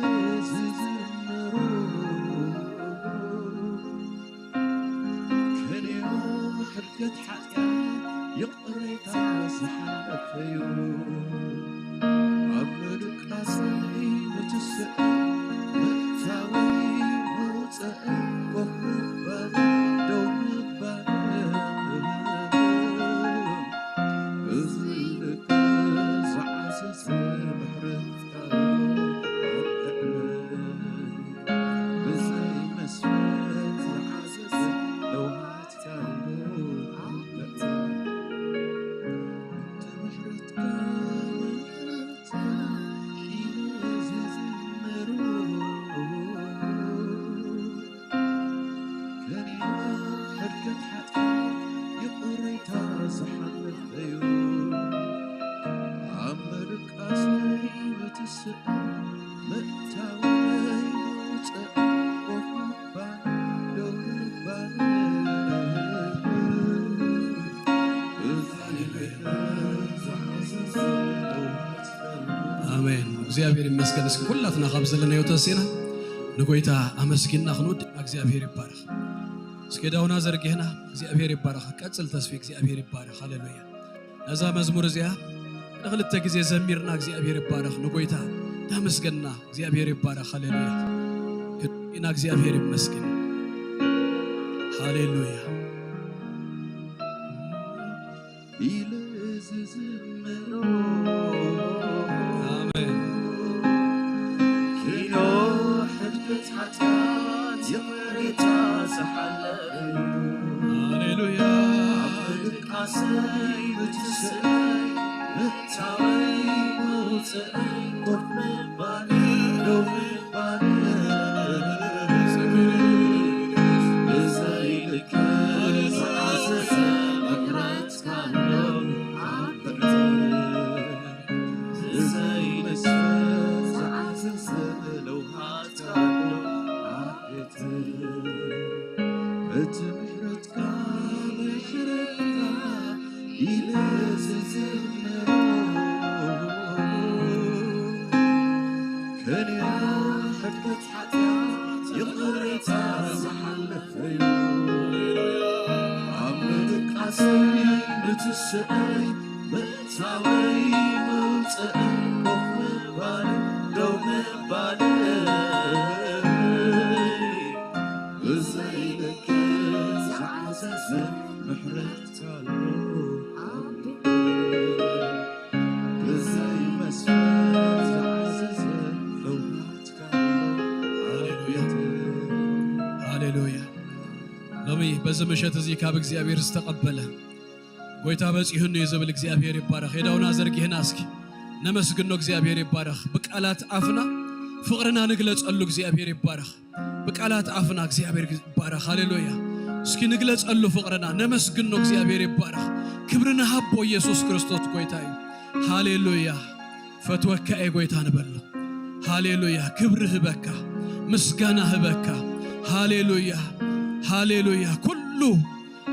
ዝዝምሮ፣ ክንዮ ሕድገት ሓጢኣት ይቕሬታ ዝሓለፈዩ። ኣብ ምድቃሰይ ምትስእ፣ ምእታወይ ምውፅእ፣ ኮፍ ምባል ደው ምባል፣ ብዝልክ ዝዓዘዘ ምሕረትካ ኣብ ልዕለይ። ብዘይ መስፈር ዝዓዘዘ ለውሃትካ ኣሎ ኣብ ልዕለይ። ምሕረትካ፣ ምሕረትካ ኢለ ዝዝምሮ፣ ከኒና ሕድገት ሓጢኣት ይቕሬታ ዝሓለፈዩ። ኣብ ምድቃሰይ ምትስእ፣ ምእታወይ ምውፅእ፣ ኮፍ ምባል ደው ምባል። ኣሜን። እግዚኣብሔር ይመስገን። እስኪ ኩላትና ካብ ዘለናዮ ተሲና ንጎይታ ኣመስጊንና ክንወድእ እግዚኣብሔር ይባረኽ። እስኪ ዳውና ዘርጊሕና እግዚኣብሔር ይባረኽ። ቀጽል ተስፊ እግዚኣብሔር ይባረኽ። ሃሌሉያ። ነዛ መዝሙር እዚኣ ንክልተ ግዜ ዘሚርና እግዚኣብሔር ይባረኽ። ንጎይታ ዳመስገንና እግዚኣብሔር ይባረኽ። ሃሌሉያ። ክድና እግዚኣብሔር ይመስገን። ሃሌሉያ። ኢለ ዝዝምሮ። ኣሜን። ኪኖ ሕድገት ሓጢኣት ይቕሬታ ዝሓለፈ። ሃሌሉያ። ኣብ ምድቃሰይ ምትስእይ ምእታወይ ምውፅእይ ኮፍ ምባል ደው ምባል። ብዘይ ልክ ዝዓዘዘ ምሕረት ካሎ ኣብ ትሕቲ ብዘይ መስፈር እኔ ሕድገት ሓጢኣት ይቕሬታ ዝሓለፈዩ ኣብ ምድቃሰይ ንትስዕረይ ምእታወይ መውፅእን ኮፍ ምባል ደው ምባል ብዘይ ልክ ዝዓዘዘ ምሕረት ኣሎ። ብዘይ መስፈር ዝዓዘዘ እውነት ኣሎ። ሃሌሉያ። ሃሌሉያ። ሎሚ በዚ ምሸት እዚ ካብ እግዚኣብሔር ዝተቐበለ ጎይታ በጺሁኒ እዩ ዝብል እግዚኣብሔር ይባረኽ። የዳውና ዘርጊህና እስኪ ነመስግኖ። እግዚኣብሔር ይባረኽ። ብቃላት ኣፍና ፍቕርና ንግለጸሉ። እግዚኣብሔር ይባረኽ። ብቃላት ኣፍና እግዚኣብሔር ይባረኽ። ሃሌሉያ። እስኪ ንግለጸሉ ፍቕርና፣ ነመስግኖ። እግዚኣብሔር ይባረኽ። ክብሪ ንሃቦ። ኢየሱስ ክርስቶስ ጎይታ እዩ። ሃሌሉያ። ፈትወካ እየ ጎይታ ንበሎ። ሃሌሉያ። ክብሪ ህበካ፣ ምስጋና ህበካ። ሃሌሉያ። ሃሌሉያ። ኩሉ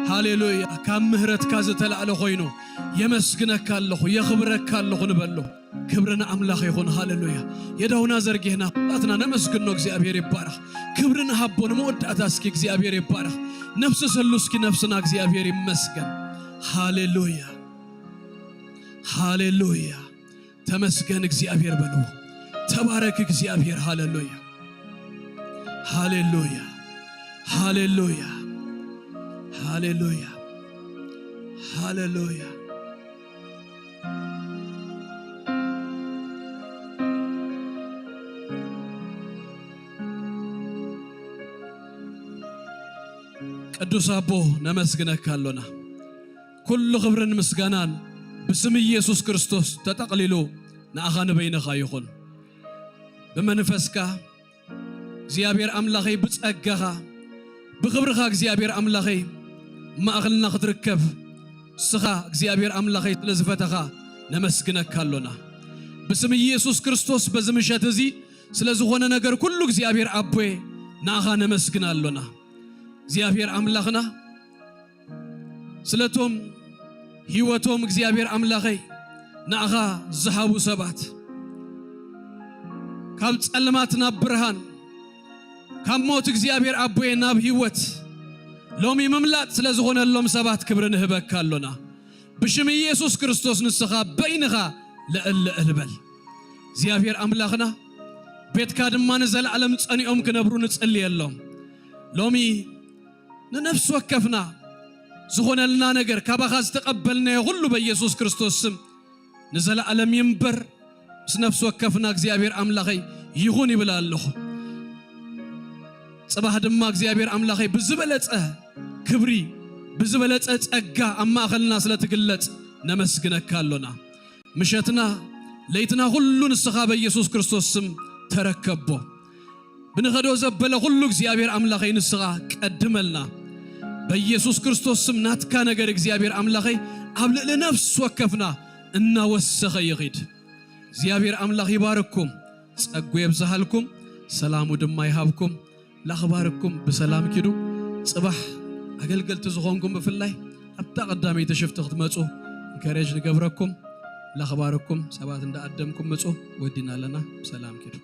ሃሌሉያ ካብ ምህረትካ ዝተላዕለ ኮይኑ የመስግነካ ኣለኹ፣ የኽብረካ ኣለኹ ንበሎ። ክብሪ ንኣምላኽ ይኹን። ሃሌሉያ። የዳውና ዘርጊህና ኩላትና ነመስግኖ። እግዚኣብሔር ይባረኽ። ክብሪ ንሃቦ። ንመወዳእታ እስኪ እግዚኣብሔር ይባረኽ። ነፍሲ ሰሉ እስኪ ነፍስና እግዚኣብሔር ይመስገን። ሃሌሉያ። ሃሌሉያ። ተመስገን እግዚኣብሔር በልዎ። ተባረክ እግዚኣብሔር። ሃሌሉያ። ሃሌሉያ። ሃሌሉያ። ሃሌሉያ። ሃሌሉያ። ቅዱስ ኣቦ ነመስግነካ ኣሎና። ኩሉ ክብርን ምስጋናን ብስም ኢየሱስ ክርስቶስ ተጠቕሊሉ ንኣኻ ንበይንኻ ይኹን። ብመንፈስካ እግዚኣብሔር ኣምላኸይ፣ ብጸጋኻ፣ ብኽብርኻ እግዚኣብሔር ኣምላኸይ ማእኸልና ክትርከብ ንስኻ እግዚኣብሔር ኣምላኸይ ስለ ዝፈተኻ ነመስግነካ ኣሎና። ብስም ኢየሱስ ክርስቶስ በዚ ምሸት እዚ ስለ ዝኾነ ነገር ኩሉ እግዚኣብሔር ኣቦየ ንኣኻ ነመስግን ኣሎና። እግዚኣብሔር ኣምላኽና ስለቶም ህይወቶም እግዚኣብሔር ኣምላኸይ ንኣኻ ዝሃቡ ሰባት ካብ ጸልማት ናብ ብርሃን ካብ ሞት እግዚኣብሔር ኣቦየ ናብ ህይወት ሎሚ ምምላጥ ስለ ዝኾነሎም ሰባት ክብሪ ንህበካ ኣሎና። ብሽም ኢየሱስ ክርስቶስ ንስኻ በይንኻ ልዕል ልዕል በል። እግዚኣብሔር ኣምላኽና ቤትካ ድማ ንዘለዓለም ጸኒኦም ክነብሩ ንጽልየሎም። ሎሚ ንነፍሲ ወከፍና ዝኾነልና ነገር ካባኻ ዝተቐበልናዮ ኩሉ በኢየሱስ ክርስቶስ ስም ንዘለዓለም ይንበር። ምስ ነፍሲ ወከፍና እግዚኣብሔር ኣምላኸይ ይኹን ይብል ኣለኹ። ጽባሕ ድማ እግዚኣብሔር ኣምላኸይ ብዝበለጸ ክብሪ ብዝበለጸ ጸጋ ኣብ ማእኸልና ስለ ትግለጽ ነመስግነካ ኣሎና። ምሸትና ለይትና ኩሉ ንስኻ በኢየሱስ ክርስቶስ ስም ተረከቦ። ብንኸዶ ዘበለ ኩሉ እግዚኣብሔር ኣምላኸይ ንስኻ ቀድመልና። በኢየሱስ ክርስቶስ ስም ናትካ ነገር እግዚኣብሔር ኣምላኸይ ኣብ ልዕሊ ነፍሲ ወከፍና እናወሰኸ ይኺድ። እግዚኣብሔር ኣምላኽ ይባርኩም፣ ጸጉ የብዝሃልኩም፣ ሰላሙ ድማ ይሃብኩም። ላኽባርኩም ብሰላም ኪዱ። ጽባሕ ኣገልገልቲ ዝኾንኩም ብፍላይ ኣብታ ቀዳመይቲ ሽፍቲ ክትመጹ እንከሬጅ ንገብረኩም። ላኽባርኩም ሰባት እንዳኣደምኩም ምጹ። ወዲና ኣለና። ብሰላም ኪዱ።